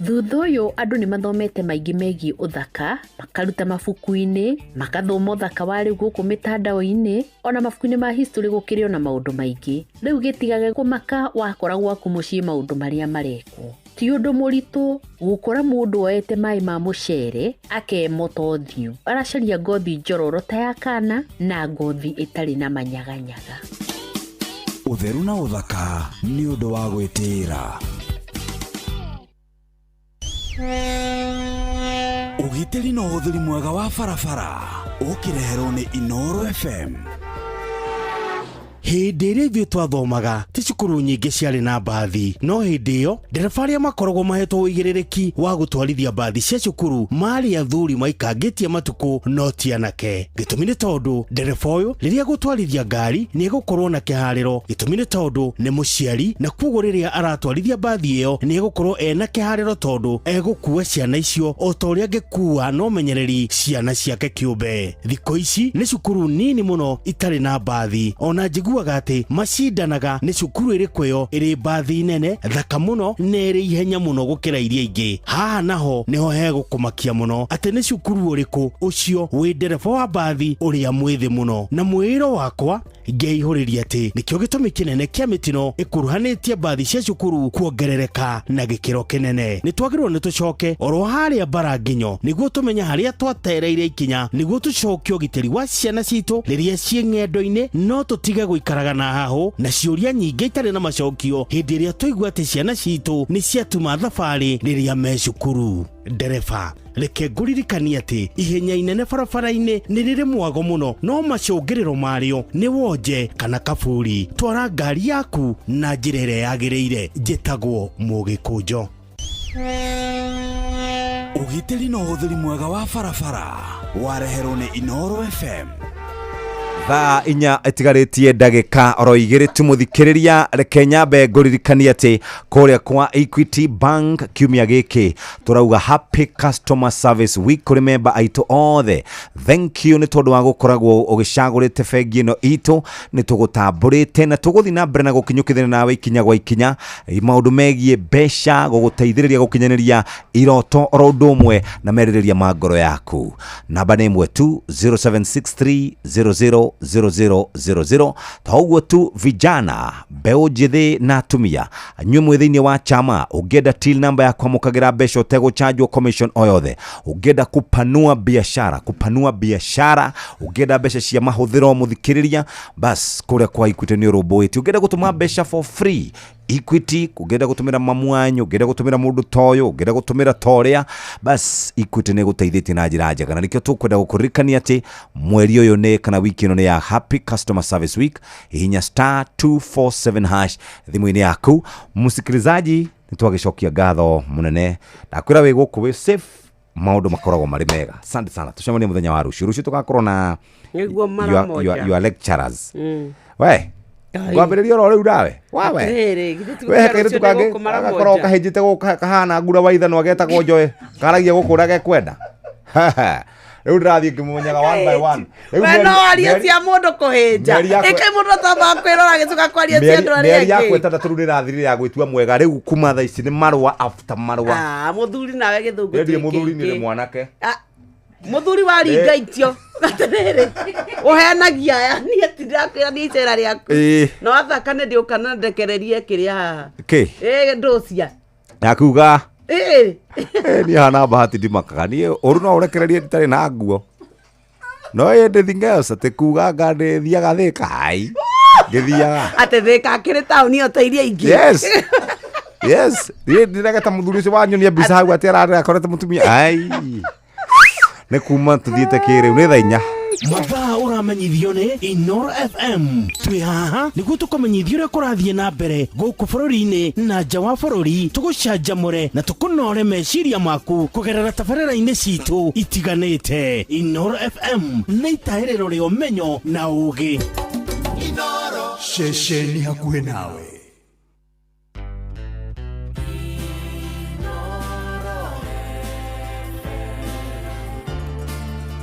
Thutha ũyũ andũ nĩ mathomete maingĩ megiĩ ũthaka, makaruta mabuku-inĩ, makathoma ũthaka wa rĩu gũkũ mĩtandao-inĩ, ona mabuku-inĩ ma history gũkĩrĩ ona maũndũ maingĩ. Rĩu gĩtigage kũmaka wakora gwaku mũciĩ maũndũ marĩa marekwo. Ti ũndũ mũritũ gũkora mũndũ oete maĩ ma mũcere akemota ũthiũ. Aracaria ngothi njororo ta ya kana na ngothi ĩtarĩ na manyaganyaga. Ũtheru na ũthaka nĩ ũndũ wa gwĩtĩĩra. Ũgitĩri na ũhũthĩri mwega wa barabara ũkĩreherwo nĩ Inoro FM. Hĩndĩ ĩrĩa ithuĩ twathomaga, ti cukuru nyingĩ ciarĩ na mbathi, no hĩndĩ ĩyo ndereba arĩa makoragwo mahetwo ũigĩrĩrĩki wa gũtwarithia mbathi cia cukuru marĩ athuri maikangĩtie matukũ, no ti anake. Gĩtũmi nĩ tondũ ndereba ũyũ rĩrĩa gũtwarithia ngari nĩ egũkorwo na kĩharĩro. Gĩtũmi nĩ tondũ nĩ mũciari, na koguo rĩrĩa aratwarithia mbathi ĩyo nĩ egũkorwo ena kĩharĩro, tondũ egũkua ciana icio o ta ũrĩa angĩkua na ũmenyereri ciana ciake kĩũmbe. Thikũ ici nĩ cukuru nini mũno itarĩ na mbathi, ona njiguaga. Ũiguaga atĩ macindanaga nĩ cukuru ĩrĩkũ ĩyo ĩrĩ mbathi nene thaka mũno na ĩrĩ ihenya mũno gũkĩra iria ingĩ. Haha naho nĩho hegũkũmakia mũno atĩ nĩ cukuru ũrĩkũ ũcio wĩ ndereba wa mbathi ũrĩa mwĩthĩ mũno. Na mwĩĩro wakwa ngeihũrĩria atĩ nĩkĩo gĩtũmi kĩnene kĩa mĩtino ĩkuruhanĩtie mbathi cia cukuru kuongerereka na gĩkĩro kĩnene. Nĩ twagĩrĩirwo nĩ tũcoke oro harĩa mbara nginyo nĩguo tũmenye harĩa twatereire ikinya nĩguo tũcokie ũgitĩri wa ciana citũ rĩrĩa ciĩ ng'endo-inĩ, no tũtige gũikaraga na hahũ na ciũria nyingĩ itarĩ na macokio hĩndĩ ĩrĩa twaigua atĩ ciana citũ nĩ ciatuma thabarĩ rĩrĩa me cukuru. Ndereba, reke ngũririkanie atĩ ihenya inene barabara-inĩ nĩ rĩrĩ mwago mũno, no macũngĩrĩro marĩo nĩ wonje kana kaburi. Twara ngari yaku na njĩra ĩrĩa yagĩrĩire. Njĩtagwo Mũgĩkũnjo. Ũgitĩri na ũhũthĩri mwega wa barabara wareherwo nĩ Inooro FM. Thaa inya ĩtigarĩtie ndagĩka oro igĩrĩ tu. Mũthikĩrĩria, reke nyambe ngũririkanie atĩ kũrĩa kwa Equity Bank kiumia gĩkĩ tũrauga Happy Customer Service Week kũrĩ memba aitũ othe. Thank you nĩ tondũ wa gũkoragwo ũgĩcagũrĩte bengi ĩno itũ. Nĩ tũgũtambũrĩte na tũgũthiĩ na mbere na gũkinyũkithania nawe ikinya gwa ikinya maũndũ megiĩ mbeca, gũgũteithĩrĩria gũkinyanĩria iroto oro ũndũ ũmwe na merirĩria ma ngoro yaku. Namba nĩ ĩmwe tu, 0763000000. Ta ũguo tu, vijana, mbeũ njĩthĩ na atumia, inyuĩ mwĩ thĩinĩ wa chama, ũngĩenda till number ya kwamũkagĩra mbeca ũtegũchanjwo commission o yothe, ũngĩenda kupanua biashara, kupanua biashara, ũngĩenda mbeca cia mahũthĩro, mũthikĩrĩria, bas kũrĩa kwa Equity nĩ ũrũmbũĩtie. Ũngĩenda gũtũma mbeca for free, Equity. Ũngĩenda gũtũmĩra mamu wanyu, ũngĩenda gũtũmĩra mũndũ ta ũyũ, ũngĩenda gũtũmĩra ta ũrĩa, bas Equity nĩ ĩgũteithĩtie na njĩra njega, na nĩkĩo tũkwenda gũkũririkania atĩ mweri ũyũ nĩ kana wiki ĩno nĩ ya Happy Customer Service Week. Hihinya star 247 hash thimũ-inĩ yaku. Msikilizaji, nĩ twagĩcokia ngatho mũnene. Ndakwĩra wĩ gũkũ wĩ safe, maũndũ makoragwo marĩ mega. Asante sana, tũcemanie mũthenya wa rũciũ. Rũciũ tũgakorwo na Nĩguo mara moja. Your lecturers. We ngwambĩrĩria oro rĩu nawe wawe. Atĩrĩrĩ, githĩ ti we gũkĩra kairĩtu rũciũ kangĩ nĩgũkũ mara gakoragwo moja? kahĩnjĩte gũkũ kahana ngura wa ithanwa getagwo njoe, karagia gũkũ ũrĩa gekwenda. Rĩu ndĩrathiĩ ngĩmũmenyaga one by one. Rĩu We no arie cia mũndũ kũhĩnja. Mĩeri yakwa- Ĩkai mũndũ atambaga kwĩrora agĩcoka kwaria cia andũ arĩa mĩeri yakwa angĩ. ĩtandatũ rĩu nĩrathirire ya gwĩtua mwega. Rĩu kuma thaa ici nĩ marũa after marũa. Ah, mũthuri nawe gĩthũngũ Nĩ ndirĩ mũthuri, nĩ kĩingĩ. mwanake. Ah, mũthuri waringa itio atĩrĩrĩ, ũheanagia aya niĩ tindirakwĩra niĩ icera rĩaku. Ĩĩ. Na wathaka nĩ ndĩũka na ndekererie kĩrĩa haha. Kĩ? Ĩ ndũcia. Yakuga Ĩ. Niĩ hana bahati, ndimakaga niĩ. Ũru no ũrekererie nditarĩ na nguo, no anything else atĩ kuga anga ndĩthiaga Thĩka, ai, ngĩthiaga. Atĩ thĩka akĩrĩ taũni ĩyo ta iria ingĩ. Yes, niĩ ndĩregeta mũthuri ũcio wanyonia mbica hau atĩ ararĩ akorete mũtumia. Ai, nĩ kuma tũthiĩte kĩrĩu nĩ thaa inya. Mathaa ũramenyithio nĩ Inoro FM. Twĩ haha nĩguo tũkũmenyithia ũrĩa kũrathiĩ na mbere gũkũ bũrũri-inĩ na nja wa bũrũri, tũgũcanjamũre na tũkũnore meciria maku kũgerera tabarĩra-inĩ citũ itiganĩte. Inoro FM nĩ itahĩrĩro rĩa ũmenyo na ũũgĩ. Ceceni hakuhĩ nawe.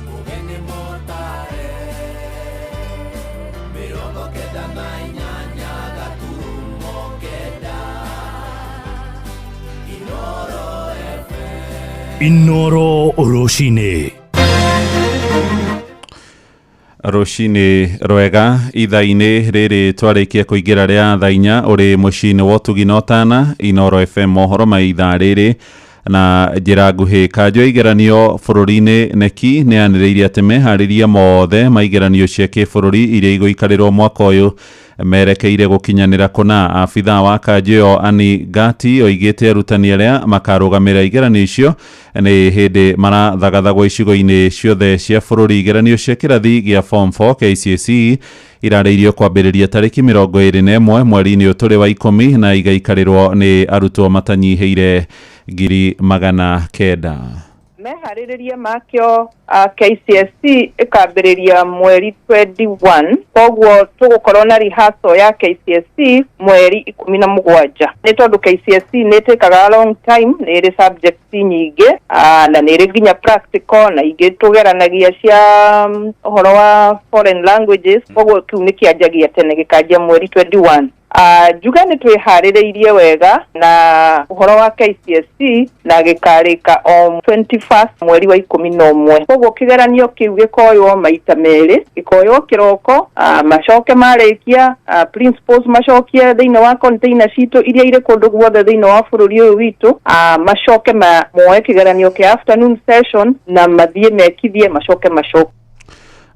Mũgeni mũtare 98 9 Inoro FM. Inoro rũcinĩ. Rũcinĩ rwega. Ithaa-inĩ rĩrĩ twarĩkia kũingĩra rĩa thaa inya, ũrĩ mũciĩ-inĩ wa ũtugi na ũtana Inoro FM, mohoro ma ithaa rĩrĩ na njĩra nguhĩ. Kanjũ ya igeranio bũrũri-inĩ neki nĩ yanĩrĩire atĩ meharĩria mothe ma igeranio cia kĩbũrũri iria igũikarĩrwo mwaka ũyũ merekeire gũkinyanĩra kũna. Abithaa wa kanjũ ĩyo Annie Gati oigĩte arutani arĩa makarũgamĩrĩra igeranio icio nĩ hĩndĩ marathagathagwo icigo-inĩ ciothe cia bũrũri. Igeranio cia kĩrathi gĩa form 4 KCSE irarĩirio kwambĩrĩria tarĩki 21 mweri-inĩ ũyũ tũrĩ wa 10 na igaikarĩrwo nĩ arutwo matanyihĩire 900,000. Meharĩrĩria makĩo KCSE ĩkambĩrĩria mweri 21, koguo tũgũkorwo na rehearsal ya KCSE mweri 17, nĩ tondũ KCSE nĩ ĩtĩkaga long time, nĩ ĩrĩ subjects nyingĩ, na nĩ ĩrĩ nginya practical na ingĩ tũgeranagia cia ũhoro wa foreign languages, koguo kĩu nĩ kĩanjagia tene, gĩkanjia mweri 21. Njuge nĩ twĩharĩrĩirie wega na ũhoro wa KCSE na gĩkarĩka o 21st mweri wa 11, koguo kĩgeranio kĩu gĩkoywo maita merĩ, gĩkoywo kĩroko, macoke marĩkia, principals macokie thĩinĩ wa container citũ iria irĩ kũndũ guothe thĩinĩ wa bũrũri ũyũ witũ, macoke moe kĩgeranio kĩa afternoon session na mathiĩ mekithie, macoke macoke.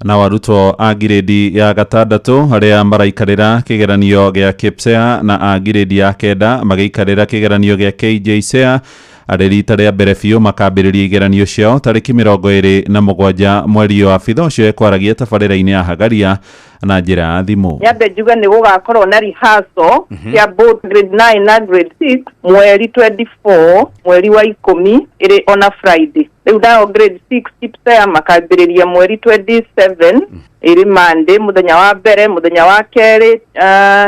Nao arutwo a ngirĩndi ya gatandatũ arĩa maraikarĩra kĩgeranio gĩa KPSEA na a ngirĩndi ya kenda magĩikarĩra kĩgeranio gĩa KJSEA arĩ rita rĩa mbere biũ makambĩrĩria igeranio ciao tarĩki 27 mweri ũyũ. Abitha ũcio ekwaragia tabarĩra-inĩ ya Hagaria na njĩra ya thimũ. Nyambe njuge nĩ gũgakorwo na rehearsal cia both grade 9 na grade 6 mweri 24 mweri wa 10, ĩrĩ ona Friday. Rĩu nao grade 6 KPSEA makambĩrĩria mweri 27, ĩrĩ Monday, mũthenya wa mbere. Mũthenya wa kerĩ,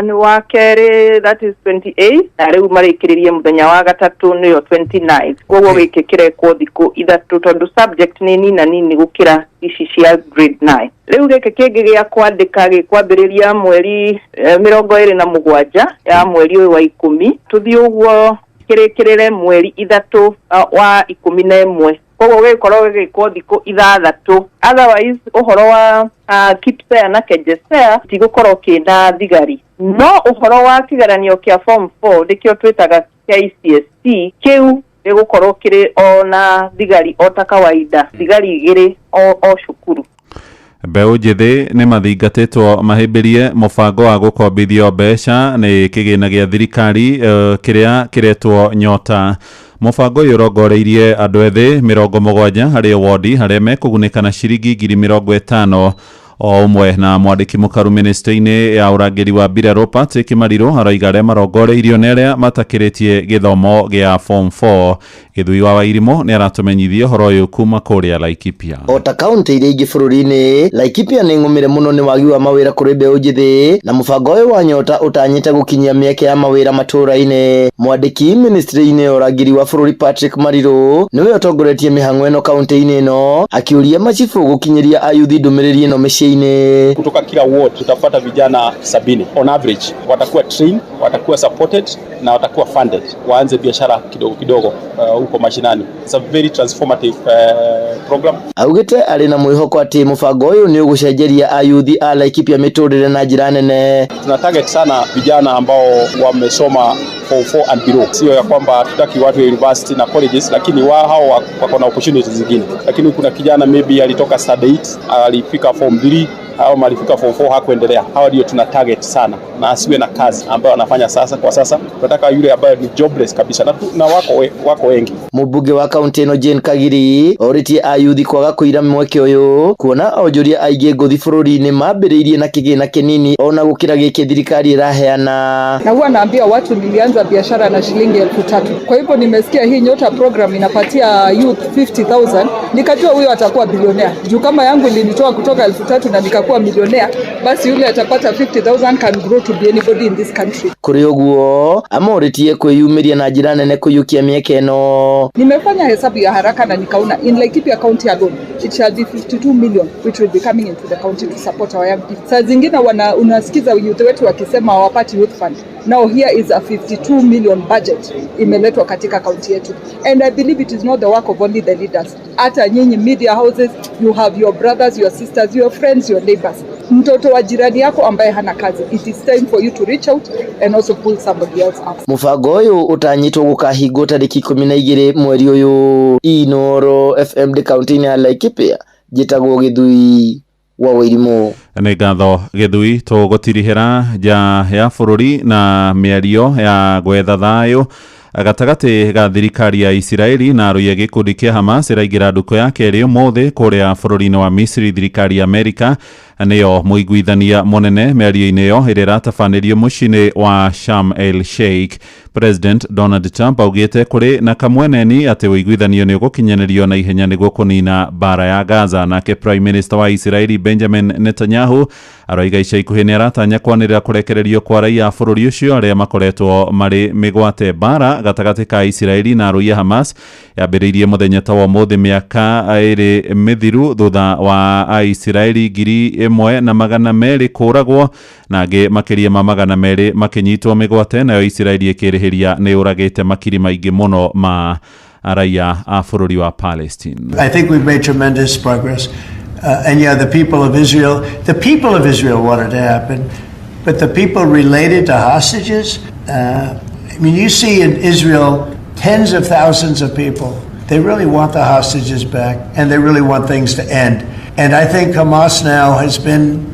nĩ wa kerĩ, that is 28, na rĩu marĩkĩrĩrie mũthenya wa gatatũ, nĩyo 29. Koguo gĩkĩ kĩrekwo thikũ 3 tondũ subject nĩ nina nini gũkĩra ici cia grade 9. Rĩu gĩkĩ kĩngĩ gĩa kwandĩka gĩkwambĩrĩria mweri 27 ya mweri ũyũ wa 10, tũthiĩ ũguo kĩrĩkĩrĩre mweri 3 wa 11, koguo gĩgĩkorwo gĩgĩkwo thikũ 6. Otherwise ũhoro wa KPSEA na KJSEA tigũkorwo kĩna thigari, no ũhoro wa kĩgeranio kĩa form 4, nĩkĩo twĩtaga KCSE, kĩu gĩgũkorwo kĩrĩ o na thigari o ta kawaida, thigari 2 o cukuru. Mbeũ njĩthĩ nĩ mathingatĩtwo mahĩmbĩrie mũbango wa gũkombithio mbeca nĩ kĩgĩna gĩa thirikari kĩrĩa kĩretwo Nyota. Mũbango ũyũ ũrongoreirie andũ ethĩ 70 harĩ wodi, harĩa mekũgunĩka na ciringi 50,000 o ũmwe. Na mwandĩki mũkaru ministry-inĩ ya ũrangĩri wa mbirarũ Patrick Mariru aroiga arĩa marongoreirio nĩ arĩa matakĩrĩtie gĩthomo gĩa form 4. Gĩthui wa Wairimũ nĩ aratũmenyithia ũhoro ũyũ kuma kũrĩa Laikipia. O ta kaunti iria ingĩ bũrũri-inĩ, Laikipia nĩ ng'ũmĩre mũno nĩ wagi wa mawĩra kũrĩ mbeũ njĩthĩ, na mũbango ũyũ wa Nyota ũtanyĩte gũkinyia mĩeke ya mawĩra matũũra-inĩ. Mwandĩki ministry-inĩ ya ũrangĩri wa bũrũri Patrick Mariru nĩwe ũtongoretie mĩhang'o ĩno kaunti-inĩ ĩno, akĩũria macibũ gũkinyĩria ayuthi ndũmĩrĩri ĩno mĩciĩ-inĩ. Kutoka kila ward tutapata vijana 70 on average, watakuwa trained, watakuwa supported na watakuwa funded, waanze biashara kidogo kidogo huko mashinani. It's a very transformative program. Augĩte arĩ na mwĩhoko atĩ mũbango ũyũ nĩ ũgũcenjeria ayuthi a Laikipia mĩtũrĩre na njĩra nene. Tuna target sana vijana ambao wamesoma form 4 and below. Sio ya kwamba tutaki watu wa university na colleges, lakini wa hao wako na opportunities zingine. Lakini kuna kijana maybe alitoka standard 8, alifika form 3 au alifika form 4, hakuendelea. Hawa ndio tuna target sana, na asiwe na kazi ambayo anafanya sasa. Kwa sasa tunataka yule ambaye ni jobless kabisa, na wako wengi. Mũmbunge wa kaunti ĩno Jane Kagiri orĩtie ayuthi kwaga kũira mweke ũyũ, kuona onjoria aingĩ ngũthi bũrũri-inĩ mambĩrĩirie na kĩgĩna kĩnini ona gũkĩra gĩkĩ thirikari ĩraheana. Na huwa naambia watu nilianza biashara na shilingi 3,000. Kwa hivyo nimesikia hii Nyota program inapatia youth 50,000, nikajua huyo atakuwa bilionea. Juu kama yangu ilinitoa kutoka 3,000 na nikakuwa milionea, basi yule atapata 50,000 can grow to be anybody in this country. Kũrĩ ũguo amorĩtie kwĩyumĩria na njĩra nene kũiyũkia mĩeke ĩno. Nimefanya hesabu ya haraka na nikaona in Laikipia County alone it shall be 52 million which will be coming into the county to support our young people. Saa zingine unasikiza youth wetu wakisema hawapati youth fund. Now here is a 52 million budget imeletwa katika county yetu. And I believe it is not the work of only the leaders. Hata nyinyi media houses, you have your brothers, your sisters, your friends, your neighbors. Mtoto wa jirani yako ambaye hana kazi, it is time for you to reach out and also pull somebody else up. Mũbango ũyũ ũtanyĩtwo gũkahingwo tarĩki 12 mweri ũyũ. Inooro FM ndĩ kaunti-inĩ ya Laikipia, njĩtagwo Gĩthui wa Wairimũ. Nĩ ngatho Gĩthui. Tũgũtirihĩra nja ya bũrũri na mĩario ya gwetha thayũ gatagatĩ ga thirikari ya Isiraeli na arũi a gĩkundi kĩa Hamas ĩraingĩra ndukũ ya kerĩ ũmũthĩ kũrĩa bũrũri-inĩ wa Misri. Thirikari ya Amerika Nĩyo mũiguithania mũnene mĩario-inĩ ĩyo ĩrĩa ĩratabanĩrio mũciĩ-inĩ wa Sharm el Sheikh. President Donald Trump augĩte kũrĩ na kamweneni atĩ ũiguithanio nĩ ũgũkinyanĩrio na ihenya nĩguo kũnina mbara ya Gaza. Nake Prime Minister wa Isiraeli Benjamin Netanyahu aroiga ica ikuhĩ nĩ aratanya kwanĩrĩra kũrekererio kwa raia a bũrũri ũcio arĩa makoretwo marĩ mĩgwate. Mbara gatagatĩ ka Isiraeli na arũi a Hamas yambĩrĩirie mũthenya ta wa ũmũthĩ mĩaka 2 mĩthiru thutha wa Aisiraeli 1,200 kũragwo na angĩ makĩria ma 200 makĩnyitwo mĩgwate, nayo Isiraeli ĩkĩrĩhĩria nĩ yũragĩte makiri maingĩ mũno ma raia a bũrũri wa Palestine. I think we've made tremendous progress. And yeah, the people of Israel, the people of Israel want it to happen, but the people related to hostages, I mean, you see in Israel tens of thousands of people. They really want the hostages back, and they really want things to end. And I think Hamas now has been,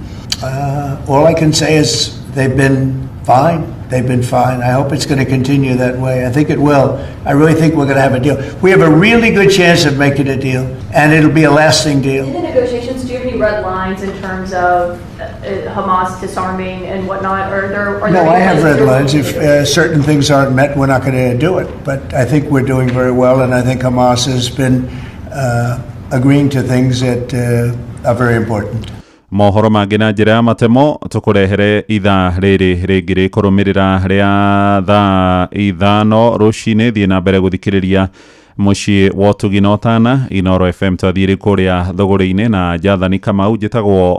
all I can say is they've been fine. They've been fine. I hope it's going to continue that way. I think it will. I really think we're going to have a deal. We have a really good chance of making a deal, and it'll be a lasting deal. In the negotiations, do you have any red lines in terms of Hamas disarming and whatnot? Are there No, I any have places red you're lines. looking If to certain things aren't met, we're not going to do it. But I think we're doing very well, and I think Hamas has been agreeing to things that are very important. Mohoro mangĩ na njĩra ya matemo tũkũrehere ithaa rĩrĩ rĩngĩ rĩkũrũmĩrĩra rĩa thaa 5 rũcinĩ. Thiĩ na mbere gũthikĩrĩria mũciĩ wa ũtugi na ũtana Inoro FM. Twathiĩ rĩ kũrĩa thũgũrĩ-inĩ na Jathani Kamau, njĩtagwo